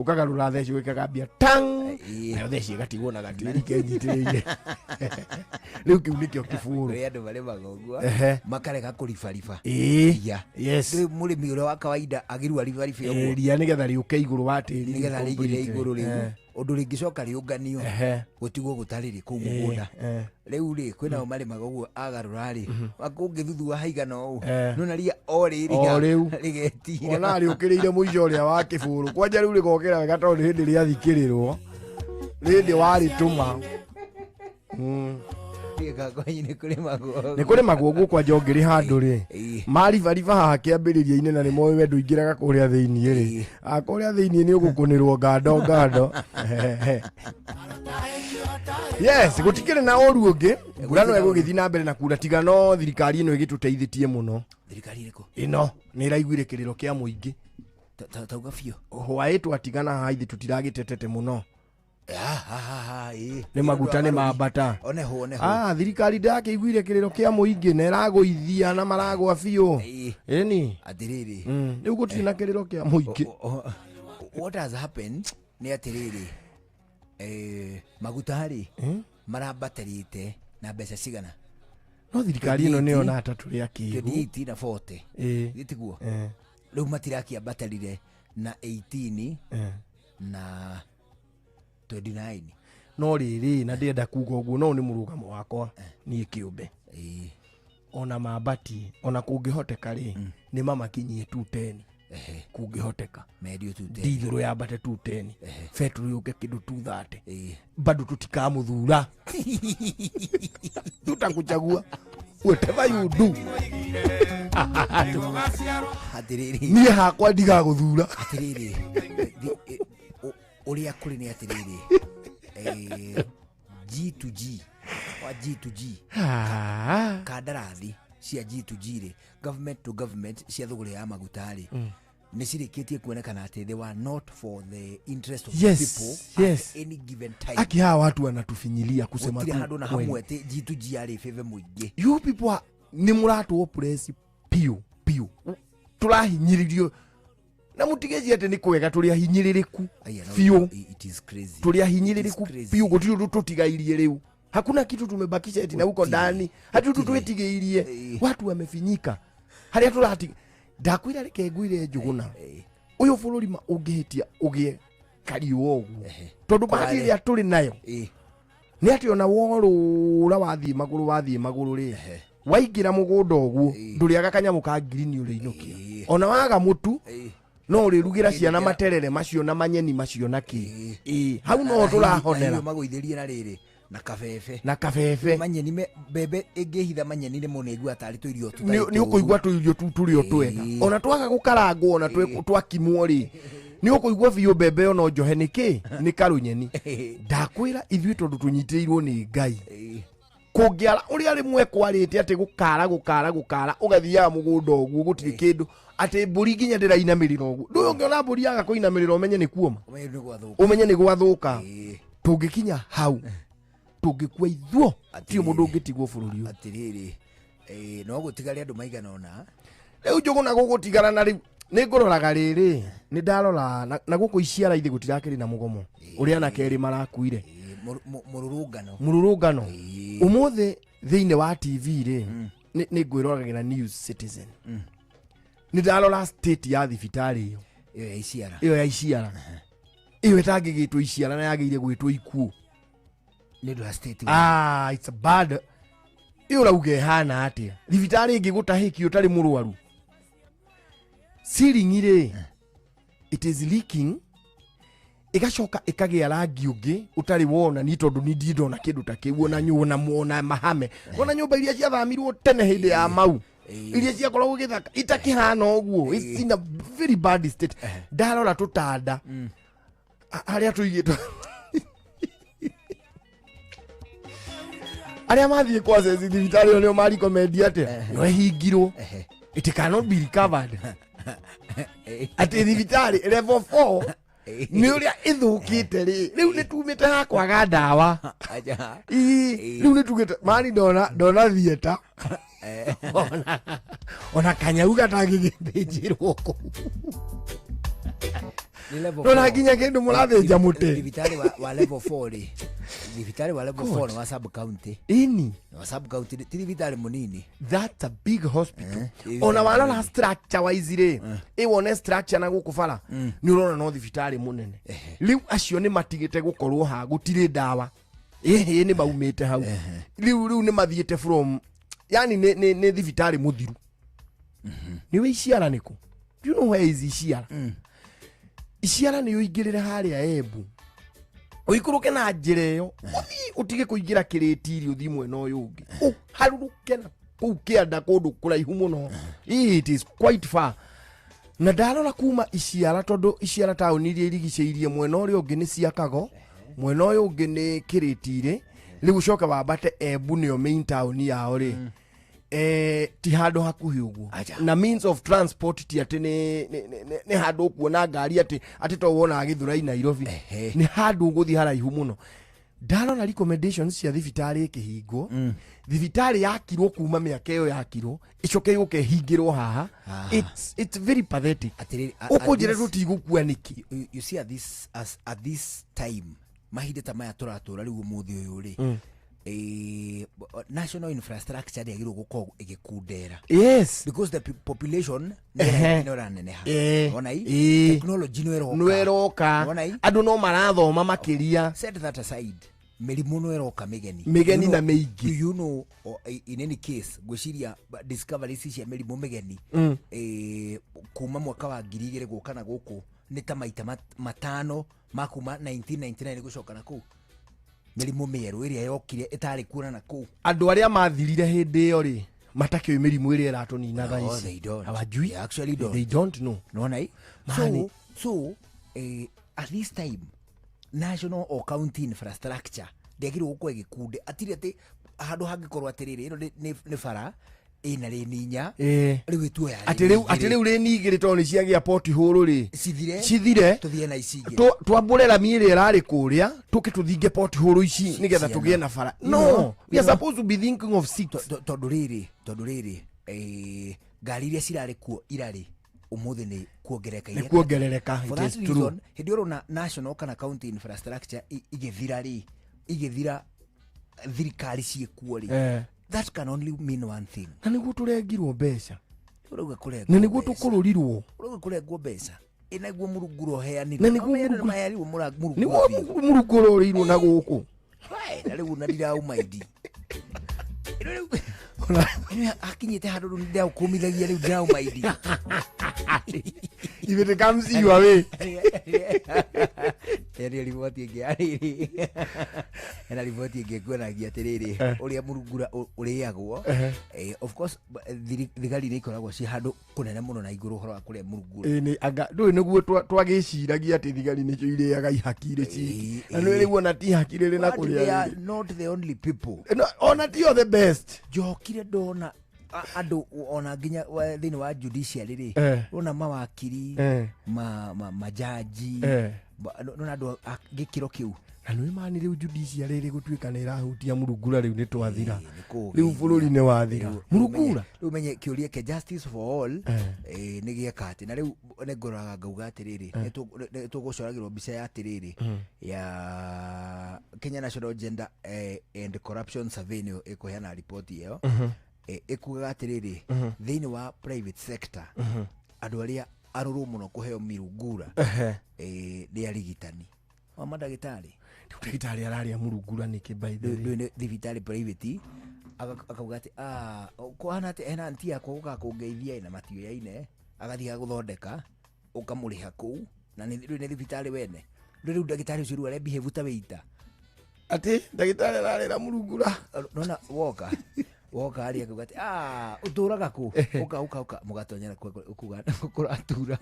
Ũkagarũra theci ũgĩkagambia tang. Ĩĩ. Nayo theci ĩgatigwo na gatĩri kenyitĩrĩire. Rĩu kĩu nĩkĩo kĩbũrũ. Kũrĩ andũ marĩmaga ũguo, makarega kũribariba ria. Rĩu mũrĩmi ũrĩa wa kawaida agĩrua aribaribe ũguo. Ria nĩgetha rĩũke igũrũ wa tĩri nĩgetha rĩigĩre completely. Igũrũ rĩu ũndũ rĩngĩcoka rĩũnganio, gũtigwo gũtarĩ rĩ kũu mũgũnda. Rĩu rĩ kwĩnao marĩmaga ũguo, agarũra rĩ kũngĩthuthua haigana ũũ, nona ria o rĩrĩ O rĩu. rĩgetira. Ona rĩũkĩrĩire mũico ũrĩa wa kĩbũrũ kwanja rĩu rĩgokĩra wega tondũ nĩ hĩndĩ rĩathikĩrĩrwo rĩndĩ warĩtũma. Kwanyu nĩ kũrĩmagwo? Nĩ kũrĩmagwo ũguo kwanja ũngĩrĩ handũ rĩ maribariba haha kĩambĩrĩria-inĩ na nĩ moĩ we ndũingĩraga kũrĩa thĩiniĩ rĩ. Ah, kũrĩa thĩiniĩ nĩ ũgũkũnĩrwo ngando ngando. Yes, gũtikĩrĩ na ũru ũngĩ, mbura no ĩgũgĩthiĩ na mbere na kura, tiga no thirikari ĩno ĩgĩtũteithĩtie mũno. Thirikari ĩrĩkũ? Ĩno nĩ ĩraiguire kĩrĩro kĩa mũingĩ. Tauga biũ. Hwaĩ twatigana haha ithe tũtiragĩtetete mũno. Ah, ah, ah, ah, ĩĩ. Nĩ maguta nĩ mambata. Oneho oneho. Ah, thirikari ndakĩiguire kĩrĩro kĩa mũingĩ na ĩragũithia na maragwa biũ. Ĩni. Atĩrĩrĩ. Rĩu gũtirĩ na kĩrĩro kĩa mũingĩ. What has happened nĩ atĩrĩrĩ, maguta rĩ marambatĩrĩte na mbeca cigana? No thirikari ĩno nĩyo na atatũ rĩa kĩgu. 28 na 40. Gĩtiguo? Eh. Rĩu matirakĩambatĩrire na 18 na 29. No rĩrĩ, na ndĩrenda kuga ũguo, no nĩ mũrũgamo wakwa niĩ kĩũmbe, ona mambati, ona kũngĩhoteka rĩ, nĩ mamakinyie 210. Kũngĩhoteka mendio tu te ndithũrũ yambate 210, betũrũ yũke kĩndũ 230, bado tutikamuthura, tutakuchagua whatever you do. Atĩrĩrĩ. Niĩ hakwa ndigagũthura. Atĩrĩrĩ, ũrĩa kũrĩ nĩ atĩrĩrĩ, G to G wa G to G, kandarathi cia G to G rĩ, government to government, cia thũgũrĩ ya maguta rĩ, nĩ cirĩkĩtie kuonekana atĩ they were not for the interest of the people at any given time. Aki hawa watu wanatufinyilia kusema gũtirĩ tu handũ na kweli. hamwe atĩ G to G yarĩ favor mũingĩ. You people are, nĩ mũratũ oppress piũ piũ, tũrahinyĩrĩrio na mũtigeci atĩ nĩ kwega, tũrĩ ahinyĩrĩrĩku. Aya, no, Biũ. It is crazy. Tũrĩ It ahinyĩrĩrĩku is crazy. biũ, gũtirĩ ũndũ tũtigairie rĩu, hakuna kitu tumebakisha eti na huko Gũtirĩ. ndani hati ũndũ Gũtirĩ. twĩtigĩirie. Watu wamefinyika harĩa tũrati ndakwĩra, reke ngwĩre Njũgũna, ũyũ bũrũri ma ũngĩhĩtia ũgĩe kariũa ũguo, tondũ bahati Kũrare. ĩrĩa tũrĩ nayo nĩ atĩ ona worũra wathiĩ magũrũ, wathiĩ magũrũ rĩ, waingĩra mũgũnda ũguo ndũrĩaga kanyamũ ka ngirini ũrĩinũkia. Ona waga mũtu, no ũrĩrugĩra ciana materere macio na manyeni macio na kĩ. Ĩĩ, hau no tũrahonera. Magũithĩrie na rĩrĩ na kabebe. Na kabebe. Manyeni mbembe ĩngĩhitha manyeni nĩ mũno ĩigua tarĩ tũirio tũtarĩ Nĩ tũũru. ũkũigua tũirio tu tũrĩ o twega, ona twaga gũkarangwo, ona twakimwo rĩ, nĩ ũkũigua biũ mbembe ĩyo no njohe nĩ kĩ nĩ karũnyeni. Ndakwĩra ithuĩ tondũ tũnyitĩrĩirwo nĩ Ngai, kũngĩara ũrĩa rĩmwe kwarĩte atĩ gũkara gũkara gũkara, ũgathiaga mũgũnda ũguo gũtirĩ kĩndũ, atĩ mbũri nginya ndĩrainamĩrĩra ũguo, ndũĩ ũngĩona mbũri yaga kũinamĩrĩra ũmenye nĩ kuoma. Ũmenye nĩ gwathũka. Ũmenye nĩ gwathũka. Tũngĩkinya hau tũngĩkua ithuo, tirĩ mũndũ ũngĩtigwo bũrũri ũyũ. Atĩrĩrĩ, no gũtigare andũ maigana ũna. Rĩu Njũgũna gũgũtigara na rĩu nĩ ngũroraga rĩrĩ, nĩ ndarora na gũkũ iciara ithe gũtirakĩrĩ na mũgomo ũrĩa anake erĩ marakuire. Mũrũrũngano. Mũrũrũngano ũmũthĩ thĩinĩ wa TV rĩ, nĩ ngwĩroragĩra News Citizen, nĩ ndarora state ya thibitarĩ ĩyo. Ĩyo ya Iciara? Ĩyo ya Iciara, ĩyo ĩtangĩgĩtwo Iciara na yagĩrĩire gwĩtwo Ikuũ. Nĩ ũndũ wa state. Ah, it's a bad. Ĩyo ũrauga ĩhana atĩa thibitarĩ ĩngĩ gũtahĩki ũtarĩ mũrwaru? Ceiling rĩ, it is leaking, ĩgacoka ĩkagĩa rangi ũngĩ ũtarĩ wona ni, tondũ ni ndirĩ ndona kĩndũ ta kĩu ona ona ona mahame ona nyũmba iria ciathamirwo tene hĩndĩ ya mau, iria ciakoragwo gĩthaka itakĩhana ũguo. It's in a very bad state. Ndarora tũtanda harĩa tũigĩtwo, arĩa mathiĩ kwa ceci thibitarĩ ĩyo nĩo marikomendi atĩa no ĩhingirwo, it cannot be recovered, atĩ thibitarĩ level 4 nĩ ũrĩa ĩthũkĩte rĩ, rĩu nĩ tumĩte ha kwaga ndawa. Aja. Ii, rĩu nĩ tugĩte mani ndona ndona thieta ona kanyau gatangĩgĩthĩnjĩrwo kũu. Nĩ level Ndona four. nginya kĩndũ mũrathĩnja mũtĩ. Thibitarĩ wa level 4 rĩ, thibitarĩ wa level 4 nĩ wa sub county. Ini. Nĩ wa sub county, ti thibitarĩ mũnini. That's a big hospital. Eh, Ona warora structure wise rĩ, ĩwone structure na gũkũ bara, nĩ ũrona no thibitarĩ mũnene. Rĩu acio nĩ matigĩte gũkorwo ha gũtirĩ ndawa. Ĩhĩ nĩ maumĩte hau. Rĩu nĩ mathiĩte from, yani nĩ thibitarĩ mũthiru. Nĩ wĩ Iciara nĩkũ? Do you know where is Iciara? Iciara nĩ ũingĩrĩre harĩa Embu, ũikũrũke na njĩra ĩyo, ũthiĩ ũtige kũingĩra kĩrĩtiri, ũthiĩ mwena ũyũ ũngĩ, ũharũrũke na kũu kĩanda kũndũ kũraihu mũno. It is quite far. Na ndarora kuma Iciara, tondũ Iciara taũni iria irigicĩirie mwena ũrĩa ũngĩ nĩ Ciakago, mwena ũyũ ũngĩ nĩ Kĩrĩtirĩ, rĩu ũcoke wambate Embu nĩyo main town yao rĩ, ti handũ hakuhĩ ũguo. Aja. Na means of transport ti atĩ nĩ handũ ũkuona ngari atĩ to wonaga Gĩthũrai Nairobi. Nĩ handũ ũgũthiĩ haraihu mũno. Ndarora recommendations cia thibitarĩ ĩkĩhingwo, thibitarĩ yakirwo kuma mĩaka ĩyo yakirwo, ĩcoke yũke ĩhingĩrwo haha. It's very pathetic. Atĩrĩrĩ, at Ũkũnjĩra tũtigũkua nĩkĩ? You see, at this time, mahinda ta maya tũratũra rĩu ũmũthĩ ũyũ rĩ, national infrastructure ndĩagĩrĩirwo gũkorwo ĩgĩkundera, because the population nĩ ĩraneneha. Ona i technology nĩ ĩroka. Nĩ ĩroka. Ona i Andũ no marathoma makĩria. Set that aside, mĩrimũ no ĩroka mĩgeni. Mĩgeni You na mĩingĩ. Do you know, in any case, ngwĩciria discoveries cia mĩrimũ mĩgeni, kuma mwaka wa 2000 gũka na gũkũ nĩ ta maita 5 ma kuma 1999 gũcoka na kũu, mĩrimũ mĩerũ ĩrĩa yokire ĩtarĩ kuona na kũu. Andũ arĩa mathirire hĩndĩ ĩyo rĩ, matakĩũĩ mĩrimũ ĩrĩa ĩratũnina thaa No, ici. they don't. Hawajui. They actually don't. They don't know. Nona i Mani. So at this time, national or county infrastructure ndĩagĩrĩirwo gũkorwo ĩgĩkunde atirĩ atĩ handũ hangĩkorwo atĩrĩrĩ, ĩno nĩ bara ĩna rĩni 4, rĩu ĩtuoya Atĩ rĩu rĩni 2 tondũ nĩ ciagĩa poti hũrũ rĩ, cithire. Cithire. Tũthiĩ na ici ingĩ. Twambũre rami ĩrĩa ĩrarĩ kũrĩa, tũke tũthinge poti hũrũ ici nĩgetha Ciana. tũgĩe na bara. You No, know, we are supposed to be thinking of six. Tondũ rĩrĩ, ngari iria cirarĩ kuo irarĩ ũmũthĩ nĩ kuongerereka. Nĩ kuongerereka. For It that is true. reason, hĩndĩ ĩyo ũrona national kana county infrastructure igĩthira rĩ, igĩthira thirikari ciĩkuo rĩ, that can only mean one thing. Na nĩguo tũrengirwo mbeca. Ũrauga kũrengwo Na nĩguo mbeca. tũkũrũrirwo. Ũrauga kũrengwo mbeca ĩnaguo mũrunguro ũheanirwo. Na nĩguo Maheanirwo mũrunguro nĩguo biũ. mũrunguro ũrĩirwo na gũkũ. Wae, na rĩu na ndiraumaindi. Ĩno rĩu ĩno akinyĩte handũ rĩu ndĩraũkũmithagia, rĩu ndĩraumaindi. If it comes your way. Ĩrĩa riboti ĩngĩ yarĩrĩ, hena riboti ĩngĩ ĩkuonagia atĩrĩrĩ, ũrĩa mũrungura ũrĩagwo. Of course, thigari nĩ ikoragwo ci handũ kũnene mũno na igũrũ ũhoro wa kũrĩa mũrungura. Ĩĩ, nĩ anga ndũĩ nĩguo twagĩciragia atĩ thigari nĩcio irĩaga ihaki irĩ ciki, na nĩ rĩu ona ti ihaki rĩrĩ na But they kũrĩa are rĩrĩ. not the only people. No, ona tio the best. Njokire ndona andũ ona nginya thĩinĩ wa judiciary rĩ, ona mawakiri, majaji, nona andũ a gĩkĩro kĩu. Na nĩ mani rĩu judiciary rĩ gũtuĩka nĩ ĩrahutia mũrungura, rĩu nĩ twathira. Ĩĩ, nĩ kũũgĩ. Rĩu bũrũri nĩ wathira mũrungura. Rĩu menye kĩũria kĩa justice for all, nĩ gĩeka atĩ na rĩu nĩ ngoraga ngauga atĩrĩrĩ, nĩ tũgũcoragĩrwo mbica ya atĩrĩrĩ ya Kenya National Gender and Corruption Survey, nĩyo ĩkũheana riboti ĩyo. Ĩkugaga atĩrĩrĩ, thĩinĩ wa private sector andũ arĩa arũrũ mũno kũheo mirungura nĩ arigitani wa mandagĩtarĩ. Rĩu ndagĩtarĩ ararĩa mũrungura nĩkĩ, by the way? Ndũĩ nĩ thibitarĩ private, akauga atĩ, "Ah, kũhana atĩ hena anti yakwa gũka kũngeithia na matiũyaine," agathiĩ agũthondeka, ũkamũrĩha kũu, na rĩu nĩ thibitarĩ wene. Rĩu ndagĩtarĩ ũcio rĩu arebehave ta wĩita. Atĩ ndagĩtarĩ ararĩra mũrungura? Nona woka arĩa akauga atĩ, "Ah, ũtũraga kũ? Ũka, ũka, ũka," mũgatonyera kuga kũratura.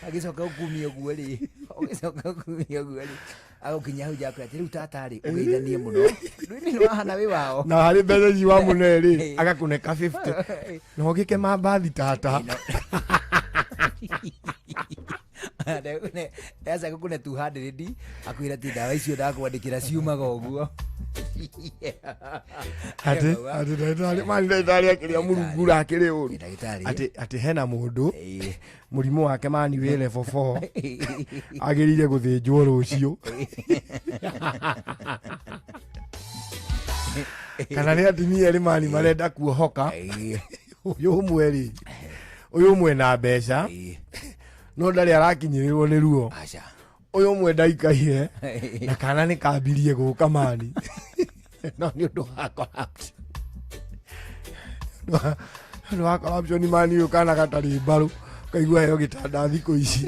Agĩcoka ũkumia ũguo rĩ, ũgĩcoka ũkumia ũguo rĩ, agũkinya hau nja akwĩra atĩ rĩu tata rĩ, ũgeithanie mũno, rĩu nĩ wahana wĩ wao. Na harĩ mbeca ici wamũne rĩ, agakũneka 50 na ũgĩke mambathi tata. Aca gũkũne 200, akwĩra atĩ ndawa icio ndakwandĩkĩra ciumaga ũguo. Atĩ atĩ ndagĩtarĩ mani, ndagĩtarĩ akĩrĩa mũrungura akĩrĩ ũru. Ndagĩtarĩ. Atĩ hena mũndũ Ĩĩ. Mũrimũ wake mani wĩ level 4, agĩrĩire gũthĩnjwo rũciũ, kana nĩ atumia erĩ mani marenda kuohoka. Ĩĩ. Ũyũ ũmwe rĩ, ũyũ ũmwe na mbeca, Ĩĩ. no ndarĩ arakinyĩrĩrwo nĩ ruo. Aca. Ũyũ ũmwe ndaikaire na kana nĩ kambirie gũka mani, no nĩ ũndũ wa corruption, nĩ ũndũ wa corruption mani, ũyũ kana gatarĩ mbarũ ũkaigua heo gĩtanda thikũ ici,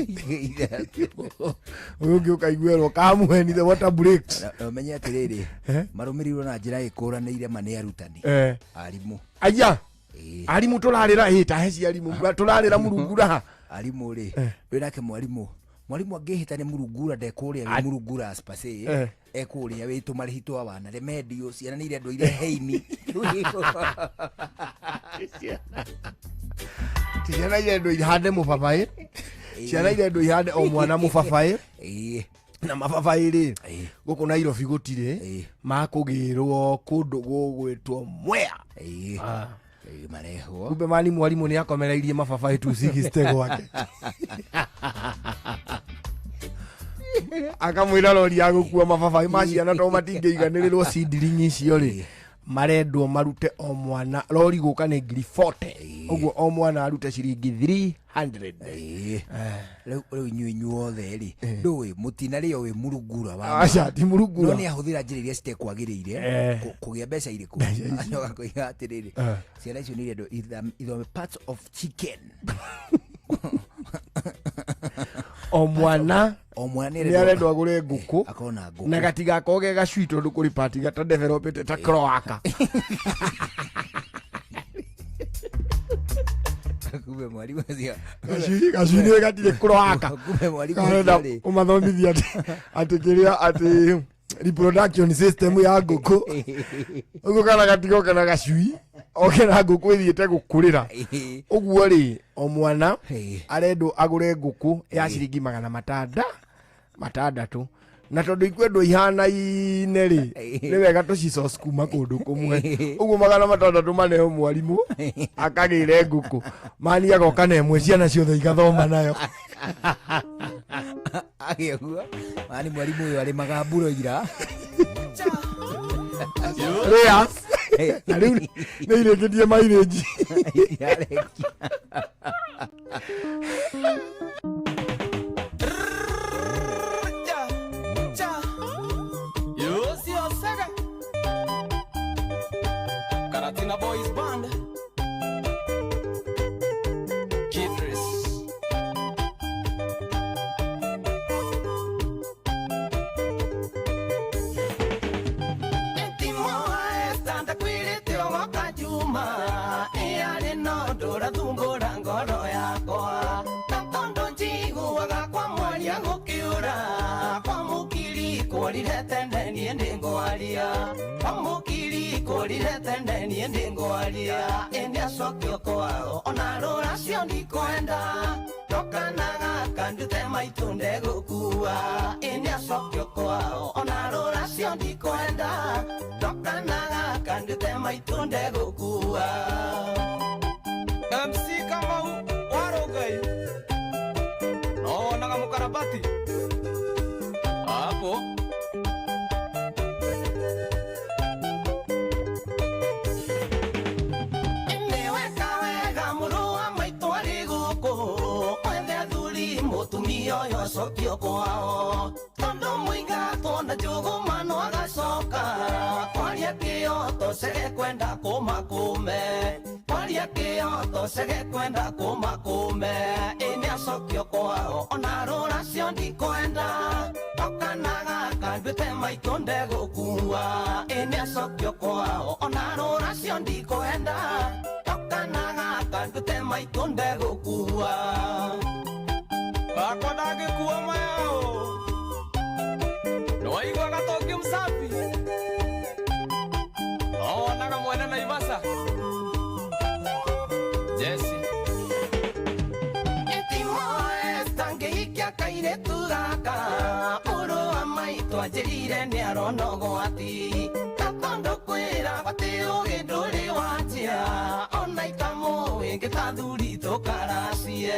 ũyũ ũngĩ ũkaiguerwo kamweni the water breaks. Na ũmenye atĩrĩrĩ, Eh? marũmĩrĩirwo na njĩra ĩkũranĩire ma nĩ arutani, Eh, arimũ. Aya. Ĩĩ. Arimũ tũrarĩra ĩ tahe cia arimũ tũrarĩra mũrungura. Arimũ rĩ, wĩ nake mwarimũ, mwarimũ angĩhĩta nĩ mũrungura, ndekũrĩa wĩ mũrungura as per se. Eh. Ekũrĩa wĩ tũmarĩhi twa wana remedio, ciana nĩ irendwo ire heini. Ti ciana irendwo ihande mũbabaĩ, ciana irendwo ihande o mwana mũbabaĩ. Ĩĩ. Na mababaĩ rĩ, Ĩĩ. gũkũ Nairobi gũtirĩ, Ĩĩ. makũgĩrwo kũndũ gũgwĩtwo Mwea. Ĩĩ. Ĩĩ, marehwo. Kumbe mani mwarimũ nĩ akomereirie mababaĩ 260 gwake, akamwĩra rori ya gũkua mababaĩ ma ciana to matingĩiganĩrĩrwo seedling icio rĩ, marendwo marute o mwana, rori gũka nĩ ngiri 40, ũguo o mwana arute ciringi 300. Ĩĩ. Rĩu inyuĩ inyuothe rĩ, ndũĩ mũtinarĩo wĩ mũrungura wa Aca, ti no mũrungura. Nĩ ahũthĩra njĩra iria citekwagĩrĩire Eh. kũgĩa mbeca irĩkũ, acoka koiga atĩrĩrĩ, Eh. ciana icio nĩ irendwo ithome parts of chicken. O mwana O mwana nĩ arendwo agũre ngũkũ. Akorwo na ngũkũ. Na gatigakorwo ge gacui, tondũ kũrĩ pati gatadevelopete ta cloaca. Kumbe mwarimũ ũcio Gacui nĩ gatirĩ cloaca. Kumbe mwarimũ Karenda ũcio rĩ, ũmathomithia atĩ kĩrĩa atĩ reproduction system ya ngũkũ, ũguo kana gatigoka na gacui oke na ngũkũ ĩthiĩte gũkũrĩra. Ĩĩ. Ũguo rĩ, o mwana Ĩĩ. arendwo agũre ngũkũ ya ciringi 600, na tondũ ikwendwo ihanaine rĩ, nĩ wega tũcisource kuma kũndũ kũmwe, ũguo 600 maneo mwarimũ akagĩre ngũkũ mani, agoka na ĩmwe, ciana ciothe igathoma nayo. Agĩa ũguo mani mwarimũ ũyũ arĩmaga mburoira. Rĩas na rĩu nĩ irĩkĩtie mairĩnji. Yarekia. Cha, cha. Yosio Sega. Karatina Boys Band. Kidris. Juma ĩarĩ no ndũrathumbũra ngoro yakwa, na tondũ njiguaga kwa mwaria gũkĩũra kwa mũkiri kũrire tene, niĩ nĩngwaria kwa mũkiri kũrire tene, niĩ nĩngwaria ĩnĩ acokio kwao ona rũracio ndikwenda ndokanaga kandute maitũ ndegũkua, ĩnĩ acokio kwao ona rũracio ndikwenda ndokanaga kandute maitũ ndegũkua. MC Kamau Warugai nowonaga mũkarabati hapo. Nĩweka wega mũrũ wa maitũ arĩ gũkũ mwethe athuri, mũtumia ũyũ acokio kwao tondũ mũingatwo na njũgũma no agacoka kwaria kĩo tocege kwenda kũma kũme, kwaria kĩo tocege kwenda kũma kũme, ĩnĩ acokio kwao ona rũracio ndikwenda ndokanaga kanduĩte maitũ ndegũkua, ĩnĩ acokio kwao ona rũracio ndikwenda ndokanaga kanduĩte maitũ ndegũkua bakwa ndangĩkua mayao nĩwaigua gatoki msafi nowonaga mwene Naivasha Jesse. Tangĩhikia kairĩtu gaka, mũrũ wa maitũ anjĩrire nĩ arona ũgwati. Tondu kwira gwati ugi nduri wanjia ona itamu ingitathuri tukaracie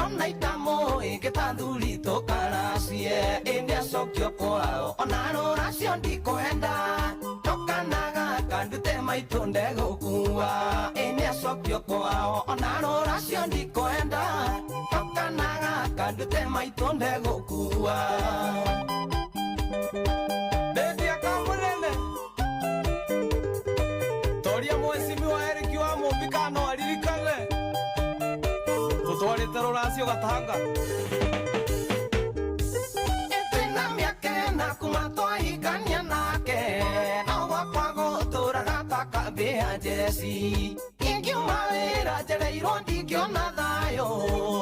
ona itamu ingitathuri tukaracie indi acokio kwao ona ruracio ndikwenda tokanaga kandute maitu ndegukua indi acokio kwao ona ruracio ndikwenda tokanaga kandute maitu ndegukua. Mheshimiwa Eric wa Mumbi no aririkane tutwarite ruracio Gatanga Twina miaka ĩna kuma twahikania nake no gwakwa gũtũraga ta kambĩ ya njeci ingiuma wĩra njereirwo ndingĩona thayũ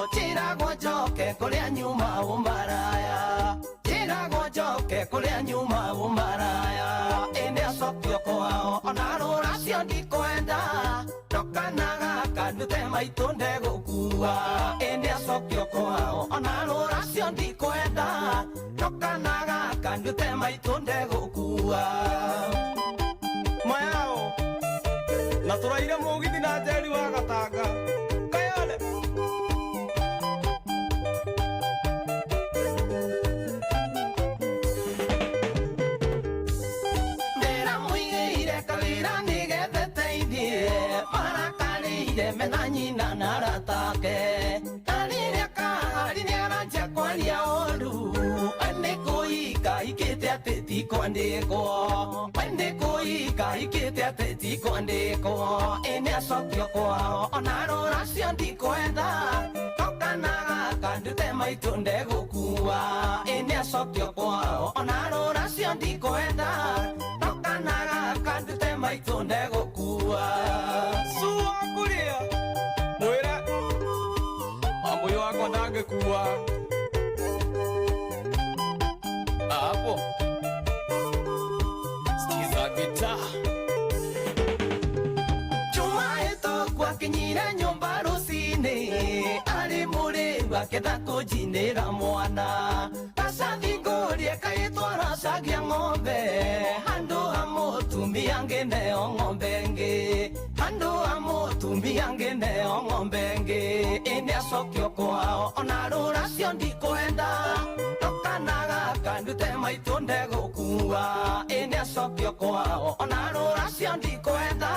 njĩragwo njoke kũrĩa nyuma ũmaraya njĩragwo njoke kũrĩa nyuma ũmaraya ĩndĩ acokio kwao ona rũracio ndikwenda tokanaga kandute maitũ ndegũkua ĩndĩ acokio kwao ona rũracio ndikwenda tokanaga kandute maitũ ndegũkua. Mayao na tũraire mũgithi na Njeri wa Gatanga kayole Ndĩramũigĩire kawĩra nĩgetha teithie marakarĩire mena nyina na aratake na rĩrĩa kahari nĩaranjia kwaria ũru we nĩ kũhika hikĩte atĩ ti kwandĩkwo we nĩ kũhika hikĩte atĩ ti kwandĩkwo ĩ nĩacokio kwao ona rũracio ndikwenda tokanaga kandute maitũ ndegũkua ĩ nĩacokio kwao ona rũracio ndikwenda tokanaga kandute maitũ ndegũkua. Sua kuria mwira mambo wakwa ndangĩkua hapo sikiza gitaa. Juma ĩtũkũ akinyire nyũmba rũcinĩ arĩ mũrĩu akĩenda kũnjinĩra mwana gacathi ngũrie kaĩtwaracagia ng'ombe handũ ha mũtumia ngĩneo ng'ombe ĩngĩ handũ ha mũtumia ngĩneo ng'ombe ĩngĩ ĩndĩ acokio kwao ona rũracio ndikwenda tokanaga kandute maitũ ndegũkua ĩndĩ acokio kwao ona rũracio ndikwenda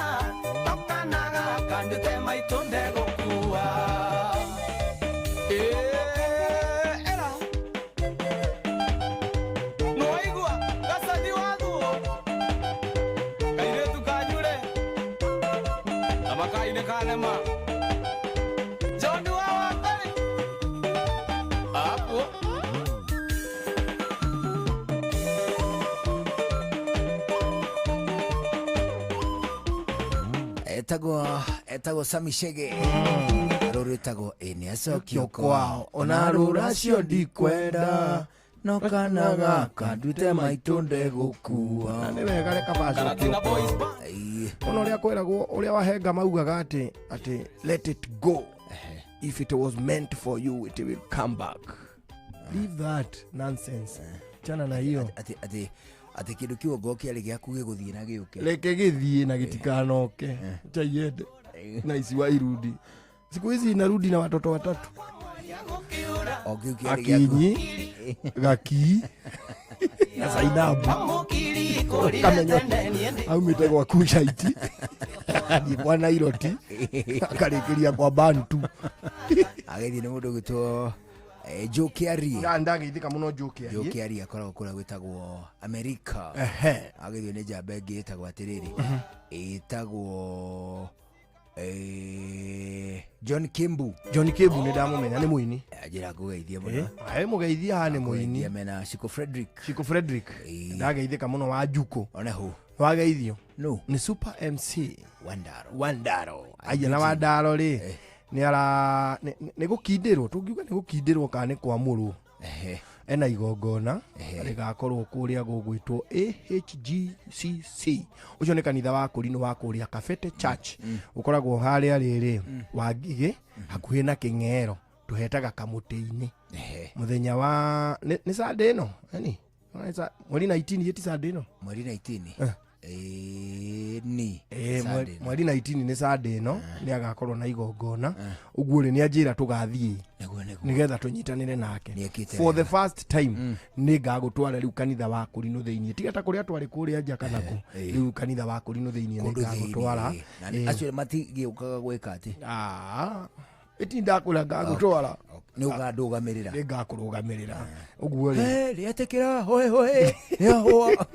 tokanaga kandute maitũ ndegũkua. Era nĩwaigua gacathi wathuo kairĩtu kanyure na makainĩ kanema John wa Wangari hapo. Etagwo Sami Shege rũrũ rwĩtagwo ĩ acokio kwao ona rũracio ndikwenda no kanaga kandute maitũ ndegũkua. Na nĩ wega reka bacokio Karatina Boys Band. Ona ũrĩa kwĩragwo ũrĩa wahenga maugaga atĩ let it go if it was meant for you it will come back. Leave that nonsense. Chana na hiyo. Atĩ kĩndũ kĩu ongoo kĩarĩ gĩaku gĩgũthiĩ na gĩũke reke gĩthiĩ na gĩtikanoke chaiende na iciwa irudi siku hizi inarudi na watoto watatu o kĩu kĩarĩ gĩaku Akinyi Gaki na Zainabu Kamenya aumĩte gwa Kushaiti athiĩ kwa Nairoti akarĩkĩria kwa Bantu. Agĩthiĩ nĩ mũndũ ũgwĩtwo Joe Kiarie. Ndageithĩka mũno Joe Kiarie. Joe Kiarie akoragwo kũrĩa gwĩtagwo Amerika. Agĩthiĩ nĩ njamba ĩngĩ ĩtagwo atĩrĩrĩ ĩtagwo John Kimbu. John Kimbu nĩ ndamũmenya nĩ mũini. Njĩra ngũgeithie mũno. Mũgeithia haha nĩ mũini. Ngũgeithia mena Shiko Frederick. Shiko Frederick. Ndageithĩka mũno wa Njuko. One hu. Wageithio. No. Nĩ Super MC Wandaro. Wandaro. Aya na Wandaro rĩ nĩ ara nĩ gũkindĩrwo tũngiuga nĩ gũkindĩrwo kana nĩ kwamũrwo. Ena igongona rĩgakorwo kũrĩa gũgwĩtwo AHGCC. Ũcio nĩ kanitha wa Kũrinũ wa kũrĩa Kabete Church. Ũkoragwo harĩa rĩrĩ wa Ngigĩ hakuhĩ na Kĩng'ero tũhetaga kamũtĩ-inĩ. Mũthenya wa nĩ Sunday ĩno? Yaani, mweri 19 ĩti Sunday ĩno? Mweri 19. Ĩĩ, ni Eh, Sunday. mweri 19 nĩ Sunday ĩno nĩ agakorwo na igongona ũguo rĩ nĩ anjĩra tũgathiĩ Nĩguo, nĩguo. nĩgetha tũnyitanĩre nake Nĩekĩte for the first time nĩ ngagũtwara rĩu kanitha wa kũrinũ thĩiniĩ tiga ta kũrĩa twarĩ kũrĩa nja kana kũ rĩu kanitha wa kũrinũ thĩiniĩ nĩ Kũndũ thĩinĩ, ngagũtwara ĩĩ. Na nĩ- acio matigĩũkaga gwĩka atĩ Ah, ĩti ndakwĩra ngagũtwara nĩ ũgandũgamĩrĩra nĩ ngakũrũgamĩrĩra ũguo rĩ rĩetĩkĩra hoe hoe rĩahũa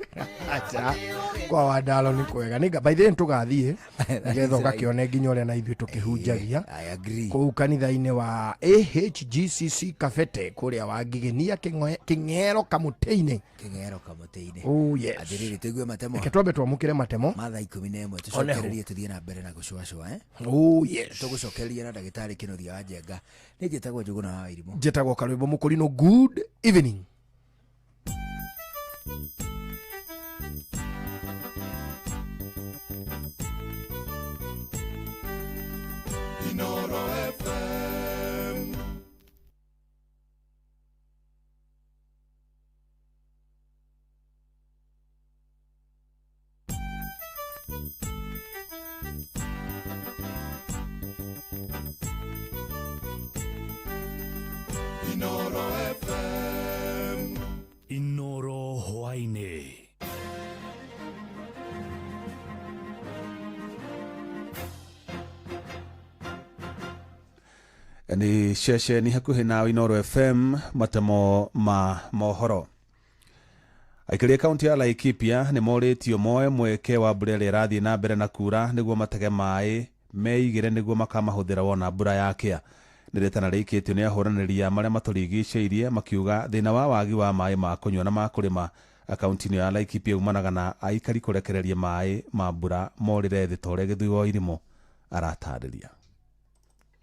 acha kwa wandalo nĩ kwega nĩ by the way nĩtũgathiĩ nĩgetha ũgakĩone nginya ũrĩa na ithuĩ tũkĩhunjagia I agree kũu kanitha-inĩ wa AHGCC Kabete kũrĩa wa Ngigĩnia Kĩng'ero Kamũtĩ-inĩ. Kĩng'ero kamũtĩ-inĩ. Oh yes. Atĩrĩrĩ, tũigue matemo. Reke twambe twamũkĩre matemo. Ma thaa 11 Oneho. tũcokererie tũthiĩ na mbere na gũcũacũa eh? Oh yes. Tũgũcokereria na ndagĩtarĩ Kĩnuthia wa Njenga. Nĩ njĩtagwo Njũgũna wa Wairimũ. Njĩtagwo Karwĩmbo Mũkũrinũ. Good evening. Inoro FM. Inoro FM. Inoro hwaini. Nĩ ceceni hakuhĩ na Inoro FM, matemo ma mohoro. Aikari a kaunti ya Laikipia nĩ morĩtio moe mweke wa mbura ĩrĩa ĩrathiĩ na mbere na kura nĩguo matege maĩ meigĩre nĩguo makamahũthĩra wona mbura yakĩa. Nĩ rĩtana rĩikĩtio nĩ ahũranĩri a marĩa matũrigicĩirie makiuga thĩna wa wagi wa maĩ ma kũnyua na ma kũrĩma kaunti-inĩ ya Laikipia umanaga na aikari kũrekereria maĩ ma mbura morĩre thĩ ta ũrĩa Gĩthui wa Irimũ aratarĩria.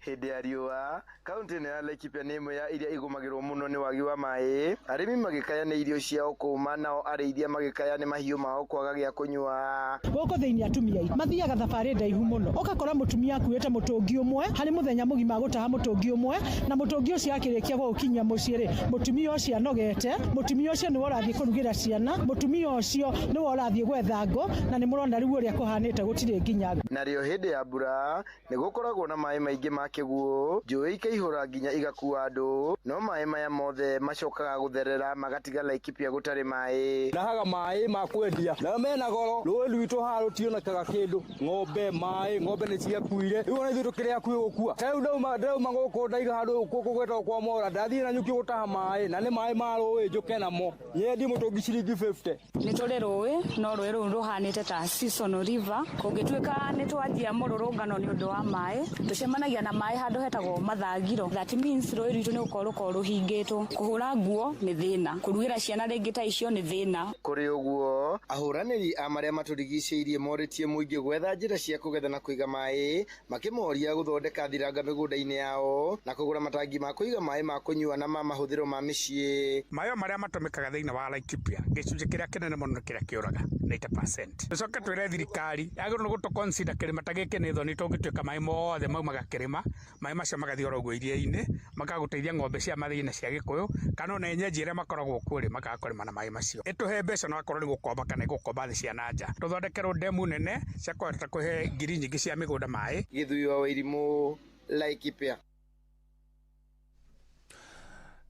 Hĩndĩ ya riũa, kaunti ĩno ya Laikipia nĩ ĩmwe ya iria igũmagĩrwo mũno nĩ wagi wa maĩ, arĩmi magĩkaya nĩ irio ciao kũma, nao arĩithia magĩkaya nĩ mahiũ mao kwaga gĩa kũnyua. Gũkũ thĩinĩ atumia aitũ mathiaga thabarĩ ndaihu mũno, ũgakora mũtumia akuĩte mũtũngi ũmwe harĩ mũthenya mũgima agũtaha mũtũngi ũmwe, na mũtũngi ũcio akĩrĩkia gũũkinyia mũciĩ rĩ, mũtumia ũcio anogete, mũtumia ũcio nĩwe ũrathiĩ kũrugĩra ciana, mũtumia ũcio nĩwe ũrathiĩ gwetha ngũ, na nĩ mũrona rĩu ũrĩa kũhanĩte gũtirĩ nginya ngũ. Narĩo hĩndĩ ya mbura nĩ gũkoragwo na maĩ maingĩ ma kĩguũ, njũĩ ikaihũra nginya igakua andũ, no maĩ maya mothe macokaga gũtherera magatiga Laikipia gũtarĩ maĩ. Ndahaga maĩ ma kwendia na mena goro, rũĩ rwitũ haha rũtionekaga kĩndũ, ng'ombe maĩ, ng'ombe nĩ ciakuire, rĩu ona ithuĩ tũkĩrĩ hakuhĩ gũkua. Ta rĩu ndauma gũkũ ndaiga handũ gũkũ gwetagwo kwa Mora, ndathiĩ na nyuki gũtaha maĩ, na nĩ maĩ ma rũĩ njũke namo, nyendie mũtũngi ciringi 50. Nĩ tũrĩ rũĩ, no rũĩ rũu rũhanĩte ta seasonal river, kũngĩtuĩka nĩ twanjia mũrũrũngano nĩ ũndũ wa maĩ, tũcemanagia na maĩ handũ hetagwo mathagiro. That means rũĩ rwitũ nĩ gũkorwo rũkorwo rũhingĩtwo. Kũhũra nguo nĩ thĩna, kũrugĩra ciana rĩngĩ ta icio nĩ thĩna. Kũrĩ ũguo, ahũranĩri a marĩa matũrigicĩirie morĩtie mũingĩ gwetha njĩra cia kũgetha na kũiga maĩ, makĩmoria gũthondeka thiranga mĩgũnda-inĩ yao na kũgũra matangi ma kũiga maĩ ma kũnyua na ma mahũthĩro ma mĩciĩ. Maĩ marĩa matũmĩkaga thĩinĩ wa Laikipia, gĩcunjĩ kĩrĩa kĩnene mũno nĩ kĩrĩa kĩũraga 90%. Tũcoke twĩre thirikari yagĩrĩirwo nĩ gũtũ consider kĩrĩma ta gĩkĩ nĩ thoni, tũngĩtuĩka maĩ mothe maumaga kĩrĩma, maĩ macio magathiĩ oro ũguo iria-inĩ, makaga gũteithia ng'ombe cia Mathai na cia Gĩkũyũ, kana ona enyeji arĩa makoragwo kuo rĩ, makaga kũrĩma na maĩ macio. Ĩtũhe mbeca no akorwo nĩ gũkomba kana ĩgũkomba thĩ cia na nja, tũthondekerwo ndemu nene cia kũhota kũhe ngiri nyingĩ cia mĩgũnda maĩ. Gĩthui wa Wairimũ, Laikipia.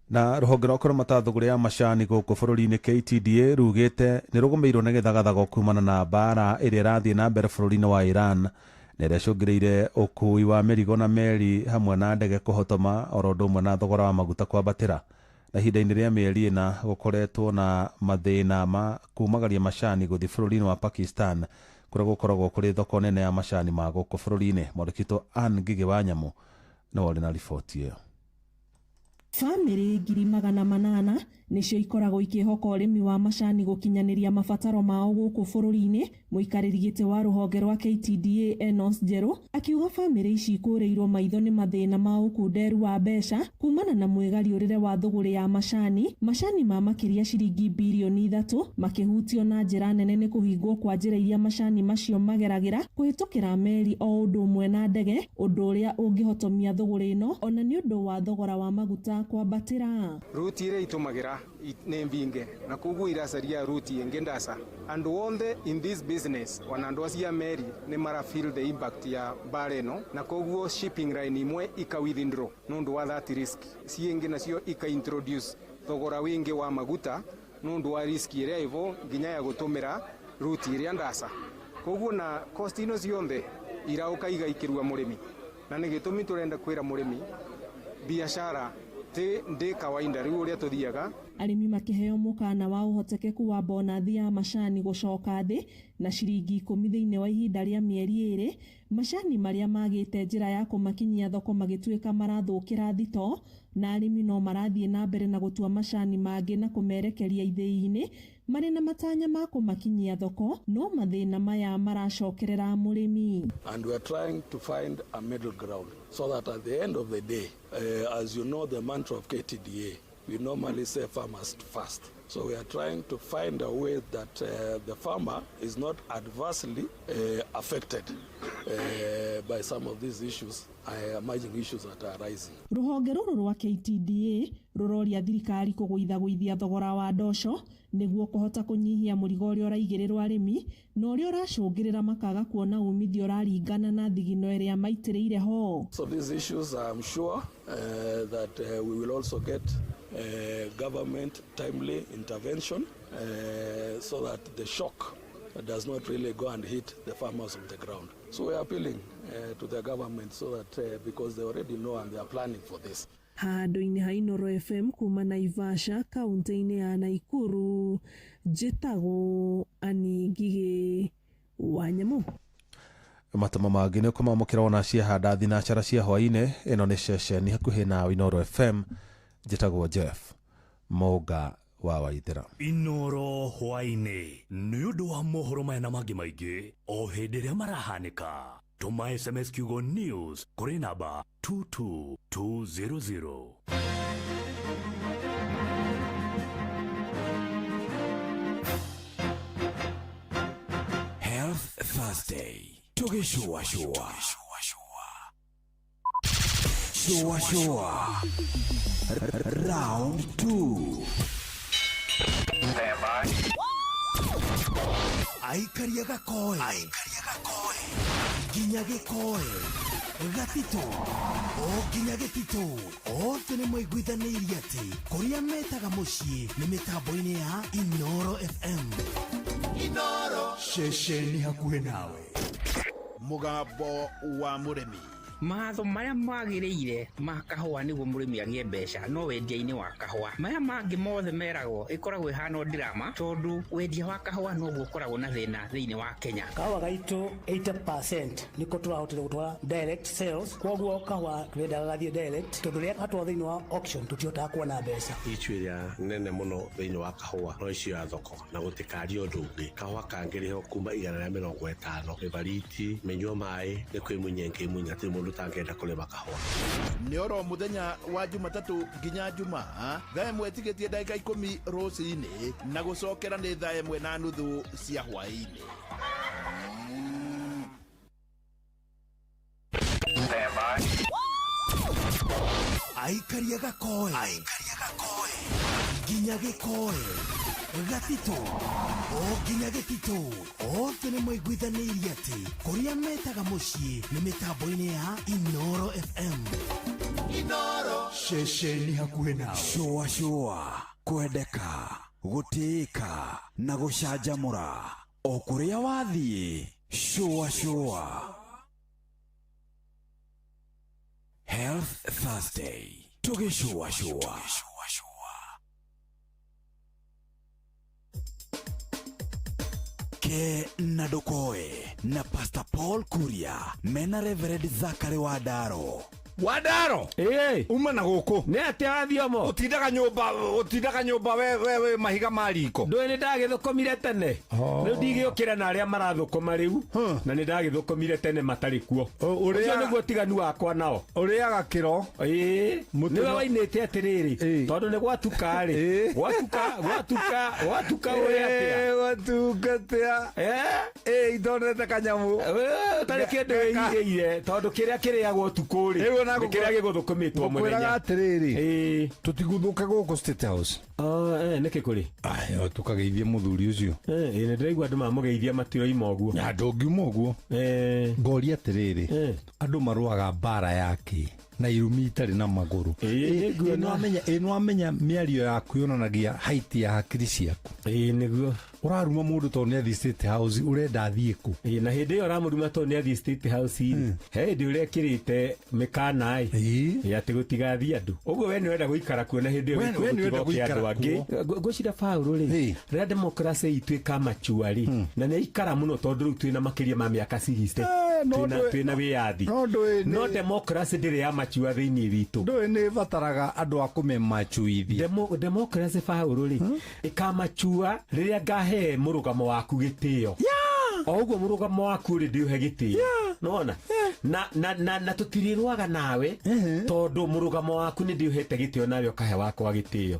Na rũhonge rwa kũramata thũgũrĩ ya macani gũkũ bũrũri-inĩ KTDA rugĩte nĩ rũgũmĩirwo nĩ gĩthagathago kumana na mbara ĩrĩa ĩrathiĩ na mbere bũrũri-inĩ wa Iran, na ĩrĩa ĩcũngĩrĩire ũkui wa mĩrigo na meri hamwe na ndege kũhotoma oro ũndũ ũmwe na thogora wa maguta kwambatĩra. Na ihinda-inĩ rĩa mĩeri ĩna gũkoretwo na mathĩna ma kumagaria macani gũthiĩ bũrũri-inĩ wa Pakistan, kũrĩa gũkoragwo kũrĩ thoko nene ya macani ma gũkũ bũrũri-inĩ. Mwandĩki witũ Ann Ngigĩ wa Nyamũ nĩwe ũrĩ na riboti ĩyo. Bamĩrĩ 800,000 nĩcio ikoragwo ikĩhoka ũrĩmi wa macani gũkinyanĩria mabataro mao gũkũ bũrũri-inĩ. Mũikarĩri gĩtĩ wa rũhonge rwa KTDA Enos Njerũ akiuga bamĩrĩ ici ikũrĩirwo maitho nĩ mathĩna ma ũkunderu wa mbeca kumana na mwĩgariũrĩre wa thũgũrĩ ya macani. Macani ma makĩria ciringi birioni 3 makĩhutio na njĩra nene nĩ kũhingwo kwa njĩra iria macani macio mageragĩra kũhĩtũkĩra meri o ũndũ ũmwe na ndege, ũndũ ũrĩa ũngĩhotomia thũgũrĩ ĩno ona nĩ ũndũ wa thogora wa maguta kwambatĩra. Ruti iria itumagira nĩ mbinge na koguo iracaria ruti ĩngĩ ndaca. Andũ othe in this business, ona andũ acio a meri nĩ mara feel the impact ya mbara ĩno, na koguo shipping line imwe ika withdraw nũndũ wa that risk, ciĩngĩ nacio ika introduce thogora wĩngĩ wa maguta nũndũ wa risk ĩrĩa ĩvo nginya ya gũtũmĩra ruti ĩrĩa ndaca. Koguo na cost ino cionthe irauka igaikĩrua mũrĩmi, na nĩ gĩtũmi tũrenda kwĩra mũrĩmi biashara ti ndĩ kawaida rĩu ũrĩa tũthiaga. Arĩmi makĩheo mũkana wa ũhotekeku wa bonathi ya macani gũcoka thĩ na ciringi 10 thĩinĩ wa ihinda rĩa mĩeri 2, macani marĩa magĩte njĩra ya kũmakinyia thoko magĩtuĩka marathũkĩra thito, na arĩmi no marathiĩ na mbere na gũtua macani mangĩ na kũmerekeria ithĩi-inĩ marĩ na matanya ma kũmakinyia thoko, no mathĩna maya maracokerera mũrĩmi. And we are trying to find a middle ground so that at the end of the day, as you know, the mantra of KTDA, we normally say farmers first. So we are trying to find a way that the farmer is not adversely affected by some of these issues, emerging issues that are arising. Rũhonge rũrũ rwa KTDA rũroria thirikari kũgũithagũithia thogora wa ndosho nĩguo kũhota kũnyihia mũrigo ũrĩa ũraigĩrĩrwo arĩmi na ũrĩa ũracũngĩrĩra makaga kuona umithio ũraringana na thigino ĩrĩa maitĩrĩire ho. So these issues, I'm sure that we will also get government timely intervention so that the shock does not really go and hit the farmers on the ground. So we are appealing to the government so that because they already know and they are planning for this. Handũ-inĩ ha Inoro FM kuma Naivasha kaunti-inĩ ya Naikuru, njĩtagwo Annie Ngigĩ wa Nyamũ. Matama mangĩ nĩ ũkũmamũkĩra ona ciahanda thinacara cia hwaĩ-inĩ. Ĩno nĩ ceceni hakuhĩ nawe Inoro FM, njĩtagwo Jeff Mũnga wa Waithĩra. Inoro hwaĩ-inĩ nĩ ũndũ wa mohoro maya na mangĩ maingĩ o hĩndĩ ĩrĩa marahanĩka. Tũma SMS kiugo news kũrĩ namba 22200. Health Thursday tũgĩcũa cũa cũa cũa round 2. Aikaria gakoe nginya gĩkoe gatito o nginya gĩtito, othe nĩ maiguithanĩirie atĩ kũrĩa metaga mũciĩ nĩ mĩtambo-inĩ ya Inoro FM. Inoro ceceni hakuhĩ nawe. Mũgambo wa mũrĩmi. Matho marĩa magĩrĩire ma kahũa nĩguo mũrĩmi agĩe mbeca no wendia-inĩ wa kahũa. Maya mangĩ mothe meragwo ĩkoragwo ĩhana drama, tondũ wendia wa kahũa noguo ũkoragwo na thĩna thĩinĩ wa Kenya. Kahũa gaitũ 80% nĩko tũrahotire gũtwara direct sales, koguo kahũa twendaga gathiĩ direct tondũ rĩrĩa gatwarwo thĩinĩ wa auction tũtihotaga kuona mbeca. Issue ĩrĩa nene mũno thĩinĩ wa kahũa no issue ya thoko na gũtikaria ũndũ ũngĩ. Kahũa kangĩrĩhwo kuma 150 mĩbariti mĩnyua maĩ nĩ kwĩmunya ĩngĩmunya, hatirĩ mũndũ ũtangĩenda kũrĩma kahũa. Nĩ oro mũthenya wa Jumatatũ nginya Jumaa thaa 1 tigĩtie ndagĩka 10 rũcinĩ na gũcokera nĩ thaa 1:30 cia hwaĩ-inĩ. Aikaria gakoe nginya gĩkoe gatito o nginya gĩtito, othe nĩ maiguithanĩirie atĩ kũrĩa metaga mũciĩ nĩ mĩtambo-inĩ ya Inoro FM. Inoro ceceni hakuhĩ nawe. Cũa cũa kwendeka gũtĩĩka na gũcanjamũra o kũrĩa wathiĩ. Cũa cũa. Health Thursday tũgĩcũa cũa. Ke na ndũkoe na Pastor Paul Kuria mena Reverend Zachary Wandaro. Wandaro uma na gũkũ nĩ atĩa wathiomo ũtindaga nyũmba we mahiga ma riko. Ndũĩ nĩ ndagĩthũkũmire tene, rĩu ndigĩũkĩra na arĩa marathũkũma rĩu, na nĩ ndagĩthũkũmire tene matarĩ kuo. Ũcio nĩguo ũtiganu wakwa nao. Ũrĩaga kĩro. Ĩĩ, nĩwe wainĩte atĩrĩrĩ, tondũ nĩ gwatuka rĩ, gwatuka gwatuka ũrĩ atĩa? Gwatuka atĩa? Ĩĩ, ithondete kanyamũ ũtarĩ kĩndũ wĩigĩire, tondũ kĩrĩa kĩrĩagwo ũtukũ rĩ, na Nĩ kĩrĩa gĩgũthũkũmĩtwo Ngũkwĩraga mũthenya. atĩrĩrĩ, tũtiguthũke gũkũ State House. Nĩkĩ kũrĩ? Ayo tũkageithie mũthuri ũcio. Ĩ, nĩ ndĩraigua andũ mamũgeithia matiroima ũguo. Na ndũngiuma ũguo. Ngoria atĩrĩrĩ, andũ marũaga mbara yake na irumi itarĩ na magũrũ. Ĩ, Ĩ nĩwamenya mĩario yaku yonanagia height ya hakiri ciaku. Ĩ nĩguo. Ũraruma mũndũ tondũ nĩ athiĩ State House, ũrenda athiĩ kũ? Ĩ, na hĩndĩ ĩyo ũramũruma tondũ nĩ athiĩ State House rĩ, he hĩndĩ ũrekĩrĩte mĩkana ĩ atĩ gũtigathiĩ andũ ũguo we nĩ ũrenda gũikara kuo na hĩndĩ ĩyo We nĩ ũrenda gũtigoke andũ gũikara angĩ. kuo. Ngwĩciria Paũlũ rĩ, rĩrĩa democracy itũ ĩkamachua rĩ, na nĩ aikara mũno tondũ rĩu twĩna makĩria ma mĩaka 60 no twĩna wĩyathi, no ndũĩ no democracy ndĩrĩ yamachua thĩinĩ witũ. Ndũĩ nĩ ĩbataraga andũ a kũmĩmachuithia. Democracy Paũlũ rĩ, ĩkamachua rĩrĩa ngahe mũrũgamo waku gĩtĩo, o ũguo mũrũgamo waku rĩ ndĩũhe gĩtĩo, nona na na na na tũtirĩrũaga nawe tondũ mũrũgamo waku nĩ ndĩũhete gĩtĩo nawe ũkahe wakwa gĩtĩo.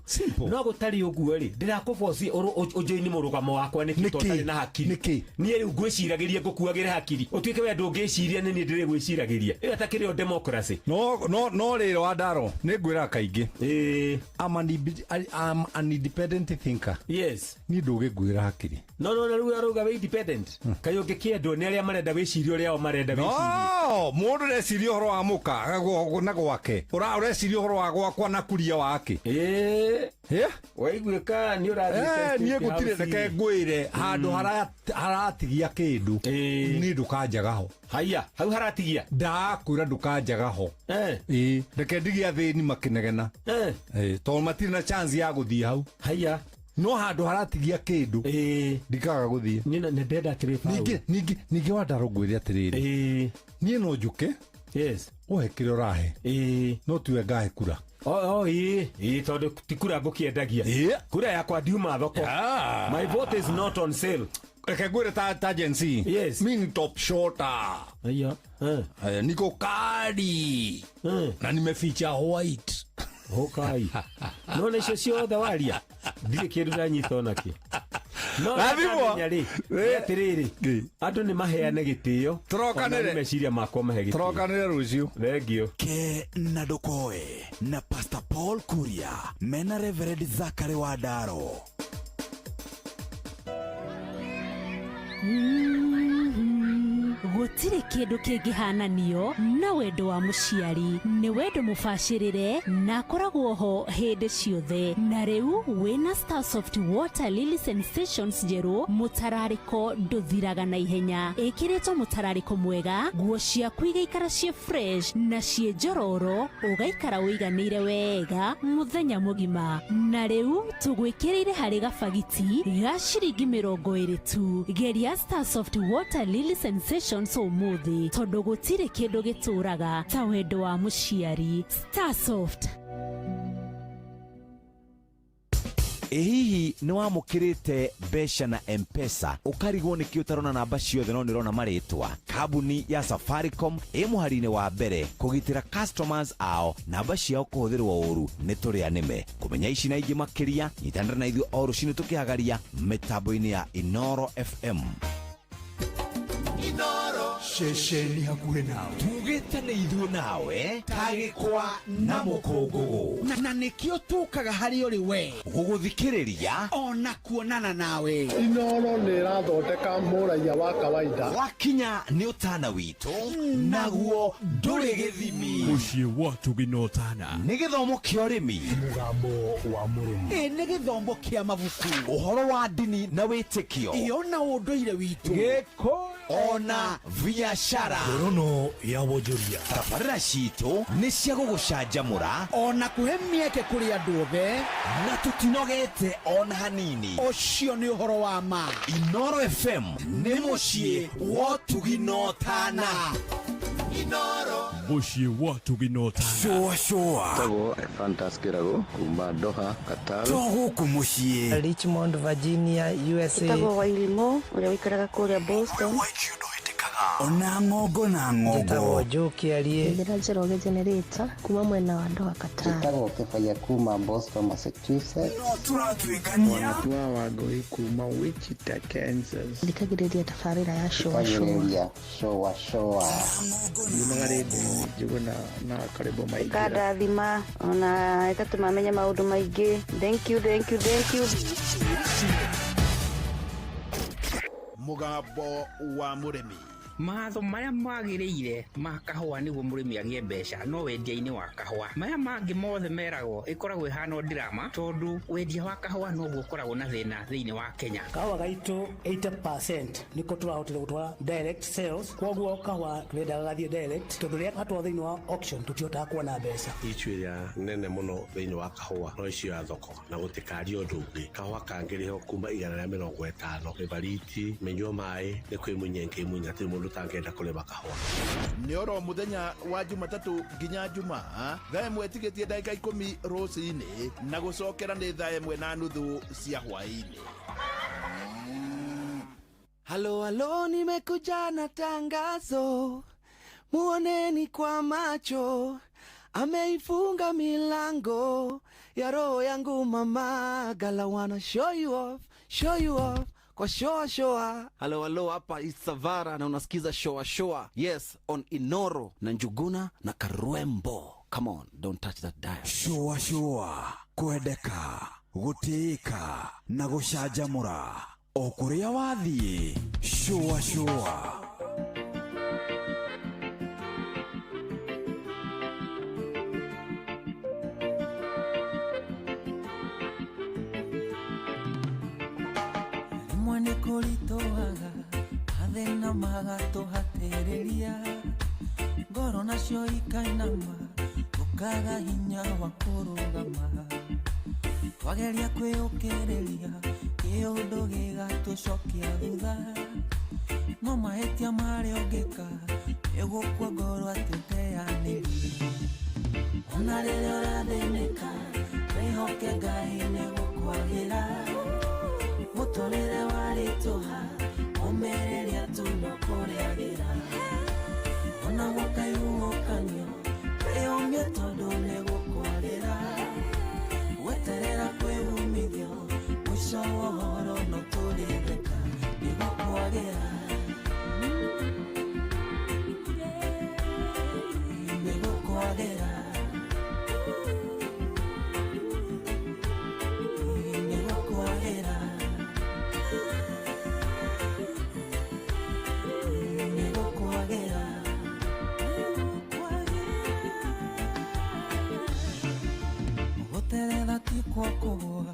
No gũtarĩ ũguo rĩ, ndĩrakũboci ũnjoini mũrũgamo wakwa nĩkĩ tondũ ũtarĩ na hakiri? Niĩ rĩu ngwĩciragĩria ngũkuagĩre hakiri ũtuĩke we ndũngĩciria nĩ niĩ ndĩrĩgwĩciragĩria, ĩyo ĩtakĩrĩ o democracy. No no no rĩrĩ Wandaro, nĩ ngwĩraga kaingĩ, I'm an independent thinker. Yes. Niĩ ndũgĩnguĩra hakiri. No no rĩu arauga wĩ independent, kaĩ ũngĩkĩendwo nĩ arĩa marenda wĩcirie ũrĩa o marenda wĩcirie? No mũndũ ũreciria ũhoro wa mũka na gwake, ũreciria ũhoro wa gwakwa na kuria wake. Waiguĩka nĩ ũrathiĩ Niĩ State gũtirĩ, House. reke ngwĩre handũ haratigia kĩndũ niĩ ndũkanjaga ho. Haiya, hau haratigia ndakwĩra ndũkanjaga ho. Ĩ, reke ndigie athĩni makĩnegena, tondũ matirĩ na chance ya gũthiĩ hau. Haiya. No handũ haratigia kĩndũ ndikaga gũthiĩ. Nĩ ndenda atĩrĩ Paul. Ningĩ Wandaro ngwĩre atĩrĩrĩ, niĩ no njũke ũhe kĩrĩa ũrahe, no tiwe ngahe kura. O ĩ ĩ tondũ ti kura ngũkĩendagia, kura yakwa ndiuma thoko. My vote is not on sale. Reke ngwĩre ta Gen Z. Yes. Mi ni top shotter. Aya. Niko kadi na nimeficha white. Hokai. No na icio ciothe waria ndirĩ kĩndũ ndanyita onakĩ. No Rathimwo. ndamenya rĩ, nĩ atĩrĩrĩ, andũ nĩ maheane gĩtĩo. Tũrokanĩre. Ona niĩ meciria makwa mahe gĩtĩo. Tũrokanĩre rũciũ. Thengio. Ke na ndũkoe na Pastor Paul Kuria mena Reverend Zachary Wandaro. Gũtirĩ kĩndũ kĩngĩhananio na wendo wa mũciari, nĩ wendo mũbacĩrĩre na akoragwo ho hĩndĩ ciothe. Na rĩu wĩna Starsoft Water Lily Sensations njerũ, mũtararĩko ndũthiraga na ihenya, ĩkĩrĩtwo mũtararĩko mwega, nguo ciaku igaikara ciĩ fresh na ciĩ njororo, ũgaikara ũiganĩire wega mũthenya mũgima. Na rĩu tũgwĩkĩrĩire harĩ gabagiti ga ciringi 20 tu. Geria Starsoft Water Lily Sensations ũmũthĩ, tondũ gũtirĩ kĩndũ gĩtũraga ta wendo wa mũciari. Starsoft. Ĩ hihi nĩ wamũkĩrĩte mbeca na M-Pesa ũkarigwo nĩkĩ ũtarona namba ciothe no nĩ ũrona marĩtwa? Kambuni ya Safaricom ĩ mũhari-inĩ wa mbere kũgitĩra customers ao namba ciao kũhũthĩrwo ũru nĩ tũrĩa nĩme. Kũmenya ici na ingĩ makĩria, nyitanĩra na ithuĩ o rũcinĩ tũkĩhagaria mĩtambo-inĩ ya Inoro FM. Ceceni hakuhĩ nawe. Tugĩte nĩ ithuĩ nawe tagĩkwa na mũkũngũgũ. Na nĩkĩo tũkaga harĩ ũrĩ we gũgũthikĩrĩria ona kuonana nawe. Inoro nĩ ĩrathondeka mũraiya wa kawaida. Wakinya nĩ ũtana witũ naguo ndũrĩ gĩthimi. Mũciĩ wa Ũtugi na Ũtana. Nĩ gĩthomo kĩa ũrĩmi, mũgambo wa mũrĩmi, ĩ nĩ gĩthomo kĩa mabuku, ũhoro wa ndini na wĩtĩkio, ĩ ona ũndũire witũ, gĩkũyũ ona biacara. Ngorono ya wonjoria. Tabarĩra citũ nĩ cia gũgũcanjamũra ona kũhe mĩeke kũrĩ andũ othe, na tũtinogete ona hanini. Ũcio nĩ ũhoro wa ma. Inoro FM nĩ mũciĩ wa ũtugi na ũtana. Inoro. Mũciĩ wa ũtugi na ũtana. Cũa cũa. Tagwo Ephantus Kĩrago kuma Doha, Qatar. To gũkũ mũciĩ. Richmond, Virginia, USA. Tagwo Wairimu ũrĩa ũikaraga kũrĩa Boston. Ona ng'ongo na ng'ongo. Njĩtagwo Njoki. Njĩra Njoroge Generator kuma mwena wa Doha Qatar. Njĩtagwo Kĩbaya kuma Boston, Massachusetts. No tũratuĩkania. Wanatua Wangũi kuma Wichita, Kansas. Thikagĩrĩria tabarĩra ya Shoa Shoa. Thikagĩrĩria Shoa Shoa. Yumaga rĩndiũ Njuguna na Karĩmbũ Maingĩra. Ĩkandathima ona ĩgatũma menye maũndũ maingĩ. Thank you, thank you, thank you. Mũgambo wa mũrĩmi. Matho marĩa magĩrĩire ma kahũa nĩguo mũrĩmi agĩe mbeca no wendia-inĩ wa kahũa. Maya mangĩ mothe meragwo ĩkoragwo ĩhana o drama, tondũ wendia wa kahũa noguo ũkoragwo na thĩna thĩinĩ wa Kenya. Kahũa gaitũ 80% nĩko tũrahotire gũtwara direct sales, kwoguo kahũa tũrendaga gathiĩ direct tondũ rĩrĩa gatwarwo thĩinĩ wa auction tũtihotaga kuona mbeca. Ichu ĩrĩa nene mũno thĩinĩ wa kahũa no icio ya thoko na gũtikaria ũndũ ũngĩ. Kahũa kangĩrĩhwo kuma 150 mĩbariti mĩnyua maĩ nĩ kwĩmunya ĩngĩmunya hatirĩ mũndũ ũtangĩenda kũrĩma kahũa. Nĩ oro mũthenya wa Jumatatũ nginya Jumaa thaa 1 tigĩtie ndagĩka 10 rũcinĩ na gũcokera nĩ thaa 1:30 cia hwaĩ-inĩ. Halo halo, nimekuja na tangazo, muoneni kwa macho, ameifunga milango ya roho yangu mama, gala wanna show you off, show you off kwa shoa shoa. Halo halo, hapa Isavara na unasikiza shoa shoa. Yes, on Inoro na Njuguna na Karwembo. Come on, don't touch that dial. Shoa shoa, kwendeka, gũtĩĩka na gũcanjamũra o kũrĩa wathiĩ. Shoa shoa. Rĩmwe nĩ kũritũhaga mathĩna magatũhatĩrĩria, ngoro nacio ikainama tũkaga hinya wa kũrũgama, twageria kwĩyũkĩrĩria kĩũndũ gĩgatũcokia thutha, no mahĩtia marĩa ũngĩka nĩgũkua ngoro atĩ ũteanĩrie. Ona rĩrĩa ũrathĩnĩka wĩhoke Ngai nĩgũkwagĩra, mũtũrĩre warĩtũha ũmĩrĩria tu no kũrĩagĩra, ona gũkaihuhũkanio wĩyũmie tondũ nĩgũkwagĩra, weterera kwĩhumithio mũico wa ũhoro no tũrĩtheka nĩgũkwagĩra, nĩgũkwagĩra, nĩgũkwagĩra, nĩgũkwagĩra. Gũteretha ti kwa kũgũa,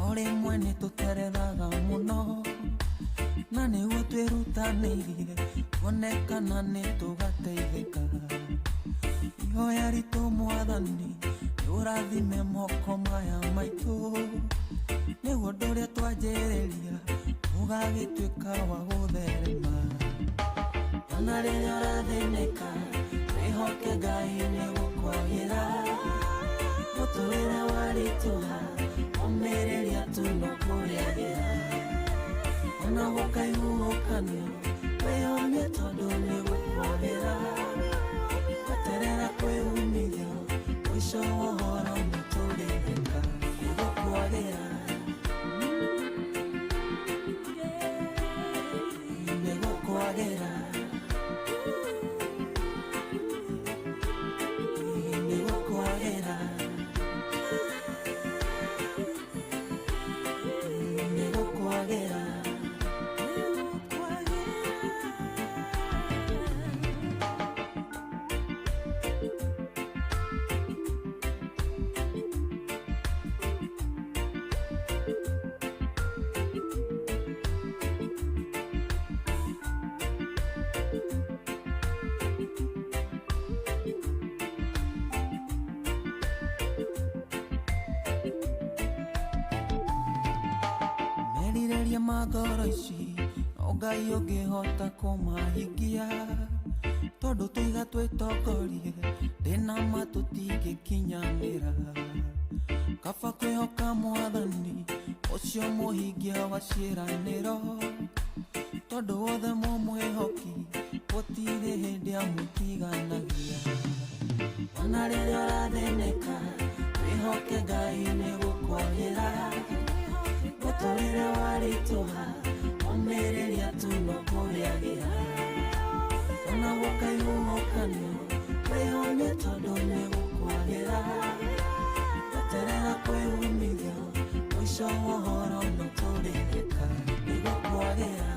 o rĩmwe nĩtũterethaga mũno, na nĩguo twĩrutanĩirie tuone kana nĩtũgateithĩka. Ihoya ritũ Mwathani nĩ ũrathime moko maya maitũ, nĩguo ũndũ ũrĩa twanjĩrĩria ũgagĩtuĩka wa gũtherema. Ona rĩrĩa ũrathĩnĩka wĩhoke Ngai nĩgũkwagĩra, mũtũrĩre warĩtũha ũmĩrĩria tu no kũrĩagĩra, ona gũkaihuhũkanio wĩyũmie tondũ nĩgũkwagĩra, weterera kwĩhumithio mũico wa ũhoro nĩtũrĩtheka nĩgũkwagĩra, nĩgũkwagĩra, nĩgũkwagĩra, nĩgũkwagĩra. Merirĩria ma ngoro ici no Ngai ũngĩhota kũmahingia, tondũ tũiga twĩtongorie ndĩna ma tũtingĩkinyanĩra, kaba kwĩhoka Mwathani ũcio mũhingia wa ciĩranĩro, tondũ wothe mũmwĩhoki Gũtirĩ hĩndĩ amũtiganagia. Ona rĩrĩa ũrathĩnĩka, wĩhoke Ngai nĩgũkwagĩra. Mũtũrĩre waritũha, ũmĩrĩria tu no kũrĩagĩra. Ona gũkaihuhũkanio, wĩhũmie tondũ nĩgũkwagĩra. Eterera kwĩ umithio, mũico wa ũhoro nĩtũrĩthĩka, nĩgũkwagĩra.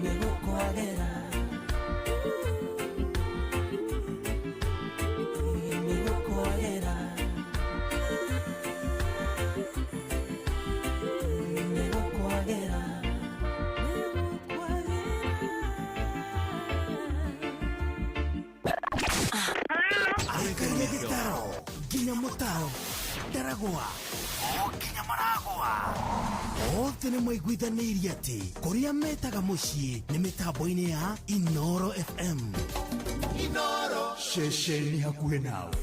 Nĩgũkwagĩra. Nĩgũkwagĩra. Nĩgũkwagĩra. Aikaria gĩtaro nginya mũtaro ndaragwa o nginya maragwa othe nĩ maiguithanĩirie atĩ kũrĩa metaga mũciĩ nĩ mĩtambo-inĩ ya Inoro FM. Inoro ceceni hakuhĩ nawe.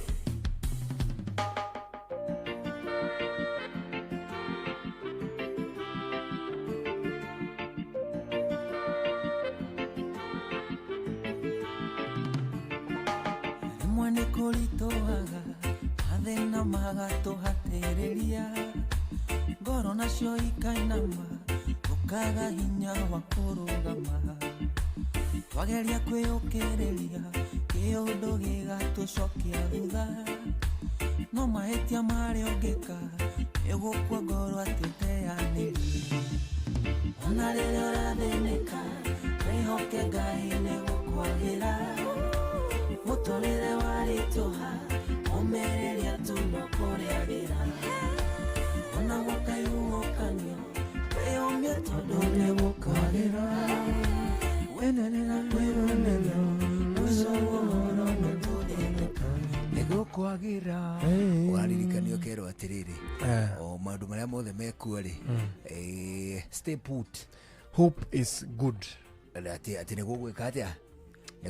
Rĩmwe nĩ kũritũhaga, mathĩna magatũhatĩrĩria, ngoro nacio ikainama, tũkaga hinya wa kũrũgama. Twageria kwĩyũkĩrĩria, kĩũndũ gĩgatũcokia thutha, no mahĩtia marĩa ũngĩka nĩgũkua ngoro atĩ teanĩria. Ona rĩrĩa ũrathĩnĩka, wĩhoke Ngai nĩgũkwagĩra. Mũtũrĩre waritũha, ũmĩrĩria tu no kũrĩagĩra. Ona gũkaihuhũkanio, wĩyũmie tondũ nĩgũkwagĩra. Wenenera kwĩyũmĩria, mũico wa ũhoro nĩtũrĩthĩka, nĩgũkwagĩra. Ũraririkanio kerwo atĩrĩrĩ, o maũndũ marĩa mothe mekuo rĩ, stay put. Hope is good. Atĩ nĩgũgwĩka atĩa?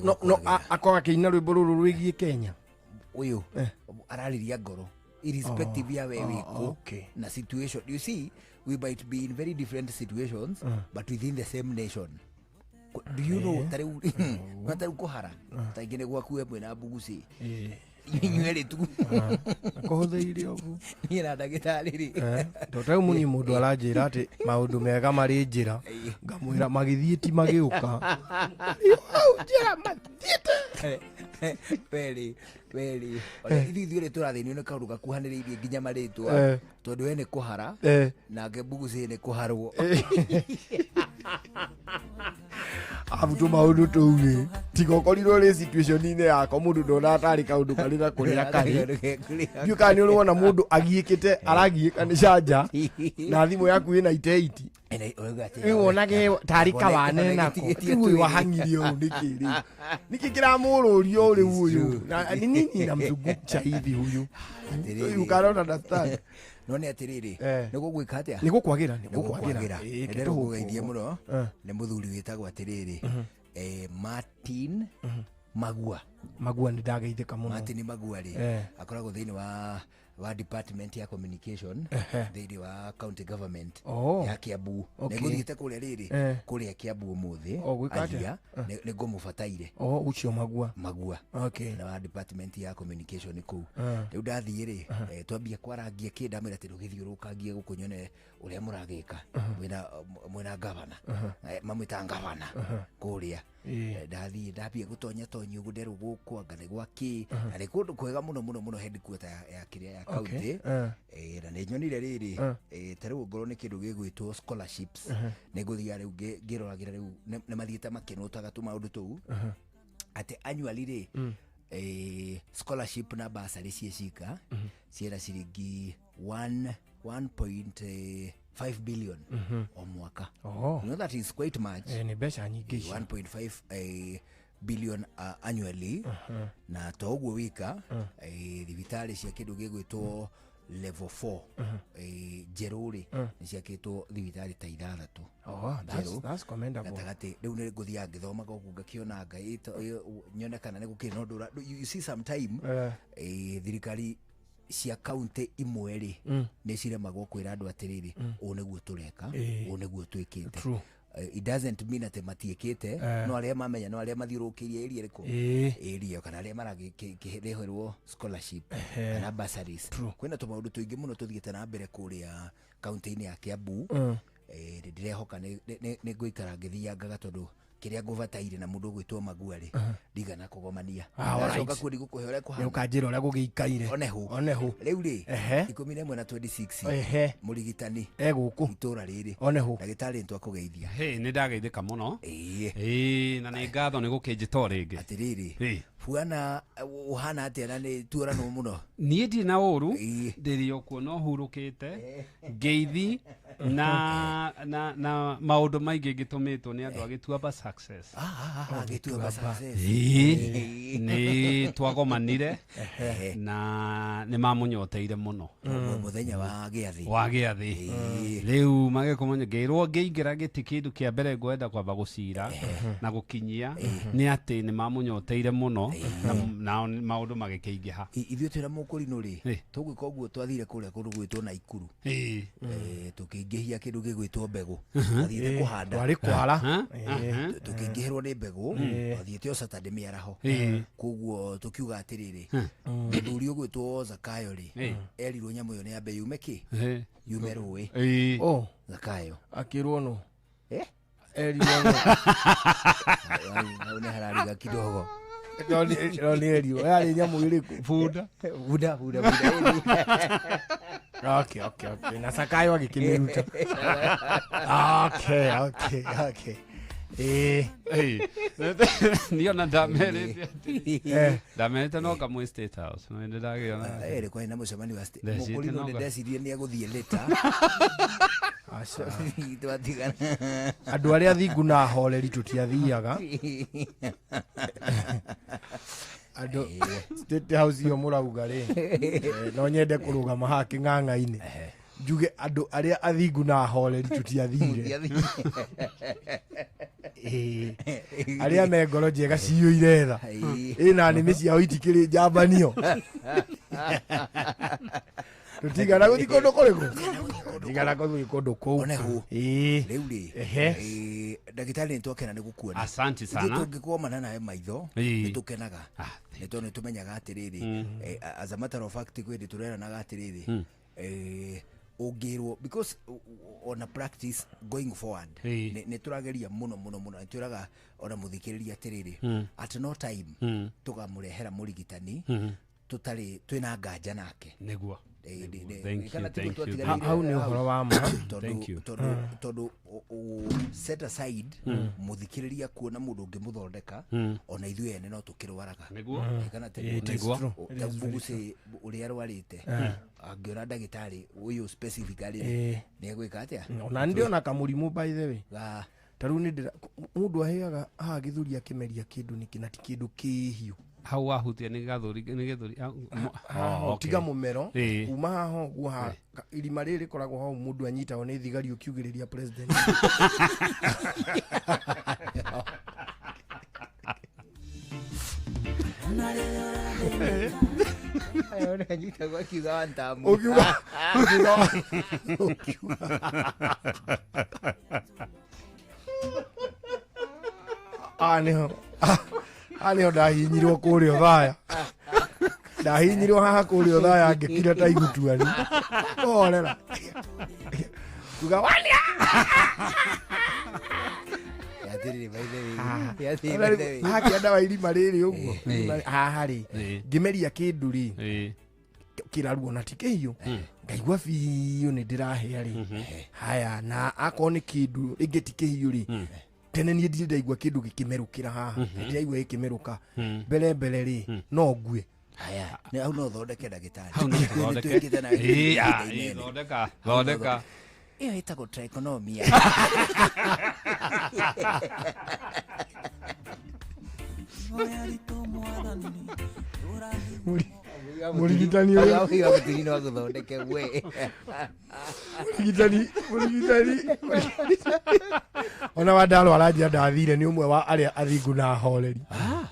No akorwo akĩina rwĩmbo rũrũ rwĩgiĩ Kenya. Ũyũ arariria ngoro irrespective ya we wĩkũ na situation. You see, we might be in very different situations, but within the same nation. Do you know ta rĩu ta rĩu kũhara ta ingĩ nĩ gwaku we mwĩna mbuguci inyuerĩ tu kũhũthĩire ũguo niĩ na ndagĩtarĩ rĩ. Tondũ rĩu mũniĩ mũndũ aranjĩra atĩ maũndũ mega marĩ njĩra, ngamwĩra magĩthiĩ ti magĩũka. Hau njĩra mathiĩte. Weri weri ithuĩ ithuerĩ tũrathĩnio nĩ kaũndũ gakuhanĩrĩirie nginya marĩtwa, tondũ we nĩ kũhara nake mbuguci nĩ kũharwo. Abu tũ maũndũ tũu rĩ, tiga ũkorirwo rĩ situation-inĩ yakwa mũndũ ndonaga tarĩ kaũndũ karĩ na kũrĩa karĩ. Ndiũĩ kana nĩ ũrĩ wona mũndũ agiĩkĩte, aragiĩka nĩ canja na thimũ yaku ĩna iteiti. Rĩu wonage tarĩ kawane nako. Rĩu ũyũ wahang'irie ũũ nĩkĩ rĩu? Nĩkĩ kĩramũrũria rĩu ũyũ? Na ni nini namzungumcha hivi huyu? You cannot understand. No nĩ atĩrĩrĩ, nĩgũgwĩka atĩa? Nĩgũkwagĩra, nĩgũkwagĩra. Nĩndĩrũgũgeithie mũno nĩ mũthuri wĩtagwo atĩrĩrĩ, Martin Magua. Magua nĩ ndageithĩka mũno. Martin Magua rĩ, akoragwo thĩinĩ wa department ya communication thĩinĩ wa county government ya Kiambu. Nĩngũthiĩte kũrĩa rĩrĩ, kũrĩa Kiambu ũmũthĩ athia nĩngũmũbataire. Ũcio Magua. Magua. Na wa department ya communication kũu. Rĩu ndathiĩ rĩ, twambia kwarangia kĩ, ndamwĩra atĩ ndũgĩthiũrũrũkangie gũkũ nyone ũrĩa mũragĩka mwĩna gavana. Mamwĩtaga gavana kũrĩa. Ndathiĩ ndambia gũtonya tonya ũguo nderwo gũkũ anga nĩ gwa kĩ, na nĩ kũndũ kwega mũno mũno mũno headquarter ya kĩrĩa ya county. Na nĩ nyonire rĩrĩ, ta rĩu ngorwo nĩ kĩndũ gĩgwĩtwo scholarships, nĩ ngũthiaga rĩu ngĩroragĩra rĩu nĩ mathiĩte makĩnotaga tũmaũndũ tũu atĩ annually rĩ, scholarship na bursary ciĩ cika ciĩna ciringi 1.5 billion o mwaka. You know that is quite much. Nĩ mbeca nyingĩ icio. 1.5 billion annually. Na to ũguo wika, thibitarĩ cia kĩndũ gĩgwĩtwo level 4 njerũ rĩ, nĩ ciakĩtwo thibitarĩ ta ithathatũ. That's commendable. Gatagatĩ rĩu nĩ ngũthiaga ngĩthomaga ũguo ngakĩona nyone kana nĩ gũkĩrĩ na ũndũ. You see sometime thirikari Cia kaunti imwe rĩ nĩ ciremagwo kwĩra andũ atĩrĩrĩ, ũũ nĩguo tũreka, ũũ nĩguo twĩkĩte. It doesn't mean atĩ matiĩkĩte, no arĩa mamenya no arĩa mathiũrũrũkĩirie area ĩrĩkũ, area kana arĩa maragĩrĩhĩrwo scholarship kana bursaries. Kwĩna tũmaũndũ tũingĩ mũno tũthiĩte na mbere kũrĩa kaunti-inĩ ya Kiambu. Ndĩrehoka nĩ ngũikara ngĩthiangaga tondũ kĩrĩa ngũbataire na mũndũ ũgwĩtwo Magua rĩ, ndigana kũgomania. Ndacoka kuo ndigũkũhe ũrĩa kũhana. Nĩũkanjĩra ũrĩa gũgĩikaire. Onehu. Onehu. Rĩu rĩ, 11 na 26, mũrigitani egũkũ itũra rĩrĩ. Onehu. Ndagĩtarĩ nĩtwakũgeithia. Hĩ, nĩ ndageithĩka mũno. Ĩĩ, na nĩ ngatho nĩ gũkĩnjĩta o rĩngĩ. Atĩrĩrĩ, buana ũhana atĩa na nĩ tuoranwo mũno? Niĩ ndirĩ na ũru, ndĩrĩ o kuo no hurũkĩte ngeithi na na na maũndũ maingĩ ngĩtũmĩtwo nĩ andũ a Gĩtuamba Success. Gĩtuamba Success. Ĩĩ, nĩ twagomanire na nĩ mamũnyoteire mũno mũthenya wa gĩathĩ. Wa gĩathĩ. Rĩu magĩkũmenya ngĩrwo ngĩingĩra gĩtĩ kĩndũ kĩa mbere ngwenda kwamba gũcira na gũkinyia nĩ atĩ nĩ mamũnyoteire mũno na maũndũ magĩkĩingĩha. Ithuĩ twĩna mũkũrinũ rĩ, tũgwĩka ũguo twathire kũrĩa kũndũ gwĩtwo Naikuru. Tũkĩingĩhia kĩndũ gĩgwĩtwo mbegũ. Twathiĩte kũhanda. Twarĩ kwara. Tũkĩingĩhĩrwo nĩ mbegũ, twathiĩte o Saturday mĩaraho. Koguo tũkiuga atĩrĩrĩ, mũthuri ũgwĩtwo Zakayo rĩ, erirwo nyamũ ĩyo nĩ yambe yume kĩ? Yume rũĩ. Zakayo. Akĩrwo nũ? Erirwo nũ? Hau nĩ harariga kidogo. No nĩ erirwo. Yarĩ nyamũ ĩrĩkũ? Bunda. Bunda, bunda, bunda. Okay, okay, okay. Na Zakayo agĩkĩmĩruta. Okay, okay, okay. Niĩ ona ndamerĩte atĩrĩ, ndamerĩte no ngamwĩ State House. No nĩ ndagĩona. Ĩrĩ kwarĩ na mũcemanio wa State. Mũkũrinũ nĩ ndecirie nĩ egũthiĩ later. Twatigana. Andũ arĩa athingu na ahoreri tũtiathiaga. Andũ State House iyo mũrauga rĩ, no nyende kũrũgama haha kĩng'ang'a-inĩ njuge andũ arĩa athingu na ahoreri tũtiathire. Arĩa me ngoro njega ciyũire tha, ĩna nĩmĩ ciao itikĩrĩ njambanio. Tũtigana gũthiĩ kũndũ kũrĩkũ? Tũtigana gũthiĩ kũndũ kũu. Onehu. Rĩu rĩ, ndagĩtarĩ nĩ twakena nĩ gũkuona. Asante sana. Ithuĩ tũngĩkuomana nawe maitho, nĩ tũkenaga. Nĩ tondũ nĩ tũmenyaga atĩrĩrĩ, as a matter of fact kwĩ hĩndĩ tũreranaga atĩrĩrĩ, ũngĩrwo because on a practice going forward nĩ tũrageria mũno mũno mũno, nĩ twĩraga ona mũthikĩrĩria atĩrĩrĩ, at no time tũkamũrehera mũrigitani tũtarĩ twĩna nganja nake. Nĩguo. Hau nĩ ũhoro wa ma. Tondũ set aside mũthikĩrĩria kuona mũndũ ũngĩmũthondeka, ona ithuĩ ene no tũkĩrwaraga. Kana Buguci ũrĩa arwarĩte angĩona ndagĩtarĩ ũyũ specifically nĩ egwĩka atĩa? Ona ndĩona kamũrimũ by the way. Ta rĩu nĩ mũndũ aheaga haha gĩthũri akĩmeria kĩndũ nĩkĩ na ti kĩndũ kĩhiũ. Hau wahutia nĩ gathũri nĩ gĩthũri. Tiga mũmero kuma haha ũguo ha irima rĩrĩ rĩkoragwo hau mũndũ anyitagwo nĩ thigari ũkiugĩrĩria president. Anyitagwo akiuga wantamu. Ũkiuga nĩho nĩho ndahinyirwo kũrĩa Othaya. Ndahinyirwo haha kũrĩa Othaya ngĩkira ta igutuani. Horera. Kuga wania. Haha kĩanda wa irima rĩrĩ ũguo. Haha rĩ, ngĩmeria kĩndũ rĩ, kĩraruo na ti kĩhiũ. Ngaigua biũ nĩ ndĩrahĩa rĩ. Haya, na akorwo nĩ kĩndũ rĩngĩ ti kĩhiũ rĩ, tene niĩ ndirĩ ndaigua kĩndũ gĩkĩmerũkĩra haha. Ndiraigua gĩkĩmerũka. Mbere mbere rĩ, no ngue. Haya, hau no ũthondeke ndagĩtarĩ. Hau no ũthondeke. Thondeka, thondeka. Ĩyo ĩtagwo trichonomia. Mũrigitani ũyũ. Mũrigitani no agũthondeke we. Mũrigitani ona wa ndarwara njia ndathire nĩ ũmwe wa arĩa athingu na ahoreri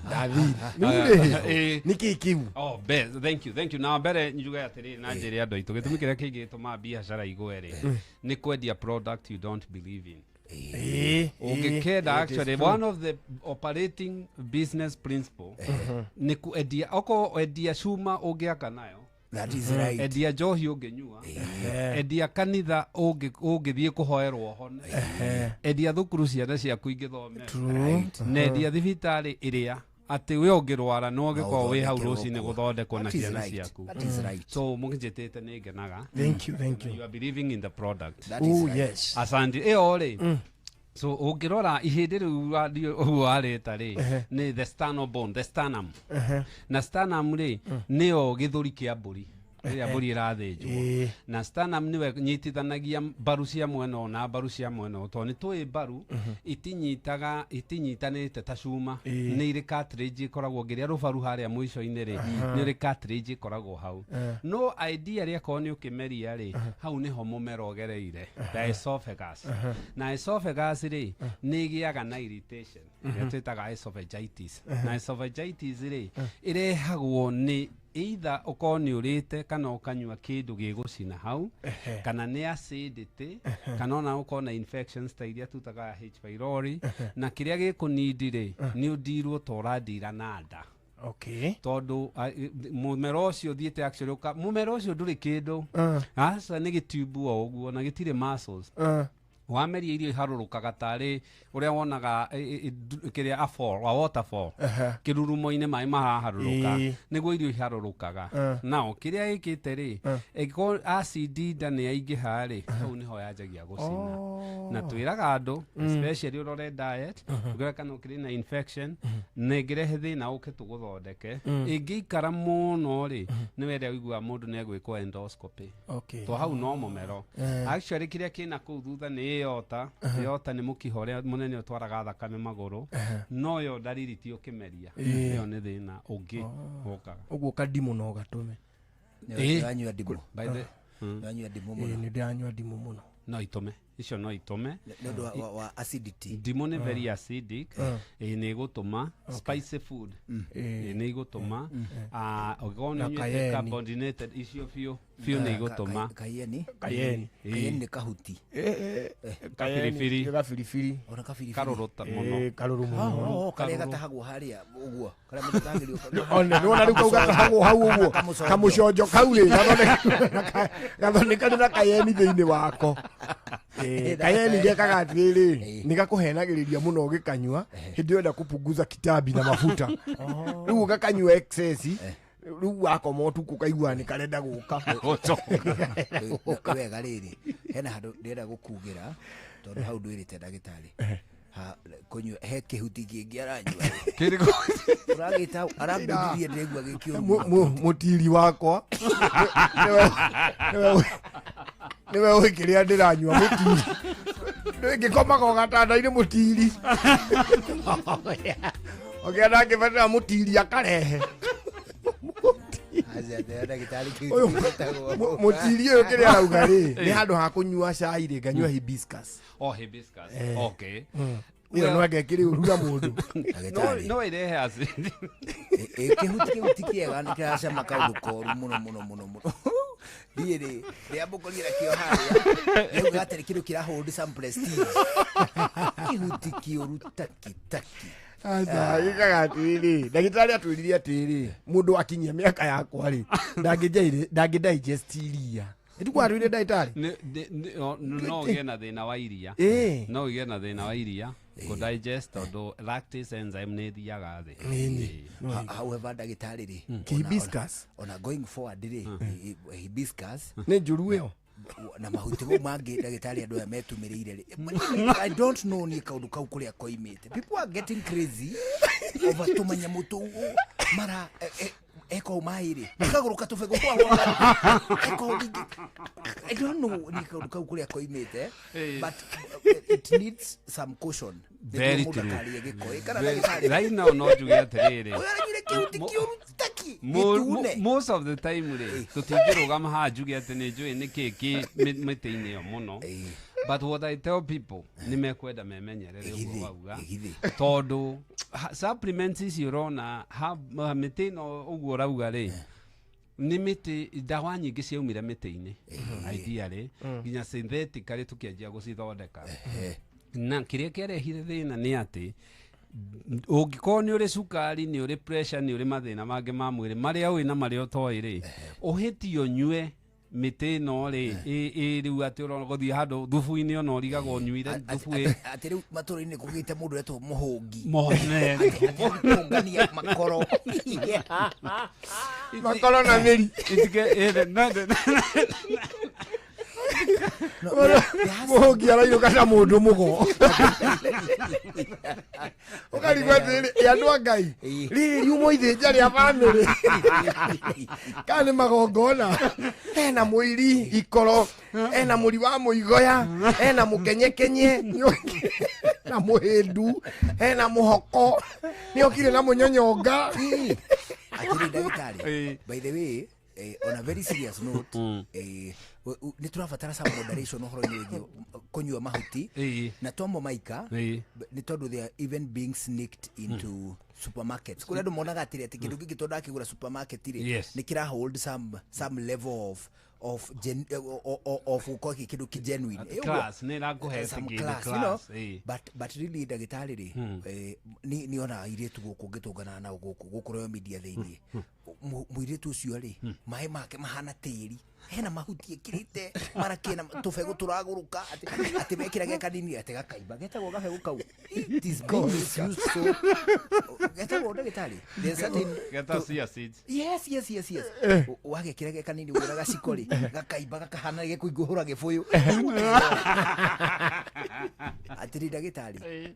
ndathire rĩu rĩ nĩ kĩĩ kĩu? Oh, be, thank you, thank you. Na mbere njuge atĩrĩrĩ na njĩre andũ aitũ gĩtũmi kĩrĩa kĩngĩtũma biacara igwe rĩ nĩ kwendia product you don't believe in. Ũngĩkenda It is actually true. one of the operating business principle nĩ kwendia okorwo endia cuma ũngĩaka nayo. That is right. Endia njohi ũngĩnyua, endia kanitha ũngĩthiĩ kũhoerwo hone, endia thukuru ciana ciaku ingĩthomera, True. na endia thibitarĩ ĩrĩa atĩ we ũngĩrwara no ũngĩkorwo wĩ hau ũthondekerwo rũcinĩ kuo. gũthondekwo na That is ciana right. ciaku. That is right. So mũnjĩtĩte nĩ ngenaga. Thank you, thank you. You are believing in the product. That is Oh, right. yes. Asante. Ĩyo rĩ, so ũngĩrora ihĩndĩ rĩu ũguo warĩta rĩ nĩ the sternal bone, the sternum. Na sternum rĩ nĩyo gĩthũri kĩa mbũri rĩrĩa mbũri ĩrathĩnjwo. Na sternum nĩwe nyitithanagia mbaru cia mwena ũyũ na mbaru cia mwena ũyũ, tondũ nĩ tũĩ mbaru itinyitaga itinyitanĩte ta cuma. Nĩ irĩ cartilage ĩkoragwo ngĩrĩa rũbaru harĩa mũico-inĩ rĩ, nĩ ũrĩ cartilage ĩkoragwo hau. No idea rĩakorwo nĩ ũkĩmeria rĩ, hau nĩho mũmero ũgereire, the esophagus. Na esophagus rĩ nĩ ĩgĩaga na irritation ĩrĩa twĩtaga esophagitis. Na esophagitis rĩ ĩrehagwo nĩ either ũkorwo nĩ ũrĩte kana ũkanyua kĩndũ gĩgũcina hau, kana nĩ acidity, kana ona ũkorwo na infections ta iria tutaga H pylori. Na kĩrĩa gĩkũnindi rĩ nĩ ũndirwo ta ũrandira na nda. Tondũ mũmero ũcio ũthiĩte actually mũmero ũcio ndũrĩ kĩndũ. Aca, nĩ gĩtiumbu o ũguo na gĩtirĩ muscles. Wameria irio iharũrũkaga tarĩ ũrĩa wonaga kĩrĩa a fall, a waterfall, kĩrurumo-inĩ maĩ maraharũrũka. Nĩguo irio iharũrũkaga. Nao kĩrĩa ĩkĩte rĩ, ĩngĩkorwo acid nda nĩ yaingĩha rĩ, hau nĩho yanjagia gũcina. Na twĩraga andũ especially ũrore diet, ũngĩrora kana ũkĩrĩ na infection na ĩngĩrehe thĩna ũke tũgũthondeke. Ĩngĩikara mũno rĩ, nĩ ĩrĩa ũiguaga mũndũ nĩ egwĩkwo endoscopy. To hau no mũmero. Actually kĩrĩa kĩna kũu thutha nĩ aorta. Aorta nĩ mũkiha ũrĩa mũnene ũtwaraga thakame magũrũ. No yo ndariri ti ũkĩmeria. Ĩyo nĩ thĩna ũngĩ ũkaga. Ũguo kandimũ no gatũme? Nĩwanyua ndimũ? By the Nĩwanyua ndimũ Ĩĩ, mũno? nĩ ndĩranyua ndimũ mũno. No itũme icio, no itũme. Nĩ ũndũ wa acidity. Ndimũ nĩ very acidic. Ĩĩ, nĩ ĩgũtũma spicy food. Ĩĩ, nĩ igũtũma. Ah, ũngĩkorwo nĩ Na ũnyuĩte cayenne. carbonated icio biũ biũ nĩ igũtũma. Kayeni. Cayenne. Kayeni nĩ kahuti. Kabiribiri. Nĩ kabiribiri. Ona kabiribiri. Karũrũ ta mũno. Ĩĩ, karũrũ mũno. Oh, karĩa Karũrũ. gatahagwo harĩa ũguo, karĩa mũndũ atangĩrio. One nĩwona rĩu kau gatahagwo hau ũguo. Kamũconjo. Kamũconjo kau rĩ gathondekanĩ na kayeni thĩinĩ wako. Kayeni gekaga atĩrĩrĩ, nĩ gakũhenagĩrĩria mũno ũgĩkanyua hĩndĩ ĩyo enda kũpunguza kitambi na mafuta. Rĩu ũgakanyua excess, rĩu wakoma ũtukũ kaigua nĩ karenda gũka. Nĩ wega rĩrĩ hena handũ ndĩrenda gũkugĩra tondũ hau ndwĩrĩte ndagĩtarĩ ha kũnyua he kĩhuti kĩngĩ aranyua. Kĩrĩkũ? Ũragĩta arambundirie ndĩraigua gĩkĩũru. Mũtiri wakwa nĩwe ũĩ kĩrĩa ndĩranyua. Mũtiri ngĩkomaga o gatanda-inĩ, mũtiri ũkĩenda ngĩbatara mũtiri akarehe. Aca, ndagĩtarĩ kĩhuti Ũyũ gĩtagwo. Mũtiri ũyũ kĩrĩa arauga rĩ, nĩ handũ ha kũnyua cai rĩ, nganyua hibiscus. Oh, hibiscus. Okay. Ĩyo no angekĩrĩ ũru na mũndũ. Ndagĩtarĩ. No ĩrehe acid. Ĩ, kĩhuti kĩu ti kĩega, nĩ kĩracama kaũndũ koru mũno mũno mũno mũno. Niĩ rĩ rĩrĩa mũkorire nakĩo harĩa rĩu atĩrĩ kĩndũ kĩra hold some prestige, kĩhuti kĩũru taki taki. Aca, gĩkaga atĩrĩrĩ, ndagĩtarĩ atwĩrire atĩrĩrĩ, mũndũ akinyia mĩaka yakwa rĩ ndangĩ digest iria. Nĩtũkwarwire ndagĩtarĩ. No ũgĩe na thĩna wa iria. No ũgĩe na thĩna wa iria kũ digest tondũ lactase enzyme nĩ ĩthiaga thĩ. Ĩni. However, ndagĩtarĩ rĩ, Hibiscus. ona going forward rĩ, hibiscus Nĩ njũru ĩyo? Na mahuti mau mangĩ ndagĩtarĩ andũ aya metumĩrĩire rĩ, I don't know niĩ kaũndũ kau kũrĩa koimĩte. People are getting crazy over tũmanyamũ tũu mara eko maĩ rĩ kagũrũka tũbegũ eko ningĩ. I don't know niĩ kaũndũ kau kũrĩa koimĩte, but it needs some caution nĩguo Very mũndũ true. akarĩe gĩko. Ĩ, kana ndagĩtarĩ? Right now no njuge atĩrĩrĩ Ũyũ aranyuire kĩhuti kĩũru taki. Gĩtune. Most of the time rĩ, tũtingĩrũgama haha njuge atĩ nĩ njũĩ nĩ kĩ kĩ mĩtĩ-inĩ ĩyo mũno, but what I tell people, nĩ mekwenda memenyerere ũguo wauga, tondũ supplements ici ũrona mĩtĩ ĩno ũguo ũrauga rĩ, nĩ mĩtĩ, ndawa nyingĩ ciaumire mĩtĩ-inĩ ideally, nginya synthetically tũkĩanjia gũcithondeka. Na kĩrĩa kĩarehire thĩna nĩ atĩ ũngĩkorwo nĩ ũrĩ cukari, nĩ ũrĩ pressure, nĩ ũrĩ mathĩna mangĩ ma mwĩrĩ marĩa ũĩ na marĩa ũtoĩ rĩ, ũhĩtie ũnyue mĩtĩ ĩno rĩ, ĩ rĩu atĩ ũragũthiĩ handũ thubu-inĩ, ona ũrigagwo ũnyuire thubu ĩ. Atĩ rĩu matũra-inĩ kũgĩte mũndũ etwo mũhũngi. Mone. Kũngania makoro. Makoro na mĩri. Mũhũngi arainũka na mũndũ mũgo, ũkarigwo atĩrĩrĩ, ĩ andũ a Ngai, rĩrĩ riuma ithĩnja rĩa bamĩrĩ kana nĩ magongona? Hena mũiri ikoro, ena mũri wa mũigoya, ena mũkenyekenye na mũhĩndu, hena mũhoko, nĩokire na mũnyonyonga. Atĩrĩ ndagĩtarĩ, by the way, on a very serious note, nĩ tũrabatara some moderation ũhoro-inĩ wĩgiĩ kũnyua mahuti na twamo maika, nĩ tondũ they are even being sneaked into supermarkets, kũrĩa andũ monaga atĩrĩ atĩ kĩndũ gĩkĩ tondũ akĩgũra supermarket rĩ, nĩ kĩra hold some level of gen, of gũkorwo gĩ kĩndũ kĩ genuine. Ũguo. Class, nĩ ĩrakũhe Some kĩndũ class, class, but really ndagĩtarĩ rĩ, ni ona airĩtu gũkũ ngĩtũngana nao gũkũ Royal Media thĩinĩ, mũirĩtu ũcio rĩ, maĩ make mahana tĩri, hena mahuti ĩkĩrĩte mara kĩna tũbegũ tũragũrũka, atĩ mekĩra ge kanini atĩ gakaimba, getagwo gabegũ kau, it is being misused. So getagwo, ndagĩtarĩ, there's certain Geta chia seeds. Yes. Wagekĩra ge kanini ũguo na gaciko rĩ, gakaimba gakahana gĩkũingũhũra gĩbũyũ. Atĩrĩ ndagĩtarĩ,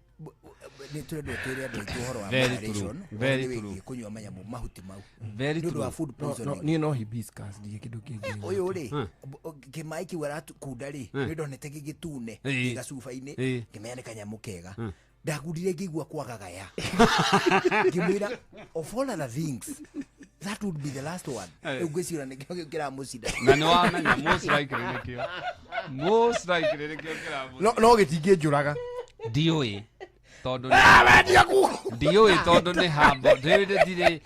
nĩ tũrendwo twĩre andũ aitũ ũhoro wa Very moderation, true, very ũhoro-inĩ true. wĩgiĩ kũnyua manyamũ mahuti mau Very nĩ ũndũ wa true. food No, no, poisoning. niĩ no hibiscus, ndirĩ kĩndũ kĩngĩ. Ũyũ rĩ, kĩmaĩ kĩu arakunda rĩ, nĩ ndonete gĩgĩtune gĩgacuba-inĩ, ngĩmenya nĩ kanyamũ kega. Ndagundire ngĩigua kwagagaya, ngĩmwĩra of all other things that would be the last one. Rĩu ngwĩciria nĩkĩo kĩu kĩramũcinda. Na nĩ wamenya most likely nĩkĩo, most likely nĩkĩo kĩramũcinda. No gĩtingĩnjũraga. Ndiũĩ tondũ Wendia kuku. Ndiũĩ tondũ nĩ hambo ndirĩ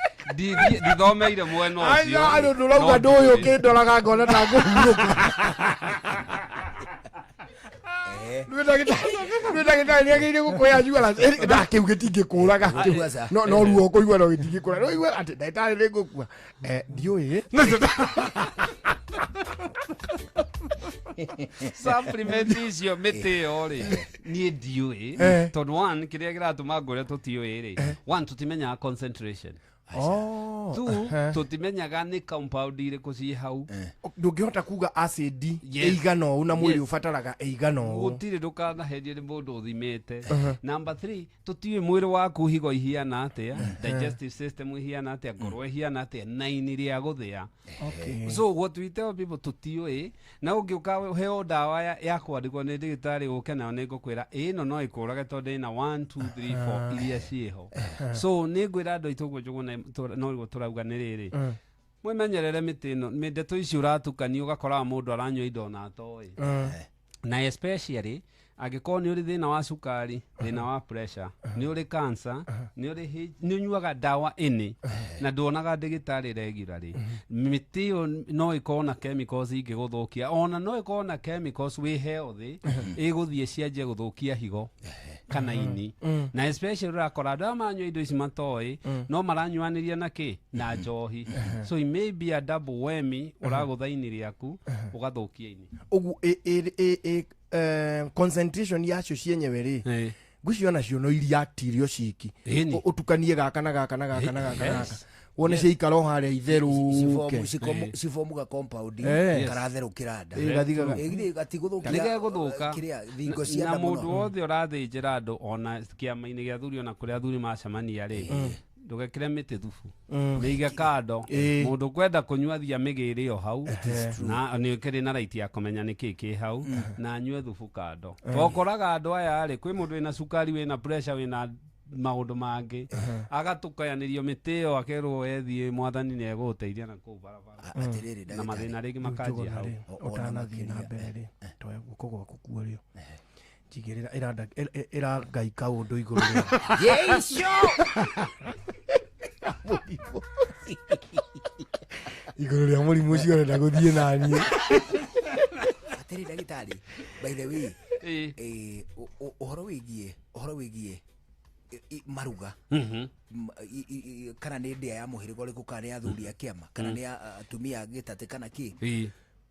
ndithomeire mwena ũcio. Aca, andũ ndũrauga ndũ ũyũ ũkĩndoraga ngona ta ngũhurũka. Nĩ ndagĩtarĩ nĩ agĩrĩire gũkũhe assurance. Nda kĩu gĩtingĩkũraga. Aca. No ruo ũkũigua, no gĩtingĩkũraga. No ũigue atĩ ndagĩtarĩ nĩ ngũkua. Ndiũĩ. Supplement icio, mĩtĩ ĩyo rĩ, niĩ ndiũĩ, tondũ one, kĩrĩa kĩratũma ngũre tũtiũĩ rĩ, one, tũtimenyaga concentration. Oh, Two, tũtimenyaga nĩ compound irĩkũ ciĩ hau. Ndũngĩhota kuga acid ĩigana ũũ na mwĩrĩ ũbataraga ĩigana ũũ. Gũtirĩ, ndũkanaherie nĩ mũndũ ũthimĩte. Number three, tũtiũĩ mwĩrĩ waku higo ihiana atĩa, digestive system ihiana atĩa, ngoro ihiana atĩa, na ini rĩa gũthĩa. So what we tell people, tũtiũĩ. Na ũngĩũka ũheo ndawa ya kwandĩkwo nĩ ndagĩtarĩ ũke nayo, nĩ ngũkwĩra ĩno no ĩkũrage tondũ ĩna 1 2 3 4 iria ciĩho. So nĩ ngwĩra andũ aitũ ũguo Njũgũna, no tũrauga nĩ rĩrĩ, mwĩmenyerere mĩtĩ ĩno, ndeto ici ũratukania, ũgakoraga mũndũ aranyua indo ona atoĩ. Na especially angĩkorwo nĩ ũrĩ thĩna wa cukari, thĩna wa pressure, nĩ ũrĩ cancer, nĩ ũnyuaga ndawa ĩnĩ na nduonaga ndĩgĩtarĩ regularly, mĩtĩ ĩyo no ĩkorwo na chemicals ingĩgũthũkia, ona no ĩkorwo na chemicals wĩ healthy ĩgũthiĩ cianjie gũthũkia higo kana ini. Na especially ũrakora andũ aya maranyua indo ici matoĩ, no maranyuanĩria na kĩ na njohi, so it may be a double whammy, ũragũtha ini rĩaku, ũgathũkia ini. Ũguo concentration yacio cienyewe rĩ, ngwĩciria onacio no iria tirio ciki. Ũtukanie gaka na gaka na gaka na gaka na gaka, wone ciaikara o harĩa itherũke. Cibomuga compound karatherũkĩra nda. Gathigaga. Gatigũthũkia nĩgegũthũka. Kĩrĩa thingo cia Na nda mũndũ mũno. Wothe ũrathĩnjĩra andũ ona kĩama-inĩ gĩa athuri, ona kũrĩa athuri macemania rĩ, ndũgekĩre mĩtĩ thubu, mĩige kando. Mũndũ kwenda kũnyua thia mĩgĩre o hau, na nĩ ũkĩrĩ na right ya kũmenya nĩ kĩ kĩ hau, na anyue thubu kando. Tokoraga andũ aya rĩ, kwĩ mũndũ wĩna cukari, wĩna pressure, wĩna maũndũ mangĩ agatũkayanirio mĩtĩ ĩyo akerwo ethiĩ mwathani nĩ egũgũteithia na kũu barabara Atĩrĩrĩ, na mathĩna rĩngĩ makanjia hau. Ũtanathiĩ na mbere rĩ, toya guoko gwaku kuo rĩ, njigĩrĩra ĩrangai kaũndũ igũrũ rĩa Yeisho! Igũrũ rĩa mũrimũ ũcio ũrenda gũthiĩ naniĩ. Atĩrĩ ndagĩtarĩ, by the way, ũhoro wĩgiĩ maruga kana nĩ ndĩa ya mũhĩrĩga ũrĩkũ, kana nĩ athuri a kĩama, kana nĩ atumia a gĩtatĩ, kana kĩ,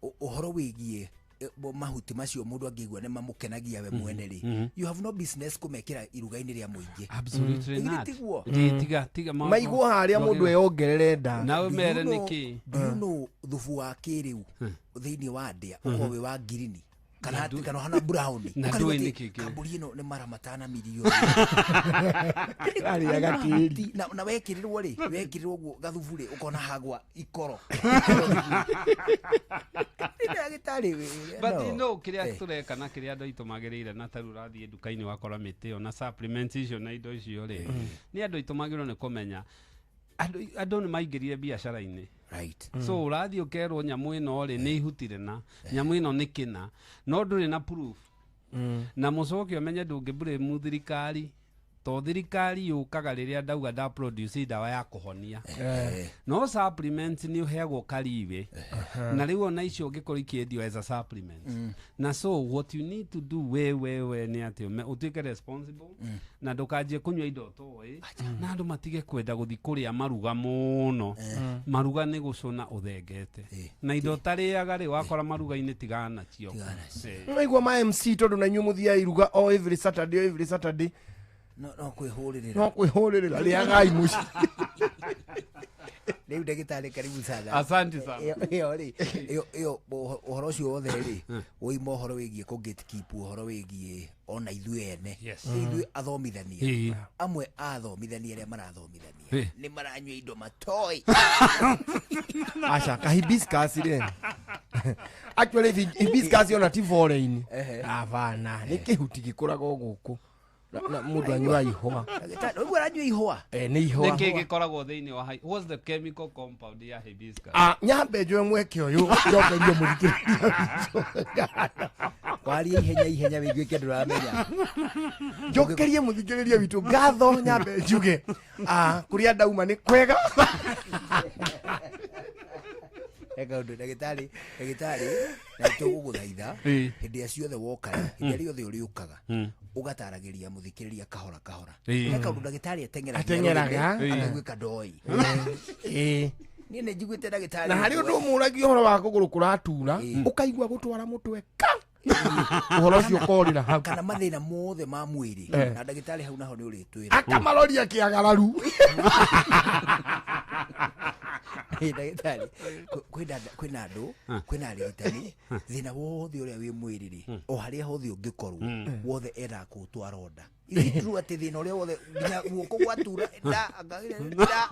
ũhoro wĩgiĩ mahuti macio mũndũ angĩigua nĩ mamũkenagia we mwene rĩ, you have no business kũmekĩra iruga-inĩ rĩa mũingĩ. Absolutely not. Tiguo? Tiga maigwo harĩa mũndũ eyongerere nda. Na ũmere nĩkĩ? Do you know thubu wa kĩrĩu thĩinĩ wa ndĩa ũkorwo wĩ wa ngirini kana hana brown, na ndũĩ nĩkĩ kĩu? Kambũri ĩno nĩ mara matana mirioni. Arĩaga tĩri. Na wekĩrĩrwo rĩ, wekĩrĩrwo ũguo gathubu rĩ, ũkona hagwa ikoro. Ndagĩtarĩ But you know kĩrĩa tũreka na kĩrĩa andũ aitũ magĩrĩire, na tarĩu ũrathiĩ nduka-inĩ wakora mĩtĩ ĩyo na supplements icio na indo icio rĩ, nĩ andũ aitũ magĩrĩirwo nĩ kũmenya andũ nĩ maingĩrire biacara-inĩ. Right. So ũrathiĩ ũkerwo nyamũ ĩno rĩ nĩ ihutire na nyamũ ĩno nĩ kĩna, no ndũrĩ na proof. Na mũcoke ũmenye ndũngĩ blame thirikari, to thirikari yũkaga rĩrĩa ndauga nda produce ndawa ya kũhonia. No supplements nĩ ũheagwo kariwe, na rĩu ona icio ũngĩkorwo ikĩendio as a supplement. Na so what you need to do we nĩ atĩ ũtuĩke responsible, na ndũkanjie kũnyua indo ũtoĩ, na andũ matige kwenda gũthiĩ kũrĩa maruga mũno. Maruga nĩ gũcũna ũthengete, na indo ũtarĩaga rĩ wakora maruga-inĩ tigana nacio. Maigua ma MC tondũ na inyuĩ mũthiaga iruga o every Saturday, no kwĩhũrĩrĩra, no kwĩhũrĩrĩra, rĩagai mũciĩ. Rĩu ndagĩtarĩ, karibu sana. Asante sana. Ĩyo rĩ, ĩyo ũhoro ũcio wothe rĩ, woima ũhoro wĩgiĩ kũ gatekeep, ũhoro wĩgiĩ ona ithuĩ ene, ithuĩ athomithania, amwe a athomithania arĩa marathomithania nĩ maranyua indo matoi. Aca ka hibiscus rĩ, actually hibiscus ona ti foreign. Abana, nĩ kĩhuti gĩkũraga o gũkũ. Na mũndũ anyua ihũa. Ũguo aranyua ihũa? Nĩ ihũa. Nĩkĩ gĩkoragwo thĩinĩ wa what's the chemical compound ya hibiscus? Nyambe njoe mweke ũyũ njokerie mũthikĩrĩria witũ. Waria ihenya wĩiguĩke ndũramenya. Njokerie mũthikĩrĩria witũ ngatho, nyambe njuge kũrĩa ndauma nĩ kwega. Eka ũndũ ndagĩtarĩ, na tũgũgũthaitha hĩndĩ ĩrĩa ciothe woka, hĩndĩ ĩrĩa yothe ũrĩũkaga, ũgataragĩria mũthikĩrĩria kahora kahora. He kaũndũ ndagĩtarĩ ateng'eraga akaiguĩka ndoi. Niĩ nĩ njiguĩte ndagĩtarĩ. Na harĩ ũndũ ũmũragia ũhoro wa kũgũrũ kũratura, ũkaigua gũtwara mũtwe ka ũhoro ũcio ũkorĩra hau. Kana mathĩna mothe ma mwĩrĩ, na ndagĩtarĩ hau naho nĩ ũrĩtwĩra. Akamaroria kĩagararu. Ndagĩtarĩ, kwĩna andũ, kwĩna arigitani, thĩna wothe ũrĩa wĩ mwĩrĩ rĩ, o harĩa hothe ũngĩkorwo, wothe endaga kũũtwara nda. Is it true atĩ thĩna ũrĩa wothe nginya guoko gwatura nda, nda?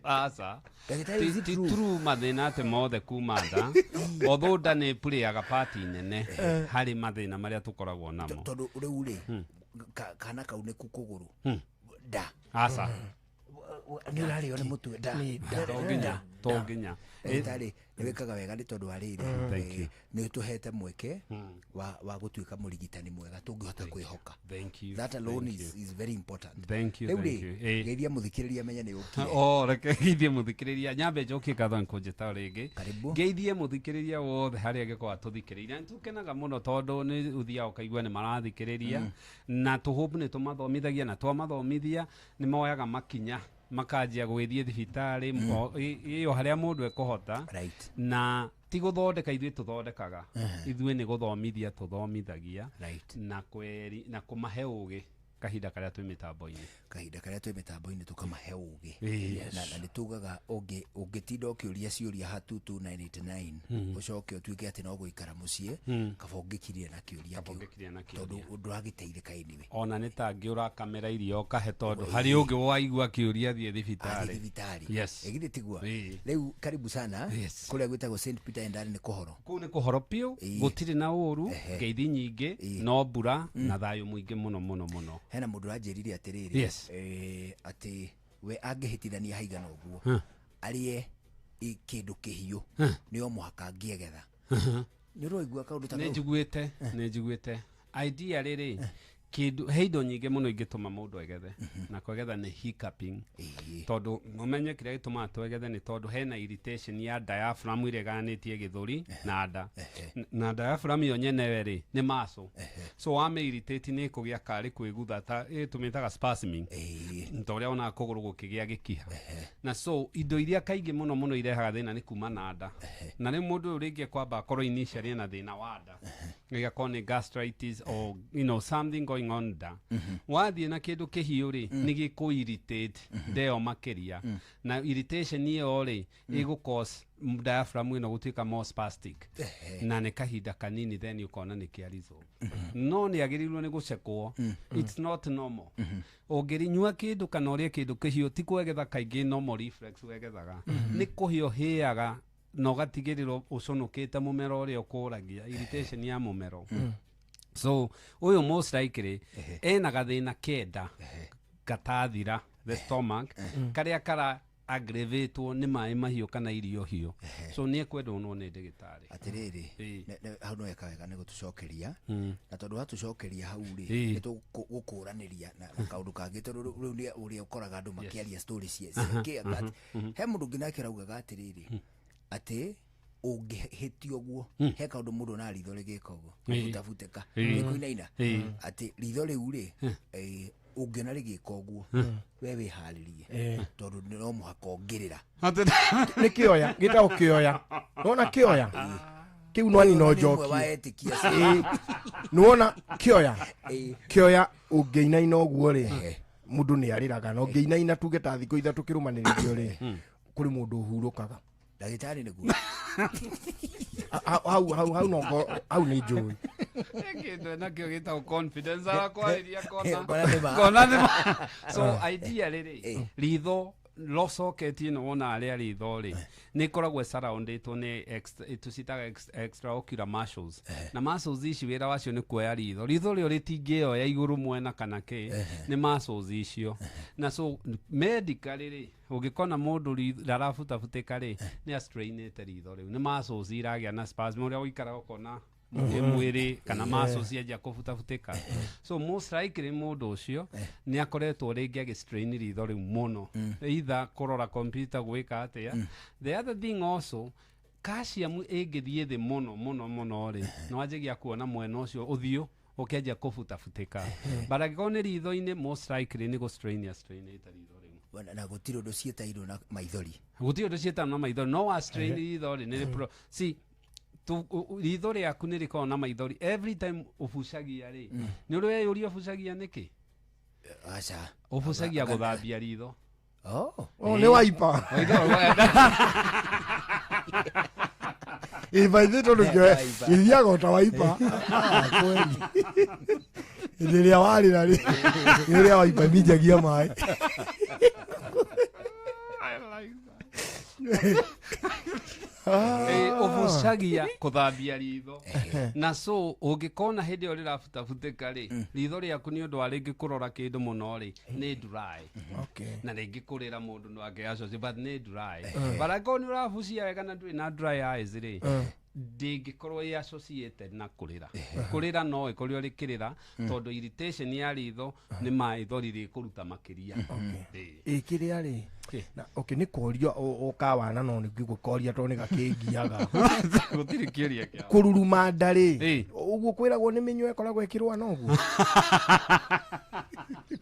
Aca. Ndagĩtarĩ, is it Ti true? true mathĩna atĩ mothe kuma nda, although nda nĩ ĩpurĩaga part nene harĩ mathĩna marĩa tũkoragwo namo. Tondũ rĩu rĩ, kana kau nĩ kũgũrũ, nda. Aca. Nĩ ũrarĩo nĩ mũtwe nda. To nginya. Ndagĩtarĩ, nĩ wĩkaga wega nĩ tondũ wa rĩrĩ, nĩ ũtũhete mweke wa gũtuĩka mũrigitani mwega tũngĩhota kwĩhoka. Thank you. That alone is very important. Thank you. Rĩu rĩ, geithia mũthikĩrĩria menye nĩ ũkire. Oh, reke geithie mũthikĩrĩria, nyambe njokie ngatho nĩ kũnjĩta rĩngĩ. Karibu. Ngeithie mũthikĩrĩria wothe harĩa angĩkorwo atũthikĩrĩirie. Nĩ tũkenaga mũno tondũ nĩ ũthiaga ũkaigua nĩ marathikĩrĩria, na tũhope nĩ tũmathomithagia, na twamathomithia nĩ moyaga makinya makanjia gwĩthiĩ thibitarĩ ĩyo harĩa mũndũ ekũhota. Na ti gũthondeka ithuĩ tũthondekaga, ithuĩ nĩ gũthomithia tũthomithagia, na kũmahe ũgĩ kahinda karĩa twĩ mĩtambo-inĩ. Kahinda karĩa twĩ mĩtambo-inĩ tũkamahe ũgĩ. Na nĩ tugaga ũngĩtinda ũkĩũria ciũria ha 22989 ũcoke ũtuĩke atĩ no gũikara mũciĩ, kaba ũngĩkirie na kĩũria kĩu, tondũ ndũragĩteithĩka anyway. Ona nĩ ta angĩ ũrakamera irio ũkahe, tondũ harĩ ũngĩ waigua kĩũria athiĩ thibitarĩ. Yes. Githĩ tiguo? Rĩu karibu sana kũrĩa gwĩtagwo St Peter and Anne nĩ kũhoro. Kũu nĩ kũhoro biũ, gũtirĩ na ũru, ngeithi nyingĩ, no mbura na thayũ mũingĩ mũno mũno mũno. Hena mũndũ ũranjĩrire atĩrĩrĩ, Yes. Atĩ we angĩhĩtithania haigana ũguo, arĩe kĩndũ kĩhiũ, nĩ o mũhaka angĩegetha. Nĩ ũraigua kaũndũ ta nĩ kau? Njiguĩte, nĩ njiguĩte idea rĩrĩ kĩndũ he indo nyingĩ mũno ingĩtũma mũndũ egethe, na kwegetha nĩ hiccuping, tondũ ũmenye kĩrĩa gĩtũmaga twegethe nĩ tondũ hena irritation ya diaphragm ĩrĩa ĩgayanĩtie gĩthũri na nda, na diaphragm ĩyo nyenewe rĩ nĩ muscle, so wame irritate nĩ ĩkũgĩa karĩ kwĩgutha ta ĩtũmĩtaga spasming, ta ũrĩa wonaga kũgũrũ gũkĩgĩa gĩkiha. Na so indo iria kaingĩ mũno mũno irehaga thĩna nĩ kuma na nda, na rĩu mũndũ ũyũ rĩngĩ kwamba akorwo initially ena thĩna wa nda, ĩgakorwo nĩ gastritis or something going on nda. Wathiĩ na kĩndũ kĩhiũ rĩ, nĩ gĩkũ irritate nda ĩyo makĩria, na irritation ĩyo rĩ ĩgũ cause diaphragm ĩno gũtuĩka more spastic, na nĩ kahinda kanini then ũkona nĩ kĩa resolve. No nĩ agĩrĩirwo nĩ gũcekwo, it's not normal. Ũngĩnyua kĩndũ kana ũrĩe kĩndũ kĩhiũ, ti kwegetha kaingĩ normal reflex wegethaga, nĩ kũhĩa ũhĩaga na ũgatigĩrĩra ũcũnũkĩte mũmero ũrĩa ũkũragia irritation ya mũmero. So ũyũ most likely ena gathĩna kenda gatathira, the stomach, karĩa kara aggravatwo nĩ maĩ mahiũ kana irio hiũ, so nĩ ekwendwo no nĩ ndagĩtarĩ. Atĩrĩrĩ, hau no weka wega nĩ gũtũcokeria, na tondũ watũcokeria hau rĩ, nĩ tũgũkũranĩria na kaũndũ kangĩ, tondũ rĩu nĩ ũrĩa ũkoraga andũ makĩaria story cia kĩ he mũndũ ũngĩ nake araugaga atĩrĩrĩ, atĩ ũngĩhĩtia ũguo, he kaũndũ mũndũ onaga ritho rĩgĩka ũguo, butabutĩka, rĩkũinaina, atĩ ritho rĩu rĩ, ũngĩona rĩgĩka ũguo, we wĩharĩrie tondũ no mũhaka ũngĩrĩra. Nĩ kĩoya gĩtagwo kĩoya, nona kĩoya kĩu no nino Ũyũ nĩ ũmwe njoki. wa etĩkia acio. Nĩwona kĩoya, kĩoya ũngĩinaina ũguo rĩ, mũndũ nĩ arĩraga, na ũngĩinaina tuge ta thikũ 3 kĩrũmanĩrĩrio rĩ, kũrĩ mũndũ ũhurũkaga. Ndagĩtarĩ nĩguo. Hau hau hau no hau nĩ njũĩ. Kĩndũ nakĩo gĩtagwo confidence arakwarĩria kona. Kona nĩ ma. Kona nĩ ma. So idea rĩrĩ ritho lo socket ĩno wona arĩa ritho rĩ nĩ ĩkoragwo ĩsurroundĩtwo nĩ tũcitaga extraocular muscles, na muscles ici wĩra wacio nĩ kuoya ritho. Ritho rĩo rĩtingĩoya igũrũ mwena kana kĩ, nĩ muscles icio. Na so medically rĩ, ũngĩkona mũndũ rarabutabutĩka rĩ, nĩ astrainĩte ritho rĩu, nĩ muscles iragĩa na spasm ũrĩa ũikaraga ũkona mwĩrĩ kana muscles cianjia kũbutabutĩka. So most likely mũndũ ũcio nĩ akoretwo rĩngĩ agĩstrain ritho rĩu mũno, either kũrora computer, gwĩka atĩa. The other thing also, calcium ĩngĩthiĩ thĩ mũno mũno mũno rĩ, nĩ wanjagia kuona mwena ũcio ũthiũ ũkĩanjia kũbutabutĩka, but angĩkorwo nĩ ritho-inĩ, most likely nĩ gũstrain astrainĩte ritho rĩu. Na gũtirĩ ũndũ ciĩtairwo na maithori. Gũtirĩ ũndũ ciĩtano na maithori, no wa strain ritho rĩ nĩ see ritho rĩaku nĩ rĩkoragwo na maithori every time ũbucagia rĩ. Nĩ ũrĩ weyũria ũbucagia nĩkĩ? Aca. Ũbucagia gũthambia ritho. Oh. Oh, nĩ waipa. Ĩ by the tondũ kĩoya gĩthiaga o ta waipa. Ah, kweli hĩndĩ ĩrĩa warĩra rĩ, nĩ ũrĩa waipa minjagia maĩ. Ũbucagia kũthambia ritho, na so ũngĩkona hĩndĩ ĩyo rĩrabutabutĩka rĩ, ritho rĩaku nĩ ũndũ wa rĩngĩ kũrora kĩndũ mũno rĩ, nĩ dry, na rĩngĩ kũrĩra mũndũ no angĩ associate, but nĩ dry. But angĩkorwo nĩ ũrabucia wega na ndũrĩ na dry eyes rĩ, ndĩngĩkorwo ĩ associated na kũrĩra. Kũrĩra no ĩkorirwo rĩkĩrĩra tondũ irritation ya ritho nĩ maithori rĩkũruta makĩria. Ĩ kĩrĩa rĩ na okay, nĩ kũria ũkawana, no nĩ ngũkoria tondũ nĩ gakĩngiaga. Gũtirĩ kĩũria kĩa Kũruruma nda rĩ, ũguo kwĩragwo nĩ mĩnyoo ĩkoragwo ĩkĩrũa na ũguo.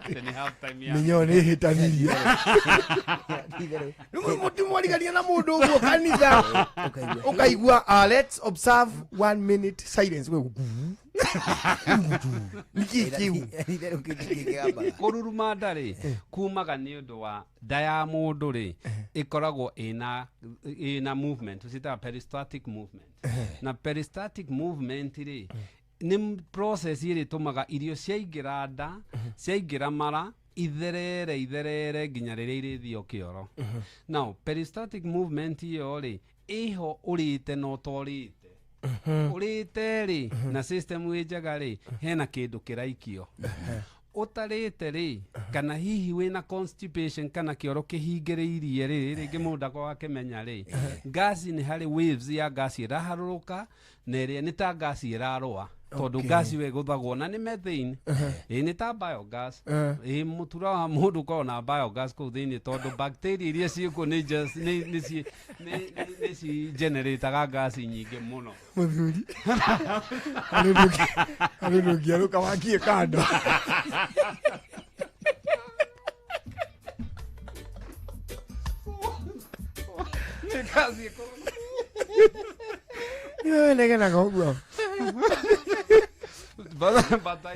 Atĩ nĩ half time ya Mĩnyoo nĩ ĩhĩtanirie. Mũtimwarigania na mũndũ ũguo kanitha, ũkaigua, "Let's observe one minute silence." We, nĩkĩ kĩu? Kũruruma nda rĩ, kumaga nĩ ũndũ wa nda ya mũndũ rĩ ĩkoragwo ĩna movement tũciĩtaga peristaltic movement, na peristaltic movement rĩ nĩ process ĩrĩa ĩtũmaga irio ciaingĩra nda, ciaingĩra mara, itherere itherere nginya rĩrĩa irĩthio kĩoro. Now peristaltic movement ĩyo rĩ ĩho ũrĩte na ũtorĩte. Ũrĩte rĩ na system ĩ njega rĩ, hena kĩndũ kĩraikio. Ũtarĩte rĩ, kana hihi wĩna constipation kana kĩoro kĩhingĩrĩirie rĩ, rĩngĩ mũndũ ndakoragwo akĩmenya rĩ, ngasi nĩ harĩ waves ya ngasi ĩraharũrũka na ĩrĩa nĩ ta ngasi ĩrarũa, tondũ ngasi ĩyo ĩgũthagwo na nĩ methane. Ĩ nĩ ta biogas. Ĩ mũtura wa mũndũ ũkoragwo na biogas kũu thĩinĩ, tondũ bacteria iria ciĩkuo nĩ just nĩ nĩ ci nĩ nĩ- nĩ ci generataga ngasi nyingĩ mũno. Mũthuri harĩ ũndũ ũngĩarũka wakie kando. Nĩ ngasi ĩkoragwo. Negenaga ũguo. But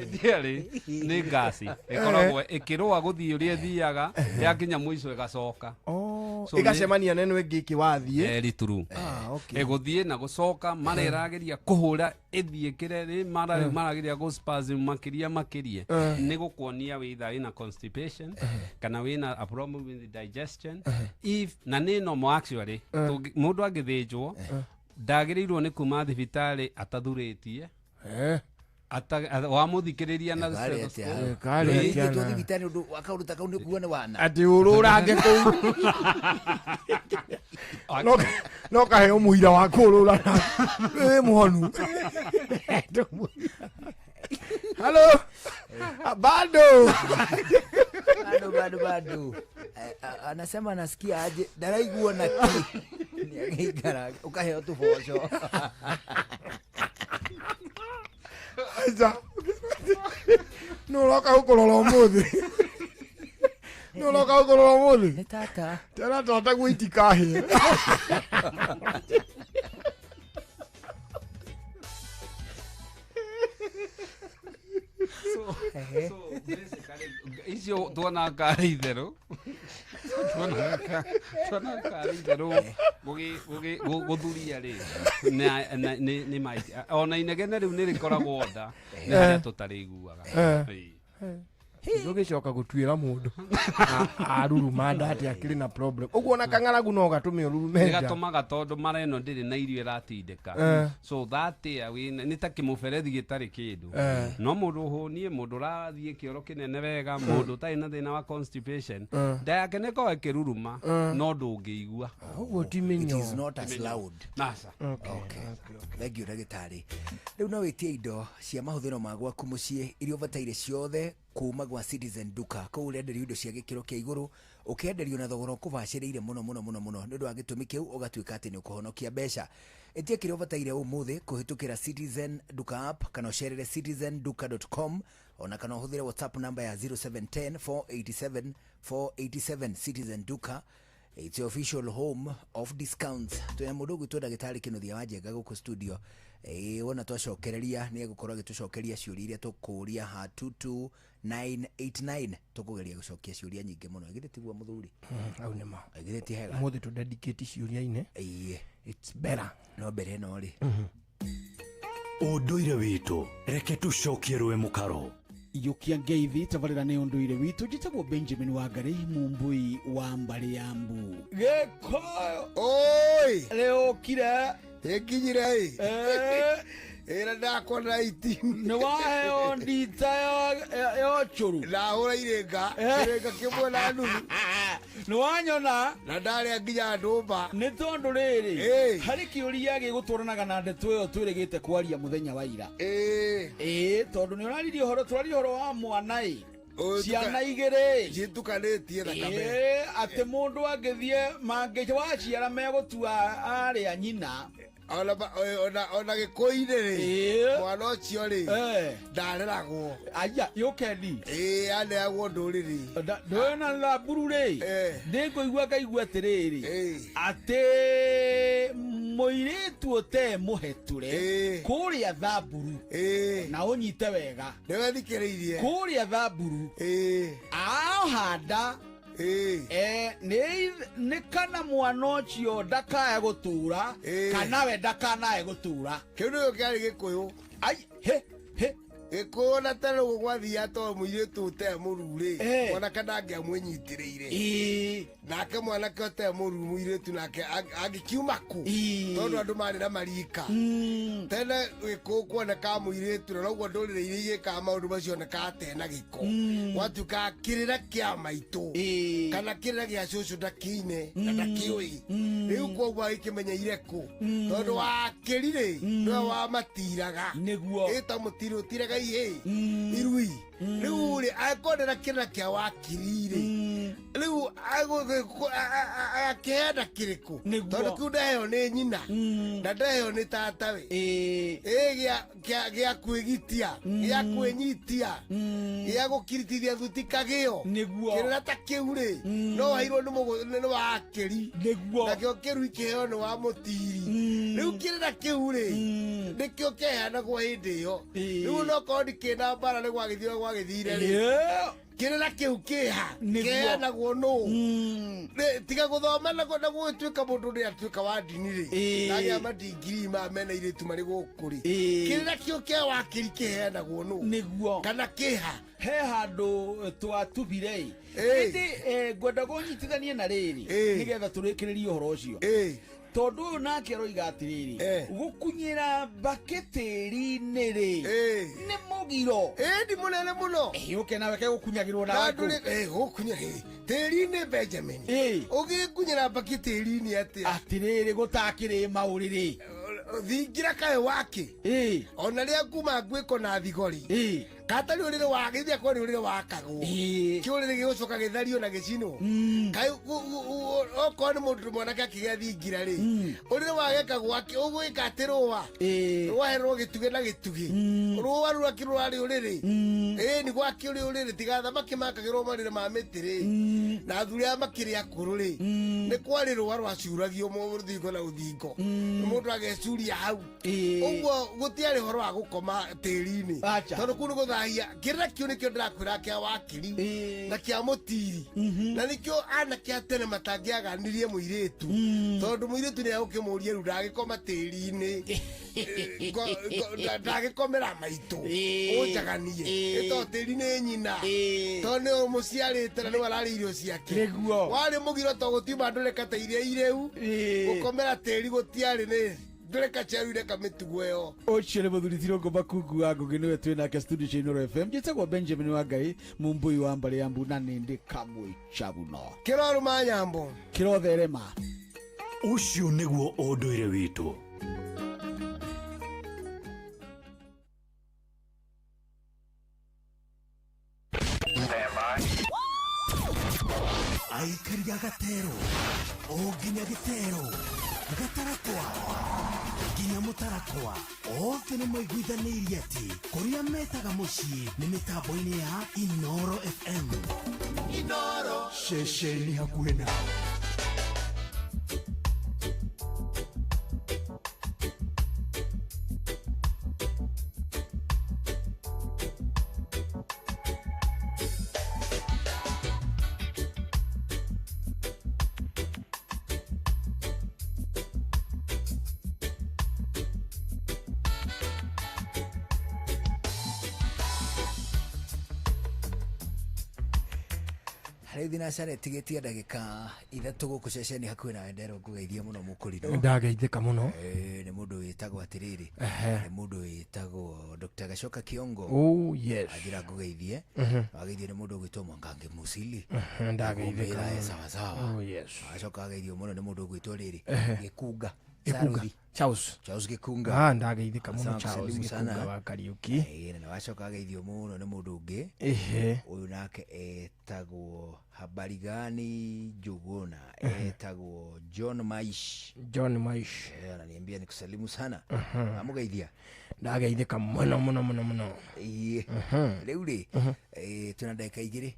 ideally nĩ ngasi ĩkoragwo ĩkĩrũa gũthiĩ ũrĩa ĩthiaga, yakinya mũico ĩgacoka. So Ĩgacemania na ĩno ĩngĩ ĩkĩwathiĩ. Very true. Ah, okay. Ĩgũthiĩ na gũcoka mara ĩrageria kũhũra ĩthiĩ kĩre rĩ, mara rĩu marageria gũ spasm makĩria makĩria. Nĩ gũkuonia wĩitha wĩna constipation kana wĩna a problem with digestion, if na nĩ normal actually. Mũndũ angĩthĩnjwo ndagĩrĩirwo nĩ kuma thibitarĩ atathurĩtie. Wamũthikĩrĩria na Karĩ atĩa? stethoscope. Karĩ atĩa? Ĩtwo thibitarĩ ũndũ wa kaũndũ ta kau nĩ kuga nĩ wana. Atĩ ũrũrange kũu no kaheo mũira wa kũrũra na wĩ mũhonu. Halo, bado. Bado bado bado. Anasema anasikia aje, ndaraiguo na ki nĩagĩikara ũkaheo tũboco. Aca nĩ ũroka gũkũrora ũmũthĩ, nĩ ũroka gũkũrora ũmũthĩ. Nĩ tata. Tera tata guo itikahĩe. So basically icio tuonaga karĩ itherũ, tuonaga karĩ itherũ gũthuria rĩ, nĩ ona inegene rĩu nĩ rĩkoragwo nda nĩ harĩa tũtarĩiguaga. Ĩĩ. Ndũgĩcoka gũtuĩra mũndũ aruruma nda atĩ akĩrĩ na problem ũguo, ona kang'aragu no gatũme ũrurume nĩ nja. Gatũmaga tondũ mara ĩno ndĩrĩ na irio ĩratindĩka. So that air wĩna nĩ ta kĩmũberethi gĩtarĩ kĩndũ. No mũndũ ũhũniĩ, mũndũ ũrathiĩ kĩoro kĩnene wega, mũndũ ũtarĩ na thĩna wa constipation, nda yake nĩ ĩkoragwo ĩkĩruruma no ndũngĩigua. Ũguo ti It mĩnyoo. is not as loud. Nasa. Okay. Thank you, ndagĩtarĩ. Rĩu no wĩtie indo cia mahũthĩro ma gwaku mũciĩ iria ũbataire ciothe kuma gwa Citizen Duka. Kũu ũrenderio indo cia gĩkĩro kĩa igũrũ, ũkenderio na thogora ũkũbacĩrĩire mũno mũno mũno mũno. Nĩ ũndũ wa gĩtũmi kĩu ũgatuĩka atĩ nĩ ũkũhonokia mbeca. Ĩtia kĩrĩa ũbataire ũmũthĩ kũhĩtũkĩra Citizen Duka app kana ũcerere citizenduka.com, ona kana ũhũthĩre WhatsApp namba ya 0710 487 487. Citizen Duka, it's your official home of discounts. Twĩna mũndũ ũgwĩtwo ndagĩtarĩ Kĩnuthia wa Njenga gũkũ studio. Ĩĩ, wona twacokereria nĩ egũkorwo agĩtũcokeria ciũria iria tũkũria ha 22989. Tũkũgeria gũcokia ciũria nyingĩ mũno. Githĩ tiguo, mũthuri? Au nĩ ma. Githĩ ti hega? Ũmũthĩ tũ dedicate ciũria-inĩ. Ĩĩ. It's better. No mbere ĩno rĩ, Ũndũire witũ, reke tũcokie rũĩ mũkaro. Iyũkia ngeithi, tabarĩra nĩ ũndũire witũ. Njĩtagwo Benjamin Wangari, mumbui wa mbarĩ ya mbu Gĩkũyũ. Oi. Rĩũkire. Ĩkinyire ĩ. Ĩra ndakona iti. Nĩ waheo ndita ya ũcũrũ. Ndahũra irĩnga. Kĩrĩnga kĩmwe na nuthu. Nĩ wanyona. Na ndarĩa nginya ndũmba. Nĩ tondũ rĩrĩ, harĩ kĩũria gĩgũtwaranaga na ndeto ĩyo twĩrĩgĩte kwaria mũthenya wa ira. Ĩĩ, tondũ nĩ ũraririe ũhoro, tũraririe ũhoro wa mwana ĩ ciana igĩrĩ citukanĩtie thakame. Ĩĩ, atĩ mũndũ angĩthiĩ mangĩ waciara megũtua arĩa nyina. Ona gĩkũinĩ rĩ, mwana ũcio rĩ ndareragwo. Aya yũkendi. Ĩĩ, aneagwo ndũrĩrĩ. Ndũĩ na thamburu rĩ, nĩ ngũigua ngaigua atĩrĩrĩ, atĩ mũirĩtu ũte mũhetũre kũrĩa thamburu, na ũnyite wega. Nĩwe thikĩrĩirie. Kũrĩa thamburu ahanda nĩ kana mwana ũcio ndakae gũtura kana we ndakanae gũtura. Kĩu nĩkĩo kĩarĩ gĩkũyũ. Ai he he. Gĩkũyũ na tene ũguo gwathiaga to mũirĩtu ũtarĩ mũruu rĩ, mwanake ndangĩamwĩnyitĩrĩire. Nake mwanake ũtarĩ mũruu mũirĩtu nake angĩkiuma kũ? Tondũ andũ marĩ na marika. Tene gĩkũyũ kuonekaga mũirĩtu na noguo ndũrĩrĩ iria igĩkaga maũndũ macio onekaga tena gĩko. Gwatuĩkaga kĩrĩra kĩa maitũ kana kĩrĩra gĩa cũcũ ndakĩine na ndakĩũĩ. Rĩu koguo agĩkĩmenyeire kũ? Tondũ wakĩri rĩ, nĩwe wamatiraga. Nĩguo. Ĩta mũtiri ũtiraga ihĩ irui. Rĩu rĩ, angĩkonera kĩrĩra kĩa wakiri rĩ, rĩu akĩheana kĩrĩkũ? Tondũ kĩu ndaheo nĩ nyina na ndaheo nĩ tatawe. Ĩ gĩa kwĩgitia, gĩa kwĩnyitia, gĩa gũkiritithia thuti kagĩo. Kĩrĩra ta kĩu rĩ, no waheirwo nĩ wakĩri. Nakĩo kĩrui kĩheo nĩ wa mũtiri. Rĩu kĩrĩra kĩu rĩ, nĩkĩo kĩheanagwo hĩndĩ ĩyo. Rĩu no korwo ndikĩna mbara nĩ gwagĩthire gwagĩthire rĩ, kĩrĩra kĩu kĩha kĩheanagwo nũ? Tiga gũthoma na gũgĩtuĩka mũndũ nĩ atuĩka wa ndini rĩ, nagĩa mandingirii ma mena irĩtu marĩ gũkũ rĩ, kĩrĩra kĩu kĩa wakĩri kĩheanagwo nũ? Nĩguo. Kana kĩha? He handũ twatubire ĩndĩ ngwenda kũnyitithanie na rĩrĩ nĩgetha tũrĩkĩrĩrie ũhoro ũcio. Tondũ ũyũ nake aroiga atĩrĩrĩ, gũkunyĩra mbakĩ tĩri-inĩ rĩ, nĩ mũgiro. Ĩni mũnene mũno. Ũke nawe ke gũkunyagĩrwo nawe kũu. Gũkunya tĩri-inĩ Benjamin. Ũgĩkunyĩra mbakĩ tĩri-inĩ atĩa? Atĩrĩrĩ gũtakĩrĩ maũrĩrĩ. Thingira kaĩ wake. Ona rĩrĩa kuma ngwĩko na thigori. Katarĩ ũrĩrĩ wa gĩthia kwa ũrĩrĩ wakagwo. Kĩũrĩrĩ gĩgũcoka gĩthario na gĩcinwo. Kaĩ okorwo nĩ mũndũ mwanake akĩgĩa thingira rĩ, ũrĩrĩ wagekagwo ũgwĩka atĩ rũa. Rwaherwo gĩtugĩ na gĩtugĩ. Rũa rũu akĩrũarĩ ũrĩrĩ. Ĩni gwakĩũrĩ ũrĩrĩ tiga thamaki makagĩrwo marĩrĩ ma mĩtĩ rĩ. Na athuri aya makĩrĩ akũrũ rĩ, nĩ kwarĩ rũa rwacuragio rũthingo na rũthingo. Mũndũ agecuria hau. Ũguo gũtiarĩ ũhoro wa gũkoma tĩri-inĩ. Tondũ kũu nĩ gũthahia. Kĩrĩra kĩu nĩkĩo ndĩrakwĩra kĩa wakiri na kĩa mũtiri. Na nĩkĩo anake a tene matangĩaganirie mũirĩtu. Tondũ mũirĩtu nĩ egũkĩmũria rĩu ndagĩkoma tĩri-inĩ. Ndagĩkomera maitũ. Ũnjaganie. Ĩ to tĩri nĩ nyina. Tondũ nĩwe ũmũciarĩte na nĩwe ararĩa irio ciake. Nĩguo. Warĩ mũgiro to gũtiuma ndũreka ta iria irĩu. Gũkomera tĩri gũtiarĩ nĩ ndũreka cheru ireka mĩtugo ĩyo. Ũcio nĩ mũthuri Thirongo Makungu wa Ngũgĩ nĩwe twĩ nake studio cia Inooro FM. Njĩtagwo Benjamin wa Ngai, mũmbũi wa mbarĩ ya mbu na nĩndĩ kamwe chabuno. Kĩrorũma nyambo. Kĩrotherema. Ũcio nĩguo ũndũire witũ. Aikaria gatero o nginya gĩtero gatarakwa nginya mũtarakwa othe nĩ maiguithanĩirie atĩ kũrĩa metaga mũciĩ nĩ mĩtambo-inĩ ya Inooro FM. Inooro ceceni hakuhĩ nawe. Rĩu thinacara ĩtigĩtie ndagĩka ithatũ gũkũ ceceni hakuhĩ nawe nderwo ngũgeithie mũno mũkũrinũ. Ndageithĩka mũno. Nĩ mũndũ wĩtagwo atĩrĩrĩ, nĩ mũndũ wĩtagwo Dr. Gacoka Kiongo. Oh yes. Anjĩra ngũgeithie. Wageithio nĩ mũndũ ũgwĩtwo Mwangangi Musili. Ndageithĩka mũno. Sawa sawa. Oh yes. Agacoka ageithio mũno nĩ mũndũ ũgwĩtwo rĩrĩ Gĩkunga. Charles. Charles Gĩkunga. Ndageithĩka mũno Charles Gĩkunga wa Kariuki. Na wacoka ageithio mũno nĩ mũndũ ũngĩ. Ũyũ nake etagwo habari gani Njuguna, etagwo John Maish. John Maish. Ananiambia nikusalimu sana. Amugeithia. Ndageithĩka mũno mũno mũno mũno. Rĩu rĩ, twĩna ndagĩka igĩrĩ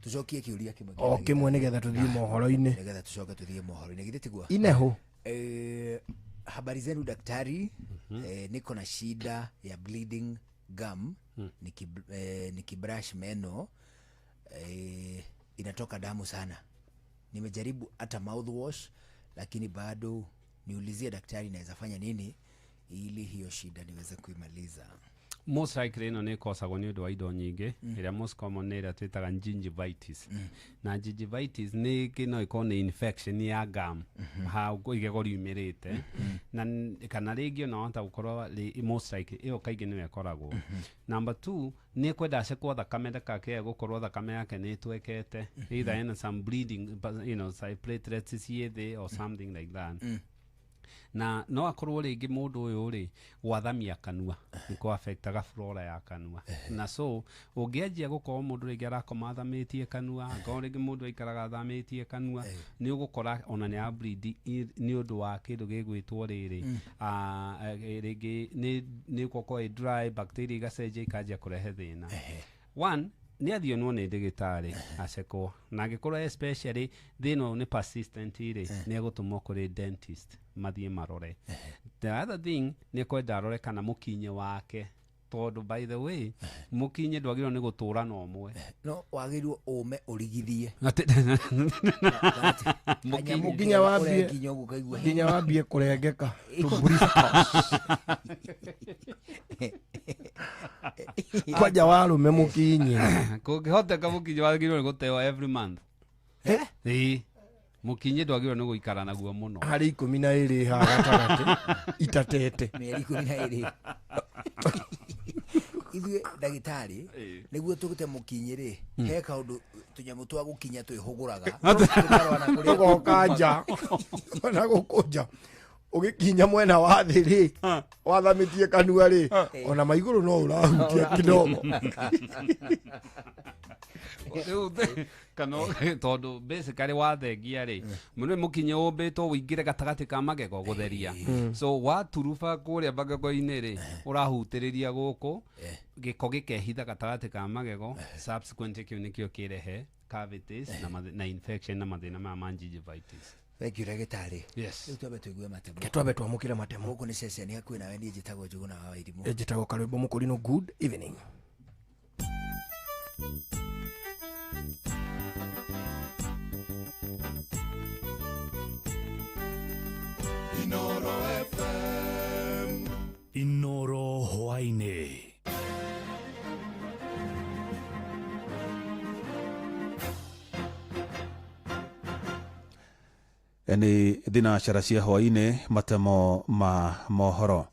tucokie kĩũria kĩmwe. O kĩmwe nĩgetha tũthiĩ mohoro-inĩ. Nĩgetha tũcoke tũthiĩ mohoro-inĩ. Githĩ tiguo? Ineho. Habari zenu daktari. Niko na shida ya bleeding gum. Nikibrush meno inatoka damu sana. Nimejaribu hata mouthwash lakini bado. Niulizie daktari naweza fanya nini ili hiyo shida niweze kuimaliza. Most likely ĩno nĩ ĩkosagwo nĩ ũndũ wa indo nyingĩ. Ĩrĩa most common nĩ ĩrĩa twĩtaga gingivitis. Na gingivitis nĩ no ĩkorwo nĩ infection ya gum hau igego riumĩrĩte, na kana rĩngĩ ona wahota gũkorwo most likely ĩyo kaingĩ nĩyo ĩkoragwo. Number 2, nĩ kwenda acekwo thakame ndakakĩae gũkorwo thakame yake nĩ ĩtwekete, either ena some bleeding, but, say platelets ciĩ thĩ or something like that. Na no akorwo rĩngĩ mũndũ ũyũ rĩ, gwathamia kanua nĩ kũ affectaga flora ya kanua, na so ũngĩanjia gũkorwo mũndũ rĩngĩ arakoma athamĩtie kanua, angorwo rĩngĩ mũndũ aikaraga athamĩtie kanua, nĩ ũgũkora ona nĩ ableed nĩ ũndũ wa kĩndũ gĩgwĩtwo rĩrĩ, rĩngĩ nĩ gũkorwo ĩ dry, bacteria igacenjia ikanjia kũrehe thĩna. One, nĩ athionwo nĩ ndagĩtarĩ acekwo, na angĩkorwo especially thĩna ũyũ nĩ persistent rĩ, nĩ egũtũmwo kũrĩ dentist mathiĩ marore. The other thing, nĩ kwenda arore kana mũkinye wake, tondũ by the way mũkinye ndwagĩrĩirwo nĩ gũtũra na ũmwe. No wagĩrĩirwo ũme ũrigithie. Nginya wambie, nginya wambie kũrengeka to blisters. Kwanja warũme mũkinye. Kũngĩhoteka mũkinye wagĩrĩirwo nĩ gũteo every month. Ĩĩ, mũkinye ndwagĩrĩirwo nĩ gũikara naguo mũno. Harĩ 12 haha gatagatĩ itatete. Mĩeri 12. Ithuĩ ndagĩtarĩ, nĩguo tũgĩte mũkinyi rĩ, he kaũndũ tũnyamũ twa gũkinya twĩhũgũraga. Tũkarora na kũrĩa Tũgoka nja. Ona gũkũ nja. Ũgĩkinya mwena wa thĩ rĩ, wathamĩtie kanua rĩ, ona maigũrũ no ũrahutia kidogo. Rĩu kana tondũ basically wathengia rĩ, mũno mũkinye ũmbĩtwo ũingĩre gatagatĩ ka magego gũtheria. So waturuba kũrĩa magego-inĩ rĩ, ũrahutĩrĩria gũkũ, gĩko gĩkehitha gatagatĩ ka magego, subsequently kĩu nĩkĩo kĩrehe cavities na infection na mathĩna maya ma gingivitis. Thank you ndagĩtarĩ. Yes. Rĩu twambe tũigue matemo. Reke twambe twamũkĩre matemo. Gũkũ nĩ ceceni hakuhĩ nawe, niĩ njĩtagwo Njũgũna wa Wairimũ. Njĩtagwo Karwĩmbo Mũkũrinũ. Good evening. Inoro FM. Inoro hwaĩ-inĩ. Nĩ thinacara cia hwaĩ-inĩ, matemo ma mohoro.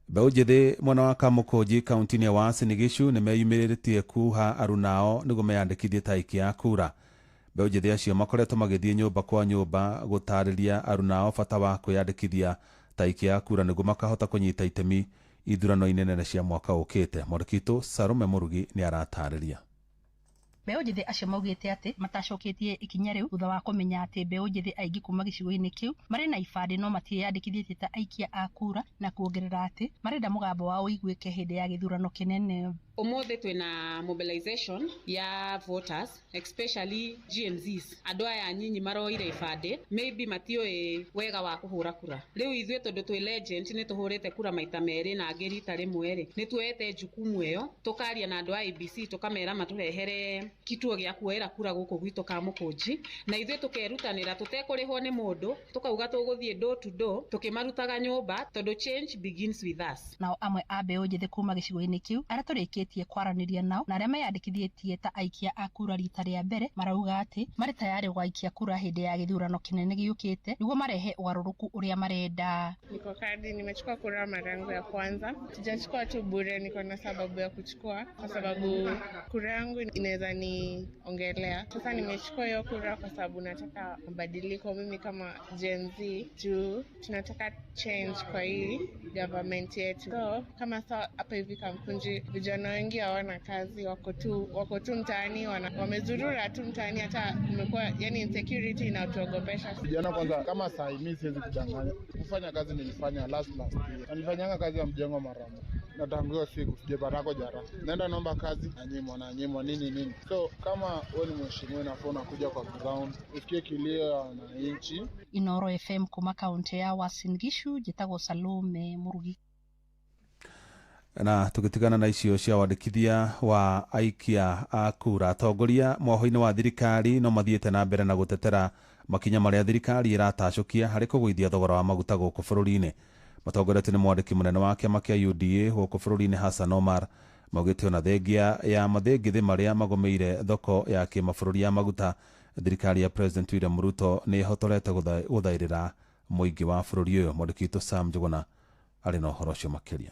Mbeũ njĩthĩ mwena wa Kamũkũnji kaunti-inĩ ya Uasin Gishu nĩ meyumĩrĩtie kuha arunao nĩguo meyandĩkithie ta aikia a kura. Mbeũ njĩthĩ acio makoretwo magĩthiĩ nyũmba kwa nyũmba gũtarĩria arunao bata wa kwĩyandĩkithia ta aikia a kura nĩguo makahota kũnyita itemi ithurano-inĩ nene cia mwaka ũkĩte. Mwandĩki witũ Salome Mũrugi nĩ aratarĩria. Mbeũ njĩthĩ acio maugĩte atĩ matacoketie ikinya rĩu thutha wa kũmenya atĩ mbeũ njĩthĩ aingĩ kuma gĩcigo-inĩ kĩu marĩ na ibandĩ no matiĩyandĩkithĩtie ta aikia a kura, na kuongerera atĩ marenda mũgambo wao ũiguĩke hĩndĩ ya gĩthurano kĩnene. Ũmũthĩ twĩna mobilization ya voters, especially Gen Zs. Andũ aya nyinyi maroire ibandĩ, maybe matiũĩ wega wa kũhũra kura. Rĩu ithuĩ tondũ twĩ legend nĩ tũhũrĩte kura maita merĩ na angĩ rita rĩmwe rĩ, nĩ tuoete jukumu ĩyo, tũkaria na andũ a IEBC tũkamera matũrehere kituo gĩa kuoera kura gũkũ gwitũ Kamũkũnji, na ithuĩ tũkerutanĩra tũtekũrĩhwo nĩ mũndũ, tũkauga tũgũthiĩ door to door tũkĩmarutaga nyũmba, tondũ change begins with us. Nao amwe a mbeũ njĩthĩ kuma gĩcigo-inĩ kĩu arĩa tũrĩkĩtie kwaranĩria nao na arĩa meyandĩkithĩtie ta aikia a kura rita rĩa mbere marauga atĩ marĩ tayarĩ gũgaikia kura hĩndĩ ya gĩthurano kĩnene gĩũkĩte nĩguo marehe ũgarũrũku ũrĩa marenda. Niko kadi, nimechukua kura mara yangu ya kwanza. Sijachukua tu bure, niko na sababu ya kuchukua kwa sababu kura yangu inaweza niongelea. Sasa nimechukua hiyo kura kwa sababu nataka mabadiliko. Mimi kama Gen Z juu tunataka change kwa hii government yetu. So kama sasa hapa hivi Kamkunji vijana wengi hawana kazi, wako tu mtaani, wamezurura tu mtaani, hata kumekuwa yani insecurity inatuogopesha. Vijana kwanza, kama saa mimi siwezi kudanganya. Kufanya kazi nilifanya last year. Nilifanyanga kazi ya mjengo mara moja. Na tangu hiyo siku sijapata jara. Naenda naomba kazi, nanyimwa nini. So kama wewe ni mheshimiwa na phone unakuja kwa ground, usikie kilio ya wananchi. Inoro FM kuma kaunti ya Uasin Gishu, njĩtagwo Salome Murugi. Na tugitigana na icio cia wandĩkithia wa aikia a kura, atongoria mwaho-inĩ wa thirikari no mathiĩte na mbere na gũtetera makinya marĩa thirikari ĩratacũkia harĩ kũgũithia thogora wa maguta gũkũ bũrũri-inĩ. Matongoretio nĩ mwandĩki mũnene wa kĩama kĩa UDA gũkũ bũrũri-inĩ Hassan Omar, maugĩte ona thengia ya mathĩngĩthĩ marĩa magũmĩire thoko ya kĩmabũrũri ya maguta, thirikari ya President William Ruto nĩ ĩhotorete gũthaĩrĩra mũingĩ wa bũrũri ũyũ. Mwandĩki witũ Sam Njuguna arĩ na ũhoro ũcio makĩria.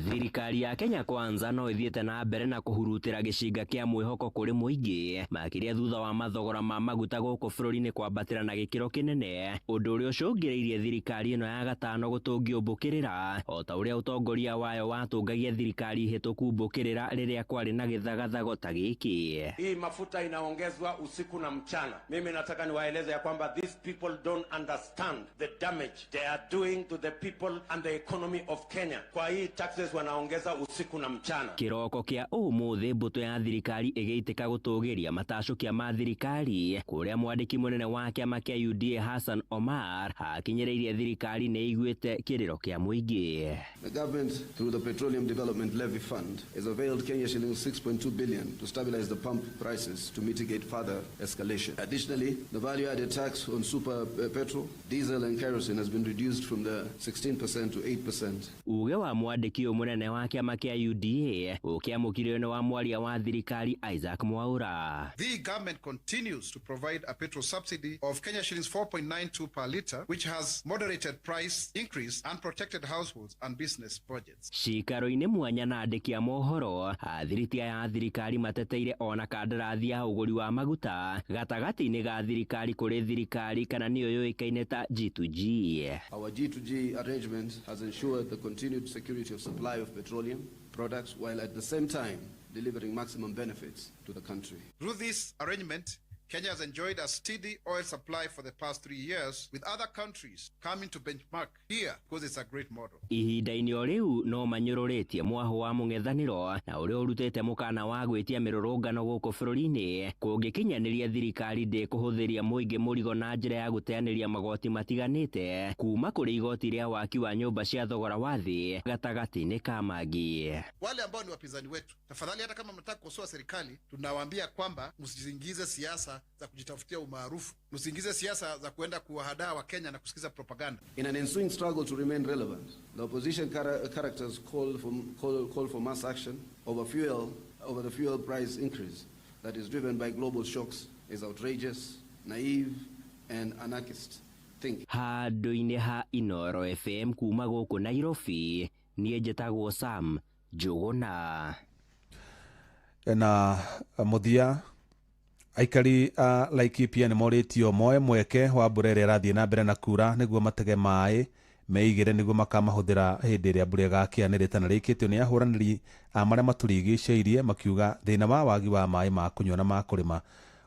Thirikari ya Kenya Kwanza no ĩthiĩte na mbere na kũhurutĩra gĩcinga kĩa mwĩhoko kũrĩ mũingĩ, makĩria thutha wa mathogora ma maguta gũkũ bũrũri-inĩ kwambatĩra na gĩkĩro kĩnene, ũndũ ũrĩa ũcũngĩrĩirie thirikari ĩno ya gatano gũtũngio mbũkĩrĩra o ta ũrĩa ũtongoria wayo watũngagia thirikari hĩtũku mbũkĩrĩra rĩrĩa kwarĩ na gĩthagathago ta gĩkĩ. Hii mafuta inaongezwa usiku na mchana. Mimi nataka niwaeleze ya kwamba these people don't understand the damage they are doing to the people and the economy of Kenya. Kwa hii taxes wanaongeza usiku na mchana. Kĩroko kĩa ũmũthĩ mbũtũ ya thirikari ĩgĩitĩka gũtũgĩria matacũkia ma thirikari kũrĩa mwandĩki mũnene wa kĩama kĩa UDA Hassan Omar akinyĩrĩirie thirikari nĩ ĩiguĩte kĩrĩro kĩa mũingĩ. The government, through the Petroleum Development Levy Fund, has availed Kenya shillings 6.2 billion to stabilize the pump prices to mitigate further escalation. Additionally, the value-added tax on super petrol, diesel and kerosene has been reduced from the 16% to 8%. Uge wa mwandĩki ũyũ mũnene wa kĩama kĩa UDA ũkĩamũkirio nĩ wa mwaria wa thirikari Isaac Mwaura. The government continues to provide a petrol subsidy of Kenya shillings 4.92 per litre, which has moderated price increase and protected households and business budgets. Cikaro-inĩ mwanya na andĩki a mohoro, athiriti aya a thirikari mateteire ona kandarathi ya ũgũri wa maguta gatagatĩ-inĩ ga thirikari kũrĩ thirikari kana nĩyo yũĩkaine ta G2G. Our G2G arrangement has ensured the continued security of supply of petroleum products while at the same time delivering maximum benefits to the country. Through this arrangement, Kenya has enjoyed a steady oil supply for the past 3 years, with other countries coming to benchmark here because it's a great model. Ihinda-inĩ o rĩu no manyũrũrĩtie mwahũ wa mũng'ethanĩro na ũrĩa ũrutĩte mũkana wa gwĩtia mĩrũrũngano gũkũ bũrũri-inĩ kũngĩkinyanĩria thirikari ndĩkũhũthĩria mũingĩ mũrigo na njĩra ya gũteanĩria magoti matiganĩte kuma kũrĩ igoti rĩa waki wa nyũmba cia thogora wa thĩ gatagatĩ-inĩ ka mangĩ. Wale ambao ni wapinzani wetu, tafadhali, hata kama mnataka kukosoa serikali, tunawaambia kwamba msizingize siasa za kujitafutia umaarufu, msiingize siasa za kuenda kuwahadaa wa Kenya na kusikiza propaganda. In an ensuing struggle to remain relevant, the opposition characters call for mass action over the fuel price increase that is driven by global shocks is outrageous, naive and anarchist thinking. Handũ-inĩ ha Inoro FM kuma gũkũ Nairobi, niĩ njĩtagwo Sam Njuguna. Na mũthia, aikari a Laikipia nĩ morĩtio moe mweke wa mbura ĩrĩa ĩrathiĩ na mbere na kura nĩguo matege maĩ meigĩre nĩguo makamahũthĩra hĩndĩ ĩrĩa mbura ĩgakĩa. Nĩ rĩtana rĩikĩtio nĩ ahũranĩri a marĩa matũrigicĩirie makiuga thĩna wa wagi wa maĩ ma kũnyua na ma kũrĩma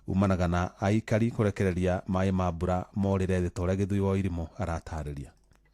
umanaga na aikari kũrekereria maĩ ma mbura morĩre thĩ ta ũrĩa Gĩthui wa Irimũ aratarĩria.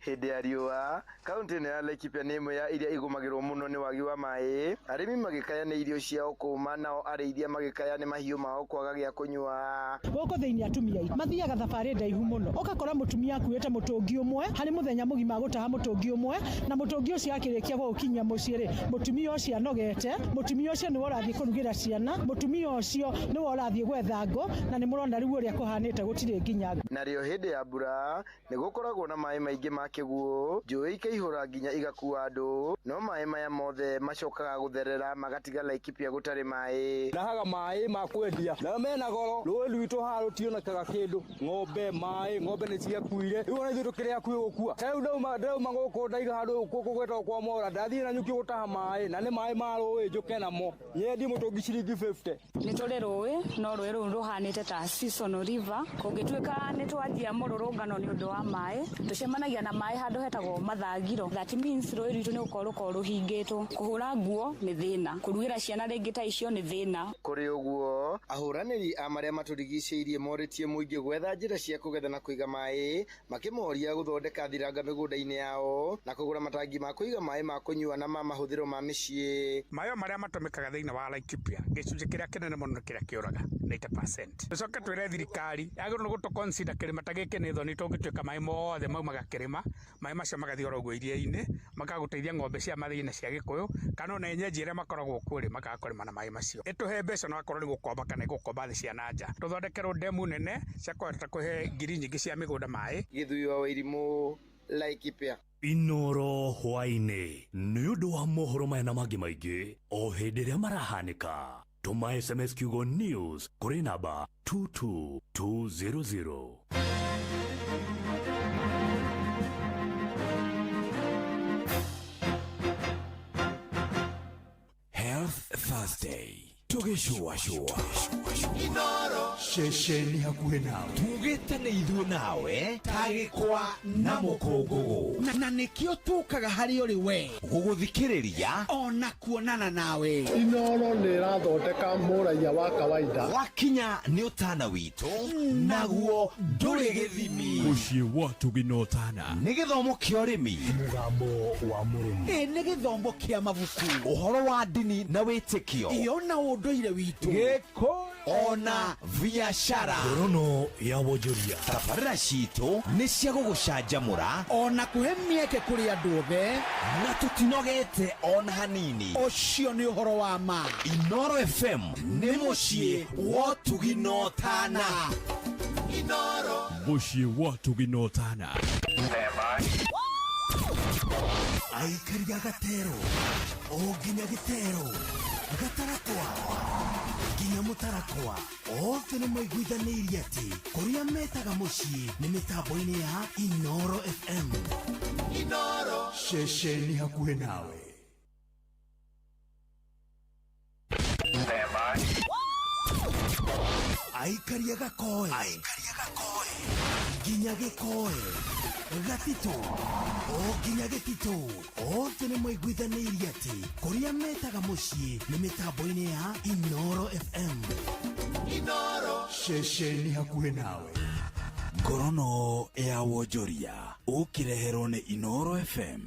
Hĩndĩ ya riũa, kaunti ĩno ya Laikipia nĩ ĩmwe ya iria igũmagĩrwo mũno nĩ wagi wa maĩ, arĩmi magĩkaya nĩ irio ciao kũma, nao arĩithia magĩkaya nĩ mahiũ mao kwaga gĩa kũnyua. Gũkũ thĩinĩ atumia aitũ mathiaga thabarĩ ndaihu mũno, ũgakora mũtumia akuĩte mũtũngi ũmwe harĩ mũthenya mũgima gũtaha mũtũngi ũmwe, na mũtũngi ũcio akĩrĩkia gũũkinyia mũciĩ rĩ, mũtumia ũcio anogete, mũtumia ũcio nĩwe ũrathiĩ kũrugĩra ciana, mũtumia ũcio nĩwe ũrathiĩ gwetha ngũ, na nĩ mũrona rĩu ũrĩa kũhanĩte gũtirĩ nginya ngũ. Narĩo hĩndĩ ya mbura nĩ gũkoragwo na maĩ maingĩ ma kĩguũ, njũĩ ikaihũra nginya igakua andũ, no maĩ maya mothe macokaga gũtherera magatiga Laikipia gũtarĩ maĩ. Ndahaga maĩ ma kwendia na mena goro, rũĩ rwitũ haha rũtionekaga kĩndũ, ng'ombe maĩ, ng'ombe nĩ ciakuire, rĩu ona ithuĩ tũkĩrĩ hakuhĩ gũkua. Ta rĩu ndauma gũkũ ndaiga handũ gũkũ gwĩtagwo kwa Mora, ndathiĩ na nyuki gũtaha maĩ, na nĩ maĩ ma rũĩ njũke namo, nyendie mũtũngi ciringi 50. Nĩ tũrĩ rũĩ, no rũĩ rũu rũhanĩte ta seasonal river, kũngĩtuĩka nĩ twanjia mũrũrũngano nĩ ũndũ wa maĩ, tũcemanagia na maĩ handũ hetagwo mathagiro. That means rũĩ rwitũ nĩ gũkorwo rũkorwo rũhingĩtwo. Kũhũra nguo nĩ thĩna, kũrugĩra ciana rĩngĩ ta icio nĩ thĩna. Kũrĩ ũguo, ahũranĩri a marĩa matũrigicĩirie morĩtie mũingĩ gwetha njĩra cia kũgetha na kũiga maĩ, makĩmoria gũthondeka thiranga mĩgũnda-inĩ yao na kũgũra matangi ma kũiga maĩ ma kũnyua na ma mahũthĩro ma mĩciĩ. Maĩ marĩa matũmĩkaga thĩinĩ wa Laikipia, gĩcunjĩ kĩrĩa kĩnene mũno nĩ kĩrĩa kĩũraga 90%. Tũcoke twĩre thirikari yagĩrĩirwo nĩ gũtũ consider kĩrĩma ta gĩkĩ nĩ thoni, tũngĩtuĩka maĩ mothe maumaga kĩrĩma, maĩ macio magathiĩ oro ũguo iria-inĩ, makaga gũteithia ng'ombe cia Mathai na cia Gĩkũyũ, kana ona enyeji arĩa makoragwo kuo rĩ, makaga kũrĩma na maĩ macio. Ĩtũhe mbeca no akorwo nĩ gũkomba kana ĩgũkomba thĩ cia na nja, tũthondekerwo ndemu nene cia kũhota kũhe ngiri nyingĩ cia mĩgũnda maĩ. Gĩthui wa Wairimũ, Laikipia. Inoro hwaĩ-inĩ nĩ ũndũ wa mohoro maya na mangĩ maingĩ o hĩndĩ ĩrĩa marahanĩka. Tũma SMS kiugo news kũrĩ namba 22200. Health Thursday tũgĩcũacũa ceceni hakuhĩ nawe tugĩte nĩ ithuĩ nawe tagĩkwa na mũkũngũgũ na nĩkĩo tũkaga harĩ ũrĩ we gũgũthikĩrĩria ona kuonana nawe. Inoro nĩ ĩrathondeka mũraiya wa kawaida. Wakinya nĩ ũtana witũ naguo ndũrĩ gĩthimi. Mũciĩ wa tũgĩnotana nĩ gĩthomo kĩa ũrĩmi, mũgambo wa mũrĩmi, ĩ nĩ gĩthomo kĩa mabuku, ũhoro wa ndini na wĩtĩkio, ĩyo na ũndũire witũ, gĩkũyũ ona biashara. Ngorono ya wonjoria. Tabarĩra citũ nĩ cia gũgũcanjamũra ona kũhe mĩeke kũrĩ andũ othe, na tũtinogete ona hanini. Ũcio nĩ ũhoro wa ma. Inoro FM nĩ mũciĩ wa ũtugi na ũtana. Inoro mũciĩ wa ũtugi na ũtana. Aikaria gatero o nginya gĩtero gatarakwa nginya mũtarakwa othe nĩ maiguithanĩirie atĩ kũrĩa metaga mũciĩ nĩ mĩtambo-inĩ ya Inoro FM. Inoro ceceni hakuhĩ nawe. Aikaria gakoe nginya gĩkoe gatitũ o nginya gĩtitũ othe nĩ maiguithanĩirie atĩ kũrĩa metaga mũciĩ nĩ mĩtambo-inĩ ya Inoro FM. Inoro ceceni hakuhĩ nawe. Ngorono ya wonjoria ũkĩreherwo nĩ Inoro FM.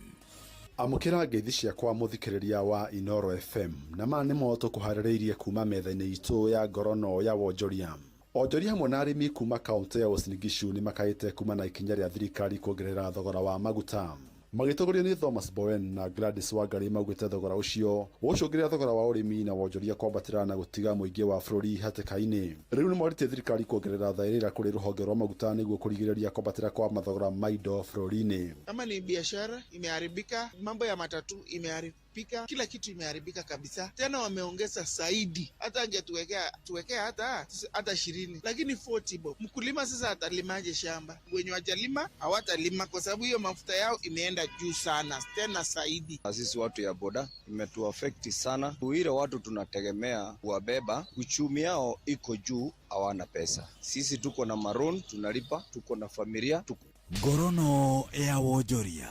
Amũkĩra ngeithi ciakwa mũthikĩrĩria wa Inoro FM na maya nĩmo tũkũharĩrĩirie kuma metha-inĩ itũ ya ngorono ya wonjoria. Onjoria hamwe na arĩmi kuma kaũntĩ ya Uasin Gishu nĩ makaĩte kuma na ikinya rĩa thirikari kuongerera thogora wa maguta. Magĩtongorio nĩ Thomas Bowen na Gladys Wangari maugĩte thogora ũcio ũcũngĩrĩra thogora wa ũrĩmi na wonjoria kwambatĩra na gũtiga mũingĩ wa bũrũri hatĩka-inĩ. Rĩu nĩ morĩtie thirikari kuongerera thaĩrĩra kũrĩ rũhonge rwa maguta nĩguo kũrigĩrĩria kwambatĩra kwa mathogora ma indo bũrũri-inĩ. Kama ni biashara imeharibika, mambo ya matatu imeharibika, kila kitu imeharibika kabisa. Tena wameongeza zaidi, hata angetuwekea tuwekea hata 20, lakini 40 bob. Mkulima sasa atalimaje shamba? Wenye wajalima hawatalima kwa sababu hiyo mafuta yao imeenda juu sana, tena zaidi. Sisi watu ya boda imetuaffect sana. Ile watu tunategemea kuwabeba, uchumi yao iko juu, hawana pesa. Sisi tuko na maroon tunalipa, tuko na familia, tuko. Ngorono ya wonjoria.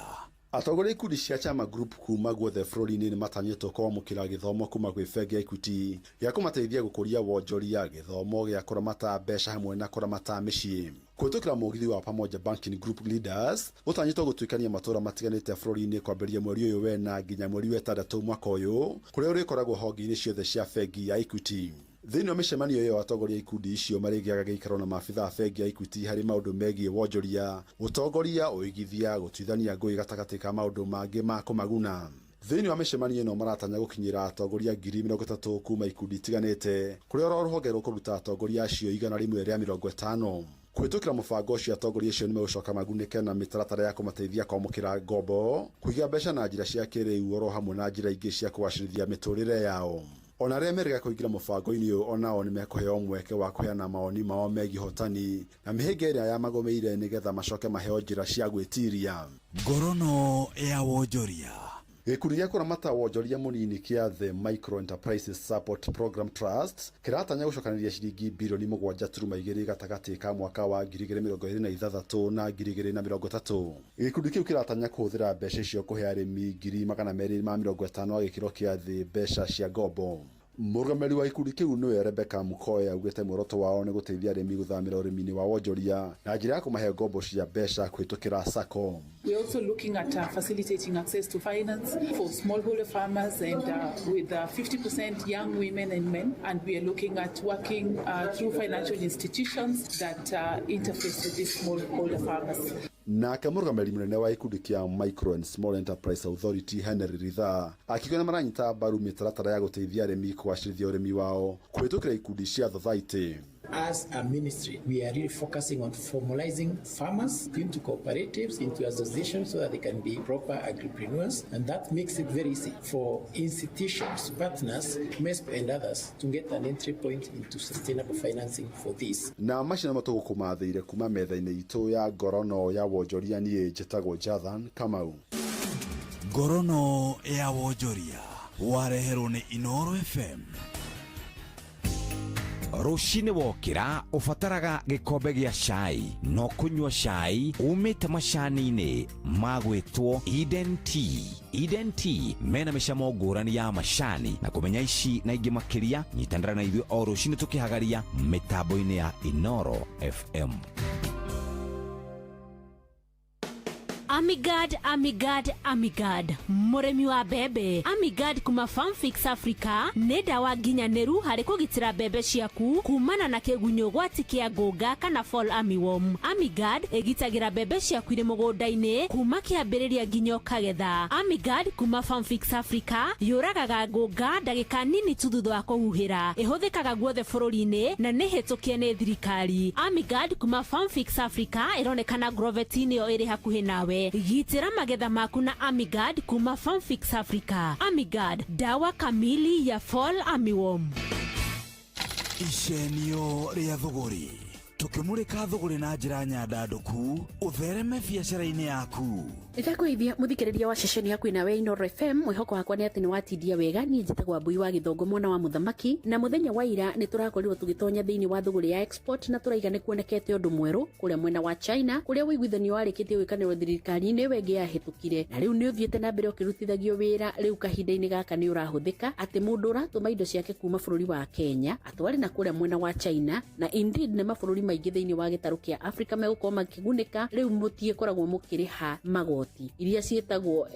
Atongoria ikundi cia chama group kuma guothe bũrũri-inĩ nĩ matanyĩtwo kwamũkĩra gĩthomo kuma gwĩ bengi ya Equity gĩa kũmateithia gũkũria wonjoria, gĩthomo gĩa kũramata mbeca hamwe na kũramata mĩciĩ. Kũhĩtũkĩra mũgithi wa Pamoja Banking Group Leaders gũtanyĩtwo gũtuĩkania matũũra matiganĩte bũrũri-inĩ kwambĩrĩria mweri ũyũ wena nginya mweri wa ĩtandatũ mwaka ũyũ, kũrĩa ũrĩkoragwo honge-inĩ ciothe cia bengi ya Equity. Thĩinĩ wa mĩcemanio ĩyo atongoria a ikundi icio marĩgĩaga gĩikaro na maabitha a bengi ya Equity harĩ maũndũ megiĩ wonjoria, ũtongoria, ũigithia, gũtuithania ngũĩ gatagatĩ ka maũndũ mangĩ ma kũmaguna. Thĩinĩ wa mĩcemanio ĩno maratanya gũkinyĩra atongoria 30,000 kuma ikundi itiganĩte, kũrĩa oro rũhonge rũkũruta atongoria acio 150. Kũhĩtũkĩra mũbango ũcio atongoria acio nĩmegũcoka magunĩke na mĩtaratara ya kũmateithia kwamũkĩra ngombo, kũiga mbeca na njĩra cia kĩrĩu oro hamwe na njĩra ingĩ cia kũgacĩrithia mĩtũrĩre yao. Ona arĩa merĩga kũingĩra mũbango-inĩ ũyũ onao nĩmekũheo mweke wa kũheana mawoni mao megiĩ ũhotani na mĩhĩnga ĩrĩa yamagũmĩire nĩgetha macoke maheo njĩra cia gwĩtiria. Ngorono ya wonjoria. Gĩkundi gĩa kũramata wonjoria mũnini kĩa The Micro Enterprises Support Program Trust kĩratanya gũcokanĩrĩria ciringi birioni 7.2 gatagatĩ ka mwaka wa 2026 na 2030. Gĩkundi kĩu kĩratanya kũhũthĩra mbeca icio kũhe arĩmi 250,000 a gĩkĩro kĩa thĩ mbeca cia ngombo. Mũrũgamĩrĩri wa gĩkundi kĩu nĩwe Rebecca Mukoe augĩte muoroto wao nĩ gũteithia arĩmi gũthamĩra ũrĩmi-inĩ wa wonjoria na njĩra ya kũmahe ngombo cia mbeca kũhĩtũkĩra SACCO. We're also looking at facilitating access to finance for smallholder farmers and with 50% young women and men, and we are looking at working through financial institutions that interface with these smallholder farmers. Nake mũrũgamĩrĩri mũnene wa gĩkundi kĩa Micro and Small Enterprise Authority Henry Rithaa akiuga nĩ maranyita mbaru mĩtaratara ya gũteithia arĩmi kũgacĩrithia ũrĩmi wao kũhĩtũkĩra ikundi cia thothaitĩ. As a ministry, we are really focusing on formalizing farmers into cooperatives, into associations, so that they can be proper agripreneurs. And that makes it very easy for institutions, partners, MESP and others, to get an entry point into sustainable financing for this. Na macio nĩmo tũgũkũmathĩire kuma metha-inĩ itũ ya ngorono ya wonjoria. Niĩ njĩtagwo Jathan Kamau. Ngorono ya wonjoria wareherwo nĩ Inoro FM. Rũcinĩ wokĩra ũbataraga gĩkombe gĩa cai, no kũnyua cai umĩte macani-inĩ magwĩtwo Eden Tea. Eden Tea mena mĩcamo ngũrani ya macani, na kũmenya ici na ingĩ makĩria, nyitanĩra na ithuĩ o rũcinĩ tũkĩhagaria mĩtambo-inĩ ya Inoro FM. Amigad, Amigad, Amigad, mũrĩmi wa mbembe. Amigad kuma Farmfix Africa nĩ ndawa nginyanĩru harĩ kũgitĩra mbembe ciaku kumana na kĩgunyũ gwati kĩa ngũnga kana fall armyworm. Amigad ĩgitagĩra mbembe ciaku irĩ mũgũnda-inĩ kuma kĩambĩrĩria nginya ũkagetha. Amigad kuma Farmfix Africa yũragaga ngũnga ndagĩka nini tu thutha wa kũhuhĩra. Ĩhũthĩkaga guothe bũrũri-inĩ na nĩ hĩtũkie nĩ thirikari. Amigad kuma Farmfix Africa ĩronekana Grovet-inĩ ĩyo ĩrĩ hakuhĩ nawe. Gitĩra magetha maku na Amigad kuma Farmfix Africa. Amigad, dawa kamili ya fall armyworm. Icenio rĩa thũgũrĩ, tũkĩmũrĩka thũgũrĩ na njĩra nyandandũku ũthereme biacara-inĩ yaku. Nĩndakũgeithia mũthikĩrĩria wa ceceni yaku nawe Inoro FM. Mwĩhoko wakwa nĩ atĩ nĩ watindia wega. Niĩ njĩtagwo Mbui wa Gĩthongo, mwana wa mũthamaki, na mũthenya wa ira nĩ tũrakorirwo tũgĩtonya thĩinĩ wa thũgũrĩ ya export, na tũraiga nĩ kuonekete ũndũ mwerũ kũrĩa mwena wa China, kũrĩa ũiguithanio warĩkĩtie gwĩkanĩrwo thirikari-inĩ ĩyo ĩngĩ yahĩtũkire, na rĩu nĩ ũthiĩte na mbere ũkĩrutithagio wĩra. Rĩu kahinda-inĩ gaka nĩ ũrahũthĩka atĩ mũndũ ũratũma indo ciake kuma bũrũri wa Kenya atware na kũrĩa mwena wa China, na indeed nĩ mabũrũri maingĩ thĩinĩ wa gĩtarũ kĩa Africa megũkorwo makĩgunĩka. Rĩu mũtiĩkoragwo mũkĩrĩha magoti iria ciĩtagwo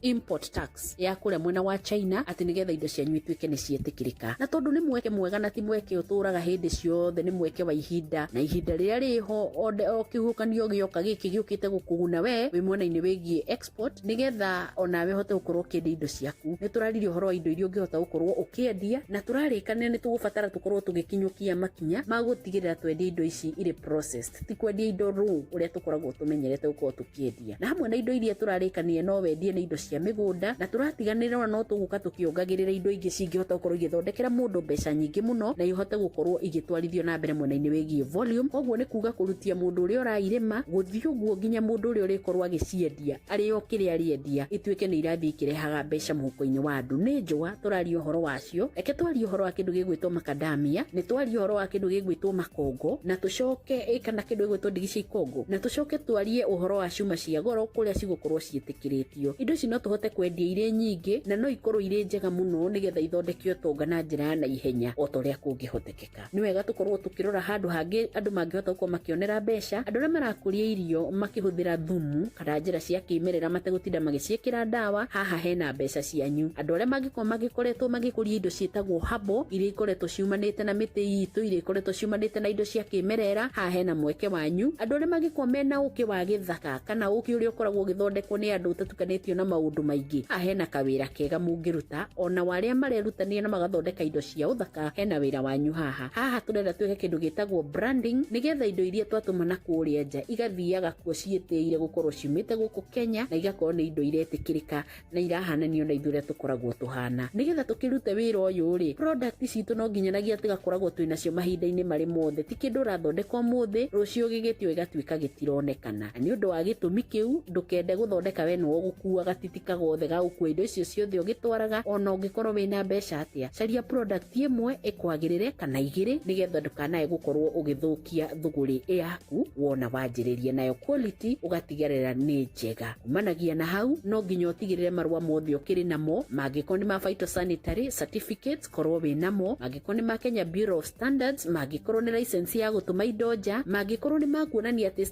import tax ya kũrĩa mwena wa China, atĩ nĩgetha indo cianyu ituĩke nĩ ciĩtĩkĩrĩka. Na tondũ nĩ mweke mwega na ti mweke ũtũraga hĩndĩ ciothe, nĩ mweke wa ihinda, na ihinda rĩrĩa rĩho o kĩhuhũkanio gĩoka gĩkĩ gĩũkĩte gũkũguna we wĩ mwena-inĩ wĩgiĩ export, nĩgetha onawe ũhote gũkorwo ũkĩendia indo ciaku. Nĩ tũraririe ũhoro wa indo iria ũngĩhota gũkorwo ũkĩendia, na tũrarĩkanĩra nĩ tũgũbatara tũkorwo tũgĩkinyũkia makinya ma gũtigĩrĩra twendia indo ici irĩ processed, ti kwendia indo raw ũrĩa tũkoragwo tũmenyerete gũkorwo tũkĩendia. Na hamwe na indo iria tũrarĩkanire no wendie nĩ indo cia mĩgũnda, na tũratiganĩra no tũgũka tũkĩongagĩrĩra indo ingĩ cingĩhota gũkorwo igĩthondekera mũndũ mbeca nyingĩ mũno na ihote gũkorwo igĩtwarithio na mbere mwena-inĩ wĩgiĩ volume. Koguo nĩ kuga kũrutia mũndũ ũrĩa ũrairĩma gũthiĩ ũguo nginya mũndũ ũrĩa ũrĩkorwo agĩciendia arĩ o kĩrĩa arĩendia ituĩke nĩ irathiĩ ikĩrehaga mbeca mũhuko-inĩ wa andũ. Nĩ njũa tũraria ũhoro wacio. Reke twarie ũhoro wa kĩndũ gĩgwĩtwo macadamia, nĩ twarie ũhoro wa kĩndũ gĩgwĩtwo makongo, na tũcoke kana kĩndũ gĩgwĩtwo ndigi cia ikongo, na tũcoke twarie ũhoro wa cuma cia goro kũrĩa cigũkorwo ciĩtĩkĩrĩtio. Indo ici no tũhote kwendia irĩ nyingĩ na no ikorwo irĩ njega mũno nĩgetha ithondeke ũtonga na njĩra ya naihenya o ta ũrĩa kũngĩhotekeka. Nĩ wega tũkorwo tũkĩrora handũ hangĩ andũ mangĩhota gũkorwo makĩonera mbeca, andũ arĩa marakũria irio makĩhũthĩra thumu kana njĩra cia kĩmerera mategũtinda magĩciĩkĩra ndawa, haha hena mbeca cianyu. Andũ arĩa mangĩkorwo magĩkoretwo magĩkũria indo ciĩtagwo herbal iria ikoretwo ciumanĩte na mĩtĩ itũ, iria ikoretwo ciumanĩte na indo cia kĩmerera, haha hena mweke wanyu. Andũ arĩa mangĩkorwo mena ũkĩ wa gĩthaka kana ũkĩ ũrĩa ũkoragwo ũgĩthondekwo nĩ andũ ũtatukanĩtio na maũndũ maingĩ, haha hena kawĩra kega mũngĩruta. Ona wa arĩa marerutania na magathondeka indo cia ũthaka, hena wĩra wanyu haha. Haha tũrenda twĩke kĩndũ gĩtagwo branding nĩgetha indo iria twatũma na kũrĩa nja igathiaga kuo ciĩtĩire gũkorwo ciumĩte gũkũ Kenya, na igakorwo nĩ indo iretĩkĩrĩka na irahananio na ithuĩ ũrĩa tũkoragwo tũhana. Nĩgetha tũkĩrute wĩra ũyũ rĩ, product citũ no nginyanagia tũgakoragwo twĩ nacio mahinda-inĩ marĩ mothe, ti kĩndũ ũrathondeka ũmũthĩ rũciũ gĩgĩtio gĩgatuĩka gĩtironekana. Na nĩ ũndũ wa gĩtũmi kĩu ndũkende gũthondeka we nĩwe ũgũkua gatiti gothe ga gũkua indo icio ciothe ũgĩtwaraga, ona ũngĩkorwo wĩna mbeca atĩa, caria product ĩmwe ĩkwagĩrĩre kana igĩrĩ nĩgetha ndũkanae gũkorwo ũgĩthũkia thũgũrĩ yaku wona wanjĩrĩria nayo quality ũgatigĩrĩra nĩ njega. Kumanagia na hau no nginya ũtigĩrĩre marũa mothe ũkĩrĩ namo, mangĩkorwo nĩ ma phytosanitary certificates korwo wĩ namo, mangĩkorwo nĩ ma Kenya Bureau of Standards, mangĩkorwo Mangĩkorwo nĩ license ya gũtũma indo nja, mangĩkorwo nĩ makuonania atĩ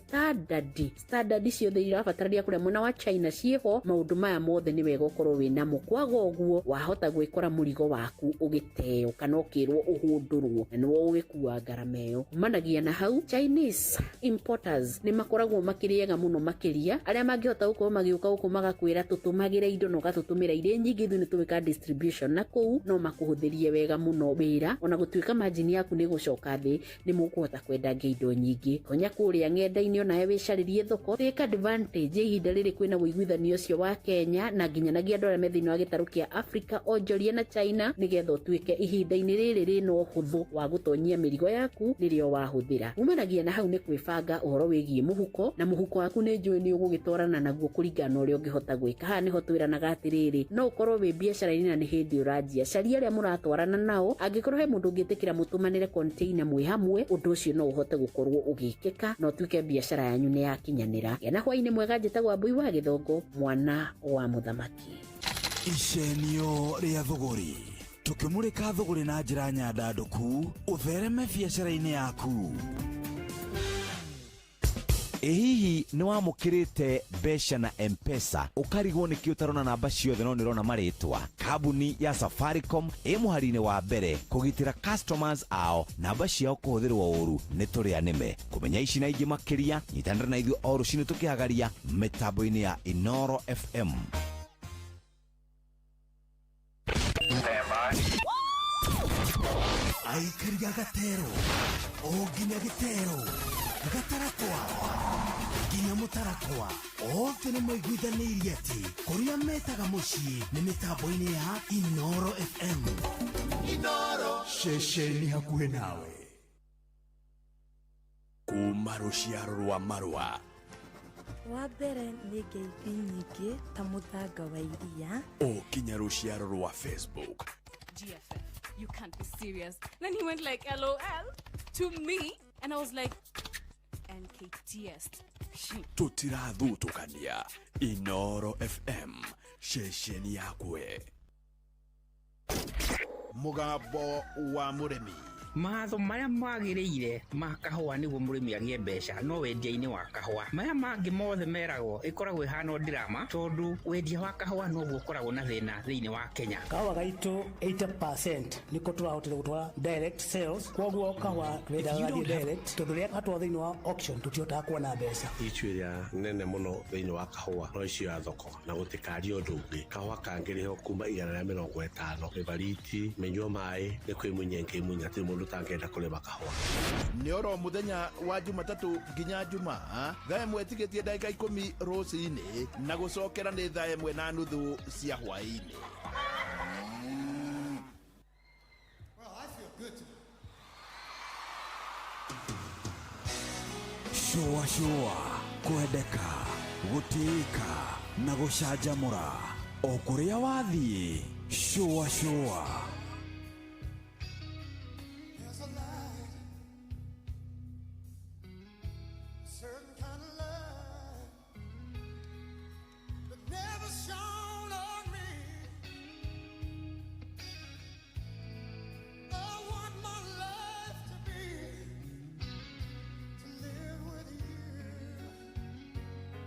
standard ciothe irabatarania kũrĩa mwena wa China ciĩho, maũndũ maya mothe nĩ wega ũkorwo wĩnamo. Kwaga ũguo wahota gwĩkora mũrigo waku ũgĩteo kana ũkĩrwo ũhũndũrwo, na nĩwe ũgĩkua ngarama ĩyo. Kumanagia na hau, Chinese importers nĩ makoragwo makĩrĩega mũno makĩria, arĩa mangĩhota gũkorwo magĩũka gũkũ magakwĩra tũtũmagĩre indo na ũgatũtũmĩra irĩ nyingĩ, ithuĩ nĩ tũgwĩka distribution na kũu no makũhũthĩrie wega mũno wĩra, ona gũtuĩka margin yaku nĩ gũcoka thĩ, nĩ mũkũhota kwendangia indo nyingĩ. Tonya kũrĩa ng'enda-inĩ onawe wĩcarĩrie thoko, take advantage ya ihinda rĩrĩ kwĩna ũiguithanio ũcio wa Kenya na nginyanagia andũ arĩa me thĩinĩ wa gĩtarũ kĩa Africa, onjoria na China, nĩgetha ũtuĩke ihinda-inĩ rĩrĩ rĩna ũhũthũ wa gũtonyia mĩrigo yaku nĩrĩo wahũthĩra. Kumanagia na hau nĩ kwĩbanga ũhoro wĩgiĩ mũhuko, na mũhuko waku nĩ njũĩ nĩ ũgũgĩtwarana naguo kũringana na ũrĩa ũngĩhota gwĩka. Haha nĩho twĩranaga atĩrĩrĩ, no ũkorwo wĩ biacara-inĩ na nĩ hĩndĩ ũranjia, caria arĩa mũratwarana nao. Angĩkorwo he mũndũ ũngĩtĩkĩra mũtũmanĩre container mwĩ hamwe, ũndũ ũcio no ũhote gũkorwo ũgĩkĩka na ũtuĩke biacara yanyu nĩ yakinyanĩra. Gĩa na hwaĩ-inĩ mwega. Njĩtagwo Wambui wa Gĩthongo, mwana wa mũthamaki. Icenio rĩa thũgũrĩ, tũkĩmũrĩka thũgũrĩ na njĩra nyandandũku ũthereme biacara-inĩ yaku. Ĩ hihi nĩ wamũkĩrĩte mbeca na M-Pesa ũkarigwo nĩkĩ ũtarona namba ciothe no nĩũrona marĩtwa? Kambuni ya Safaricom ĩ mũhari-inĩ wa mbere kũgitĩra customers ao namba ciao kũhũthĩrwo ũru nĩ tũrĩa nĩme. Kũmenya ici na ingĩ makĩria, nyitanĩra na ithuĩ o rũcinĩ tũkĩhagaria mĩtambo-inĩ ya Inoro FM. Aikari a gatero o nginya gĩtero, gatarakwa nginya mũtarakwa, othe nĩ maiguithanĩirie atĩ kũrĩa metaga mũciĩ nĩ mĩtambo-inĩ ya Inoro FM. Inoro. Ceceni hakuhĩ nawe kuma rũciaro rwa marũa. Wa mbere nĩ ngeithi nyingĩ ta mũthanga wa iria. O kinya rũciaro rwa Facebook. GFF, you can't be serious. Then he went like, LOL to me. And I was like, NKTS. Tũtirathutũkania. Inoro FM, ceceni yakwe. Mũgambo wa mũrĩmi. Matho marĩa magĩrĩire ma kahũa nĩguo mũrĩmi agĩe mbeca no wendia-inĩ wa kahũa. Maya mangĩ mothe meragwo ĩkoragwo ĩhana drama, tondũ wendia wa kahũa noguo ũkoragwo na thĩna thĩinĩ wa Kenya. Kahũa gaitũ 80% nĩko tũrahotire gũtwara direct sales, koguo kahũa twendaga gathiĩ direct, tondũ rĩrĩa gatwarwo thĩinĩ wa auction tũtihotaga kuona mbeca. Issue ĩrĩa nene mũno thĩinĩ wa kahũa no issue ya thoko, na gũtikaria ũndũ ũngĩ. Kahũa kangĩrĩhwo kuma 150 mĩbariti mĩnyua maĩ nĩ kwĩmunya ĩngĩmunya, hatirĩ mũndũ ũtangĩenda kũrĩma kahũa. Nĩ oro mũthenya wa Jumatatũ nginya Jumaa thaa 1 tigĩtie ndagĩka 10 rũcinĩ, na gũcokera nĩ thaa 1:30 cia hwaĩ-inĩ. Well, I feel good today. Shũa shũa, kwendeka, gũtĩĩka na gũcanjamũra o kũrĩa wathiĩ. Shũa shũa. There's a light, a certain kind of light that never shone on me. I want my life to be, to live with you,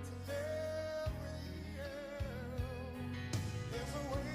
to live with you. There's a way.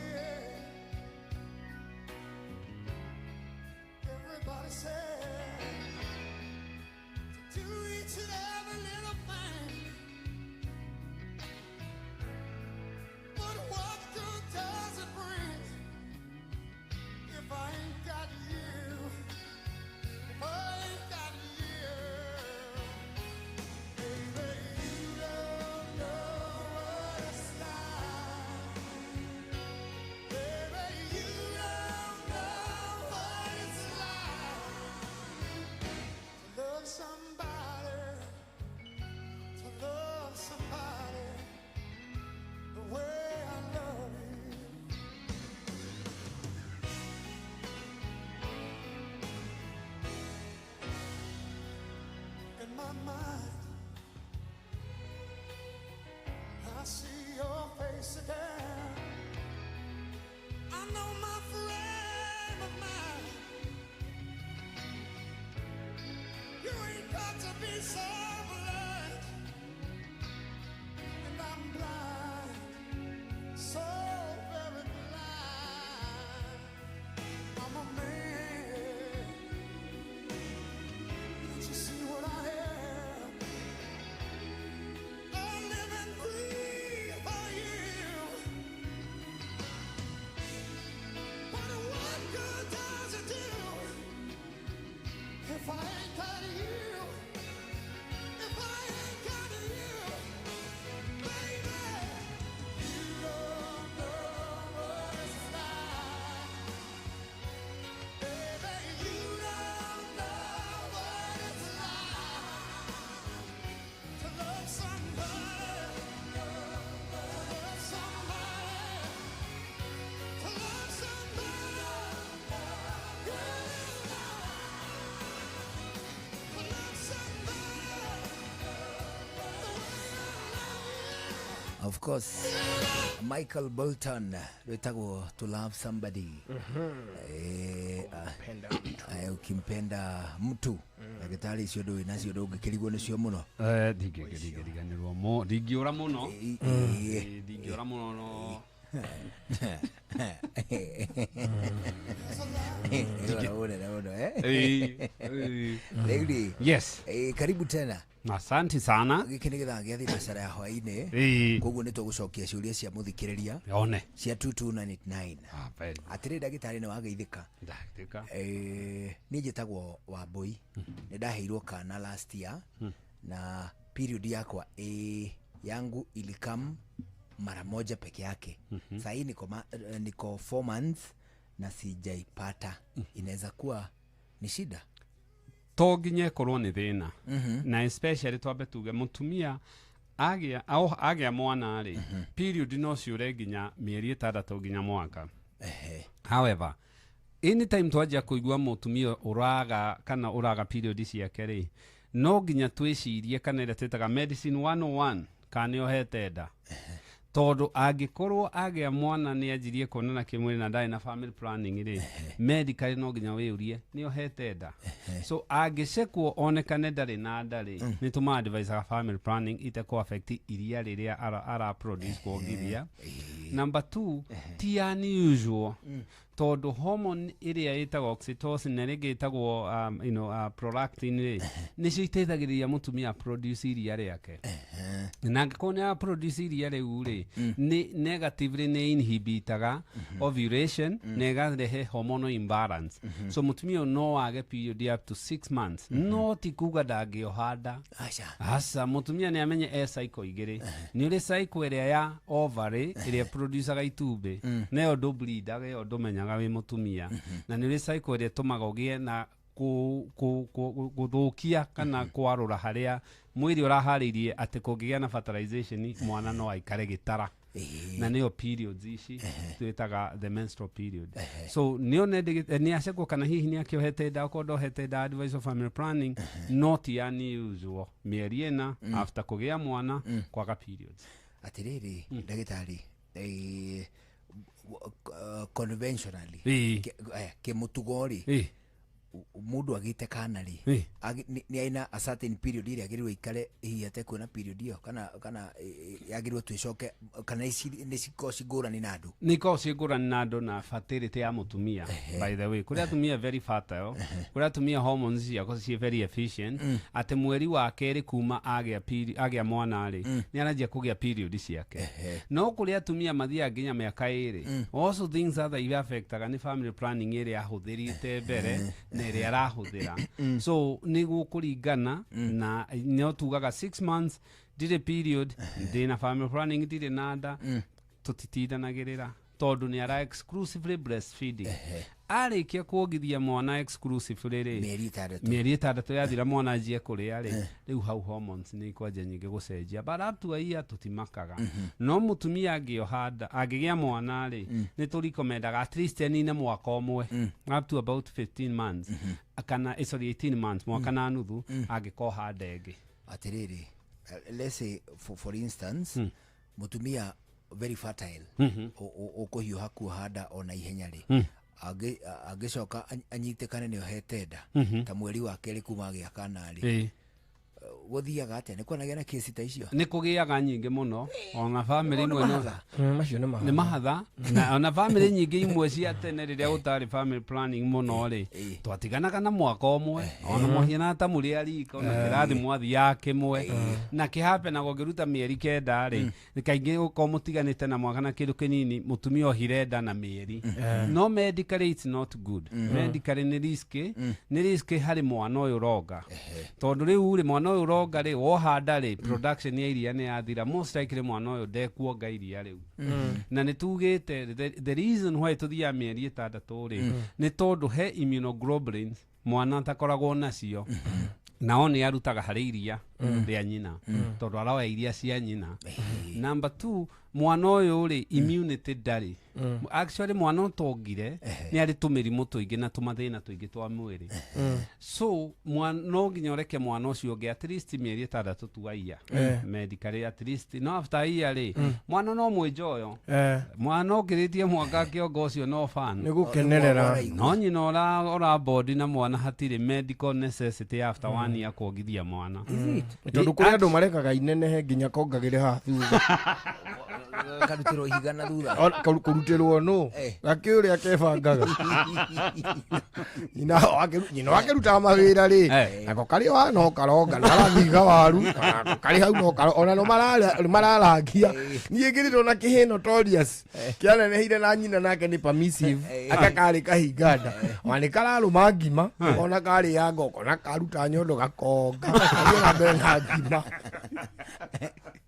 Of course, Michael Bolton rwĩtagwo To Love Somebody. Ukimpenda mtu. Ndagĩtarĩ icio ndũĩ nacio ndũngĩkĩrigwo nĩcio mũno. Ndingĩriganĩrwo mo, ndingĩũra mũno. Ndingĩũra mũno no. Yes. Karibu tena. Asante sana. Gĩkĩ nĩ gĩthaa gĩa thinacara ya hwaĩ-inĩ. Koguo nĩ tũgũcokia ciũria cia mũthikĩrĩria one cia 22989. Atĩrĩ ndagĩtarĩ nĩ wageithĩka. Ndageithĩka. Niĩ njĩtagwo Wambui. Nĩ ndaheirwo kana last year na period yakwa yangu ilikam mara moja peke yake. Saa hii niko 4 months na sijaipata. Inaweza kuwa ni shida? To nginya ĩkorwo nĩ thĩna. Na especially twambe tuge mũtumia agĩa mwana rĩ, period no ciũre nginya mĩeri 6 nginya mwaka. However, anytime twanjia kũigua mũtumia ũraga kana ũraga period ciake rĩ, no nginya twĩcirie kana ĩrĩa twĩtaga medicine 101 kana nĩ ohete nda. Tondũ angĩkorwo agĩa mwana nĩ anjirie kuonana kĩmwĩrĩ na ndarĩ na family planning rĩ, medically no nginya wĩyũrie nĩ ohete nda. So angĩcekwo onekane ndarĩ na nda rĩ, nĩ tũma advisaga family planning itekũ affect iria rĩrĩa ara produce kuongithia. Number 2, ti unusual tondũ hormone ĩrĩa ĩtagwo oxytocin na ĩrĩa ĩtagwo prolactin rĩ, nĩcio iteithagĩrĩria mũtumia produce iria rĩake. Na angĩkorwo nĩ produce iria rĩu rĩ, nĩ negatively nĩ inhibitaga ovulation na ĩgarehe hormonal imbalance. So mũtumia no age period up to 6 months. No ti kuga ndangĩoha nda. Aca, mũtumia nĩ amenye e cycle igĩrĩ. Nĩ ũrĩ cycle ĩrĩa ya ovary ĩrĩa producaga itumbĩ, nayo ndũbleedaga, ĩyo ndũmenyaga wĩ mũtumia. Na nĩ ũrĩ cycle ĩrĩa ĩtũmaga ũgĩe na gũthũkia kana kwarũra harĩa mwĩrĩ ũraharĩirie atĩ kũngĩgĩa na fertilization mwana no aikare gĩtara. Na nĩyo periods ici twĩtaga the menstrual period. So nĩ acekwo kana hihi nĩ akĩohete nda, okorwo ndohete nda, advice of family planning no ti unusual mĩeri 4 after kũgĩa mwana kwaga periods. Atĩrĩrĩ ndagĩtarĩ, conventionally kĩmũtugo rĩ, mũndũ agĩte kana rĩ, nĩ aina a certain period ĩrĩa agĩrĩirwo aikare hihi atekuona period ĩyo, kana yagĩrĩirwo twĩcoke, kana nĩ cikoragwo ci ngũrani na andũ? Nĩ ikoragwo ciĩ ngũrani na andũ na fertility ya mũtumia. By the way, kũrĩ atumia very fertile, kũrĩ atumia hormones ciao ciĩ very efficient, atĩ mweri wa kerĩ kuma agĩa mwana rĩ, nĩ aranjia kũgĩa period ciake. No kũrĩ atumia mathiaga nginya mĩaka 2. Also things other affectaga nĩ family planning ĩrĩa ahũthĩrĩte mbere na ĩrĩa arahũthĩra. So nĩ gũkũringana na no tugaga 6 months ndirĩ period, ndĩ na family planning, ndirĩ na nda, tũtitindanagĩrĩra tondũ nĩ ara exclusively breastfeeding. Arĩkia kuongithia mwana exclusively rĩ, mĩeri 6 yathira mwana anjie kũrĩa rĩ, rĩu hau hormones nĩ ikwanjia nyingĩ gũcenjia, but up to a year tũtimakaga. No mũtumia angĩoha nda, angĩgĩa mwana rĩ, nĩ tũrikomendaga at least anine mwaka ũmwe, up to about 15 months kana sorry 18 months, mwaka na nuthu angĩkoha nda ĩngĩ. Atĩrĩrĩ, let's say for instance, mũtumia very fertile ũkũhiũha kuoha nda ona ihenya rĩ, angĩcoka anyitĩkane nĩ ohete nda ta mweri wa kerĩ kuma agĩa kana rĩ, gũthiaga atĩa? Nĩ kwanagĩa na kesi ta icio? Nĩ kũgĩaga nyingĩ mũno, ona family imwe macio nĩ mahatha, na ona family nyingĩ imwe cia tene rĩrĩa gũtarĩ family planning mũno rĩ, twatiganaga na mwaka ũmwe, ona mwahiana ta mũrĩ a rika, ona kĩrathi mwathiaga kĩmwe, na kĩhapenaga ũngĩruta mĩeri 9 rĩ, kaingĩ ũkorwo mũtiganĩte na mwaka na kĩndũ kĩnini, mũtumia ohire nda na mĩeri. No medically it's not good. Medically nĩ risky, nĩ risky harĩ mwana ũyũ ũronga, tondũ rĩu rĩ mwana ũyũ ũronga rĩ, woha nda rĩ, production ya iria nĩ yathira, most likely mwana ũyũ ndekuonga iria rĩu. Na nĩ tugĩte the reason why tũthiaga mĩeri 6 rĩ, nĩ tondũ he immunoglobulins mwana atakoragwo nacio, nao nĩ arutaga harĩ iria Rĩa nyina, tondũ aroya iria cia nyina. Number 2, mwana ũyũ rĩ, immunity ndarĩ. Actually mwana ũtongire nĩ arĩ tũmĩrimũ tũingĩ na tũmathĩna tũingĩ twa mwĩrĩ. So no nginya ũreke mwana ũcio ũngĩ at least mĩeri 6 tu aiya medically at least, no after a year rĩ, mwana no mwĩnjoyo. Mwana ũkĩrĩtie mwaka kĩongo ũcio no fan. Nĩ gũkenerera. No nyina ora body na mwana hatirĩ medical necessity after 1 year kuongithia mwana. Tondũ kũrĩ andũ marekaga inenehe nginya kongagĩre haha thutha. Karutĩrwo ihiga na thutha. Kũrutĩrwo nũ gakĩũrĩa kebangaga. Nyina wakĩrutaga mawĩra rĩ, nako karĩ o no karonga na arathiga waru, nako karĩ hau no karonga, ona no mararangia. Niĩ ngĩrĩtwo na kĩhĩ notorious kĩaneneheire na nyina nake nĩ permissive, aka karĩ kahinganda, ona nĩ kararũma ngima, ona karĩa ngoko, na karuta nyondo gakonga, gathiĩ na mbere na ngima.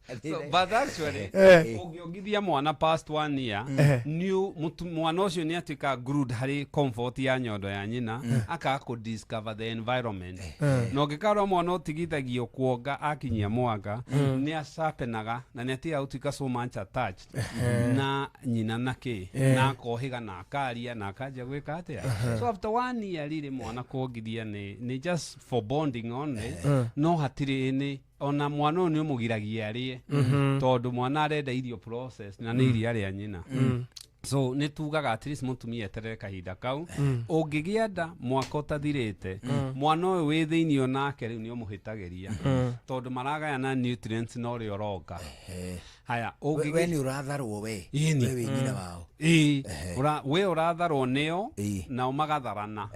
So, but actually, ũngĩongithia mwana past 1 year, new mwana ũcio nĩ atuĩka glued harĩ comfort ya nyondo ya nyina, akaga kũ discover the environment. Na ũngĩkorwo mwana ũtigithagio kuonga akinyia mwaka, nĩ acapenaga na nĩ atigaga gũtuĩka so much attached na nyina na kĩ, na akohĩga na akaria na akanjia gwĩka atĩa. So after 1 year rĩrĩ mwana kuongithia nĩ just for bonding only, no hatirĩ nĩ ona mwana ũyũ nĩ ũmũgiragia arĩe, tondũ mwana arenda irio process na nĩ iria rĩa nyina. So nĩ tugaga at least mũtumia eterere kahinda kau. Ũngĩgĩa nda mwaka ũtathirĩte, mwana ũyũ wĩ thĩinĩ onake rĩu nĩ ũmũhĩtagĩria, tondũ maragayana nutrients na ũrĩa ũronga. Haya, we nĩ ũratharwo we. Ĩni. We wĩ nyina wao. Ĩĩ, we ũratharwo nĩo nao magatharana.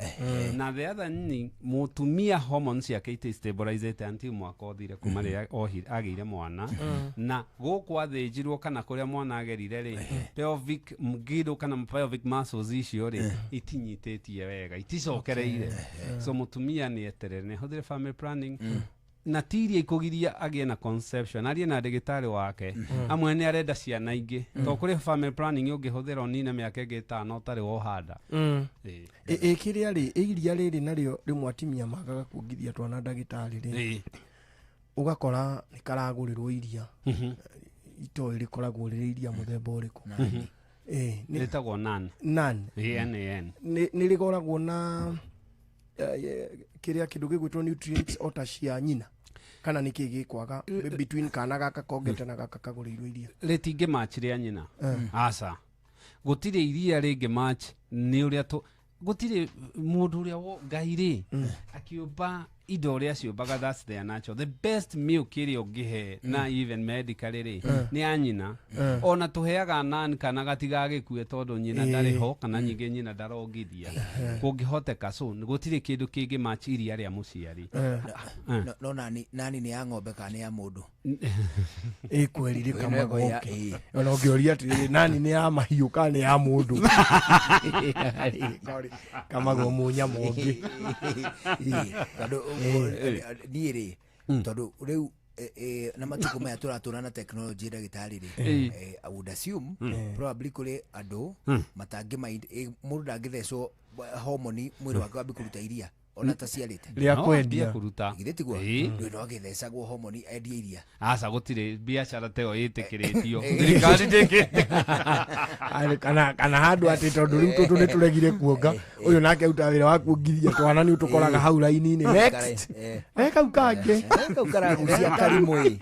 Na the other thing, mũtumia hormones ciake iti stabilizete until mwaka ũthire kuma rĩrĩa agĩire mwana. Na gũkũ athĩnjirwo kana kũrĩa mwana agerire rĩ, pelvic girdle kana pelvic muscles icio rĩ, itinyitĩtie wega, iticokereire. So mũtumia nĩ eterere, nĩ ahũthĩre family planning, na ti iria ikũgiria agĩe na conception, arie na ndagĩtarĩ wake, amwe nĩ arenda ciana ingĩ, tondũ kũrĩ family planning ũngĩhũthĩra ũnine mĩaka ĩngĩ 5 ũtarĩ wohanda. Ĩ kĩrĩa rĩ, iria rĩrĩ narĩo rĩmwe atumia magaga kuongithia twana ndagĩtarĩ rĩ, ũgakora nĩ karagũrĩrwo iria, itoĩ rĩkoragwo rĩrĩ iria mũthemba ũrĩkũ. Rĩtagwo NAN. NAN. NAN. Nĩ rĩkoragwo na kĩrĩa kĩndũ gĩgwĩtwo nutrients o ta cia nyina, kana nĩ kĩĩ gĩkwaga between kana gaka kongete na gaka kagũrĩirwo iria? Rĩtingĩ match rĩa nyina. Aca, gũtirĩ iria rĩngĩ match nĩ ũrĩa gũtirĩ mũndũ ũrĩa Ngai rĩ akiũmba indo ũrĩa ciũmbaga, that's their natural. The best milk ĩrĩa ũngĩhe na even medically rĩ, nĩ ya nyina. Ona tũheaga NAN kana gatigagĩkue tondũ nyina ndarĩ ho, kana nyingĩ nyina ndarongithia, kũngĩhoteka. So gũtirĩ kĩndũ kĩngĩ match iria rĩa mũciari. No nani nĩ ya ng'ombe kana nĩ ya mũndũ? Ĩ kweri rĩkamagwo ũkĩ. Ona ũngĩũria atĩrĩrĩ, nani nĩ ya mahiũ kana nĩ ya mũndũ? Kamagwo mũnyamũ ũngĩ. Tondũ niĩ rĩ, tondũ rĩu na matukũ maya tũratũra na technology ndagĩtarĩ rĩ, I would assume probably kũrĩ andũ matangĩ mind, mũndũ ndangĩthecwo hormone mwĩrĩ wake wambie kũruta iria ona taciarĩte. Rĩa kwendia. Kũruta. Githĩ tiguo? Ndũĩ no agĩthecagwo hormone endie iria. Aca, gũtirĩ biacara ta ĩyo ĩtĩkĩrĩtio. Thirikari ndĩngĩtĩkĩria. Kana handũ atĩ tondũ rĩu tũtũ nĩ tũregire kuonga, ũyũ nake arutaga wĩra wa kuongithia twana nĩ ũtũkoraga hau raini-inĩ. Next. Kau kangĩ. Kau karagucia karimũ ĩ.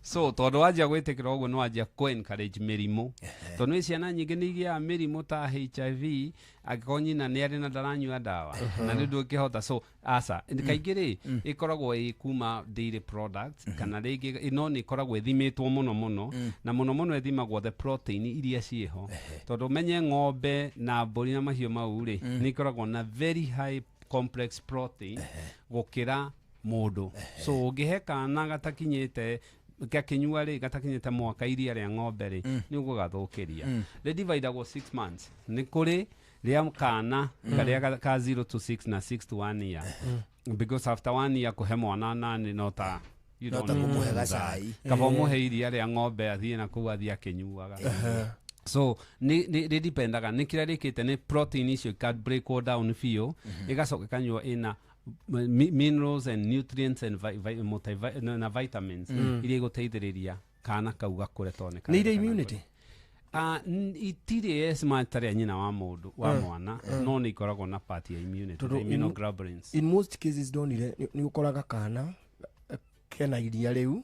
So tondũ wanjia gwĩtĩkĩra ũguo nĩ wanjia kũ encourage mĩrimũ, tondũ nĩ ciana nyingĩ nĩ igĩaga mĩrimũ ta HIV angĩkorwo nyina nĩ arĩ na ndaranyua ndawa, na nĩ ndũngĩhota. So aca, kaingĩ rĩ ĩkoragwo ĩ kuma dairy products, kana rĩngĩ no nĩ ĩkoragwo ĩthimĩtwo mũno mũno, na mũno mũno ĩthimagwo the protein iria ciĩho, tondũ ũmenye ng'ombe na mbũri na mahiũ mau rĩ, nĩ ikoragwo na very high complex protein gũkĩra mũndũ. So ũngĩhe kana gatakinyĩte gakĩnyua rĩ, gatakinyĩte mwaka iria rĩa ng'ombe rĩ, nĩ ũgũgathũkĩria. Rĩ dividagwo 6 months, nĩ kũrĩ rĩa kana karĩa ka 0 to 6 na 6 to 1 year, because after 1 year kũhe mwana nani no ta no ta kũmũhe gacai, kaba ũmũhe iria rĩa ng'ombe athiĩ na kũu athiĩ akĩnyuaga. So nĩ dipendaga nĩ kĩrĩa rĩkĩte, nĩ protein icio ika break down biũ, ĩgacoka ĩkanyua ĩna Minerals and nutrients and na vitamins iria igũteithĩrĩria kana kau gakũre tondũ nĩ Nĩ irĩ karerĩkana. immunity? Itirĩ as much tarĩa nyina wa mũndũ wa mwana, no nĩ ikoragwo na part ya immunity, Tondũ the immunoglobulins. In most cases ndonire nĩ ũkoraga kana kena iria rĩu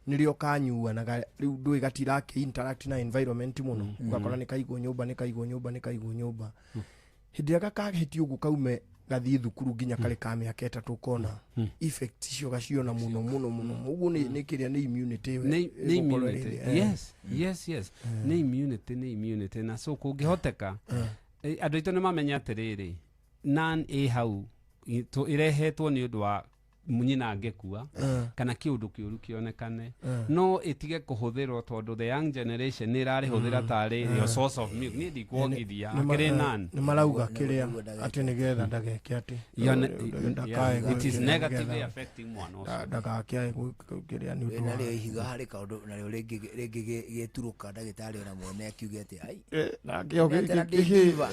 nĩrĩo kanyuanaga rĩu ndũĩ gatirakĩ interact na environment mũno, ũgakora nĩ kaigwo nyũmba, nĩ kaigwo nyũmba, nĩ kaigwo nyũmba. Hĩndĩ ĩrĩa gakahĩtia ũguo kaume gathiĩ thukuru nginya karĩ ka mĩaka 3, ũkona effect icio gaciona mũno mũno mũno. Ũguo nĩ kĩrĩa nĩ immunity ĩyo Nĩ ĩgũkorwo immunity. ĩrĩ, eh. Yes, nĩ immunity. Na so kũngĩhoteka, andũ aitũ nĩ mamenya atĩrĩrĩ, nan ĩ hau ĩrehetwo nĩ ũndũ wa nyina angĩkua kana kĩũndũ kĩũru kĩonekane, no ĩtige kũhũthĩrwo tondũ the young generation nĩ ĩrarĩhũthĩra tarĩ your source of milk. Niĩ ndikuongithia akĩrĩ nan. Nĩ marauga kĩrĩa atĩ nĩgetha ndageke atĩ ndakae Yeah, it is gwĩkĩra negatively nĩgetha affecting mwana ũcio. Ndagakĩae kĩrĩa nĩ ũndũ wa Narĩo ihiga harĩ kaũndũ narĩo rĩngĩ rĩngĩ gĩturũka, ndagĩtarĩ ona mwene akiuge atĩ ai Nakĩo Ndetera ndĩ diva.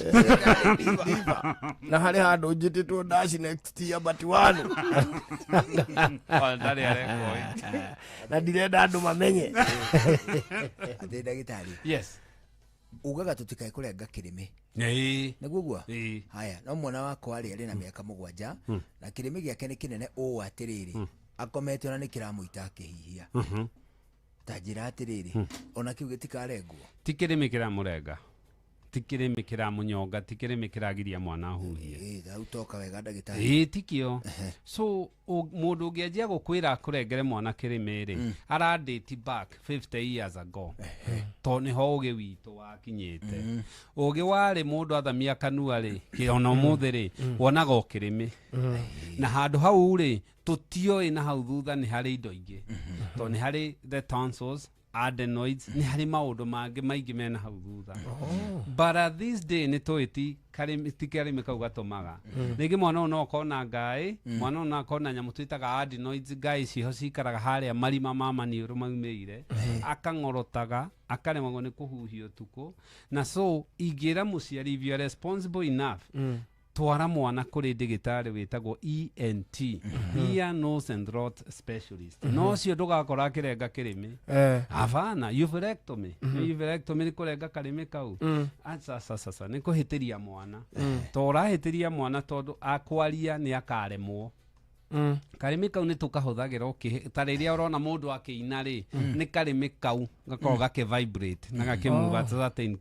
Na harĩ handũ njĩtĩtwo ndaci next year but one. Oh, ndarĩ arekwo. Na ndirenda andũ mamenye. Atĩ ndagĩtarĩ, Yes. ugaga tũtikae kũrenga kĩrĩmĩ. Ĩĩ. Nĩguo guo? Ĩĩ. Haya, no mwana wakwa rĩ, arĩ na mĩaka 7 na kĩrĩmĩ gĩake nĩ kĩnene ũũ atĩrĩrĩ, akomete ona nĩ kĩramũita akĩhihia. Ta njĩra atĩrĩrĩ, ona kĩu gĩtikarengwo? Ti kĩrĩmĩ kĩramũrenga, ti kĩrĩmĩ kĩramũnyonga, ti kĩrĩmĩ kĩragiria mwana ahuhie. Ĩĩ, hau toka wega, ndagĩtarĩ. Ĩĩ, tikĩo. So mũndũ ũngĩanjia gũkwĩra akũrengere mwana kĩrĩmĩ rĩ, aradate back 50 years ago, to nĩho ũgĩ witũ wakinyĩte. Ũgĩ warĩ mũndũ athamia kanua rĩ, ona ũmũthĩ rĩ, wonaga o kĩrĩmĩ na handũ hau rĩ tũtioĩ na hau thutha nĩ harĩ indo ingĩ, tondũ nĩ harĩ the tonsils, adenoids, nĩ harĩ maũndũ mangĩ maingĩ mena hau thutha. But at this day nĩ tũĩ ti karĩmĩ kau gatũmaga. Rĩngĩ mwana ũyũ no akorwo na ngaĩ, mwana ũyũ no akorwo na nyamũ twĩtaga adenoids. Ngaĩ ciho cikaraga harĩa marima ma maniũrũ maumĩire, akang'orotaga, akaremagwo nĩ kũhuhia ũtukũ. Na so ingĩra mũciari, if you are responsible enough, twara mwana kũrĩ ndĩgĩtarĩ wĩtagwo ENT, ear, nose and throat specialist. No ũcio ndũgakora akĩrenga kĩrĩmĩ. Havana uvulectomy. Uvulectomy nĩ kũrenga karĩmĩ kau. Aca, aca, aca, nĩ kũhĩtĩria mwana, to ũrahĩtĩria mwana tondũ akwaria nĩ akaremwo. Karĩmĩ kau nĩ tũkahũthagĩra ta rĩrĩa ũrona mũndũ akĩina rĩ, nĩ karĩmĩ kau gakoragwo gakĩ vibrate na gakĩmove at certain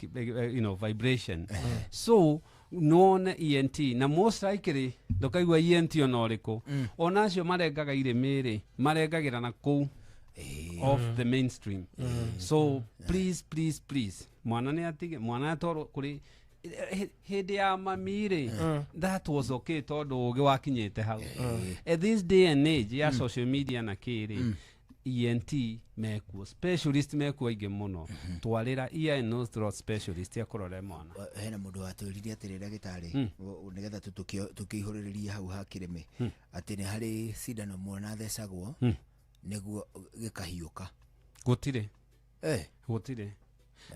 vibration. So none ENT na most likely ndũkaigua ENT ona ũrĩkũ, ona acio marengaga irĩmĩ rĩ, marengagĩra na kũu off the mainstream. So please, please, please, mwana nĩ atige, mwana atwarwo kũrĩ hĩndĩ ya mami rĩ, that was okay tondũ ũgĩ wakinyĩte hau. At this day and age ya social media na kĩrĩ, ENT mekuo, specialist mekuo aingĩ mũno. Twarĩra ear and nose throat specialist akũrore mwana. Hena mũndũ watwĩrire atĩrĩ, ndagĩtarĩ, nĩgetha tũkĩihũrĩrĩrie hau ha kĩrĩmĩ, atĩ nĩ harĩ cindano mwana athecagwo nĩguo gĩkahiũka. Gũtirĩ. Gũtirĩ.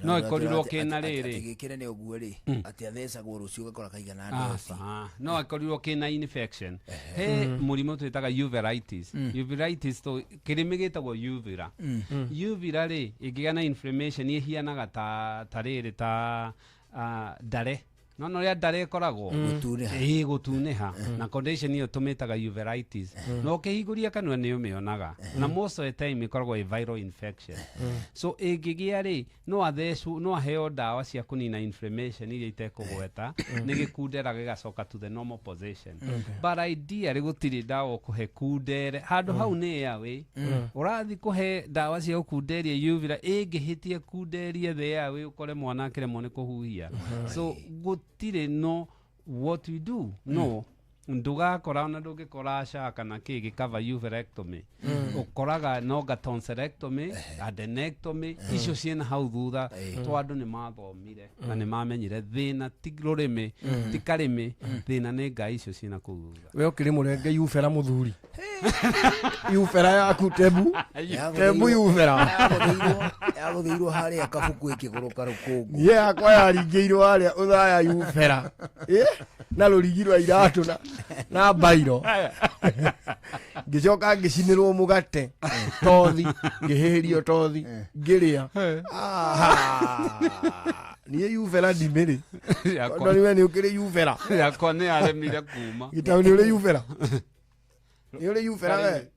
No ĩkorirwo kĩna rĩrĩ. Atĩ gĩkĩre nĩ ũguo rĩ, atĩ athecagwo rũciũ ũgakora kaigana ndoci. Aca, no ĩkorirwo kĩna infection. He mũrimũ twĩtaga uveitis. Uveitis to kĩrĩmĩ gĩtagwo uvula. Uvula rĩ, ĩngĩgĩa na inflammation ĩhianaga ta rĩrĩ ta ndare, no no ũrĩa ndare ĩkoragwo. Gũtunĩha. Ĩĩ, gũtunĩha. Na condition ĩyo tũmĩtaga uveitis, na ũkĩhingũria kanua nĩ ũmĩonaga, na most of the time ĩkoragwo ĩ viral infection. So ĩngĩgĩa rĩ, no athecwo, no aheo ndawa cia kũnina inflammation iria itekũgweta, nĩ gĩkundera gĩgacoka to the normal position. But ideally gũtirĩ ndawa ũkũhe kundere handũ hau nĩ airway. Ũrathiĩ kũhe ndawa cia gũkunderia uvula, ĩngĩhĩtia kunderie the airway, ũkore mwana akĩremwo nĩ kũhuhia. So gũtirĩ. No what we do, no ndũgakora ona ndũngĩkora SHA kana kĩ gĩkava uvulectomy, ũkoraga nonga tonsillectomy, adenectomy, icio ciĩna hau thutha to andũ nĩ mathomire na nĩ mamenyire thĩna ti rũrĩmĩ, ti karĩmĩ, thĩna nĩ ngai icio ciĩna kũu thutha. We ũkĩrĩ mũrenge yubera mũthuri, yubera yaku tebu tebu yubera. Yagũthĩirwo harĩa kabuku ĩkĩgũrũka rũkũngũ. Niĩ yakwa yaringĩirwo harĩa ũthaya yubera. Na rũrigi rwa iratũ na mbairo. Ngĩcoka ngĩcinĩrwo mũgate tothi, ngĩhĩhĩrio tothi, ngĩrĩa. Ah, niĩ yubera ndimĩrĩ. Yakwa- Tondũ niwe nĩ ũkĩrĩ yubera. Yakwa nĩ yaremire kuma. Gĩtau nĩ ũrĩ yubera. Nĩ ũrĩ yubera we.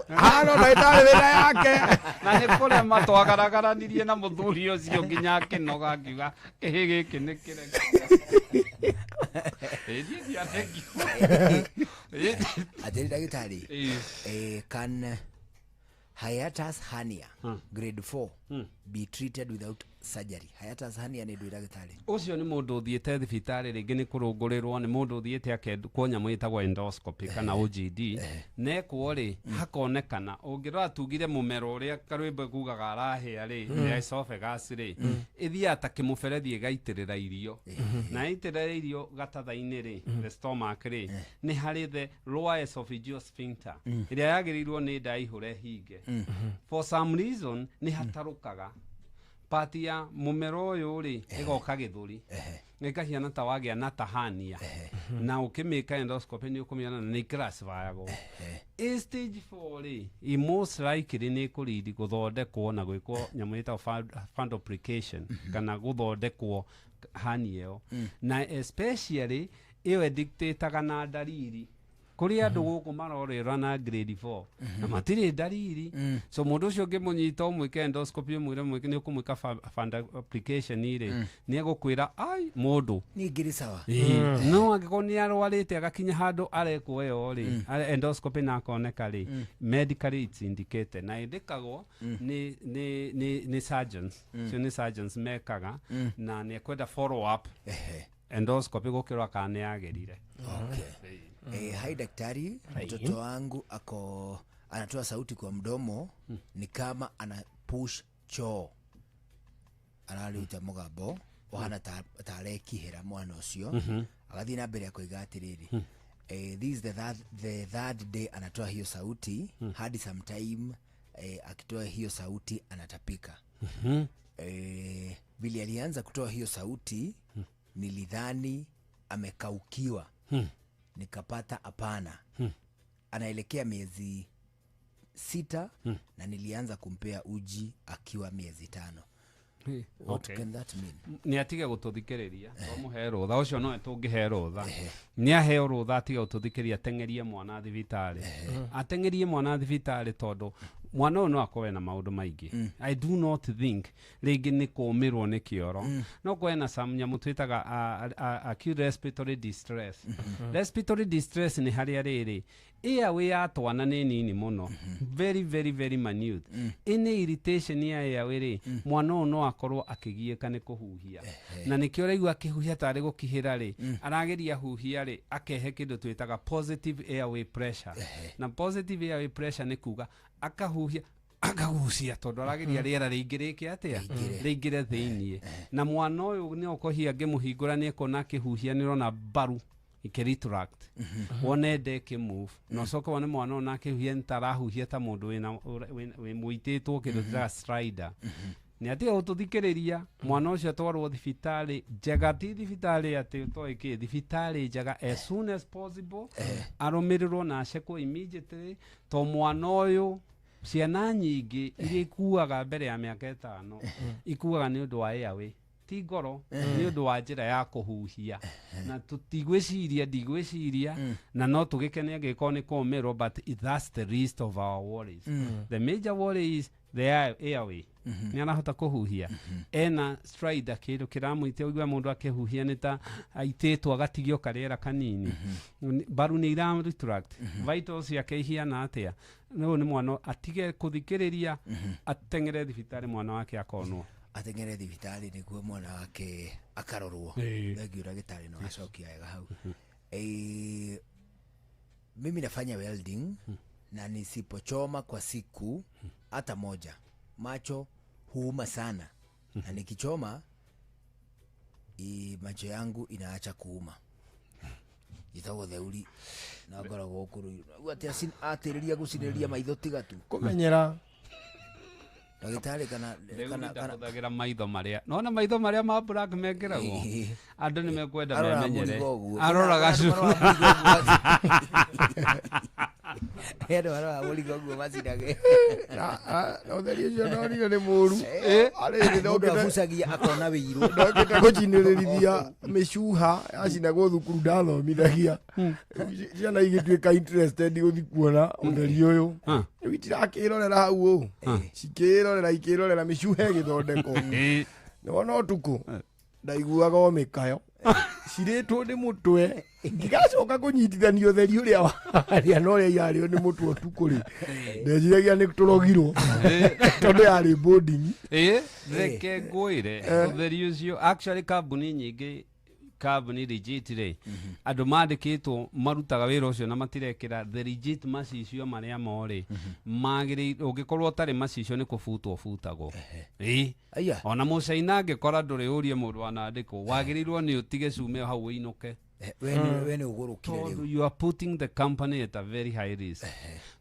Ah, no ndagĩtarĩ wĩra yake. Na nĩ kũrema twagaragaranĩrie na mũthuri ũcio nginya akĩnoga akiuga kĩhĩ gĩkĩ nĩ kĩrege. Ĩ, niĩ ndiathengio. Atĩrĩ ndagĩtarĩ, Ĩ. Can hiatus hernia grade 4 be treated without surgery? Hiatus hernia nĩ ndũĩ ndagĩtarĩ? Ũcio nĩ mũndũ ũthiĩte thibitarĩ rĩngĩ nĩ kũrũngũrĩrwo, nĩ mũndũ ũthiĩte akekwo nyamũ ĩtagwo endoscopy kana OGD, nekwo rĩ hakonekana ũngĩrora tugire mũmero ũrĩa karwĩmbo kugaga arahĩa rĩ, ya esophagus rĩ, ĩthiaga ta kĩmũberethi ĩgaitĩrĩra irio, na yaitĩrĩra irio gatatha-inĩ rĩ, the stomach rĩ, nĩ harĩ the lower esophageal sphincter ĩrĩa yagĩrĩirwo nĩ nda ĩihũre hinge. For some reason nĩ hatarũkaga part ya mũmero ũyũ rĩ, ĩgoka gĩthũri, ĩkahiana ta wagĩa na tahania, na ũkĩmĩka endoscopy nĩ ũkũmĩona na nĩ classifyagwo ĩ stage 4 rĩ, i most likely nĩ kũrindi gũthondekwo na gwĩkwo nyamũ ĩtagwo fundoplication kana gũthondekwo hernia ĩyo, na especially ĩyo ĩdictataga na ndariri. Kũrĩ andũ gũkũ marorĩra na grade 4 na matirĩ ndariri, so mũndũ ũcio ũngĩmũnyita ũmwĩke endoscopy, ũmwĩre mwĩke nĩ ũkũmwĩka fundoplication rĩ, nĩ egũkwĩra ai mũndũ Niĩ ngĩrĩ sawa. Ĩĩ. No angĩkorwo nĩ arwarĩte agakinya handũ arekwo ĩyo rĩ, endoscopy na akoneka rĩ, medically it's indicated na ĩndĩkagwo nĩ surgeons. Cio nĩ surgeons mekaga na nĩ ekwenda follow up endoscopy gũkĩrora kana nĩ yagĩrire. Okay. Hai daktari, mtoto wangu ako anatoa sauti kwa mdomo ni kama ana push choo, araruta mũgambo ũhana ta arekihĩra mwana ũcio. Agathiĩ na mbere akoiga atĩrĩrĩ, this is the third day anatoa hiyo sauti, hadi sometime akitoa hiyo sauti anatapika. Vile alianza kutoa hiyo sauti nilidhani amekaukiwa, nikapata hapana, anaelekea miezi 6 na nilianza kumpea uji akiwa miezi 5. What can that mean? Nĩ atige gũtũthikĩrĩria, twamũhe rũtha ũcio nowe tũngĩhe rũtha, nĩ aheo rũtha atige gũtũthikĩrĩria, ateng'erie mwana thibitarĩ, ateng'erie mwana thibitarĩ, tondũ mwana ũyũ no akorwo ena maũndũ maingĩ. I do not think rĩngĩ nĩ kũũmĩrwo nĩ kĩoro, no korwo ena some nyamũ twĩtaga acute respiratory distress. Respiratory distress nĩ harĩa rĩrĩ airway ya twana nĩ nini mũno, very very very minute. Any irritation ya airway rĩ, mwana ũyũ no akorwo akĩgiĩka nĩ kũhuhia, na nĩkĩo ũraigua akĩhuhia tarĩ gũkihĩra rĩ, arageria huhia rĩ, akehe kĩndũ twĩtaga positive airway pressure. Na positive airway pressure nĩ kuga akahuhia akagucia tondũ arageria rĩera rĩingĩ rĩke atĩa, rĩingĩre thĩiniĩ. Na mwana ũyũ nĩ ũkũhia ngĩmũhingũra nĩ ekuona akĩhuhia, nĩ ũrona mbaru ikĩretract, wone nda ĩkĩmove, na ũcoke wone mwana ũyũ na akĩhuhia nĩ ta arahuhia ta mũndũ wĩ mũitĩtwo kĩndũ twĩtaga stridor. Nĩ atige gũtũthikĩrĩria, mwana ũcio atwarwo thibitarĩ njega, ti thibitarĩ atĩ toĩ kĩ, thibitarĩ njega as soon as possible, arũmĩrĩrwo na acekwo immediately, to mwana ũyũ, ciana nyingĩ iria ikuaga mbere ya mĩaka 5 ikuaga nĩ ũndũ wa airway, ti ngoro, nĩ ũndũ wa njĩra ya kũhuhia. Na tũtigwĩciria, ndigwĩciria na no tũgĩkene angĩkorwo nĩ kũũmĩrwo, but that's the least of our worries. The major worry is the airway. Nĩ arahota kũhuhia? Ena stridor, kĩndũ kĩramũitia, ũigua mũndũ akĩhuhia nĩ ta aitĩtwo agatigio karĩera kanini, mbaru nĩ ira retract, vitals ciake ihiana atĩa? Ũyũ nĩ mwana atige kũthikĩrĩria, ateng'ere thibitarĩ mwana wake akonwo. Ateng'ere thibitarĩ nĩguo mwana wake akarorwo. Thengio ndagĩtarĩ, no acokia wega hau. Mimi nafanya welding na nisipochoma kwa siku hata moja macho huuma sana, na nikichoma macho yangu inaacha kuuma. Njĩtagwo Theuri na ngoragwo kũrũirũ. Atĩ atĩrĩria gũcinĩrĩria maitho tiga tu. Kũmenyera. Ndagĩtarĩ kana Rĩu kana kana ndahũthagĩra maitho marĩa nona maitho marĩa ma black mekĩragwo andũ nĩ mekwenda Aroraga memenyere mũrigo ũguo. aroraga Andũ cu Andũ maroraga mũrigo ũguo macinage. Na ũtheri ũcio ndonire nĩ mũru. Arĩ Mũndũ abucagia akona wĩirũ. Ndokĩte gũcinĩrĩrithia mĩcuha yacinagwo thukuru ndathomithagia. Ciana igĩtuĩka interested gũthi kuona ũtheri ũyũ. Rĩu itirakĩrorera hau ũũ. Cikĩrorera ikĩrorera mĩcuha ĩgĩthondekwo. Nĩwona ũtukũ ndaiguaga o mĩkayo cirĩtwo nĩ mũtwe ngigacoka kũnyitithania ũtheri ũrĩa warĩa na ũrĩa irarĩo nĩ mũtwe ũtukũ rĩ ndeciragia nĩ tũrogirwo tondũ yarĩ boarding. Ĩ reke ngwĩre ũtheri ũcio actually kambuni nyingĩ, kambuni legit rĩ, andũ mandĩkĩtwo marutaga wĩra ũcio na matirekĩra the legit macicio marĩa mo rĩ magĩrĩire. Ũngĩkorwo ũtarĩ macicio nĩ kũbutwo butagwo. Ĩ ona mũcaina angĩkora ndũrĩ ũrie mũndũ wanandĩkwo wagĩrĩirwo nĩ ũtige cume hau ũinũke. We nĩ ũgũrũkire rĩu. Tondũ you are putting the company at a very high risk,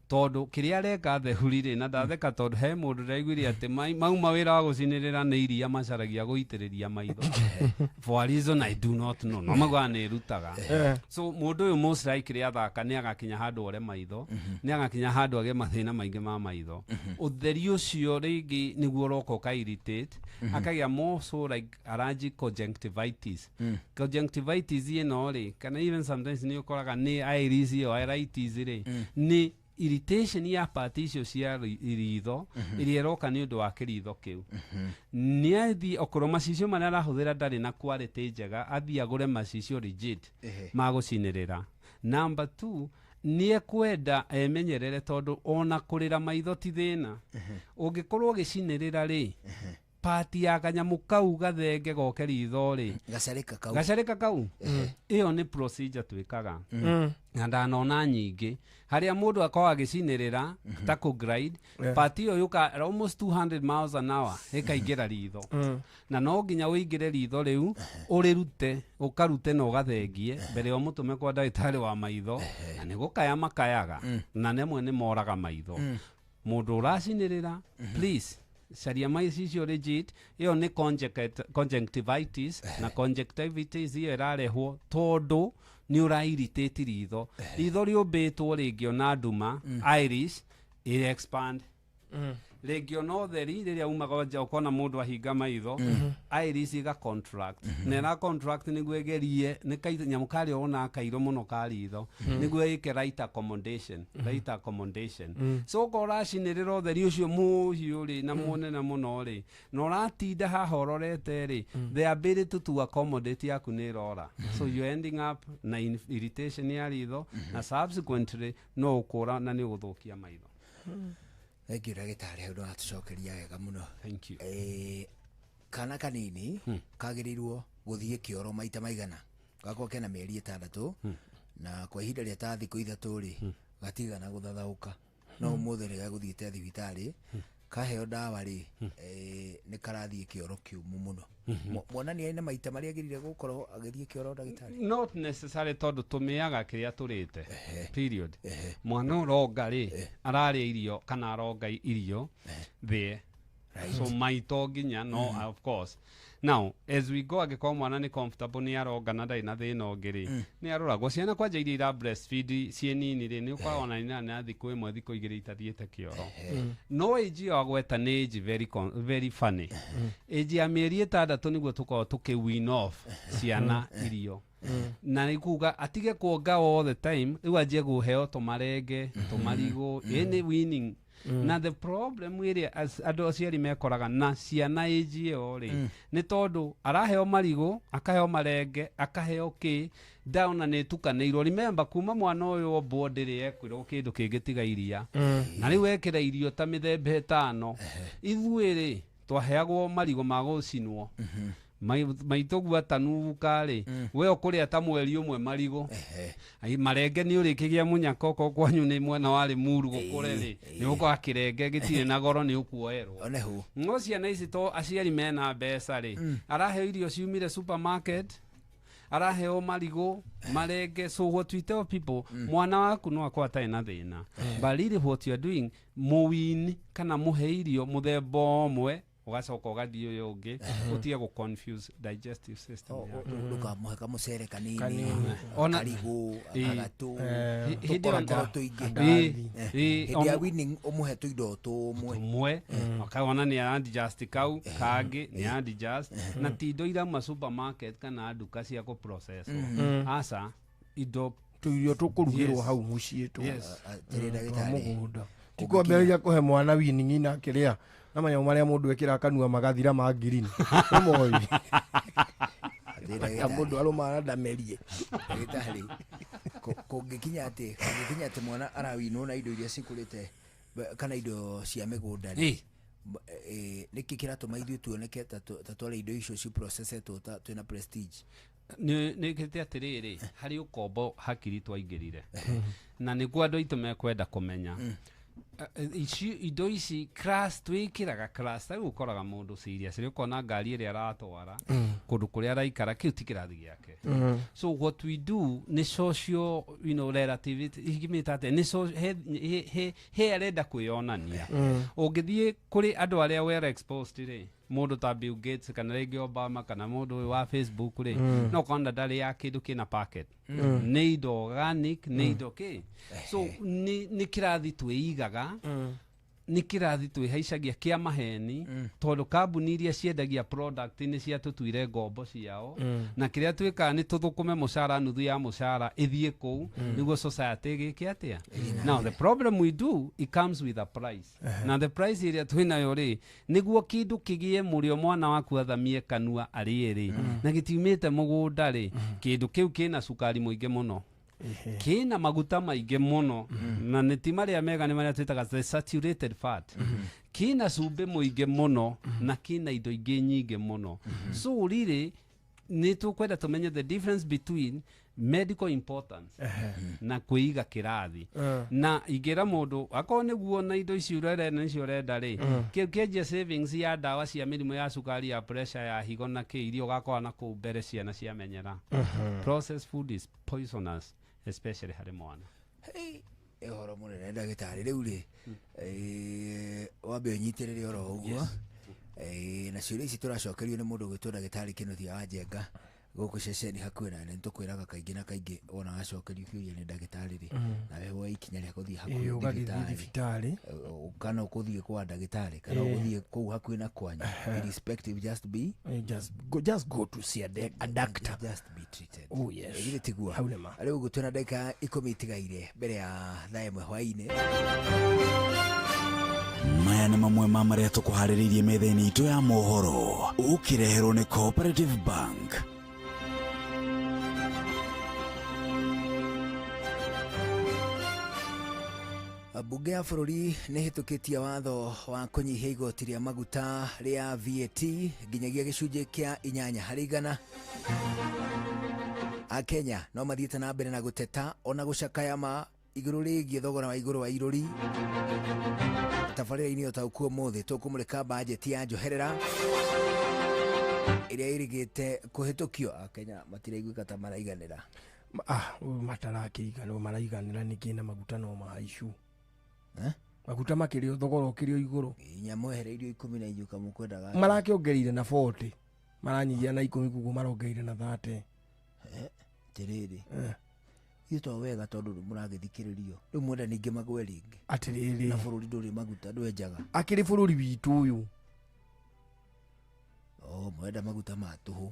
tondũ kĩrĩa areka thehuri rĩ, na ndatheka tondũ he mũndũ ndaiguire atĩ mauma wĩra wa gũcinĩrĩra nĩ iria macaragia gũitĩrĩria maitho for a reason I do not know, no maugaga nĩ ĩrutaga. So mũndũ ũyũ most likely athaka nĩ agakinya handũ ore maitho, nĩ agakinya handũ agĩe mathĩna maingĩ ma maitho. Ũtheri ũcio rĩngĩ nĩguo ũroka ũka irritate, akagĩa more so like allergic conjunctivitis. Conjunctivitis ĩno rĩ, kana even sometimes nĩ ũkoraga nĩ iris ĩyo iritis rĩ, nĩ irritation ya part icio cia ritho ĩrĩa ĩroka nĩ ũndũ wa kĩritho kĩu. Nĩ athiĩ okorwo macicio marĩa arahũthĩra ndarĩ na quality njega, athiĩ agũre macicio legit ma gũcinĩrĩra. Number two, nĩ ekwenda emenyerere tondũ ona kũrĩra maitho ti thĩna. Ũngĩkorwo ũgĩcinĩrĩra rĩ, pati ya kanyamũ kau gathenge goke ritho rĩ, gacarĩka kau. Gacarĩka kau, ĩyo nĩ procedure twĩkaga na ndanona nyingĩ harĩa mũndũ akoragwo agĩcinĩrĩra ta kũ glide, part ĩyo yũka almost 200 miles an hour ĩkaingĩra ritho, na no nginya ũingĩre ritho rĩu ũrĩrute, ũkarute na ũgathengie mbere ya ũmũtũme kwa ndagĩtarĩ wa maitho, na nĩ gũkaya makayaga na nemwe nĩ moraga maitho. Mũndũ ũracinĩrĩra, please caria macicio legit. Ĩyo nĩ conjunctivitis, na conjunctivitis ĩyo ĩrarehwo tondũ nĩ ũra irritate ritho. Ritho rĩũmbĩtwo rĩngĩona nduma, iris ĩ expand. Rĩngĩona ũtheri rĩrĩa umaga nja ũkona mũndũ ahinga maitho, iris ĩga contract, na ĩra contract nĩguo ĩgerie nĩ kanyamũ karĩa wonaga kairũ mũno ka ritho, nĩguo ĩke right accommodation, right accommodation. So okorwo ũracinĩrĩra ũtheri ũcio mũhiũ rĩ na mũnene mũno rĩ, na ũratinda haha ũrorete rĩ, the ability to accommodate yaku nĩ ĩrora, so you ending up na irritation ya ritho, na subsequently no ũkũra na nĩ ũgũthũkia maitho. Thank you, ndagĩtarĩ, hau nĩwatũcokeria wega mũno. Thank you. Kana kanini kagĩrĩirwo gũthiĩ kĩoro maita maigana gakorwo kena mĩeri 6, na kwa ihinda rĩa ta thikũ 3 rĩ, gatigana gũthathaũka, no ũmũthĩ nĩ gegũthiĩte thibitarĩ kaheo ndawa rĩ, nĩ karathiĩ kĩoro kĩũmũ mũno. Mwana nĩ arĩ na maita marĩa agĩrĩire gũkorwo agĩthiĩ kĩoro, ndagĩtarĩ? Not necessary, tondũ tũmĩaga kĩrĩa tũrĩte, period. Mwana ũronga rĩ, ararĩa irio kana aronga irio thĩe, so maito nginya no of course now as we go, angĩkorwo mwana nĩ comfortable, nĩ aronga na ndarĩ na thĩna ũngĩ rĩ, nĩ aroragwo. Ciana kwanja iria ira breastfeed ciĩ nini rĩ, nĩ ũkoragwo na nina na thikũ 1, thikũ 2 itathiĩte kĩoro. No age ĩyo agweta nĩ age very, very funny. Age ya mĩeri 6 nĩguo tũkoragwo tũkĩ wean off ciana irio, na nĩ kuga atige kuonga all the time, rĩu anjie kũheo tũmarenge, tũmarigũ, ĩ nĩ weaning. Na the problem ĩrĩa andũ aciari mekoraga na ciana age ĩyo rĩ, nĩ tondũ araheo marigũ, akaheo marenge, akaheo kĩ ndaona nĩ ĩtukanĩirwo. Remember, kuma mwana ũyũ ombwo ndĩrĩ ekwĩrwo kĩndũ kĩngĩ tiga iria, na rĩu ekĩra irio ta mĩthemba ĩtano. Ithuĩ rĩ, twaheagwo marigũ ma gũcinwo. Maitũ guatanuka rĩ, we ũkũrĩa ta mweri ũmwe marigũ. Ai, marenge nĩ ũrĩkĩgĩa mũnyaka, okorwo kwanyu nĩ mwena warĩ muru gũkũre rĩ, nĩ ũgũkora kĩrenge gĩtirĩ na goro, nĩ ũkuoerwo. Onehu. No ciana ici to aciari mena mbeca rĩ, araheo irio ciumire supermarket, Araheo marigũ, marenge. So what we tell people, mwana waku no akorwo atarĩ na thĩna, but really what you are doing, mũwini kana mũhe irio mũthemba ũmwe, ũgacoka ũgathiĩ ũyũ ũngĩ, ũtige gũ confuse digestive system yaku. Ndũkamũhe kamũcere kanini, Kanini. Ona- karigũ, Ĩ. agatũ, Hĩndĩ ĩyo- tũkorokoro tũingĩ. Ĩ, ĩ, Hĩndĩ ya winning ũmũhe tũindo tũmwe. Tũmwe, akawona nĩ aradigest, kau kangĩ nĩ adigest, na ti indo irauma supermarket kana nduka cia kũ process. Aca, indo Tũirio tũkũrugĩrwo Yes. hau mũciĩ tũ Yes. Atĩrĩ twa ndagĩtarĩ, mũgũnda, ti kwambĩrĩria kũhe mwana wining'i na kĩrĩa na manyamũ marĩa mũndũ ekĩra kanua magathira ma ngirini ũmoĩ. Atĩrĩ Marĩa mũndũ arũmaga na ndamerie. Ndagĩtarĩ, kũngĩkinya atĩ mwana arawinwo na indo iria cikũrĩte kana indo cia mĩgũnda rĩ, nĩkĩ kĩratũma ithuĩ tuoneke ta twarĩa indo icio ciprocessetwo ta twĩna prestige? Nĩ kĩte atĩrĩrĩ, harĩ ũkombo hakiri twaingĩrire, na nĩguo andũ aitũ mekwenda kũmenya. Ici indo ici class twĩkĩraga class, rĩu ũkoraga mũndũ serious, rĩ ũkona ngari ĩrĩa aratwara, kũndũ kũrĩa araikara, kĩu ti kĩrathi gĩake. So what we do nĩ social relativity ingĩmĩta atĩa, nĩ he arenda kwĩyonania. Ũngĩthiĩ kũrĩ andũ arĩa well exposed rĩ, mũndũ ta Bill Gates kana rĩngĩ Obama kana mũndũ ũyũ wa Facebook rĩ, no ũkona ndarĩ ya kĩndũ kĩna packet. Nĩ indo organic, nĩ indo kĩ, so nĩ kĩrathi twĩigaga, nĩ kĩrathi twĩhaicagia kĩa maheni, tondũ kambuni iria ciendagia product nĩ ciatũtuire ngombo ciao. Na kĩrĩa twĩkaga nĩ tũthũkũme mũcara, nuthu ya mũcara ĩthiĩ kũu, nĩguo society ĩgĩke atĩa. Now the problem we do, it comes with a price, na the price ĩrĩa twĩnayo rĩ, nĩguo kĩndũ kĩgĩe mũrĩo, mwana waku athamie kanua arĩe rĩ, na gĩtiumĩte mũgũnda rĩ, kĩndũ kĩu kĩna cukari mũingĩ mũno, kĩna maguta maingĩ mũno, na nĩ ti marĩa mega, nĩ marĩa twĩtaga the saturated fat, kĩna cumbĩ mũingĩ mũno, na kĩna indo ingĩ nyingĩ mũno. So rĩrĩ nĩ tũkwenda tũmenye the difference between medical importance na kwĩiga kĩrathi. Na ingĩra mũndũ akorwo nĩguo na indo ici ũrenda nĩcio ũrenda rĩ, kĩu kĩanjia savings ya ndawa cia mĩrimũ ya cukari, ya pressure, ya higo na kĩ, iria ũgakora na kũu mbere ciana ciamenyera. Processed food is poisonous, especially harĩ mwana. Ũhoro mũnene, ndagĩtarĩ. Rĩu rĩ, wambe ũnyitĩrĩre oro ũguo. Na ciũria ici tũracokerio nĩ mũndũ ũgwĩtwo ndagĩtarĩ Kĩnuthia wa Njenga gũkũ ceceni hakuhĩ na nĩ tũkwĩraga kaingĩ na kaingĩ, wona wacokerio kĩũria nĩ ndagĩtarĩ rĩ, nawe woe ikinya rĩa gũthiĩ hakuhĩ ũgagĩthiĩ thibitarĩ. Kana ũkũthiĩ kwa ndagĩtarĩ kana ũgũthiĩ kũu hakuhĩ na kwanyu, irrespective, just be Just go to see a doctor. Just be treated. Oh, yes. Githĩ tiguo? Hau nĩ ma. Rĩu ũguo twĩna ndagĩka 10 itigaire mbere ya thaa 1 hwaĩ-inĩ. Maya nĩ mamwe ma marĩa tũkũharĩrĩirie metha-inĩ itũ ya mohoro, ũkĩreherwo nĩ Cooperative Bank. Mbunge ya bũrũri nĩ ĩhĩtũkĩtie watho wa kũnyihia igoti rĩa maguta rĩa VAT nginyagia gĩcunjĩ kĩa 8%. Akenya no mathiĩte na mbere na gũteta ona gũcakaya ma igũrũ rĩgiĩ thogora wa igũrũ wa irũri. Tabarĩra-inĩ ũtaũku ũmũthĩ tũkũmũrĩka bajeti ya njoherera ĩrĩa ĩrĩgĩte kũhĩtũkio. Akenya matiraiguĩka ta maraiganĩra. Ah, matarakĩiganĩra, maraiganĩra nĩkĩ na maguta no mahaicu? Eh? Maguta makĩrĩ thogora ũkĩrĩ o igũrũ. Nyamũ ehereirio 10 na inyuĩ kamũkwendaga Marakĩongereire na 40, maranyihia na 10, koguo marongereire na 30. Atĩrĩrĩ, ithuĩ to wega tondũ rĩu mũragĩthikĩrĩrio, rĩu mwenda ningĩ magwe rĩngĩ? Atĩrĩrĩ, na bũrũri ndũrĩ maguta, ndwenjaga. Akĩrĩ bũrũri witũ ũyũ. O mwenda maguta ma tũhũ.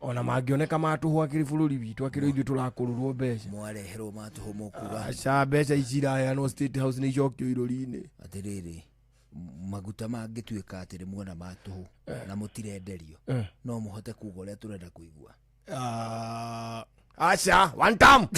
Ona mangĩoneka ma tũhũ, akĩrĩ bũrũri witũ, akĩrĩ ithuĩ tũrakũrũrwo mbeca. Mwareherwo ma tũhũ mũkuga Aca, mbeca ici iraheanwo State House nĩ icokio irũri-inĩ. Atĩrĩrĩ, maguta mangĩtuĩka atĩ nĩ muona ma tũhũ na mũtirenderio, no mũhote kuga ũrĩa tũrenda kũigua? Ah, aca, one time.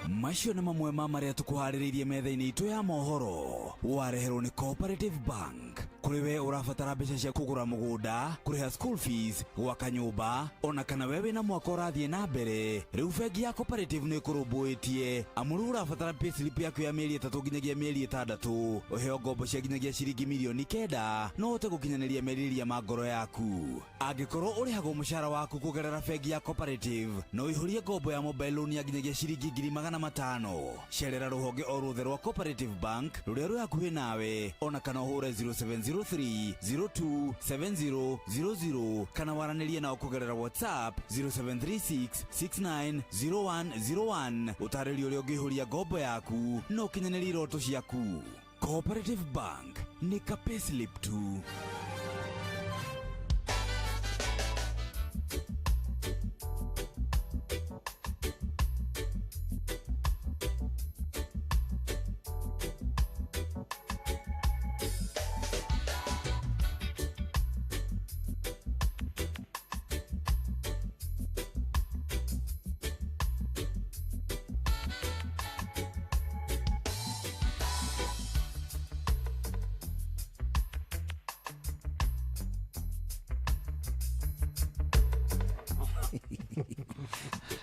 Macio nĩ mamwe ma marĩa tũkũharĩrĩirie metha-inĩ itũ ya mohoro, wareherwo nĩ Cooperative Bank. Kũrĩ we ũrabatara mbeca cia kũgũra mũgũnda, kũrĩha school fees, gwaka nyũmba, ona kana we wĩna mwaka ũrathiĩ na mbere. Rĩu bengi ya Cooperative nĩ ĩkũrũmbũĩtie. Amu rĩu ũrabatara payslip yaku ya mĩeri 3 nginyagia mĩeri 6, ũheo ngombo cia nginyagia ciringi mirioni 9 no ũhote gũkinyanĩria merirĩria ma ngoro yaku. Angĩkorwo ũrĩhagwo mũcara waku kũgerera bengi ya Cooperative, no ũihũrie ngombo ya mobile loan ya nginyagia ciringi 500,000. Cerera rũhonge o ruothe rwa Cooperative Bank rũrĩa rwĩ hakuhĩ nawe, ona kana ũhũre 0703 027000 kana waranĩrie nao kũgerera WhatsApp 0736 690101. Ũtarĩrio ũrĩa ũngĩihũria ngombo yaku na ũkinyanĩrie iroto ciaku. Cooperative Bank nĩ ka payslip tu.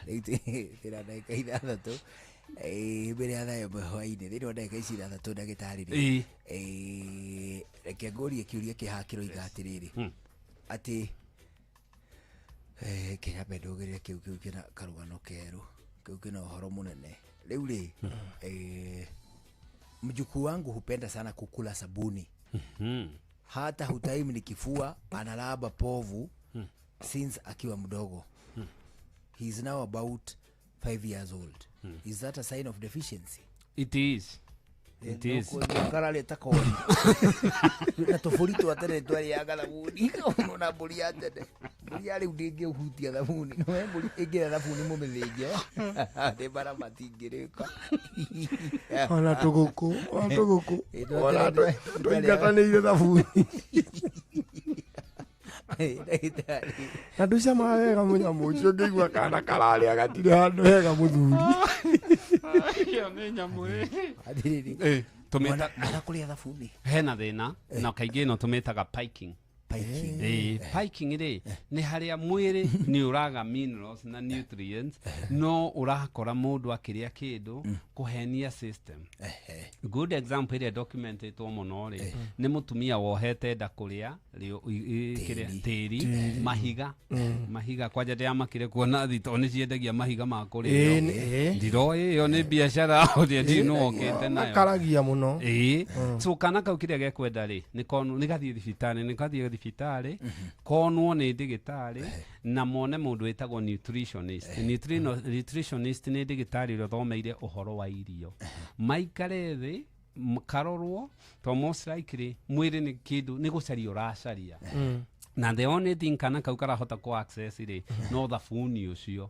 Rĩu twĩna ndagĩka 6 mbere ya thaa 1 hwaĩ-inĩ. Thĩinĩ wa ndagĩka ici 6 ndagĩtarĩ rĩ, reke ngũrie kĩũria kĩhaha kĩroiga atĩrĩrĩ, atĩ kĩnyambe ndũgĩrĩre kĩu kĩna karũgano kerũ, kĩu kĩna ũhoro mũnene. Rĩu rĩ, mjukuu wangu hupenda sana kukula sabuni. Hata hutaimu nikifua analaba povu since akiwa mdogo. He is now about 5 years old. Is that a sign of deficiency? It is. It is. Karareta koni. Na tũbũri twa tene twarĩaga thabuni. Ona mbũri ya tene. Mbũri ya rĩu ndĩngĩhutia thabuni. No we mbũri ĩngĩrĩa thabuni mũmĩthĩnje. Nĩ bara matingĩrĩka. Ona tũgũkũ, ona tũgũkũ. Ona tũingatanĩire thabuni. Na ndũcamaga wega mũnyamũ ũcio ngĩigua kana kararĩa gatirĩ handũ hega mũthuri. Ĩyo nĩ nyamũ ĩ. Atĩrĩrĩ. Tũmĩta mwana kũrĩa thabuni. Hena thĩna na kaingĩ ĩno tũmĩtaga piking. Piking rĩ nĩ harĩa mwĩrĩ nĩ ũraga minerals na nutrients, no ũrakora mũndũ akĩrĩa kĩndũ kũhenia system. Good example ĩrĩa documentetwo mũno rĩ nĩ mũtumia wohete nda kũrĩa tĩri mahiga mahiga kwanja ndĩramakire kuona thito nĩ ciendagia mahiga ma kũrĩo. Ndiroĩ ĩyo nĩ biacara ũrĩa ndiũ nũ okĩte nayo. Makaragia mũno. So kana kau kĩrĩa gekwenda rĩ nĩ gathiĩ thibitarĩ, nĩ gathiĩ thibitarĩ konwo nĩ ndagĩtarĩ na mone mũndũ wĩtagwo nutritionist. Nutritionist nĩ ndagĩtarĩ ũrĩa ũthomeire ũhoro wa irio. Maikare thĩ karorwo to most likely mwĩrĩ nĩ kĩndũ nĩ gũcaria ũracaria. Na the only thing kana kau karahota ku access rĩ no thabuni ũcio.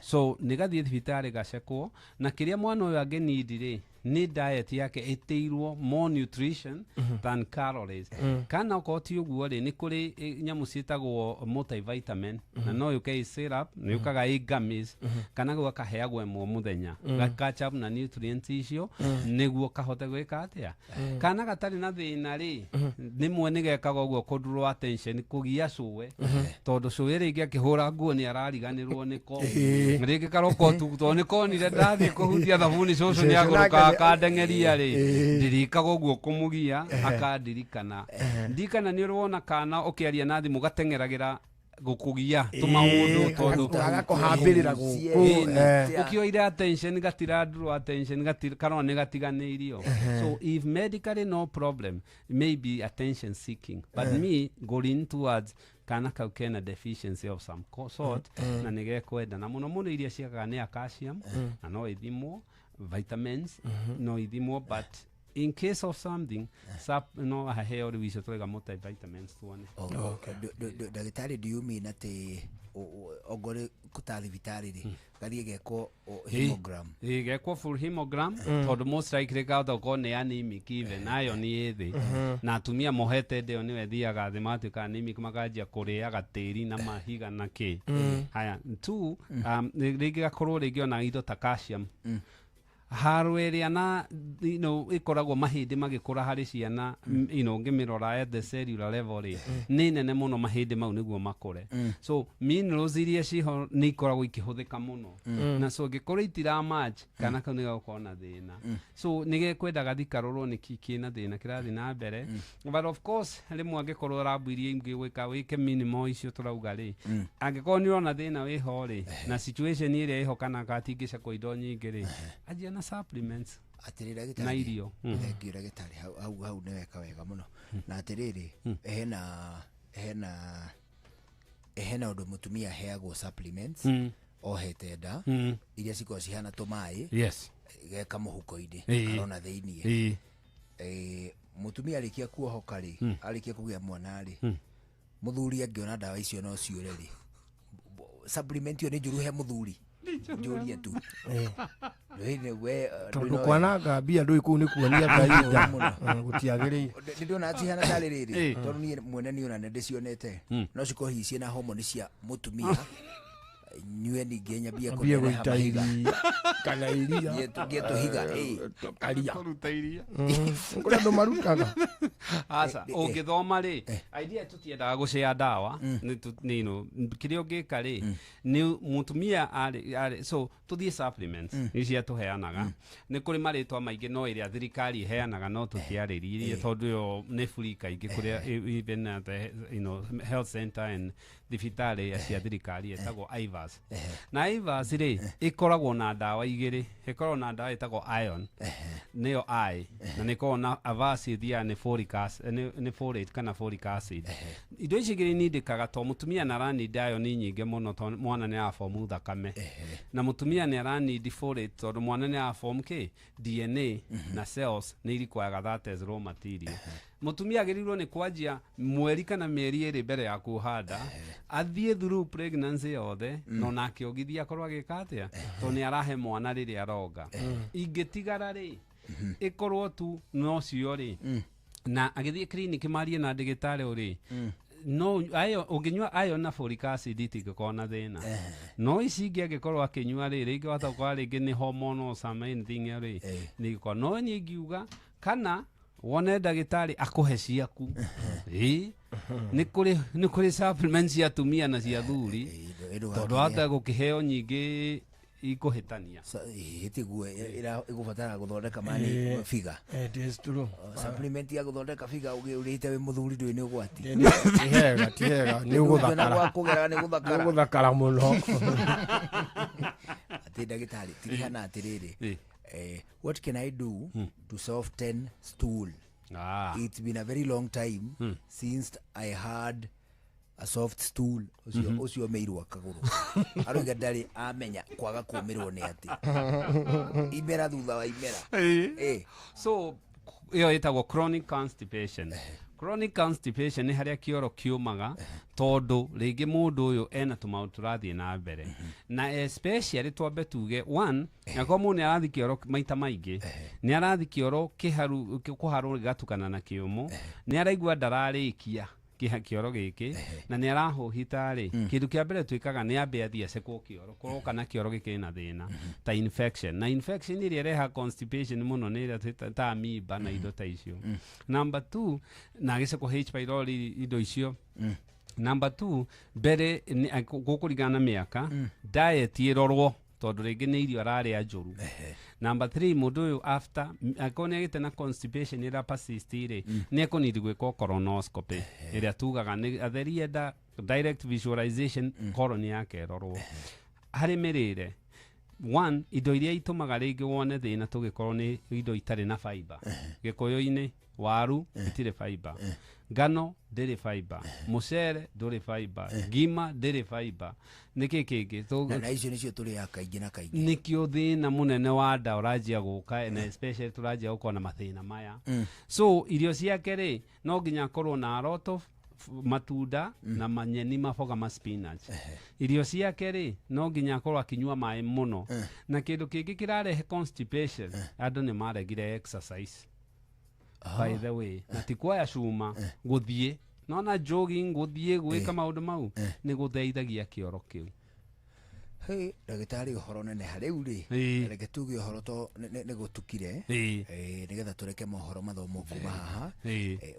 So nĩ gathiĩ thibitarĩ gacekwo na kĩrĩa mwana ũyũ angĩ need rĩ nĩ diet yake ĩtĩirwo more nutrition than calories. Kana okorwo ti ũguo rĩ nĩ kũrĩ nyamũ ciĩtagwo multivitamin na no yũke ĩ syrup, nĩ yũkaga ĩ gummies, kana gakaheagwo ĩmwe mũthenya ga catch up na nutrients icio nĩguo kahote gwĩka atĩa. Kana gatarĩ na thĩna rĩ rĩmwe nĩ gekaga ũguo kũ draw attention kũgia cũwe, tondũ cũwe rĩngĩ akĩhũra nguo nĩ arariganĩrwo nĩko rĩngĩ karoko tu tondũ nĩ konire ndathiĩ kũhutia thabuni cũcũ nĩ agũrũka akandengeria rĩ ndirikaga ũguo kũmũgia akandirikana. Ndirikana nĩ ũrĩ wona kana ũkĩaria na thimũ gateng'eragĩra gũkũgia tũmaũndũ tondũ gagakũhambĩrĩra gũkũ. Ũkĩoire attention gatira draw attention karona nĩ gatiganĩirio. So if medically no problem, maybe attention seeking, but me going towards kana kau kena deficiency of some sort na nĩ gekwenda na mũno mũno iria ciagaga nĩ calcium na no ithimwo vitamins no ithimwo, but in case of something no aheo rĩu icio tũraiga multivitamins tuone. Ndagĩtarĩ, do you mean atĩ ongorĩ kũta thibitarĩ rĩ gathiĩ gekwo hemogram? Gekwo full hemogram tondũ most likely kahota gũkorwo nĩ anemic, even iron ĩ thĩ na atumia mohete ndĩo nĩwe thiaga thĩ magatuĩka anemic makanjia kũrĩaga tĩri na mahiga na kĩ. Haya two, rĩngĩ gakorwo rĩngĩ ona indo ta calcium. Haro ĩrĩa na ĩkoragwo mahĩndĩ magĩkũra harĩ ciana, ngĩmĩrora at the cellular level rĩ, nĩ nene mũno mahĩndĩ mau nĩguo makũre. So minerals iria ciho nĩ ikoragwo ikĩhũthĩka mũno. Na so angĩkorwo itira match, kana kau nĩ gagũkorwo na thĩna. So nĩ gekwenda gathi karorwo nĩ kĩ kĩna thĩna kĩrathiĩ na mbere. But of course rĩmwe angĩkorwo rabu iria ingĩ gwĩka wĩke minimal icio tũrauga rĩ, angĩkorwo nĩ ũrona thĩna wĩho rĩ, na situation ĩrĩa ĩho kana gatingĩcekwo indo nyingĩ rĩ, anjia na supplements Atĩrĩ ndagĩtarĩ, na irio. Thank you ndagĩtarĩ, hau hau hau nĩ weka wega mũno. Na atĩrĩrĩ, hena ũndũ mũtumia aheagwo supplements ohete nda, iria cikoragwo cihana tũmaĩ, geka mũhuko-inĩ karona thĩiniĩ. Mũtumia arĩkia kuohoka rĩ, arĩkia kũgĩa mwana rĩ, mũthuri angĩona ndawa icio no ciũre rĩ, supplement ĩyo nĩ njũru he mũthuri? Njũrie tu. Tondũ kwananga mbia ndũĩ kũu nĩ kuonia Ngai nda. Gũtiagĩrĩire. Nĩ ndĩrona cihana tarĩ rĩrĩ, tondũ niĩ mwene niĩ ona nĩ ndĩcionete, no cikorwo hihi ciĩna homoni cia mũtumia, nyue ningĩ nyambie Ambie kũneneha gũita mahiga. iria kana iria. Ngĩe tũhiga, ĩ. Karia. Kũruta iria. Kũrĩ andũ marutaga. Aca, ũngĩthoma rĩ, idea tũtiendaga gũcea ndawa. Nĩ kĩrĩa ũngĩka rĩ, nĩ mũtumia arĩ so tũthiĩ supplements icia tũheanaga. Nĩ kũrĩ marĩtwa maingĩ, no ĩrĩa thirikari ĩheanaga no tũtiarĩrĩirie, tondũ ĩyo nĩ free kaingĩ kũrĩa even at the health center and thibitarĩ cia thirikari, ĩtagwo Ivas. Na Ivas rĩ, ĩkoragwo na ndawa igĩrĩ. Ĩkoragwo na ndawa ĩtagwo iron, nĩyo I, na nĩ ĩkoragwo na Avas, ĩthiaga nĩ folic acid, nĩ folate kana folic acid. Indo ici igĩrĩ nindĩkaga to mũtumia nĩ aranindi iron nyingĩ mũno, tondũ mwana nĩ arabomu thakame, na mũtumia nĩ aranindi folate tondũ mwana nĩ arabomu kĩ DNA na cells nĩ irikwaga, that as raw material. Mũtumia agĩrĩirwo nĩ kwanjia mweri kana mĩeri 2 mbere ya kuoha nda, athiĩ through pregnancy yothe, na onake ũgithia akorwo agĩka atĩa, tondũ nĩ arahe mwana rĩrĩa aronga. Ingĩtigara rĩ, ĩkorwo tu no cio rĩ, na agĩthiĩ clinic marie na ndagĩtarĩ ũrĩ no ayo ũngĩnyua iron na folic acid itingĩkorwo na thĩna. No ici ingĩ angĩkorwo akĩnyua rĩ, rĩngĩ wahota gũkora rĩngĩ nĩ hormone or some anything rĩ, nĩ igĩkorwo no niĩ ingiuga kana wone ndagĩtarĩ akũhe ciaku. Ĩ, nĩ kũrĩ supplements cia atumia na cia athuri, tondũ wahota gũkĩheo nyingĩ ikũhĩtania. Tiguo ĩgũbatara gũthondeka mani figa. It is true. Supplement ya gũthondeka figa ũrĩte wĩ mũthuri ndũĩ nĩ ũgwati. Ti hega, ti hega, nĩ ũgũthakara. Gwa kũgera nĩ gũthakara. Nĩ ũgũthakara mũno. Atĩ ndagĩtarĩ, tirihana atĩrĩrĩ, what can I do to soften stool? It's been a very long time since I had a soft stool. Ũcio ũcio meirwo kagũrũ aroiga ndarĩ amenya kwaga kũmĩrwo nĩ atĩ imera thutha wa imera. So ĩyo ĩtagwo chronic constipation. Chronic constipation nĩ harĩa kĩoro kĩũmaga, tondũ rĩngĩ mũndũ ũyũ ena tũmaũndũ tũrathiĩ na mbere, na especially twambe tuge one, akorwo mũndũ nĩ arathiĩ kĩoro maita maingĩ, nĩ arathiĩ kĩoro kĩharu kũharwo gĩgatukana na kĩũmũ, nĩ araigua ndararĩkia kĩha kĩoro gĩkĩ, na nĩ arahũhita rĩ, kĩndũ kĩa mbere twĩkaga nĩ ambe athiĩ acekwo kĩoro, kũroka na kĩoro gĩkĩ na thĩna ta infection. Na infection ĩrĩa ĩrehaga constipation mũno nĩ ĩrĩa ta amoeba na indo ta icio. Number two, na agĩcekwo H pylori, indo icio. Number two, mbere gũkũringana na mĩaka, diet ĩrorwo, tondũ rĩngĩ nĩ irio ararĩa njũru. Number three, mũndũ ũyũ after angĩkorwo nĩ agĩte na constipation ĩra persist rĩ, nĩ ekũnidi gwĩkwo colonoscopy, ĩrĩa tugaga nĩ atherie nda, direct visualization, colon yake ĩrorwo. Harĩ mĩrĩre, one, indo iria itũmaga rĩngĩ wone thĩna tũgĩkorwo nĩ indo itarĩ na fiber. Gĩkũyũ-inĩ waru itirĩ fiber, ngano ndĩrĩ fiber, mũcere ndũrĩ fiber, ngima ndĩrĩ fiber. Nĩkĩ kĩngĩ? Na icio nĩcio tũrĩaga kaingĩ na kaingĩ. Nĩkĩo thĩna mũnene wa nda ũranjia gũka, na especially tũranjia gũkorwo na mathĩna maya. So irio ciake rĩ, no nginya akorwo na a lot of matunda na manyeni, maboga ma spinach. Irio ciake rĩ, no nginya akorwo akinyua maĩ mũno. Na kĩndũ kĩngĩ kĩrarehe constipation, andũ nĩ maregire exercise, by the way, na ti kuoya cuma, gũthiĩ nona jogging, gũthiĩ gwĩka maũndũ mau nĩ gũteithagia kĩoro kĩu. Hey, ndagĩtarĩ ũhoro neneha rĩu rĩ reke tuge ũhoro to nĩ gũtukire nĩgetha tũreke mohoro mathomwo kuma haha,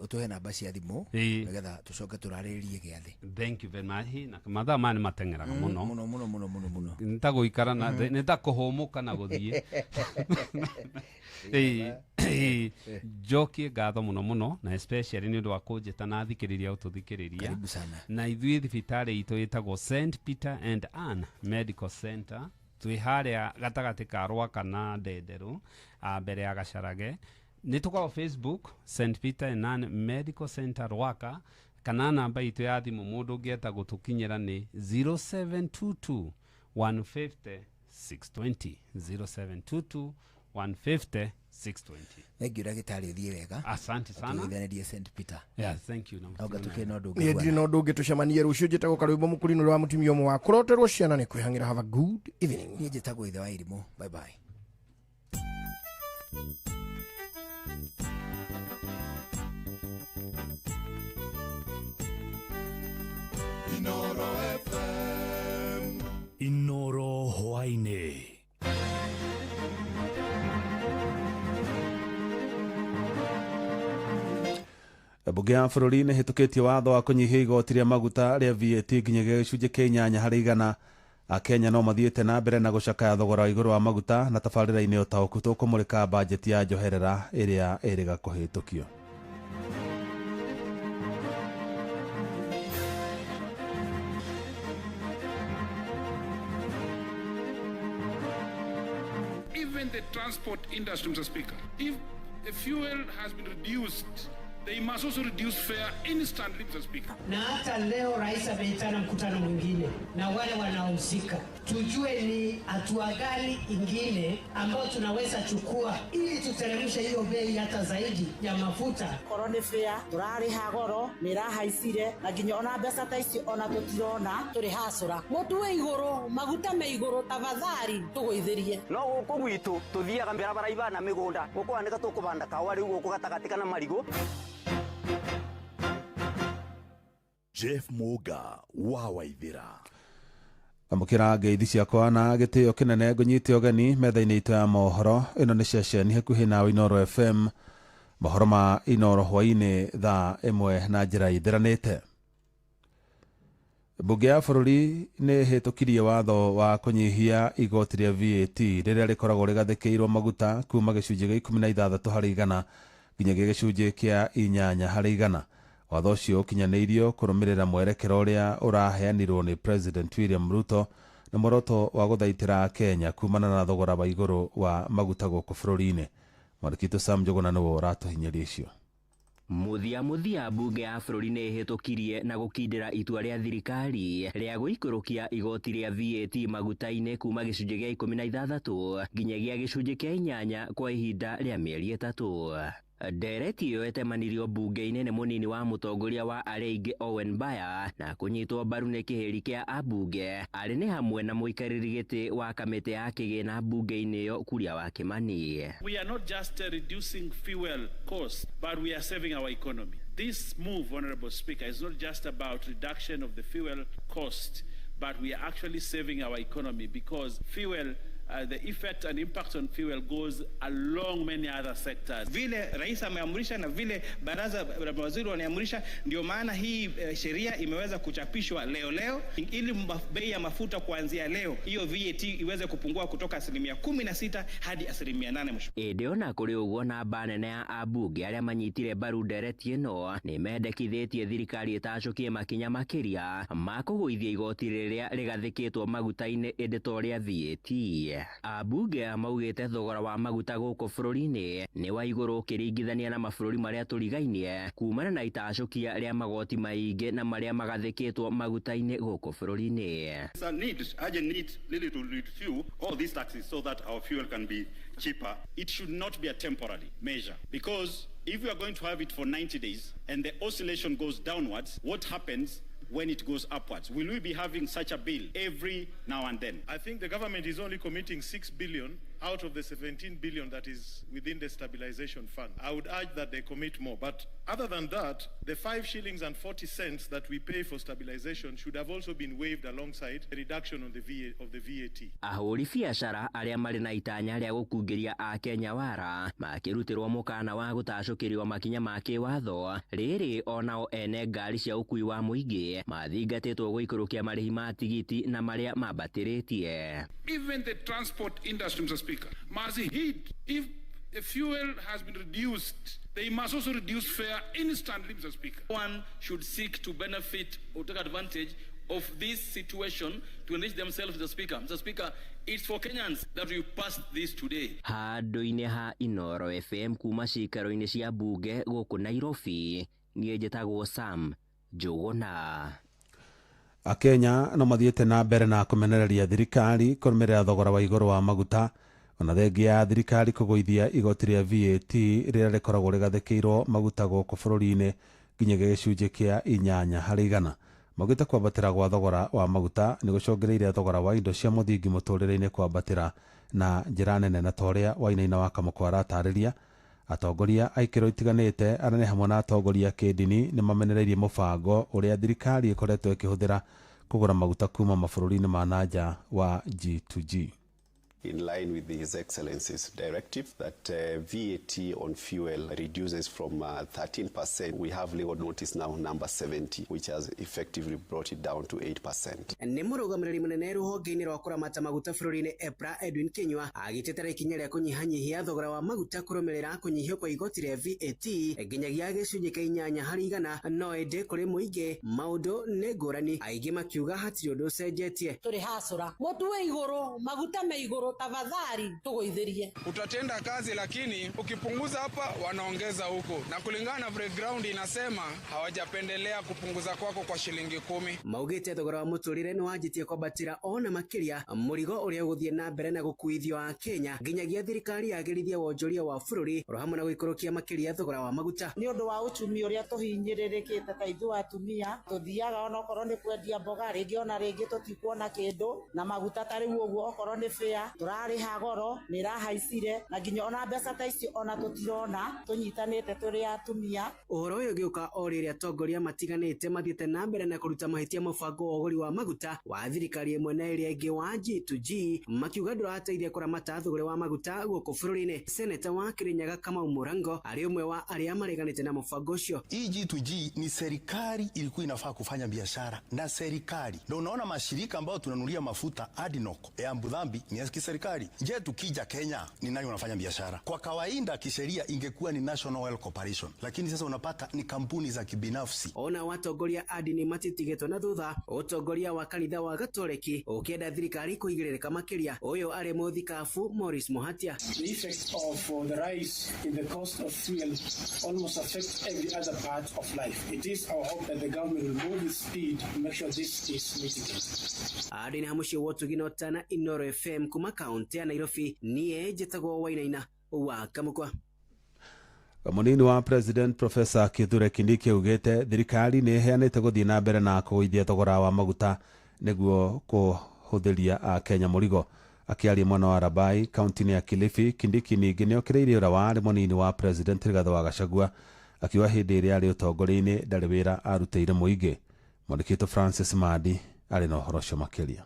ũtũhe namba cia thimũ nĩgetha tũcoke tũrarĩrĩrie gĩathĩ. Thank you very much. Na mathaa maya nĩ mateng'eraga mũno mũno mũno mũno mũno mũno, nĩ ta gũikara na nĩ ta kũhũmũka na gũthiĩ. Njokie ngatho mũno mũno na especially nĩ ũndũ wa kũnjĩta na thikĩrĩria gũtũthikĩrĩria. Karibu sana. Na ithuĩ thibitarĩ itũ ĩtagwo St Peter and Ann Medical Center, twĩ harĩa gatagatĩ ka Rwaka na Ndenderũ, mbere ya Gacarage. Nĩ tũkoragwo Facebook St Peter and Ann Medical Center Rwaka, kana namba itũ ya thimũ mũndũ ũngĩenda gũtũkinyĩra nĩ 0722 150 620, 0722 150 620. Thank you ndagĩtarĩ, ũthiĩ wega. Asante sana. Tũgeithanĩrie St Peter. Yeah, thank you. Anga tũkĩrĩ na ũndũ Niĩ ũngĩ ndirĩ na ũndũ ũngĩ, tũcemanie rũciũ. Njĩtagwo Karwĩmbo Mũkũrinũ wa mũtumia ũmwe wa kũroterwo ciana nĩ kwĩhang'ĩra. Have a good evening. Niĩ njĩtagwo Ithe wa Irimũ. Bye bye. Inoro FM. Inoro hwaĩ-inĩ. Mbunge ya bũrũri nĩ ĩhĩtũkĩtie watho wa kũnyihia igoti rĩa maguta rĩa VAT nginyagia gĩcunjĩ kĩa 8 harĩ igana. Akenya no mathiĩte na mbere na gũcakaya thogora wa igũrũ wa maguta, na tabarĩra-inĩ ũtaũku tũkũmũrĩka bajeti ya njoherera ĩrĩa ĩrĩga kũhĩtũkio. Even the transport industry, Mr. Speaker, if the fuel has been reduced, they must also reduce fare instantly, Mr. Speaker. Na hata leo rais ameitana mkutano mwingine na wale wanaohusika, tujue ni hatua gani ingine ambayo tunaweza chukua ili tuteremshe hiyo bei hata zaidi ya mafuta. Korwo nĩ fare tũrarĩha goro nĩ ĩrahaicire na nginya ona mbeca ta ici ona tũtirona tũrĩ hacũra mũtu wĩ igũrũ, maguta me igũrũ, tafadhali tũgũithĩrie. No gũkũ gwitũ tũthiaga barabara ibana mĩgũnda gũkũhanĩka tũkũbanda kahũa rĩu gũkũ gatagatĩ kana marigũ. Jeff Muga wa Waithira. Amũkĩra ngeithi ciakwa na gĩtĩo kĩnene, ngũnyite ũgeni metha-inĩ itũ ya mohoro. Ĩno nĩ ceceni hakuhĩ nawe Inoro FM, mohoro ma Inoro hwaĩ-inĩ thaa 1 na njĩra ĩtheranĩte. Mbunge ya bũrũri nĩ ĩhĩtũkirie watho wa kũnyihia igoti rĩa VAT rĩrĩa rĩkoragwo rĩgathĩkĩirwo maguta kuma gĩcunjĩ gĩa 16 harĩ igana nginyagia gĩcunjĩ kĩa 8 harĩ igana. Watho ũcio ũkinyanĩirio kũrũmĩrĩra mwerekero ũrĩa ũraheanirwo nĩ President William Ruto na muoroto wa gũthaitĩra Kenya kumana na thogora wa igũrũ wa maguta gũkũ bũrũri-inĩ. Mwandĩki witũ Sam Njuguna nĩwe ũratũhinyĩria icio. Mũthia mbunge ya bũrũri nĩ ĩhĩtũkirie na gũkindĩra itua rĩa thirikari rĩa gũikũrũkia igoti rĩa VAT maguta-inĩ kuma gĩcunjĩ gĩa 16 nginyagia gĩcunjĩ kĩa 8 kwa ihinda rĩa mĩeri 3. Ndereti ĩyo ĩtemanirio mbunge-inĩ nĩ mũnini wa mũtongoria wa arĩa aingĩ Owen Baya na kũnyitwo mbaru nĩ kĩhĩri kĩa ambunge arĩ nĩ hamwe na mũikarĩri gĩtĩ wa kamĩtĩ ya kĩgĩna mbunge-inĩ ĩyo Kuria wa Kimani. We are not just reducing fuel costs, but we are saving our economy. This move, Honorable Speaker, is not just about reduction of the fuel cost, but we are actually saving our economy because fuel, the effect and impact on fuel goes along many other sectors. Vile rais ameamrisha na vile baraza la mawaziri wameamrisha, ndio maana hii sheria imeweza kuchapishwa leo ili bei ya mafuta kuanzia leo hiyo VAT iweze kupungua kutoka 16% hadi 8%. Ĩndĩ ona kũrĩ ũguo namba nene ya ambunge arĩa manyitire mbaru ndereti ĩno nĩ mendekithĩtie thirikari ĩtacũkie makinya makĩria ma kũgũithia igoti rĩrĩa rĩgathĩkĩtwo maguta-inĩ ĩndĩ to rĩa VAT. Ambunge maugĩte thogora wa maguta gũkũ bũrũri-inĩ nĩ wa igũrũ ũkĩringithania na mabũrũri marĩa tũrigainie kumana na itacũkia rĩa magoti maingĩ na marĩa magathĩkĩtwo maguta-inĩ gũkũ bũrũri-inĩ. It's a need, urgent need really to review all these taxes so that our fuel can be cheaper. It should not be a temporary measure because if we are going to have it for 90 days and the oscillation goes downwards, what happens when it goes upwards? Will we be having such a bill every now and then? I think the government is only committing 6 billion out of the 17 billion that is within the stabilization fund. I would urge that they commit more. But other than that, the 5 shillings and 40 cents that we pay for stabilization should have also been waived alongside the reduction on the of the VAT. Ahũri biacara arĩa marĩ na itanya rĩa gũkungĩria Akenya wara makĩrutĩrwo mũkana wa gũtacũkĩrio makinya ma kĩwatho rĩrĩ onao ene ngari cia ũkui wa mũingĩ mathingatĩtwo gũikũrũkia marĩhi ma tigiti na marĩa mambatĩrĩtie. Even the transport industry, Mr. Speaker, must heed if the fuel has been reduced, they must also reduce fare instantly, Mr. Speaker. One should seek to benefit or take advantage of this situation to enrich themselves, Mr. Speaker. Mr. Speaker, it's for Kenyans that we passed this today. Handũ-inĩ ha Inoro FM kuma cikaro-inĩ cia bunge gũkũ Nairobi, niĩ njĩtagwo Sam Njũgũna. Akenya no mathiĩte na mbere na kũmenereria thirikari kũrũmĩrĩra thogora wa igũrũ wa maguta ona thengia ya thirikari kũgũithia igoti rĩa VAT rĩrĩa rĩkoragwo rĩgathĩkĩirwo maguta gũkũ bũrũri-inĩ nginyagia gĩcunjĩ kĩa 8 harĩ 100. Maugĩte kwambatĩra gwa thogora wa maguta nĩ gũcũngĩrĩirie thogora wa indo cia mũthingi mũtũrĩre-inĩ kwambatĩra na njĩra nene na ta ũrĩa Wainaina wa Kamũkwa aratarĩria. Atongoria a ikĩro itiganĩte arĩa nĩ hamwe na atongoria kĩndini nĩ mamenereirie mũbango ũrĩa thirikari ĩkoretwo ĩkĩhũthĩra kũgũra maguta kuma mabũrũri-inĩ ma nanja wa G2G. In line with His Excellency's directive that VAT on fuel reduces from 13%. We have legal notice now number 70, which has effectively brought it down to 8%. Nĩ mũrũgamĩrĩri mũnene rũhonge-inĩ rwa kũramata maguta bũrũri-inĩ EPRA Edwin Kinyua agĩtetera ikinya rĩa kũnyihanyihia thogora wa maguta kũrũmĩrĩra kũnyihio kwa igoti rĩa VAT nginyagia gĩcunjĩ kĩa 8 harĩ 100 no ĩndĩ kũrĩ mũingĩ maũndũ nĩ ngũrani, aingĩ makiuga hatirĩ ũndũ ũcenjetie. Tũrĩ hacũra mũtu wĩ igũrũ, maguta me igũrũ, tafadhali tugoithirie. Utatenda kazi lakini ukipunguza hapa wanaongeza huko, na kulingana na background inasema hawajapendelea kupunguza kwako kwa shilingi 10. Maugite thogora wa muturire ni wanjitie kwambatira ona makiria murigo uria uguthie na mbere na gukuithio a Kenya nginyagia thirikari yagirithia wonjoria wa bururi oro hamwe na guikũrũkia makiria thogora wa maguta. Ni undu wa uchumi uria tuhinyĩrĩrĩkĩte ta ithuĩ atumia tuthiaga ona okorwo nĩ kwendia mboga rĩngĩ ona rĩngĩ tũtikuona kĩndũ na maguta ta rĩu ũguo okorwo nĩ fare turariha goro nĩ irahaicire na nginya ona mbeca ta icio ona tũtirona tũnyitanĩte tũrĩ atumia. Ũhoro ũyũ ũgĩũka o rĩrĩa atongoria matiganĩte mathiĩte na mbere na kũruta mahĩtia mũbango wa ũgũri wa maguta wa thirikari ĩmwe na ĩrĩa ĩngĩ wa G2G makiuga ndũrateithia kũramata thogora wa maguta gũkũ bũrũri-inĩ. Seneta wa Kirinyaga Kamau Murango arĩ ũmwe wa arĩa mareganĩte na mũbango ũcio. Hii G2G ni serikali ilikuwa inafaa kufanya biashara na serikali, ndio unaona mashirika ambayo tunanunulia mafuta ADNOC ya Abu Dhabi ni ya kiserikali. Je, tukija Kenya ni nani wanafanya biashara? Kwa kawaida kisheria ingekuwa ni National Oil Corporation, lakini sasa unapata ni kampuni za kibinafsi. Ona watongoria a ndini matitigetwo na thutha, utongoria wa kanitha wa Gatoliki ukienda thirikari kuigĩrĩrĩka makĩria. Ũyũ arĩ mũthikabu Maurice Muhatia. The effect of the rise in the cost of fuel almost affects every other part of life. It is our hope that the government will move with speed to make sure this is mitigated. Arĩ na mũciĩ wa Ũtugi na Ũtana, Inoro FM kuma kaunti ya Nairobi, niĩ njĩtagwo Wainaina wa Kamũkwa. Mũnini wa President Professor Kithure Kindiki augĩte thirikari nĩ ĩheanĩte gũthiĩ na mbere na kũgũithia thogora wa maguta nĩguo kũhũthĩria Akenya mũrigo. Akĩaria mwena wa Rabai kaunti-inĩ ya Kilifi, Kindiki ningĩ nĩokĩrĩirie ũrĩa warĩ mũnini wa President Rigathĩ wa Gachagua akiuga hĩndĩ ĩrĩa arĩ ũtongoria-inĩ ndarĩ wĩra arutĩire mũingĩ. Mwandĩki Francis Madi arĩ na ũhoro ũcio makĩria.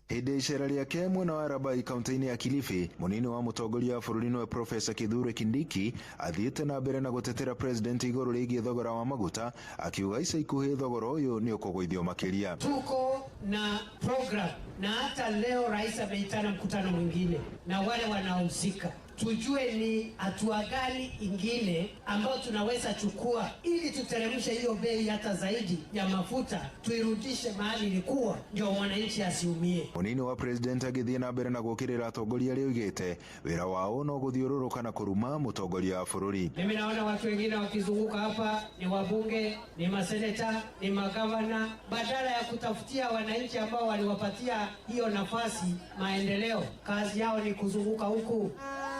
Hĩndĩ icera rĩake mwena wa Rabai kaunti-inĩ ya Kilifi, mũnini wa mũtongoria wa bũrũri nĩwe Profesa Kithure Kindiki athiĩte na mbere na gũtetera president igũrũ rĩgiĩ thogora wa maguta, akiuga ica ikuhĩ thogora ũyũ nĩ ũkũgũithio makĩria. Tuko na program na hata leo rais ameitana mkutano mwingine na wale wanaohusika, tujue ni hatua gani ingine ambayo tunaweza chukua ili tuteremshe hiyo bei hata zaidi ya mafuta, tuirudishe mahali ilikuwa ndio mwananchi asiumie. Munini wa president agĩthiĩ na mbere na gũkĩrĩra atongoria arĩa oigĩte wĩra wao no gũthiũrũrũka na kũruma mũtongoria wa bũrũri. Mimi naona watu wengine wakizunguka hapa ni wabunge, ni maseneta, ni magavana, badala ya kutafutia wananchi ambao waliwapatia hiyo nafasi maendeleo, kazi yao ni kuzunguka huku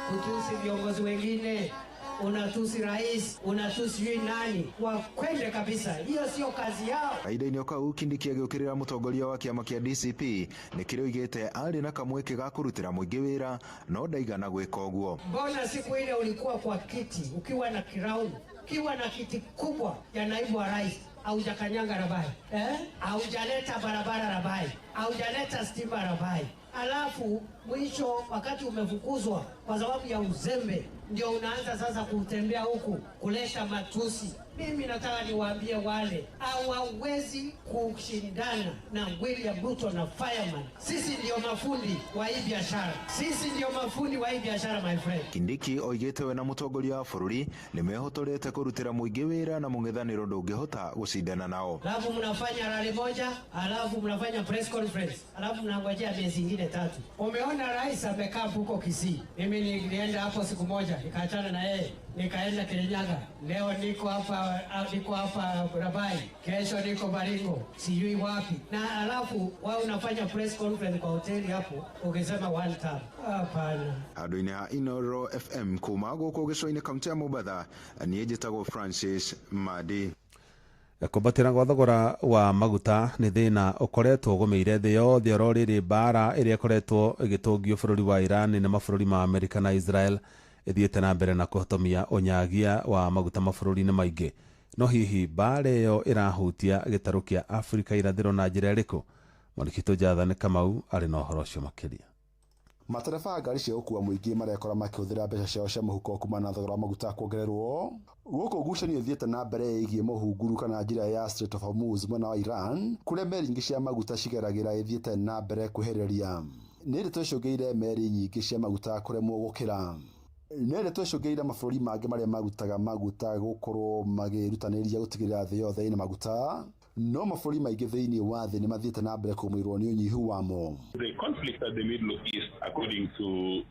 kutusi viongozi wengine, unatusi rais, unatusi sijui nani, wakwende kabisa, hiyo sio kazi yao. Kahinda-inĩ o kau Kindiki agĩũkĩrĩra mũtongoria wa kĩama kĩa DCP nĩ kĩrĩa oigĩte arĩ na kamweke ga kũrutĩra mũingĩ wĩra no ndaigana gwĩka ũguo. Mbona siku ile ulikuwa kwa kiti ukiwa na crown, ukiwa na kiti kubwa ya naibu wa rais, haujakanyanga Rabai, eh? Haujaleta barabara Rabai, haujaleta stima Rabai, alafu mwisho wakati umefukuzwa kwa sababu ya uzembe, ndio unaanza sasa kutembea huku kuleta matusi. Mimi nataka niwaambie wale hawawezi kushindana na William Ruto na Fireman. Sisi ndio mafundi wa hii biashara, sisi ndio mafundi wa hii biashara, my friend. Kindiki oigĩte we na mũtongoria wa bũrũri nĩ mehotorete kũrutĩra mũingĩ wĩra na mũng'ethanĩro ndũngĩhota gũcindana nao. Alafu mnafanya rally moja, alafu mnafanya press conference, alafu mnangojea miezi ingine tatu. Umeona rais amekaa huko Kisii. Mimi nilienda hapo siku moja, nikaachana na yeye, nikaenda Kirinyaga. Leo niko hapa, niko hapa Rabai, kesho niko Baringo, sijui wapi. Na alafu wao unafanya press conference kwa hoteli hapo ukisema one term. Hapana. Handũ-inĩ ha Inoro FM kuma gũkũ gĩcũa-inĩ kaũntĩ ya Mombatha, niĩ njĩtagwo Francis Madi. Kumbatĩra gwa thogora wa maguta nĩ thĩna ũkoretwo ũgũmĩire thĩ yothe oro rĩrĩ mbara ĩrĩa ĩkoretwo ĩgĩtũngio bũrũri wa Iran nĩ mabũrũri ma Amerika na Israel ĩthiĩte na mbere na kũhotomia ũnyagia wa maguta mabũrũri-inĩ maingĩ. No hihi mbara ĩyo ĩrahutia gĩtarũ kĩa Afrika irathĩro na njĩra ĩrĩkũ? Mwandĩki Jathani Kamau arĩ na ũhoro ũcio makĩria. Matereba a ngari cia gũkua mũingĩ marekora makĩhũthĩra mbeca ciao cia mũhuko kumana na thogora wa maguta kuongererwo gũkũ ngucanio ĩthiĩte na mbere ĩgiĩ mũhunguru kana njĩra ya Strait of Hormuz mwena wa Iran kũrĩa meri nyingĩ cia maguta cigeragĩra ĩthiĩte na mbere kwĩhereria. Nĩ ndeto icũngĩire meri nyingĩ cia maguta kũremwo gũkĩra. Nĩ ndeto icũngĩire mabũrũri mangĩ marĩa marutaga maguta gũkorwo magĩrutanĩria gũtigĩrĩra thĩ yothe ĩna maguta, no mabũrũri maingĩ thĩinĩ wa thĩ nĩ mathiĩte na mbere kũgũmĩrwo nĩ ũnyihu wamo. The conflict at the Middle East, according to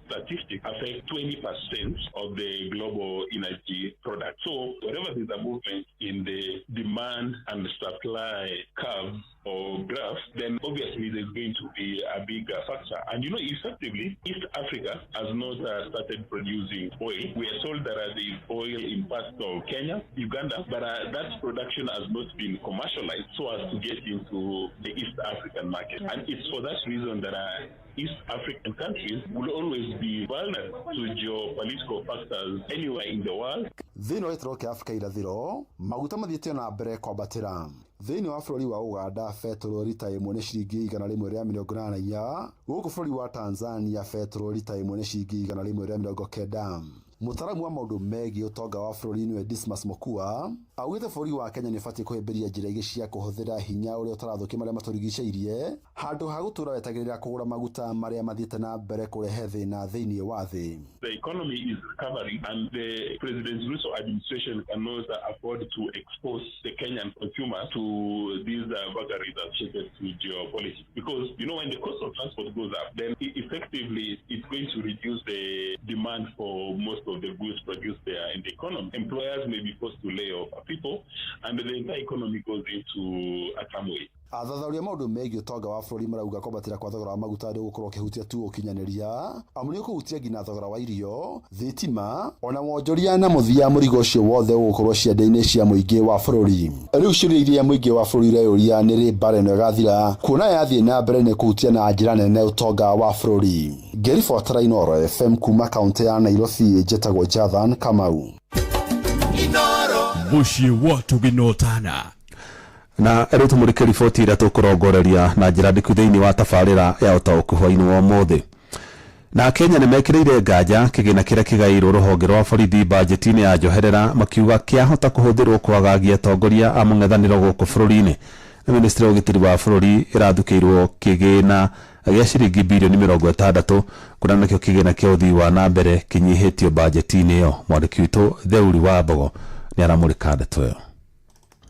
statistics, affects 20% of the global energy product. So wherever there's a movement in the demand and supply curve or graph, then obviously there's going to be a big factor. And you know, effectively, East Africa has not started producing oil. We are told that there is oil in parts of Kenya, Uganda, but that production has not been commercialized so as to get into the East African market. And it's for that reason that East African countries will always be vulnerable to geopolitical factors anywhere in the world. Thĩinĩ wa gĩtarũ kĩa Afrika irathĩro, maguta mathiĩte na mbere kwambatĩra. Thĩinĩ wa bũrũri wa Uganda, betũrũ rita ĩmwe nĩ ciringi 184, gũkũ bũrũri wa Tanzania betũrũ rita ĩmwe nĩ ciringi 190. Mũtaaramu wa maũndũ megiĩ ũtonga wa bũrũri nĩwe Dismas Mokua augĩte bũrũri wa Kenya nĩ ũbatiĩ kũhĩmbĩria njĩra ingĩ cia kũhũthĩra hinya ũrĩa ũtarathũkia marĩa matũrigicĩirie handũ ha gũtũũra wetagĩrĩra kũgũra maguta marĩa mathiĩte na mbere kũrehe thĩna thĩinĩ wa thĩ. The economy is recovering and the President Ruto administration cannot afford to expose the Kenyan consumer to these vagaries associated to geopolitics. Because, you know, when the cost of transport goes up, then effectively it's going to reduce the demand for most of the goods produced there in the economy. Employers may be forced to lay off people and the entire economy goes into a turmoil. Athathaũri a maũndũ megiĩ ũtonga wa bũrũri marauga kwambatĩra kwa thogora wa maguta ndũgũkorwo ũkĩhutia tu ũkinyanĩria, amu nĩ ũkũhutia nginya thogora wa irio, thitima, ona wonjoria na mũthia mũrigo ũcio wothe ũgũkorwo ciande-inĩ cia mũingĩ wa bũrũri. Rĩu ciũria iria mũingĩ wa bũrũri ũreyũria nĩ rĩ mbara ĩno ĩgathira, kuona yathiĩ na mbere nĩ kũhutia na njĩra nene ũtonga wa bũrũri. Ngĩribotera Inooro FM kuma kaũntĩ ya Nairobi, njĩtagwo Jathan Kamau. Mũciĩ wa Tũginotana. Na rĩu tũmũrĩke riboti ĩrĩa tũkũrongoreria na njĩra ndiku thĩinĩ wa tabarĩra ya ũtaũku hwainĩ wa ũmũthĩ. Na Kenya nĩ mekĩrĩire nganja kĩgĩna kĩrĩa kĩgaĩirwo rũhonge rwa borithi bajeti-inĩ ya njoherera, makiuga kĩahota kũhũthĩrwo kwagagia atongoria a mũng'ethanĩro gũkũ bũrũri-inĩ. Na ministry ya ũgitĩri wa bũrũri ĩrathukĩirwo kĩgĩna gĩa ciringi birioni 60, kũrĩa nakĩo kĩgĩna kĩa ũthii wa na mbere kĩnyihĩtio bajeti-inĩ ĩyo. Mwandĩki witũ Theuri wa Mbogo nĩ aramũrĩka ndeto ĩyo.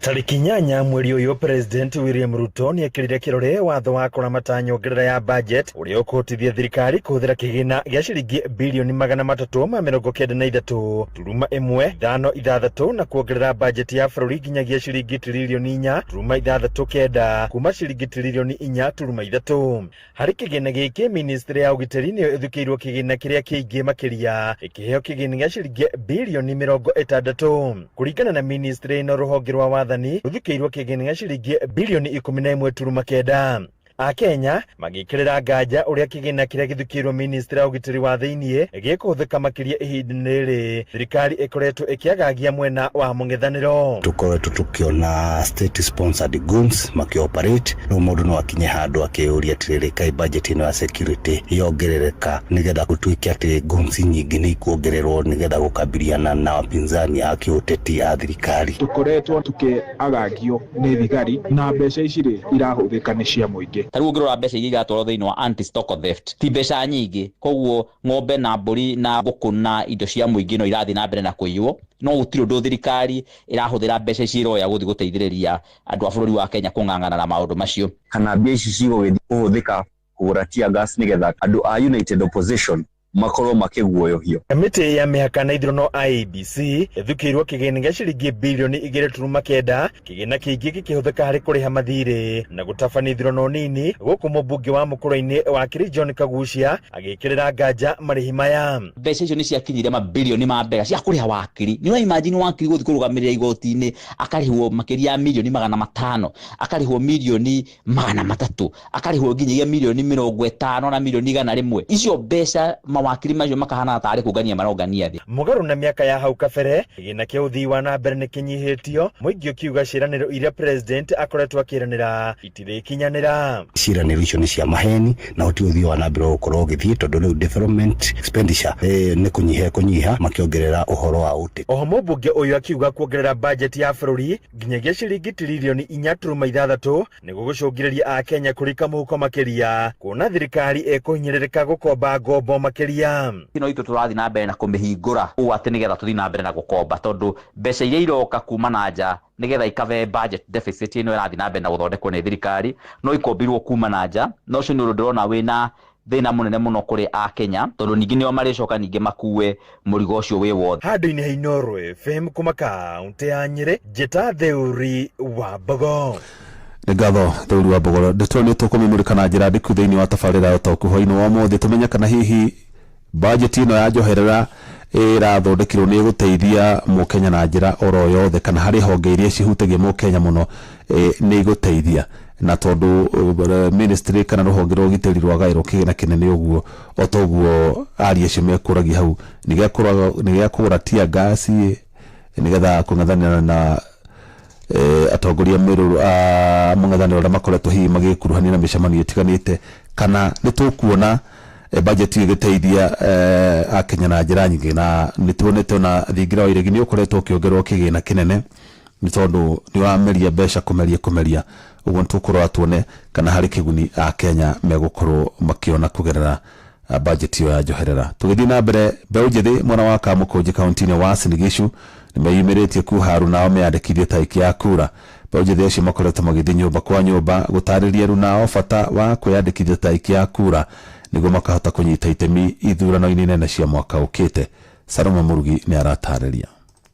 Tarĩki 8 mweri ũyũ, President William Ruto nĩekĩrire kĩrore watho wa kũramata nyongerera ya budget ũrĩa ũkũhotithia thirikari kũhũthĩra kĩgĩna gĩa ciringi bilioni 393.156 na kuongerera budget ya bũrũri nginyagia ciringi tiririoni 4.69 kuma ciringi tiririoni 4.3. Harĩ kĩgĩna gĩkĩ, ministry ya ũgitĩri nĩyo ĩthukĩirwo kĩgĩna kĩrĩa kĩingĩ makĩria, ĩkĩheo kĩgĩna gĩa ciringi bilioni 60. Kũringana na ministry ĩno, rũhonge rwa wathani rũthukĩirwo kĩgĩna gĩa ciringi bilioni 11.9. Akenya magĩkĩrĩra nganja ũrĩa kĩgĩna kĩrĩa gĩthukĩirwo ministry ya ũgitĩri wa thĩiniĩ gĩkũhũthĩka makĩria ihinda-inĩ rĩrĩ thirikari ĩkoretwo ĩkĩagagia mwena wa mũng'ethanĩro. Tukoretwo tukiona state sponsored goons makioperate. Rĩu mũndũ no akinye handũ akĩyũria atĩrĩrĩ, kaĩ budget ĩno ya security yongerereka nĩgetha gũtuĩke atĩ goons nyingĩ nĩ ikuongererwo nĩgetha gũkabiliana na wapinzani a kĩũteti a thirikari? Tukoretwo tukiagagio nĩ thigari na mbeca ici rĩ irahũthĩka nĩ cia mũingĩ. Ta rĩu ũngĩrora mbeca iria iratwarwo thĩinĩ wa anti stock theft ti mbeca nyingĩ, koguo ng'ombe na mbũri na ngũkũ na indo cia mũingĩ no irathiĩ na mbere na kũiywo, no gũtirĩ ũndũ thirikari ĩrahũthĩra mbeca ici ĩroya gũthiĩ gũteithĩrĩria andũ a bũrũri wa Kenya kũng'ang'ana na maũndũ macio. Kana mbia ici cigũgĩthiĩ kũhũthĩka kũgũra tear gas nĩgetha andũ a United Opposition makorwo makĩguoyohio. Kamĩtĩ ya mĩhaka na ithurano IEBC ĩthukĩirwo kĩgĩna gĩa ciringi bilioni 2.9, kĩgĩna kĩingĩ gĩkĩhũthĩka harĩ kũrĩha mathirĩ na gũtabania ithurano nini, gũkũ mũmbunge wa Mũkũrũ-inĩ wa Kiri John Kagucia agĩkĩrĩra nganja marĩhi maya. Mbeca icio nĩ ciakinyire mabilioni ma mbeca cia kũrĩha wakiri. Nĩ ũra imagine wakiri gũthiĩ kũrũgamĩrĩra igoti-inĩ akarĩhwo makĩria ya milioni 500, akarĩhwo milioni 300, akarĩhwo nginyagia milioni 50 na milioni 100. Icio mbeca mawakiri macio makahana tarĩ kũngania marongania thĩ. Mũgarũ na mĩaka ya hau kabere, kĩgĩna kĩa ũthii wa na mbere nĩ kĩnyihĩtio, mũingĩ ũkiuga ciĩranĩro iria president akoretwo akĩranĩra itirĩkinyanĩra. Ciĩranĩro icio nĩ cia maheni na gũtirĩ ũthii wa na mbere ũgũkorwo ũgĩthiĩ tondũ rĩu development expenditure nĩ kũnyiha kũnyiha makĩongerera ũhoro wa ũteti. Oho mũmbunge ũyũ akiuga kuongerera budget ya bũrũri nginyagia ciringi tiririoni 4.6 nĩ gũgũcũngĩrĩria Akenya kũrika mũhuko makĩria, kuona thirikari ĩkũhinyĩrĩrĩka gũkomba ngombo makĩria. Ĩno itũ tũrathiĩ na mbere na kũmĩhingũra ũũ atĩ nĩgetha tũthiĩ na mbere na gũkomba, tondũ mbeca iria iroka kuma na nja nĩgetha ikabe budget deficit ĩno ĩrathiĩ na mbere na gũthondekwo nĩ thirikari no ikombirwo kuma na nja, na ũcio nĩ ũndũ ndĩrona wĩna thĩna mũnene mũno kũrĩ Akenya, tondũ ningĩ nĩo marĩcoka ningĩ makue mũrigo ũcio wĩ wothe. Handũ-inĩ ha Inooro FM kuma kaũntĩ ya Nyĩrĩ, njĩta Theuri wa Mbogo. Nĩ ngatho Theuri wa Mbogoro. Ndeto nĩ tũkũmĩmũrĩka na njĩra ndiku thĩinĩ wa tabarĩra ya ũtaũku hwainĩ wa ũmũthĩ, tũmenye kana hihi bajeti ĩno ya njoherera ĩrathondekirwo nĩ ĩgũteithia mũkenya na njĩra oro yothe, kana harĩ honge iria cihutagia mũkenya mũno nĩ igũteithia, na tondũ ministry kana rũhonge rwa ũgitĩri rwagaĩrwo kĩgĩna kĩnene ũguo o toguo aria acio mekũragia hau nĩ gĩa kũgũra tear gas nĩgetha kũng'ethanĩra na atongoria mĩrũrũ a mũng'ethanĩro arĩa makoretwo hihi magĩkuruhania na mĩcemanio ĩtiganĩte, kana nĩ tũkuona budget ĩgĩteithia Akenya na njĩra nyingĩ. Na nĩ tuonete ona thingira wa iregi nĩ ũkoretwo ũkĩongererwo kĩgĩna kĩnene nĩ tondũ nĩ ũrameria mbeca kũmeria ũguo. Nĩ tũkũrora tuone kana harĩ kĩguni Akenya megũkorwo makĩona kũgerera budget ĩyo ya njoherera. Tũgĩthiĩ na mbere, mbeũ njĩthĩ mwena wa Kamũkũnjĩ kaunti-inĩ wa Uasin Gishu nĩ meyumĩrĩtie kuharu nao meyandĩkithie ta aikia a kura. Mbeũ njĩthĩ acio makoretwo magĩthiĩ nyũmba kwa nyũmba gũtarĩria nao bata wa kwĩyandĩkithia ta aikia a kura nĩguo makahota kũnyita itemi ithurano-inĩ nene cia mwaka ũkĩte. Salome Mũrugi nĩ aratarĩria.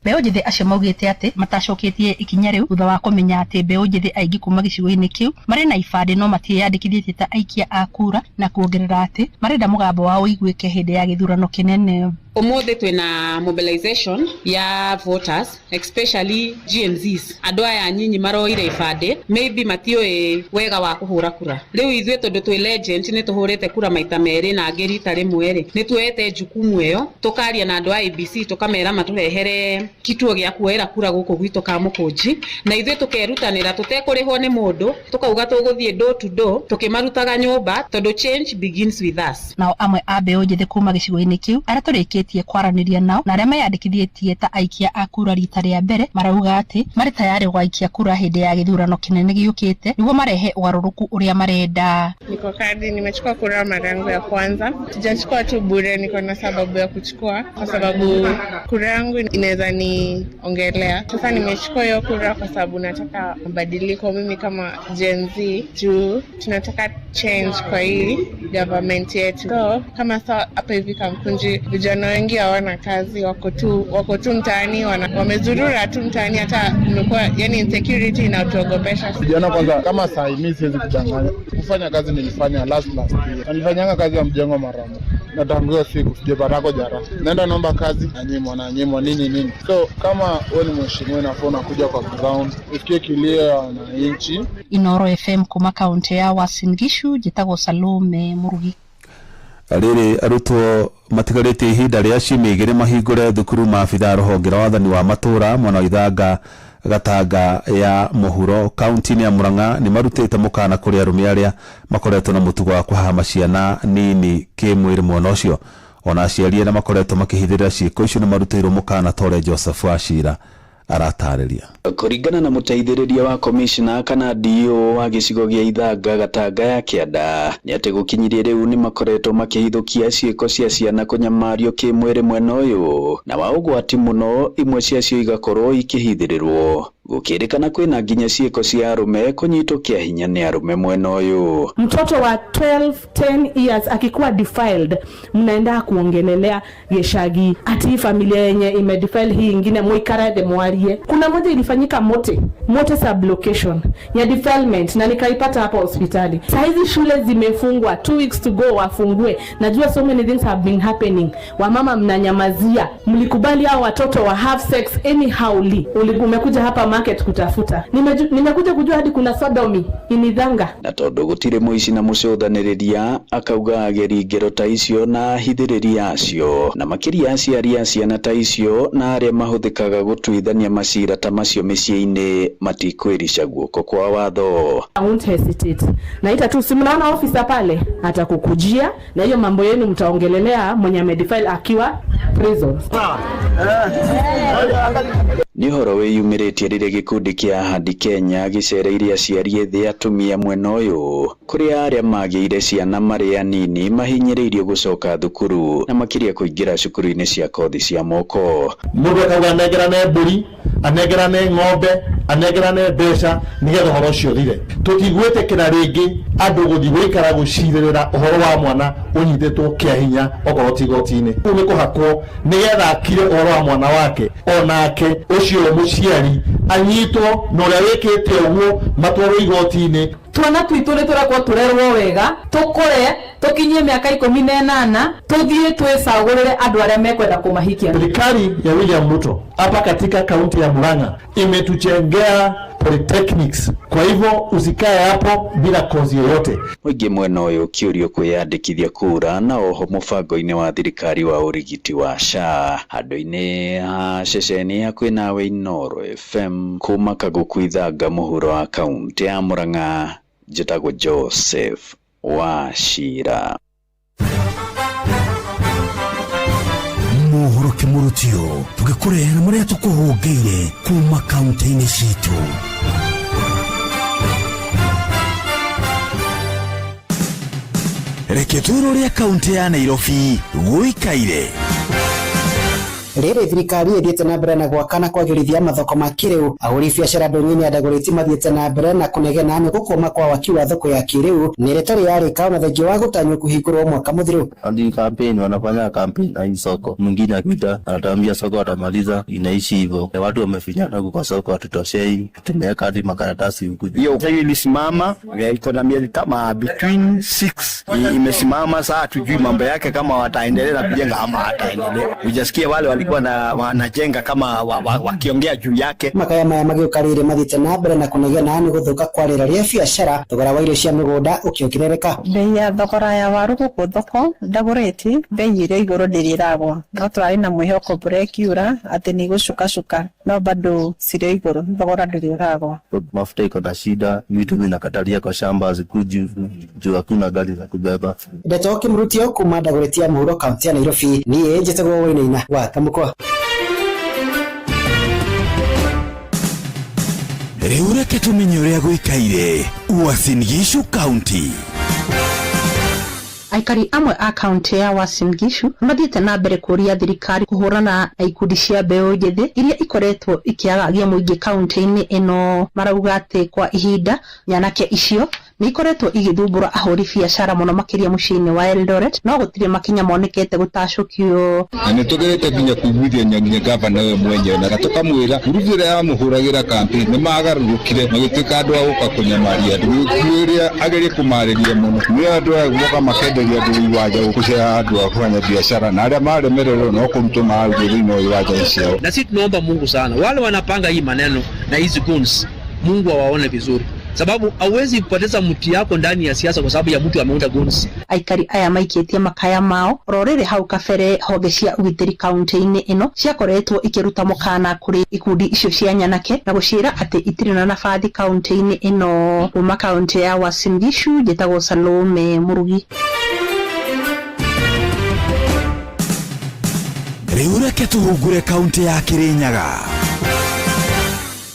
Mbeũ njĩthĩ acio maugĩte atĩ matacoketie ikinya rĩu thutha wa kũmenya atĩ mbeũ njĩthĩ aingĩ kuma gĩcigo-inĩ kĩu marĩ na ibandĩ no matiĩyandĩkithĩtie ta aikia a kura, na kuongerera atĩ marenda mũgambo wao ũiguĩke hĩndĩ ya gĩthurano kĩnene. Umuthi twina mobilization ya voters, especially Gen Zs. Andu aya nyinyi maroire ibande maybe matiũĩ wega wa kũhũra kura. Rĩu ithuĩ tondũ twĩ legend nĩ tũhũrĩte kura maita merĩ na angĩ rita rĩmwe rĩ, nĩ tuoete jukumu ĩyo tũkaria na andũ a IEBC tũkamera matũrehere kituo gĩa kuoera kura gũkũ gwitũ Kamũkũnji, na ithuĩ tũkerutanĩra tũtekũrĩhwo nĩ mũndũ, tũkauga tũgũthiĩ door to door tũkĩmarutaga nyũmba tondũ change begins with us. Nao amwe a mbeũ njĩthĩ kuma gĩcigo-inĩ kĩu arĩa tũrĩkĩtie Tũgeretie kwaranĩria nao na arĩa meyandĩkithĩtie ta aikia a kura rita rĩa mbere marauga atĩ marĩ tayarĩ gũgaikia kura hĩndĩ ya gĩthurano kĩnene gĩũkĩte nĩguo marehe ũgarũrũku ũrĩa marenda. Niko kadi, nimechukua kura mara yangu ya kwanza. Sijachukua tu bure, niko na sababu ya kuchukua, kwa sababu kura yangu inaweza niongelea. Sasa nimechukua hiyo kura kwa sababu nataka mabadiliko. Mimi kama Gen Z juu tunataka change kwa hii government yetu. So kama saa hapa hivi Kamkunji, vijana wengi hawana kazi, wako tu mtaani, wamezurura tu mtaani, hata imekuwa yani insecurity inatuogopesha. Vijana kwanza, kama saa hii mimi siwezi kudanganya, kufanya kazi nilifanya last last year, na nilifanyanga kazi ya mjengo mara moja na tangu hiyo siku sijapatako jara, naenda naomba kazi, nanyimwa, nanyimwa nini nini. So kama wewe ni mheshimiwa, nafaa unakuja kwa ground usikie kilio ya wananchi. Inoro FM kuma kaunti ya Uasin Gishu, njĩtagwo Salome Murugi. Rĩrĩ arutwo matigarĩtie ihinda rĩa ciumia 2 mahingũre thukuru, maabitha rũhonge rwa wathani wa matũra mwena wa Ithanga Gatanga ya mũhuro kaunti-inĩ ya Murang'a nĩ marutĩte mũkana kũrĩ arũme arĩa makoretwo na mũtugo wa kũhama ciana nini kĩmwĩrĩ mwena ũcio. Ona aciari arĩa makoretwo makĩhithĩrĩra ciĩko icio nĩ marutĩirwo mũkana ta ũrĩa Joseph Wachira aratarĩria. Kũringana na mũteithĩrĩria wa komishona kana DO wa gĩcigo gĩa Ithanga Gatanga ya Kĩanda, nĩ atĩ gũkinyirie rĩu nĩ makoretwo makĩhithũkia ciĩko cia ciana kũnyamario kĩmwĩrĩ mwena ũyũ na wa ũgwati mũno, imwe ciacio igakorwo ikĩhithĩrĩrwo. Gũkĩrĩkana kwĩna nginya ciĩko cia arũme kũnyitwo kĩa hinya nĩ arũme mwena ũyũ. Mtoto wa 12 10 years akikuwa defiled, mnaenda kuongelelea geshagi ati hii familia yenye imedefile hii ingine, muikare the mwarie. Kuna moja ilifanyika Mote sublocation ya defilement na nikaipata hapa hospitali. Saa hizi shule zimefungwa, 2 weeks to go wafungue. Najua so many things have been happening. Wamama mnanyamazia, mlikubali hao watoto wa have sex anyhowly. Umekuja hapa market kutafuta. Nimekuja kujua hadi kuna sodomy in Ithanga. Na tondũ gũtirĩ mũici na mũcũthanĩrĩria, akauga ageri ngero ta icio na ahithĩrĩria acio, na makĩria aciari a ciana ta icio na arĩa mahũthĩkaga gũtuithania macira ta macio mĩciĩ-inĩ matikwĩrica guoko kwa watho. I won't hesitate. Naita tu, si mnaona officer pale atakukujia na hiyo mambo yenu mtaongelelea mwenye amedefile akiwa prison. Nĩ ũhoro wĩyumĩrĩtie rĩrĩa gĩkundi kĩa Ahadi Kenya gĩcereire aciari ethĩ atumia mwena ũyũ, kũrĩa arĩa magĩire ciana marĩ anini mahinyĩrĩirio gũcoka thukuru na makĩria kũingĩra cukuru-inĩ cia kothi cia moko. Mũndũ akauga anengerane mbũri, anengerane ng'ombe, anengerane mbeca nĩgetha ũhoro ũcio ũthire. Tũtigwĩtĩkĩra rĩngĩ andũ gũthiĩ gũikara gũcirĩrĩra ũhoro wa mwana ũnyitĩtwo kĩa hinya okorwo ti igoti-inĩ. Kũu nĩ kũhakwo nĩgetha akire ũhoro wa mwana wake, onake ũcio mũciari anyitwo na ũrĩa wĩkĩte ũguo matwarwo igoti-inĩ. Twana twitũ nĩ tũrekwo tũrerwo wega, tũkũre, tũkinyie mĩaka 18, tũthiĩ twĩcagũrĩre andũ arĩa mekwenda kũmahikia. Serikali ya William Ruto hapa katika kaunti ya Murang'a imetujengea polytechnics. Kwa hivyo usikae hapo bila kozi yoyote. Mũingĩ mwena ũyũ ũkĩũrio kwĩyandĩkithia kura na oho mũbango-inĩ wa thirikari wa ũrigiti wa SHA handũ-inĩ ha ceceni hakuhĩ nawe. Inooro FM kuma Kaguku, Ithanga mũhuro wa kaunti ya Murang'a, njĩtagwo Joseph Wachira. Mohoro kĩmũrutio tũgĩkũrehera marĩa tũkũhũngĩire kuma kaunti-inĩ citũ. Reke twĩrwo ũrĩa kaunti ya Nairobi gũikaire. Rĩrĩ thirikari ĩthiĩte na mbere na gwaka na kwagĩrithia mathoko ma kĩrĩu, ahũri biacara ndũnyũ-inĩ ya Dagoretti mathiĩte na mbere na kũnegena nĩ gũkũma kwa waki wa thoko ya kĩrĩu na ĩrĩa ĩtarĩ yarĩka ona thengia wa gũtanywo kũhingũrwo mwaka mũthiru. Hadi kampeni wanafanya kampeni na hii soko, mwingine akipita anatuambia soko atamaliza, inaishi hivyo. Watu wamefinyana huku kwa soko, hatutoshei, tumeweka hadi makaratasi huku. Hiyo sasa ilisimama, iko na miezi kama between 6 imesimama. Saa hatujui mambo yake kama wataendelea na kujenga ama hataendelea. Hujasikia wale walikuwa na wanajenga kama wakiongea wa juu yake. Makaya maya magĩũka rĩrĩ mathiĩte na mbere na kũnegena nĩ gũthũka kwa rĩera rĩa biacara, thogora wa irio cia mĩgũnda ũkĩongerereka. Bei ya thogora ya waru gũkũ thoko ndagũrĩti, bei ĩrĩ igũrũ ndĩrĩ ĩragwa, no tũrarĩ na mwĩhoko mbura ĩkiura atĩ nĩ ĩgũcukacuka, no bado cirĩ igũrũ, thogora ndĩrĩ ĩragwa. Mafuta iko na shida, vitu vinakatalia kwa shamba hazikuji juu hakuna gari za kubeba. Ndeto Kĩmurutio kuma Dagoretti ya mũhuro kaunti ya Nairobi, niĩ njĩtagwo Wainaina wa Kamũkwa. Rĩu reke tũmenye ũrĩa gũikaire Uasin Gishu County. Aikari amwe a kaunti ya Uasin Gishu mathiĩte na mbere kũũria thirikari kũhũrana na ikundi cia mbeũ njĩthĩ iria ikoretwo ikĩagagia mũingĩ kaunti-inĩ ĩno. Marauga atĩ kwa ihinda nyanake icio nĩ ikoretwo igĩthumbũra ahũri biacara mũno makĩria mũciĩ-inĩ wa Eldoret, no gũtirĩ makinya monekete gũtacũkio. Na nĩ tũgerete nginya kuiguithia nginya gavana we mwenyewe na tũkamwĩra ngurubu ĩrĩa yamũhũragĩra campaign nĩ magarũrũkire magĩtuĩka andũ a gũka kũnyamaria andũ. Rĩrĩa agerie kũmarĩria mũno nĩ andũ aya moka makenderia andũ iwanja gũcea andũ a kufanya biashara na arĩa maremererwo no kũrutwo mararutwo thĩinĩ wa iwanja ciao. Na sisi tunaomba Mungu sana, wale wanapanga hii maneno na hizi goons, Mungu awaone vizuri, sababu hauwezi kupoteza mti yako ndani ya siasa kwa sababu ya mtu ameunda goons. Aikari aya maikĩtie makaya mao oro rĩrĩ hau kabere honge cia ũgitĩri kaunti-inĩ ĩno ciakoretwo ikĩruta mũkana kũrĩ ikundi icio cia nyanake na gũciĩra atĩ itirĩ na nabathi kaunti-inĩ ĩno. Kuma kaunti ya Uasin Gishu, njĩtagwo Salome Mũrugi. Rĩu reke tũhungure kaunti ya Kirinyaga.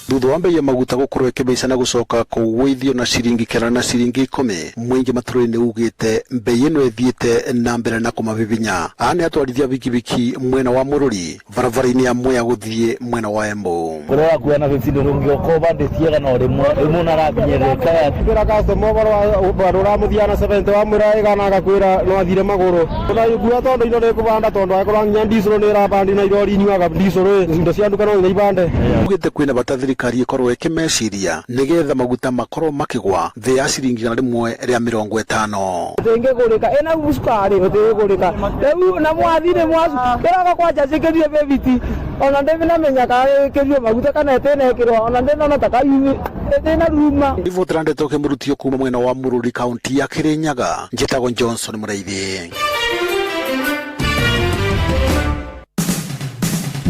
Thutha wa mbei ya maguta gukorwo ikĩmaica na gũcoka kũgũithio na ciringi 9 na ciringi 10, mũingĩ matũra-inĩ ugĩte mbei ĩno ĩthiĩte na mbere na kũmabibinya. Aya nĩ atwarithia bikibiki mwena wa Mũrũri, barabara-inĩ ya Mwea gũthiĩ mwena wa Embu. Ũrĩa wakuoya na 15 ndũngĩoka ũbandĩtie igana o rĩmwe, rĩmwe narakinyĩrĩka. Kwĩra customer ũhoro wa ũndũ ũramũthia na 70 wamwĩra igana agakwĩra no athire magũrũ. Ũraigua tondũ indo nĩ ikũbanda tondũ angĩkorwo nginya diesel nĩ ĩrabandi na irori inyuaga diesel indo cia nduka no nginya ibande. Ugĩte kwĩna bata thirikari ĩkorwo ĩkĩmeciria nĩgetha maguta makorwo makĩgwa thĩ ya ciringi 150. Ĩngĩgũrĩka ĩna cukari ĩtĩgũrĩka rĩu na mwathire mwacu kĩroka kwanja cikĩrie bĩbiti ona ndĩnamenya kana ĩkĩrio maguta kana ĩtĩnekĩrwo ona ndĩnona ta kayumi ĩtĩna ruma. Ivo Trande toke Mũrutio kuma mwena wa Mũrũri kaunti ya Kirinyaga, njĩtagwo Johnson Mũraithi.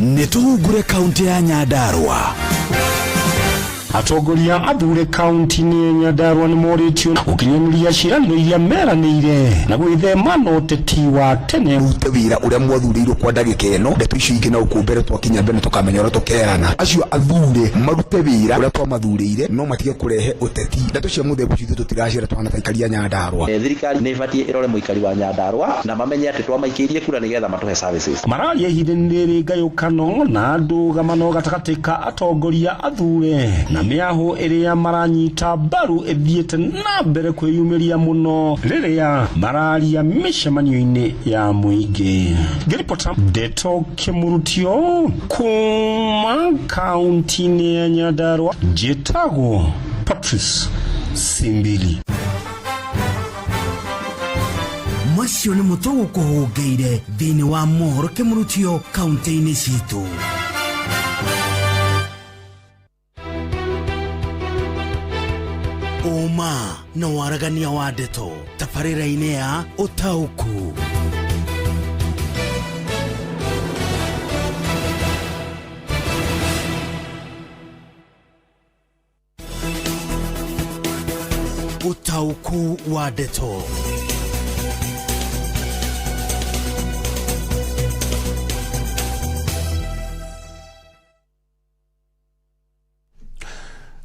Nĩ tũhungure kaunti ya Nyandarua. Atongoria athure kaunti-inĩ ya Nyandarua nĩ morĩtio gũkinyanĩria ciĩranĩro iria meranĩire na gwĩthema na ũteti wa tene. Rute wĩra ũrĩa mwathurĩirwo kwa ndagĩka ĩno, ndeto icio ingĩ na gũkũ mbere twakinya mbere tũkamenya ũrĩa tũkerana. Acio athure marute wĩra ũrĩa twamathurĩire, no matige kũrehe ũteti. Ndeto cia mũthemba ũcio ithuĩ tũtiracira tũhana ta aikari a Nyandarua. Thirikari nĩ ĩbatiĩ ĩrore mũikari wa Nyandarua na mamenye atĩ twamaikĩirie kura nĩgetha matũhe services. Mararia ihinda-inĩ rĩrĩ ngayũkano na ndũgamano gatagatĩ ka atongoria athure na mĩahũ ĩrĩa maranyita mbaru ĩthiĩte na mbere kwĩyumĩria mũno rĩrĩa mararia mĩcemanio-inĩ ya mũingĩ. Ngĩripota Ndeto Kĩmurutio kuma kaunti-inĩ ya Nyandarua, njĩtagwo Patrice Simbili. Macio nĩ mũtũ gũkũhũngĩire thĩinĩ wa mohoro Kĩmurutio kaunti-inĩ citũ. Ũma na waragania wa ndeto tabarĩra-inĩ ya Ũtaũku. Ũtaũku wa ndeto.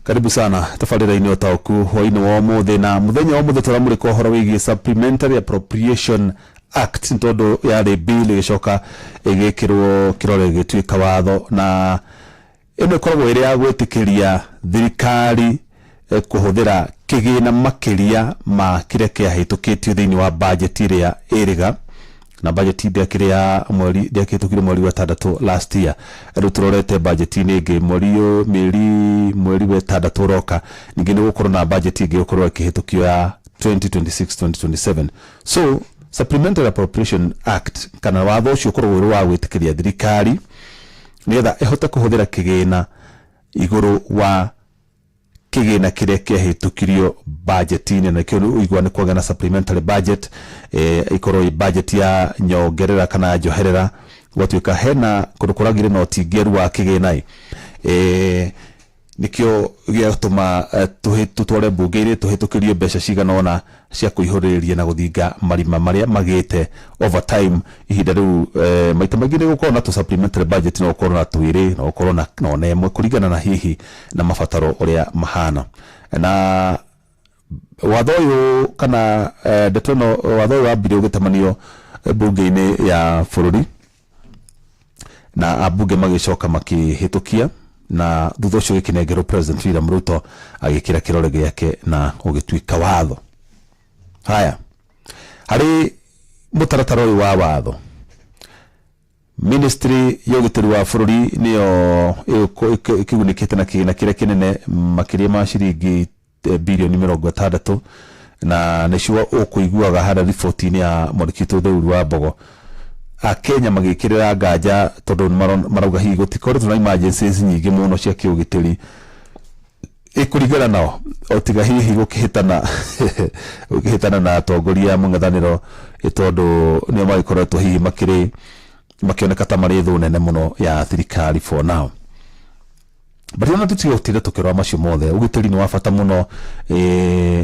Karibu sana tabarĩra-inĩ Ũtaũku hwainĩ wa ũmũthĩ, na mũthenya wa ũmũthĩ tũramũrĩka ũhoro wĩgiĩ Supplementary Appropriation Act nĩ tondũ yarĩ bill ĩgĩcoka ĩgĩkĩrwo kĩrore ĩgĩtuĩka watho, na ĩno ĩkoragwo ĩrĩ ya gwĩtĩkĩria thirikari kũhũthĩra kĩgĩna makĩria ma kĩrĩa kĩahĩtũkĩtio thĩinĩ wa bajeti ĩrĩa ĩrĩga, na bajeti ndĩakĩrĩ ya mweri ndĩakĩhĩtũkire mweri wa ĩtandatũ last year. Rĩu tũrorete bajeti-inĩ ĩngĩ mweri wa ĩtandatũ ũroka, ningĩ nĩ gũkorwo na bajeti ĩngĩ ĩgũkorwo ĩkĩhĩtũkio ya 2026-2027. So Supplementary Appropriation Act kana watho ũcio ũkoragwo ũrĩ wa gwĩtĩkĩria thirikari nĩgetha ĩhote kũhũthĩra kĩgĩna igũrũ wa kĩgĩna kĩrĩa kĩahĩtũkirio budget-inĩ, na nĩkĩo ũigua nĩ kwagĩa na supplementary budget, ĩkorwo ĩ budget ya nyongerera kana njoherera, gwatuĩka hena kũndũ kũragire na ũtingĩeru wa kĩgĩna ĩ nĩkĩo gĩatũma tũtware mbunge-inĩ tũhĩtũkĩrio mbeca cigana ũna cia kũihũrĩrĩria na gũthinga marima marĩa magĩte over time. Ihinda rĩu maita maingĩ nĩ gũkorwo na tũ supplementary budget, no ũkorwo na twĩrĩ, no ũkorwo na ona ĩmwe, kũringana na hihi na mabataro ũrĩa mahana. Na watho ũyũ kana ndeto ĩno, watho ũyũ wambire ũgĩtamanio mbunge-inĩ ya bũrũri, na ambunge magĩcoka makĩhĩtũkia, na thutha ũcio gĩkĩnengerwo President William Ruto agĩkĩra kĩrore gĩake na ũgĩtuĩka watho. Haya, harĩ mũtaratara ũyũ wa watho, ministry ya ũgitĩri wa bũrũri nĩyo ĩkĩgunĩkĩte na kĩgĩna kĩrĩa kĩnene makĩria ma ciringi birioni 60, na nĩcio ũkũiguaga harĩa riboti-inĩ ya mwandĩki witũ Theuru wa Mbogo. Akenya magĩkĩrĩra nganja tondũ marauga hihi gũtikoretwo na emergencies nyingĩ mũno cia kĩũgitĩri ĩkũringana nao, o tiga hihi gũkĩhĩtana na atongoria a mũng'ethanĩro, tondũ nĩo magĩkoretwo hihi makĩrĩ makĩoneka ta marĩ thũ nene mũno ya thirikari for now. But ona tũtige gũtinda tũkĩrora macio mothe, ũgitĩri nĩ wa bata mũno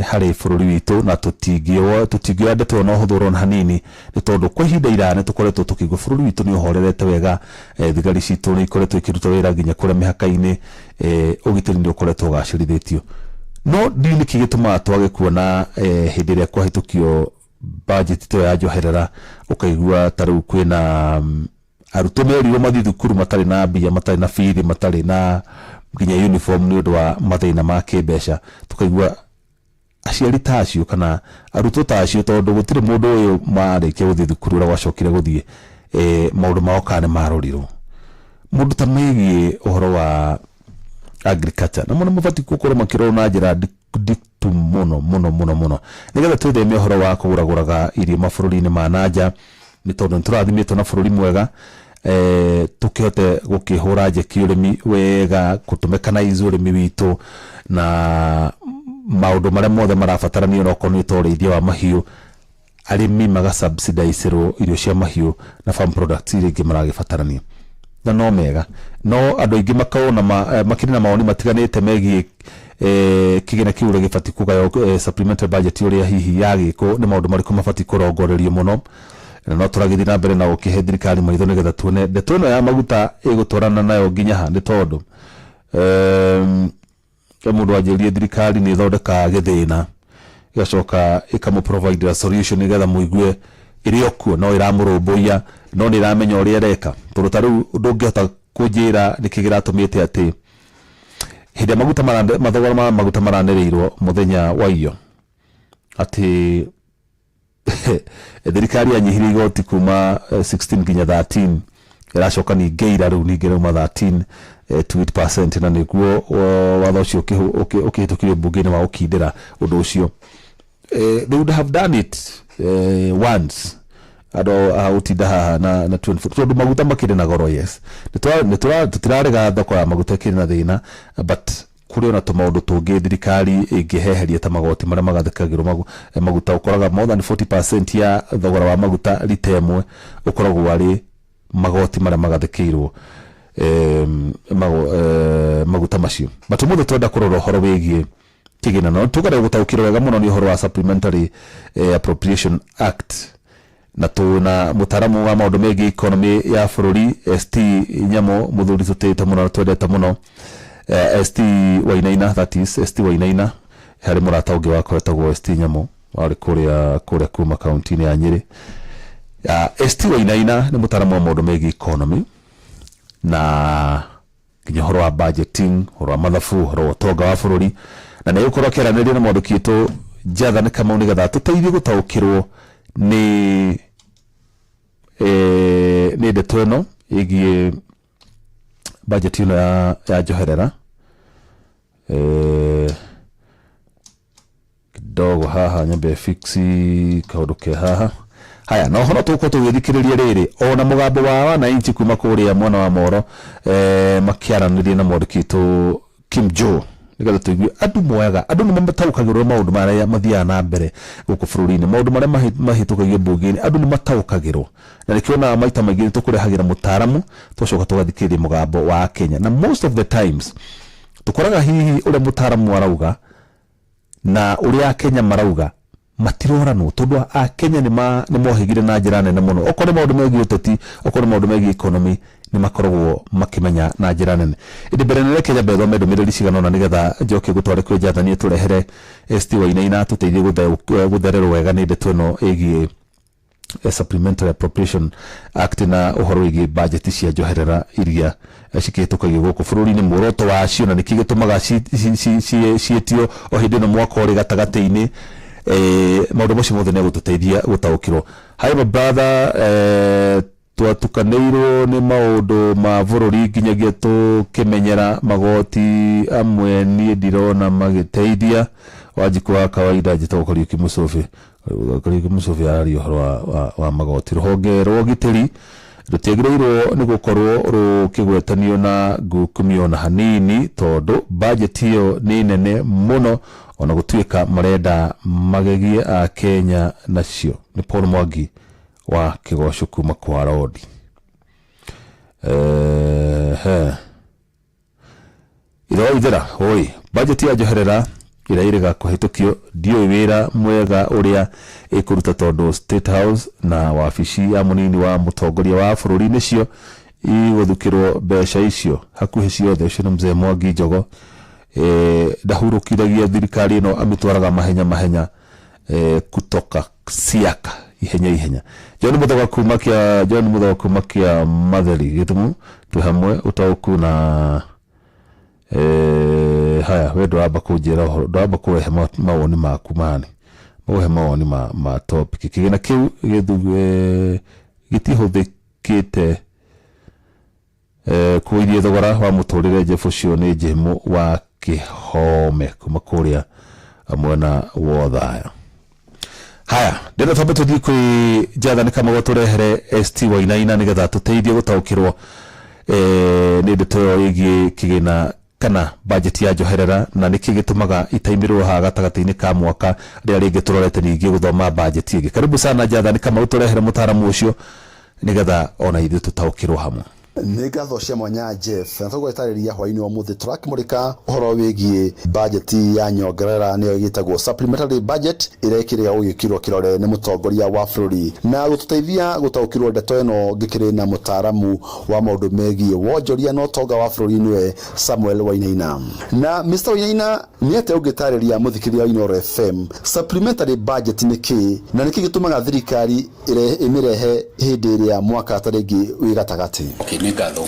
harĩ bũrũri witũ, na tũtingĩoya ndeto ĩyo na ũhũthũ ona hanini, nĩ tondũ kwa ihinda iraya nĩ tũkoretwo tũkĩigua bũrũri witũ nĩ ũhorerete wega, thigari citũ nĩ ikoretwo ikĩruta wĩra nginya kũrĩa mĩhaka-inĩ, ũgitĩri nĩ ũkoretwo ũgacĩrithĩtio. No ndiũĩ nĩkĩ gĩtũmaga twage kuona hĩndĩ ĩrĩa kwahĩtũkio budget ĩyo ya njoherera, ũkaigua ta rĩu kwĩna arutwo merirwo mathiĩ thukuru matarĩ na mbia, matarĩ na bithi, matarĩ na nginya uniform nĩ ũndũ wa mathĩna ma kĩmbeca. Tũkaigua aciari ta acio kana arutwo ta acio, tondũ gũtirĩ mũndũ ũyũ marĩkia gũthiĩ thukuru ũrĩa gwacokire gũthiĩ, maũndũ mao kana nĩ marorirwo. Mũndũ ta megiĩ ũhoro wa agriculture na mũno mabatiĩ gũkorwo makĩrorwo na njĩra nditũ mũno mũno mũno mũno, nĩgetha twĩtheme ũhoro wa kũgũragũraga irio mabũrũri-inĩ ma nanja, nĩ tondũ nĩ tũrathimĩtwo na bũrũri mwega, tũkĩhote gũkĩhũra njeki ũrĩmi wega, kũtũmekanize ũrĩmi witũ na maũndũ marĩa mothe marabatarania, onokorwo nĩ ta ũrĩithia wa mahiũ, arĩmi magasubsidicerwo irio cia mahiũ na farm products iria ingĩ maragĩbatarania, na no mega. No andũ aingĩ makorwo na makĩrĩ na mawoni matiganĩte megiĩ kĩgĩna kĩu ũrĩa gĩbatiĩ kũgaywo, supplementary budget ũrĩa hihi yagĩkwo, nĩ maũndũ marĩkũ mabatiĩ kũrongorerio mũno. Na no tũragĩthiĩ na mbere na gũkĩhe thirikari maitho nĩgetha tuone ndeto ĩno ya maguta ĩgũtwarana nayo nginya ha, nĩ tondũ mũndũ wanjĩrĩrie thirikari nĩ ĩthondekaga gĩthĩna ĩgacoka ĩkamũ provide a solution nĩgetha mũigue ĩrĩ o kuo, no ĩramũrũmbũiya, no nĩ ĩramenya ũrĩa ĩreka. Tondũ ta rĩu ndũngĩhota kũnjĩra nĩkĩ kĩratũmĩte atĩ hĩndĩ ĩrĩa maguta mathogora ma maguta maranĩrĩirwo mũthenya wa iyo atĩ thirikari yanyihirie igoti kuma 16 nginya 13, ĩracoka ningĩ ira rĩu ningĩ rauma 13 to 8%, na nĩguo watho ũcio ũkĩhĩtũkirio mbunge-inĩ wa gũkindĩra ũndũ ũcio. They would have done it once andũ a gũtinda haha na 24, tondũ maguta makĩrĩ na goro. Yes, tũtirarega thoko ya maguta ĩkĩrĩ na thĩna, but kũrĩ ona tũmaũndũ tũngĩ thirikari ĩngĩheheria ta magoti marĩa magathĩkagĩrwo maguta. Ũkoraga more than 40% ya thogora wa maguta rita ĩmwe ũkoragwo arĩ magoti marĩa magathĩkĩirwo maguta macio. But ũmũthĩ twenda kũrora ũhoro wĩgiĩ kĩgĩna, no tũgerere gũtaũkĩrwo wega mũno nĩ ũhoro wa Supplementary Appropriation Act, na tuna mũtaaramu wa maũndũ megiĩ economy ya bũrũri, ST Nyamo, mũthuri tũtĩĩte mũno na twendete mũno, ST Wainaina, that is ST Wainaina. Harĩ mũrata ũngĩ wakwa wetagwo ST Nyamo, warĩ kũrĩa kuma kaunti-inĩ ya Nyĩrĩ. ST Wainaina nĩ mũtaaramu wa maũndũ megiĩ economy na nginya ũhoro wa budgeting, ũhoro wa mathabu, ũhoro wa ũtonga wa bũrũri, na nĩ egũkorwo akĩaranĩria na mwandĩki witũ Jathani Kamau nĩgetha atũteithie gũtaũkĩrwo nĩ ndeto ĩno ĩgiĩ budget ĩno ya njoherera. Kidogo haha nyambe fix kaũndũ ke haha. Haya, na ũhoro tũgũkorwo tũgĩthikĩrĩria rĩrĩ ona mũgambo wa wananchi kuma kũrĩa mwena wa Moro, makĩaranĩria na mwandĩki witũ Kim Joe, nĩgetha tũigue andũ moyaga andũ nĩ mataũkagĩrwo maũndũ marĩa mathiaga na mbere gũkũ bũrũri-inĩ, maũndũ marĩa mahĩtũkagio mbunge-inĩ andũ nĩ mataũkagĩrwo, na nĩkĩo onaga maita maingĩ nĩ tũkũrehagĩra mũtaaramu tũgacoka tũgathikĩrĩria mũgambo wa Kenya, na most of the times tũkoraga hihi ũrĩa mũtaaramu arauga na ũrĩa Akenya marauga matiroranwo, tondũ Akenya nĩ mohĩgire na njĩra nene mũno. Okorwo nĩ maũndũ megiĩ ũteti, okorwo nĩ maũndũ megiĩ economy, nĩ makoragwo makĩmenya na njĩra nene. Ĩndĩ mbere nene reke nyambe thome ndũmĩrĩri cigana ũna nĩgetha njoke gũtware kwĩ Jathani ĩtũrehere ST Wainaina tũteithie gũthererwo wega nĩ ndeto ĩno ĩgiĩ Supplementary Appropriation Act na ũhoro wĩgiĩ bajeti cia njoherera iria cikĩhĩtũkagio gũkũ bũrũri-inĩ, muoroto wacio na nĩkĩ gĩtũmaga ciĩtio o hĩndĩ ĩno mwaka ũrĩ gatagatĩ-inĩ. Maũndũ macio mothe nĩ egũtũteithia gũtaũkĩrwo. Hi my brother, twatukanĩirwo nĩ maũndũ ma bũrũri nginyagia tũkĩmenyera magoti amwe, niĩ ndirona magĩteithia. Wanjikũ wa kawaida, njĩtagwo Kariũki Mũcũbĩ. Kariũki Mũcũbĩ araria ũhoro wa magoti. Rũhonge rwa ũgitĩri rũtiagĩrĩirwo nĩ gũkorwo rũkĩgwetanio na ngukumio na hanini, tondũ bajeti ĩyo nĩ nene mũno, ona gũtuĩka marenda magegie a Kenya nacio. Nĩ Paul Mwangi wa Kĩgoco kuma kwa Rodi. Ithe wa ithera oi, bajeti ya njoherera ĩrĩa ĩrĩga kũhĩtũkio, ndiũĩ wĩra mwega ũrĩa ĩkũruta, tondũ State House na wabici ya mũnini wa mũtongoria wa bũrũri nĩcio igũthukĩrwo mbeca icio hakuhĩ ciothe. Ũcio nĩ mzee Mwangi Njogo. Ndahurũkithagia thirikari ĩno, amĩtwaraga mahenya mahenya, kutoka siaka ihenya ihenya. John Muthoga kuma kia John Muthoga kuma kia Matheri Gĩthumo, twĩ hamwe ũtaũku na haya we ndũramba kũnjĩra ũhoro, ndũramba kũrehe mawoni maku mani maũhe mawoni ma topic. Kĩgĩna kĩu gĩtihũthĩkĩte kũgũithia thogora wa mũtũrĩre. Jeff ũcio nĩ Jemu wa Kĩhome kuma kũrĩa mwena wa Othaya. Haya, ndĩrenda twambe tũthiĩ kwĩ Jathani Kamau tũrehere ST Wainaina nĩgetha tũteithie gũtaũkĩrwo nĩ ndeto ĩyo ĩgiĩ kĩgĩna kana bajeti ya njoherera na nĩkĩ gĩtũmaga itaimĩrĩrwo haha gatagatĩ-inĩ ka mwaka rĩrĩa rĩngĩ tũrorete ningĩ gũthoma bajeti ĩngĩ. Karibu sana Jathani Kamau, tũrehere mũtaaramu ũcio nĩgetha ona ithuĩ tũtaũkĩrwo hamwe. Nĩ ngatho cia mwanya Jeff, na tũgwetarĩria hwaĩ-inĩ wa ũmũthĩ tũrakĩmũrĩka ũhoro wĩgiĩ bajeti ya nyongerera, nĩyo ĩgĩtagwo supplementary budget, ĩrĩa ĩkĩrĩga gũgĩkĩrwo kĩrore nĩ mũtongoria wa bũrũri. Na gũtũteithia gũtaũkĩrwo ndeto ĩno, ngĩkĩrĩ na mũtaaramu wa maũndũ megiĩ wonjoria na ũtonga wa bũrũri, nĩwe Samuel Wainaina. Na Mr Wainaina, nĩ atĩa ũngĩtarĩria mũthikĩrĩria wa Inooro FM supplementary budget nĩ kĩĩ, na nĩkĩ gĩtũmaga thirikari ĩmĩrehe hĩndĩ ĩrĩa mwaka ta rĩngĩ wĩ gatagatĩ? Okay, nĩ ngatho.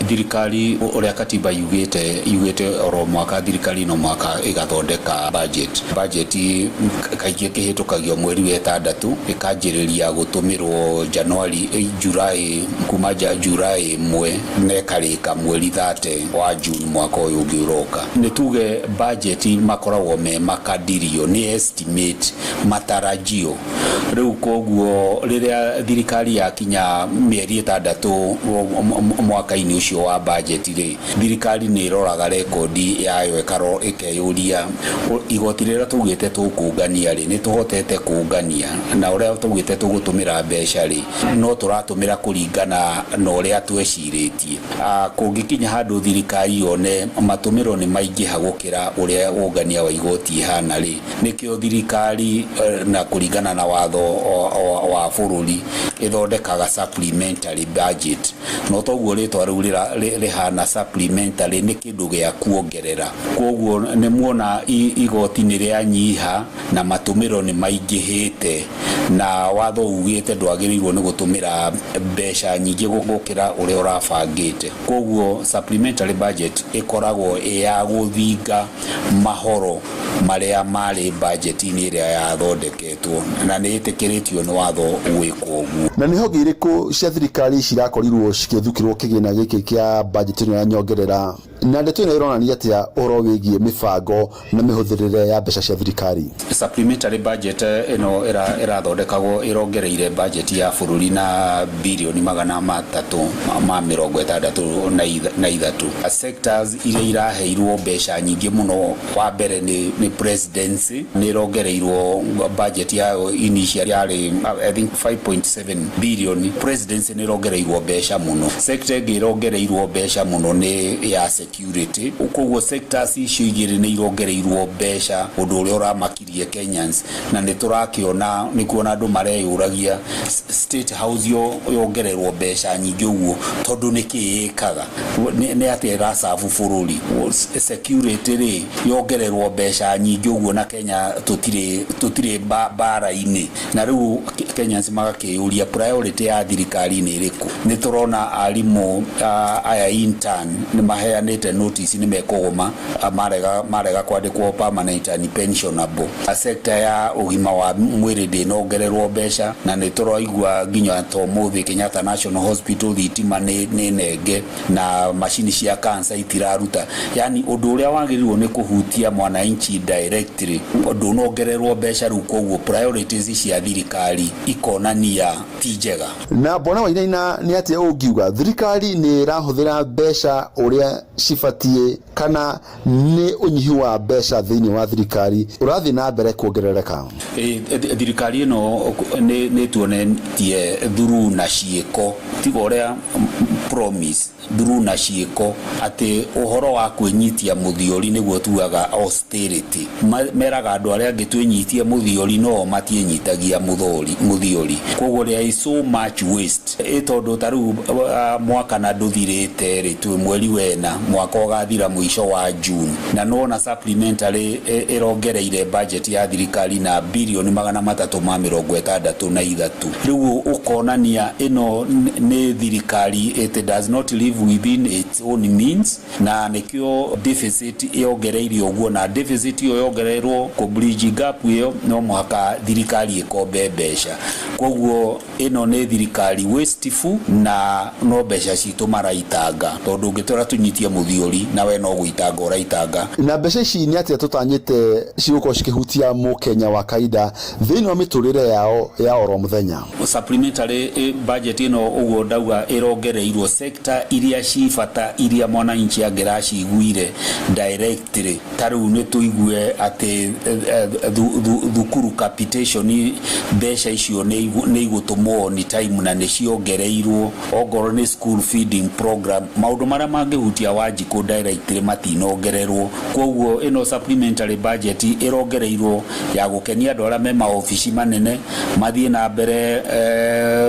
Thirikari ũrĩa katiba yugĩte oro mwaka thirikari no mwaka ĩgathondeka budget. Budget kaingĩ ĩkĩhĩtũkagio mweri wa ĩtandatũ, ĩkanjĩrĩria gũtũmĩrwo January, July, kuma July 1 na ĩkarĩka mweri 30 wa June mwaka ũyũ ũngĩ ũroka. Nĩ tuge budget makoragwo me makadirio, nĩ estimate, matarajio. Rĩu koguo rĩrĩa thirikari yakinya mĩeri 6 mwaka-inĩ ũcio wa budget rĩ, thirikari nĩ ĩroraga rekondi yayo, ĩkeyũria igoti rĩrĩa tũugĩte tũkũngania rĩ, nĩ tũhotete kũngania, na ũrĩa tũugĩte tũgũtũmĩra mbeca rĩ, no tũratũmĩra kũringana na ũrĩa twecirĩtie. Kũngĩkinya handũ thirikari yone matũmĩro nĩ maingĩha gũkĩra ũrĩa ũngania wa igoti ihana rĩ, nĩkĩo thirikari na kũringana na watho wa bũrũri ĩthondekaga supplementary budget. No toguo rĩtwa rĩu rĩhana, supplementary nĩ kĩndũ gĩa kuongerera. Koguo nĩ muona igoti nĩ rĩanyiha na matũmĩro nĩ maingĩhĩte, na watho ugĩte ndwagĩrĩirwo nĩ gũtũmĩra mbeca nyingĩ gũkĩra ũrĩa ũrabangĩte. Koguo supplementary budget ĩkoragwo ĩ ya gũthinga mahoro marĩa marĩ budget-inĩ ĩrĩa yathondeketwo, na nĩ ĩtĩkĩrĩtio nĩ watho gwĩkwo ũguo. Na nĩ honge irĩkũ cia thirikari cirakorirwo cikĩthukĩrwo kĩgĩna gĩkĩ kĩa bajeti ĩno ya nyongerera? Na ndeto ĩno ĩronania atĩa ũhoro wĩgiĩ mĩbango na mĩhũthĩrĩre ya mbeca cia thirikari? Supplementary budget ĩno ĩrathondekagwo ĩrongereire budget ya bũrũri na birioni 363. Sectors iria iraheirwo mbeca nyingĩ mũno, wa mbere nĩ presidency, nĩ ĩrongereirwo budget yayo, initial yarĩ I think 5.7 billion. Presidency nĩ ĩrongereirwo mbeca mũno. Sector ĩngĩ ĩrongereirwo mbeca mũno nĩ ya security. Koguo sectors icio igĩrĩ nĩ irongereirwo mbeca, ũndũ ũrĩa ũramakirie Kenyans, na nĩ tũrakĩona nĩ kuona andũ mareyũragia State House yongererwo mbeca nyingĩ ũguo tondũ nĩ kĩ ĩkaga, nĩ atĩa ĩracabu bũrũri? Security rĩ, yongererwo mbeca nyingĩ ũguo na Kenya tũtirĩ mbara-inĩ, na rĩu Kenyans magakĩyũria priority ya thirikari nĩ ĩrĩkũ. Nĩ tũrona arimũ aya intern nĩ maheanĩte notice nĩ mekũgoma marega kwandĩkwo permanent and pensionable. Sector ya ũgima wa mwĩrĩ ndĩnongererwo mbeca, na nĩ tũraigua nginya ta ũmũthĩ Kenyatta National Hospital thitima nĩ nenge na macini cia cancer itiraruta. Yani ũndũ ũrĩa wagĩrĩirwo nĩ kũhutia mwananchi directly ndũnongererwo mbeca rĩu, koguo priorities cia thirikari ikonania ti njega. Na Bwana Wainaina, nĩ atĩa ũngiuga, thirikari nĩ ĩrahũthĩra mbeca ũrĩa cibatiĩ kana nĩ ũnyihu wa mbeca thĩinĩ wa thirikari ũrathiĩ na mbere kuongerereka? Thirikari ĩno nĩ tuonetie through na ciĩko, tiga ũrĩa promise, through na ciĩko, atĩ ũhoro wa kwĩnyitia mũthiori nĩguo tugaga austerity. Meraga andũ arĩa angĩ twĩnyitie mũthiori, no matiĩnyitagia mũthiori. Koguo there is so much waste. Ĩ tondũ ta rĩu mwaka na ndũthirĩte rĩ, twĩ mweri wena, mwaka ũgathira mũico wa June, na nona supplementary ĩrongereire budget ya thirikari na birioni 363. Rĩu ũkonania ĩno nĩ thirikari it does not live within its own means, na nĩkĩo deficit yongereire ũguo, na deficit ĩyo yongererwo kũ bridge gap ĩyo no mũhaka thirikari ĩkombe mbeca. Koguo ĩno nĩ thirikari wasteful na no mbeca citũ maraitanga, tondũ ũngĩtwĩra tũnyitie mũthiori na we no gũitanga ũraitanga. Na mbeca ici nĩ atĩa tũtanyĩte cigũkorwo cikĩhutia mũkenya wa kawaida thĩinĩ wa mĩtũrĩre yao ya oro mũthenya? Supplementary budget ĩno ũguo ndauga ĩrongereirwo sector iria ci bata, iria mwananchi angĩraciguire directly. Ta rĩu nĩ tũigue atĩ thukuru capitation mbeca icio nĩ igũtũmwo on time na nĩ ciongereirwo, ongorwo nĩ school feeding program, maũndũ marĩa mangĩhutia Wanjikũ directly matinongererwo. Koguo ĩno supplementary budget ĩrongereirwo ya gũkenia andũ arĩa me maobici manene mathiĩ na mbere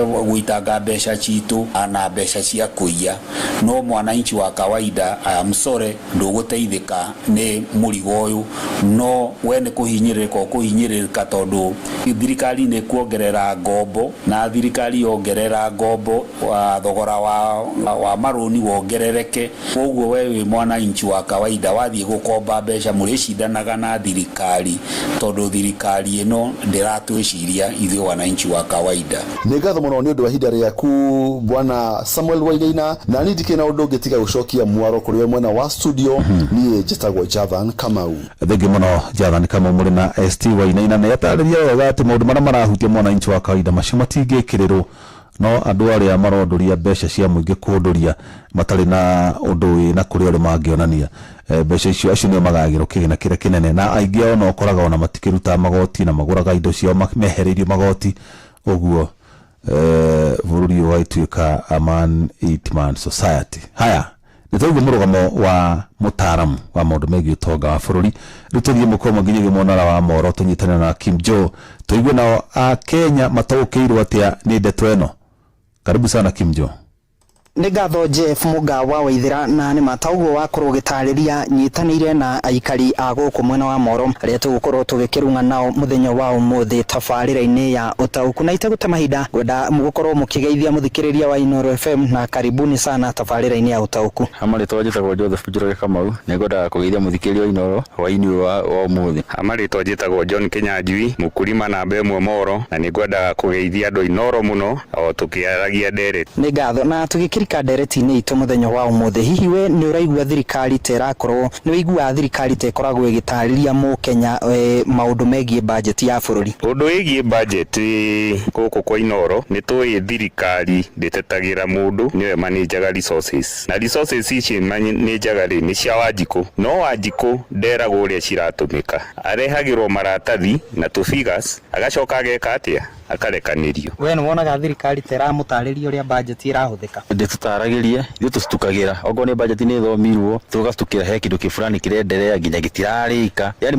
gũitanga mbeca citũ na mbeca cia kũiya, no mwananchi wa kawaida, I am sorry, ndũgũteithĩka nĩ mũrigo ũyũ, no we nĩ kũhinyĩrĩrĩka ũkũhinyĩrĩrĩka tondũ thirikari nĩ kuongerera ngombo, na thirikari yongerera ngombo wa thogora wa marũni wongerereke. Koguo we wĩ mwananchi wa kawaida wathiĩ gũkomba mbeca mũrĩcindanaga na thirikari, tondũ thirikari ĩno ndĩratwĩciria ithuĩ wananchi wa kawaida. Nĩ ngatho mũno nĩ ũndũ wa ihinda rĩaku Bwana Samuel Wainaina, na niĩ ndikĩrĩ na ũndũ ũngĩ tiga gũcokia mwaro kũrĩ we mwena wa studio. Niĩ njĩtagwo Jathan Kamau. Thengi mũno Jathan Kamau mũrĩ na ST Wainaina. Nĩ atarĩria wega atĩ maũndũ marĩa marahutia mwananchi wa kawaida macio matingĩkĩrĩrwo, no andũ arĩa marondũria mbeca cia mũingĩ kũndũria matarĩ na ũndũ wĩna kũrĩa ũrĩ mangĩonania mbeca icio, acio nĩo magagĩrwo kĩgĩna kĩrĩa kĩnene, na aingĩ ao no ũkoraga ona matikĩrutaga magoti na magũraga indo ciao mehereirio magoti. Ũguo bũrũri ũyũ ũgagĩtuĩka a man eat man society. Haya, nĩ twaigua mũrũgamo wa mũtaaramu wa maũndũ megiĩ ũtonga wa bũrũri. Rĩu tũthiĩ mũkomo nginyagia mwonara wa moro, tũnyitane na Kim Joe tũigue nao a Kenya mataũkĩirwo atĩa nĩ ndeto ĩno. Karibu sana Kim Joe. Nĩ ngatho Jeff Mũga wa Waithĩra, na nĩ mata ũguo wakorwo ũgĩtarĩria nyitanĩire na aikari a gũkũ mwena wa Moro arĩa tũgũkorwo tũgĩkĩrung'a nao mũthenya wa ũmũthĩ tabarĩra-inĩ ya ũtaũku. Na itegũte mahinda, ngwenda mũgũkorwo mũkĩgeithia mũthikĩrĩria wa Inooro FM, na karibuni sana tabarĩra-inĩ ya ũtaũku. Hamarĩtwa njĩtagwo Joseph Njoroge Kamau, nĩngwendaga kũgeithia mũthikĩrĩria wa Inooro hwaĩ-inĩ ũyũ wa ũmũthĩ. Hamarĩtwa njĩtagwo John Kinyanjui, mũkulima namba 1 Moro, na nĩngwendaga kũgeithia andũ a Inooro mũno o tũkĩaragia ndereti. Nĩ ngatho. Na tũgĩkĩrĩkia Tũgĩkĩrika ndereti-inĩ itũ mũthenya wa ũmũthĩ, hihi we nĩ ũraigua thirikari ta ĩrakorwo, nĩ ũiguaga thirikari ta ĩkoragwo ĩgĩtarĩria mũkenya maũndũ megiĩ bajeti ya bũrũri? Ũndũ wĩgiĩ budget gũkũ kwa Inoro, nĩ tũĩ thirikari ndĩtetagĩra mũndũ, nĩwe manĩnjaga resources, na resources ici manĩnjaga rĩ nĩ cia Wanjikũ, no Wanjikũ nderagwo ũrĩa ciratũmĩka, arehagĩrwo maratathi na tũ figures, agacoka ageka atĩa, akarekanĩrio. We nĩ wonaga thirikari ta ĩramũtarĩria ũrĩa bajeti ĩrahũthĩka? Ndĩtũtaragĩria, ithuĩ tũcitukagĩra. Okorwo nĩ bajeti nĩ ĩthomirwo, tũgacitukĩra he kĩndũ kĩ fulani kĩrenderea nginya gĩtirarĩka, yani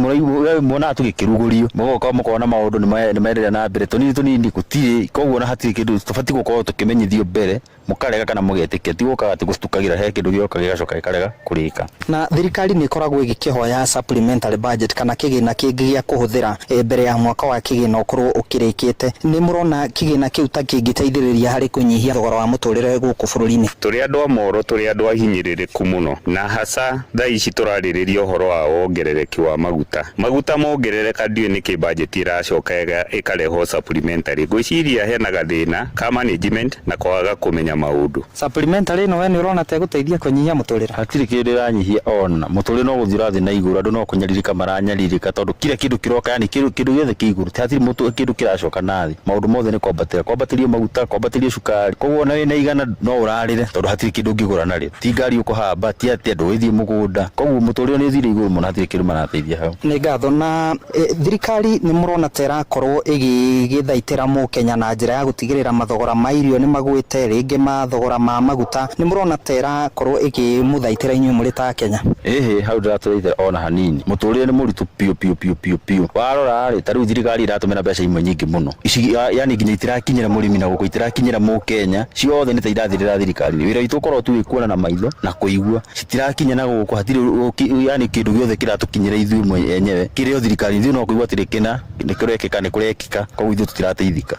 muonaga tũgĩkĩrugũrio, mũgoka mũkona maũndũ nĩ maenderea na mbere tũnini tũnini, gũtirĩ. Koguo na hatirĩ kĩndũ tũbatiĩ gũkorwo tũkĩmenyithio mbere, mũkarega kana mũgetĩkia, ti gũkaga atĩ gũcitukagĩra he kĩndũ gĩoka gĩgacoka gĩkarega kũrĩka. Na thirikari nĩ ĩkoragwo ĩgĩkĩhoya supplementary budget kana kĩgĩna kĩngĩ gĩa kũhũthĩra mbere ya mwaka wa kĩgĩna ũkorwo ũkĩrĩkĩte. Nĩ mũrona kĩgĩna kĩu ta kĩngĩteithĩrĩria harĩ kũnyihia thogora wa mũtũrĩre gũkũ bũrũri-inĩ? Tũrĩ andũ a Moro, tũrĩ andũ ahinyĩrĩrĩku mũno, na hasa thaa ici tũrarĩrĩria ũhoro wa wongerereki wa maguta. Maguta mongerereka, ndiũĩ nĩkĩ budget ĩracoka ĩkarehwo supplementary. Ngwĩciria hena gathĩna ka management na kwaga kũmenya maũndũ. Supplementary ĩno we nĩ ũrona ta ĩgũteithia kũnyihia mũtũrĩre? Hatirĩ kĩndũ ĩranyihia, ona mũtũrĩre no gũthiĩ ũrathiĩ na igũrũ, andũ no kũnyarirĩka maranyarirĩka, tondũ kila kĩndũ kĩroka, yani kĩndũ gĩothe kĩ igũrũ, hatirĩ kĩndũ kĩracoka na thĩ. Maũndũ mothe nĩ kwambatĩra, kwambatĩrio maguta, kwambatĩrio cukari. Koguo ona wĩna 100 no ũrarĩre, tondũ hatirĩ kĩndũ ũngĩgũra narĩo, ti ngari ũkũhamba, ti atĩ ndũgĩthiĩ mũgũnda. Koguo mũtũrĩre nĩ ũthire igũrũ mũno, hatirĩ kĩndũ marateithia hau. Nĩ ngatho. Na thirikari nĩ mũrona ta ĩrakorwo ĩgĩgĩthaitĩra mũkenya na njĩra ya gũtigĩrĩra mathogora ma irio nĩ magwĩte, rĩngĩ mathogora ma maguta, nĩ mũrona ta ĩrakorwo ĩkĩmũthaitĩra inyuĩ mũrĩ ta Kenya? Ĩhĩ, hau ndĩratũthaitĩra ona hanini. Mũtũrĩre nĩ mũritũ piũ piũ piũ piũ piũ. Warora rĩ, ta rĩu thirikari ĩratũmĩra mbeca imwe nyingĩ mũno ici, yani nginya itirakinyĩra mũrĩmi na gũkũ, itirakinyĩra mũkenya, ciothe nĩ ta irathirĩra thirikari. Wĩra witũ ũkorwo tu wĩ kuona na maitho na kũigua, citirakinya na gũkũ, hatirĩ yani kĩndũ gĩothe kĩratũkinyĩra ithuĩ enyewe kĩrĩ o thirikari. Ithuĩ no kũigua atĩrĩ kĩna nĩ kũrekĩka, nĩ kũrekĩka, koguo ithuĩ tũtirateithĩka.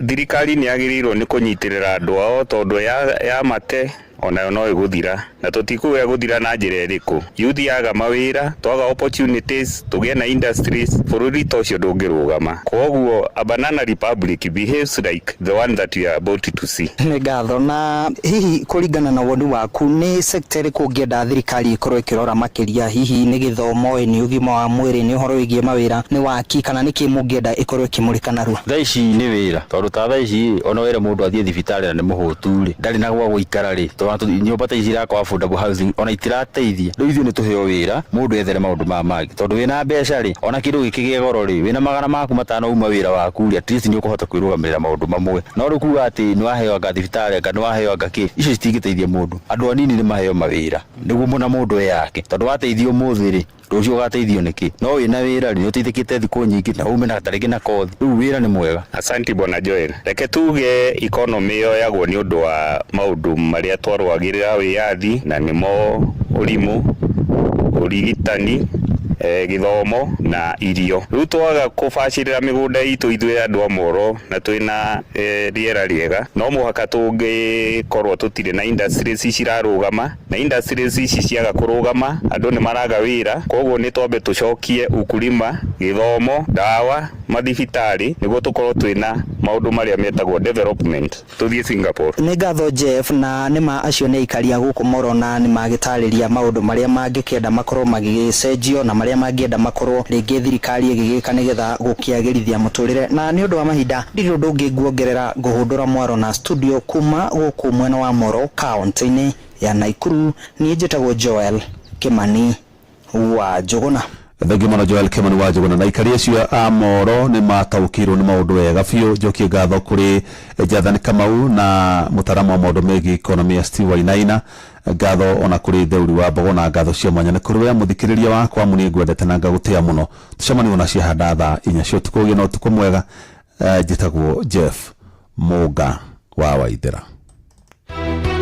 Thirikari nĩ yagĩrĩirwo nĩ kũnyitĩrĩra andũ ao, tondũ ya mate onayo no ĩgũthira, na tũtikuga ĩgũthira na njĩra ĩrĩkũ. Youth yaga mawĩra, twaga opportunities, tũgĩe na industries, bũrũri ta ũcio ndũngĩrũgama. Koguo a banana republic behaves like the one that we are about to see. Nĩ ngatho. Na hihi kũringana na woni waku, nĩ sector ĩrĩkũ ũngĩenda thirikari ĩkorwo ĩkĩrora makĩria? Hihi nĩ gĩthomo, nĩ ũgima wa mwĩrĩ, nĩ ũhoro wĩgiĩ mawĩra, nĩ waki, kana nĩ kĩ mũngĩenda ĩkorwo ĩkĩmũrĩka narua? Thaa ici nĩ wĩra, tondũ ta thaa ici ona wĩre mũndũ athiĩ thibitarĩ na nĩ mũhũtu rĩ, ndarĩ na gwa gũikara rĩ, tondũ nyũmba ta ici irakwa affordable housing ona itirateithia. Rĩu ithuĩ nĩ tũheo wĩra, mũndũ ethere maũndũ maya mangĩ, tondũ wĩna mbeca rĩ, ona kĩndũ gĩkĩ gĩa goro rĩ, wĩna 500 uma wĩra waku rĩ, at least nĩ ũkũhota kwĩrũgamĩrĩra maũndũ mamwe. No rĩu kuga atĩ nĩ waheo anga thibitarĩ, anga nĩ waheo anga kĩ, icio citingĩteithia mũndũ. Andũ anini nĩ maheo mawĩra nĩguo mũna mũndũ eyake, tondũ wateithio ũmũthĩ rĩ, rũciũ ũgateithio nĩkĩ? No wĩna wĩra rĩ, nĩ ũteithĩkĩte thikũ nyingĩ, na ume na tarĩngĩ na kothi. Rĩu wĩra nĩ mwega. Asanti bwana Joel. Reke tuge economy yoyagwo nĩ ũndũ wa maũndũ marĩa twarũagĩrĩra wĩyathi, na nĩmo ũrimũ, ũrigitani, gĩthomo na irio. Rĩu twaga kũbacĩrĩra mĩgũnda itũ ithuĩ andũ a Moro, na twĩna rĩera rĩega, no mũhaka tũngĩkorwo tũtirĩ na industries cirarũgama, na industries ici ciaga kũrũgama, andũ nĩ maraga wĩra. Koguo nĩ twambe tũcokie ukulima, gĩthomo, ndawa, mathibitarĩ, nĩguo tũkorwo twĩna maũndũ marĩa metagwo development, tũthiĩ Singapore. Nĩ ngatho Jeff, na nĩma acio nĩ aikari a gũkũ Moro, na nĩ magĩtarĩria maũndũ marĩa mangĩkĩenda makorwo magĩcenjio na marĩa mangĩenda makorwo rĩngĩ thirikari ĩgĩgĩka nĩgetha gũkĩagĩrithia mũtũrĩre. Na nĩ ũndũ wa mahinda, ndirĩ ũndũ ũngĩ nguongerera, ngũhũndũra mwaro na studio kuma gũkũ mwena wa Moro, kaunti-inĩ ya Naikuru. Niĩ njĩtagwo Joel Kimani wa Njũgũna. Thengiũ mũno Joel Kimani wa Njũgũna. Na aikari acio a Moro nĩ mataũkĩirwo nĩ maũndũ wega biũ. Njokie ngatho kũrĩ Jathani Kamau na mũtaaramu wa maũndũ megiĩ economy ya Steve Wainaina, ngatho ona kũrĩ Theuri wa Mbogo, na ngatho cia mwanya nĩ kũrĩ we mũthikĩrĩria wakwa, amu nĩ ngwendete na ngagũtĩa mũno. Tũcemanie ona ciahanda thaa 4 cia ũtukũ. Ũgĩe na ũtukũ mwega. Njĩtagwo Jeff Mũnga wa Waithera.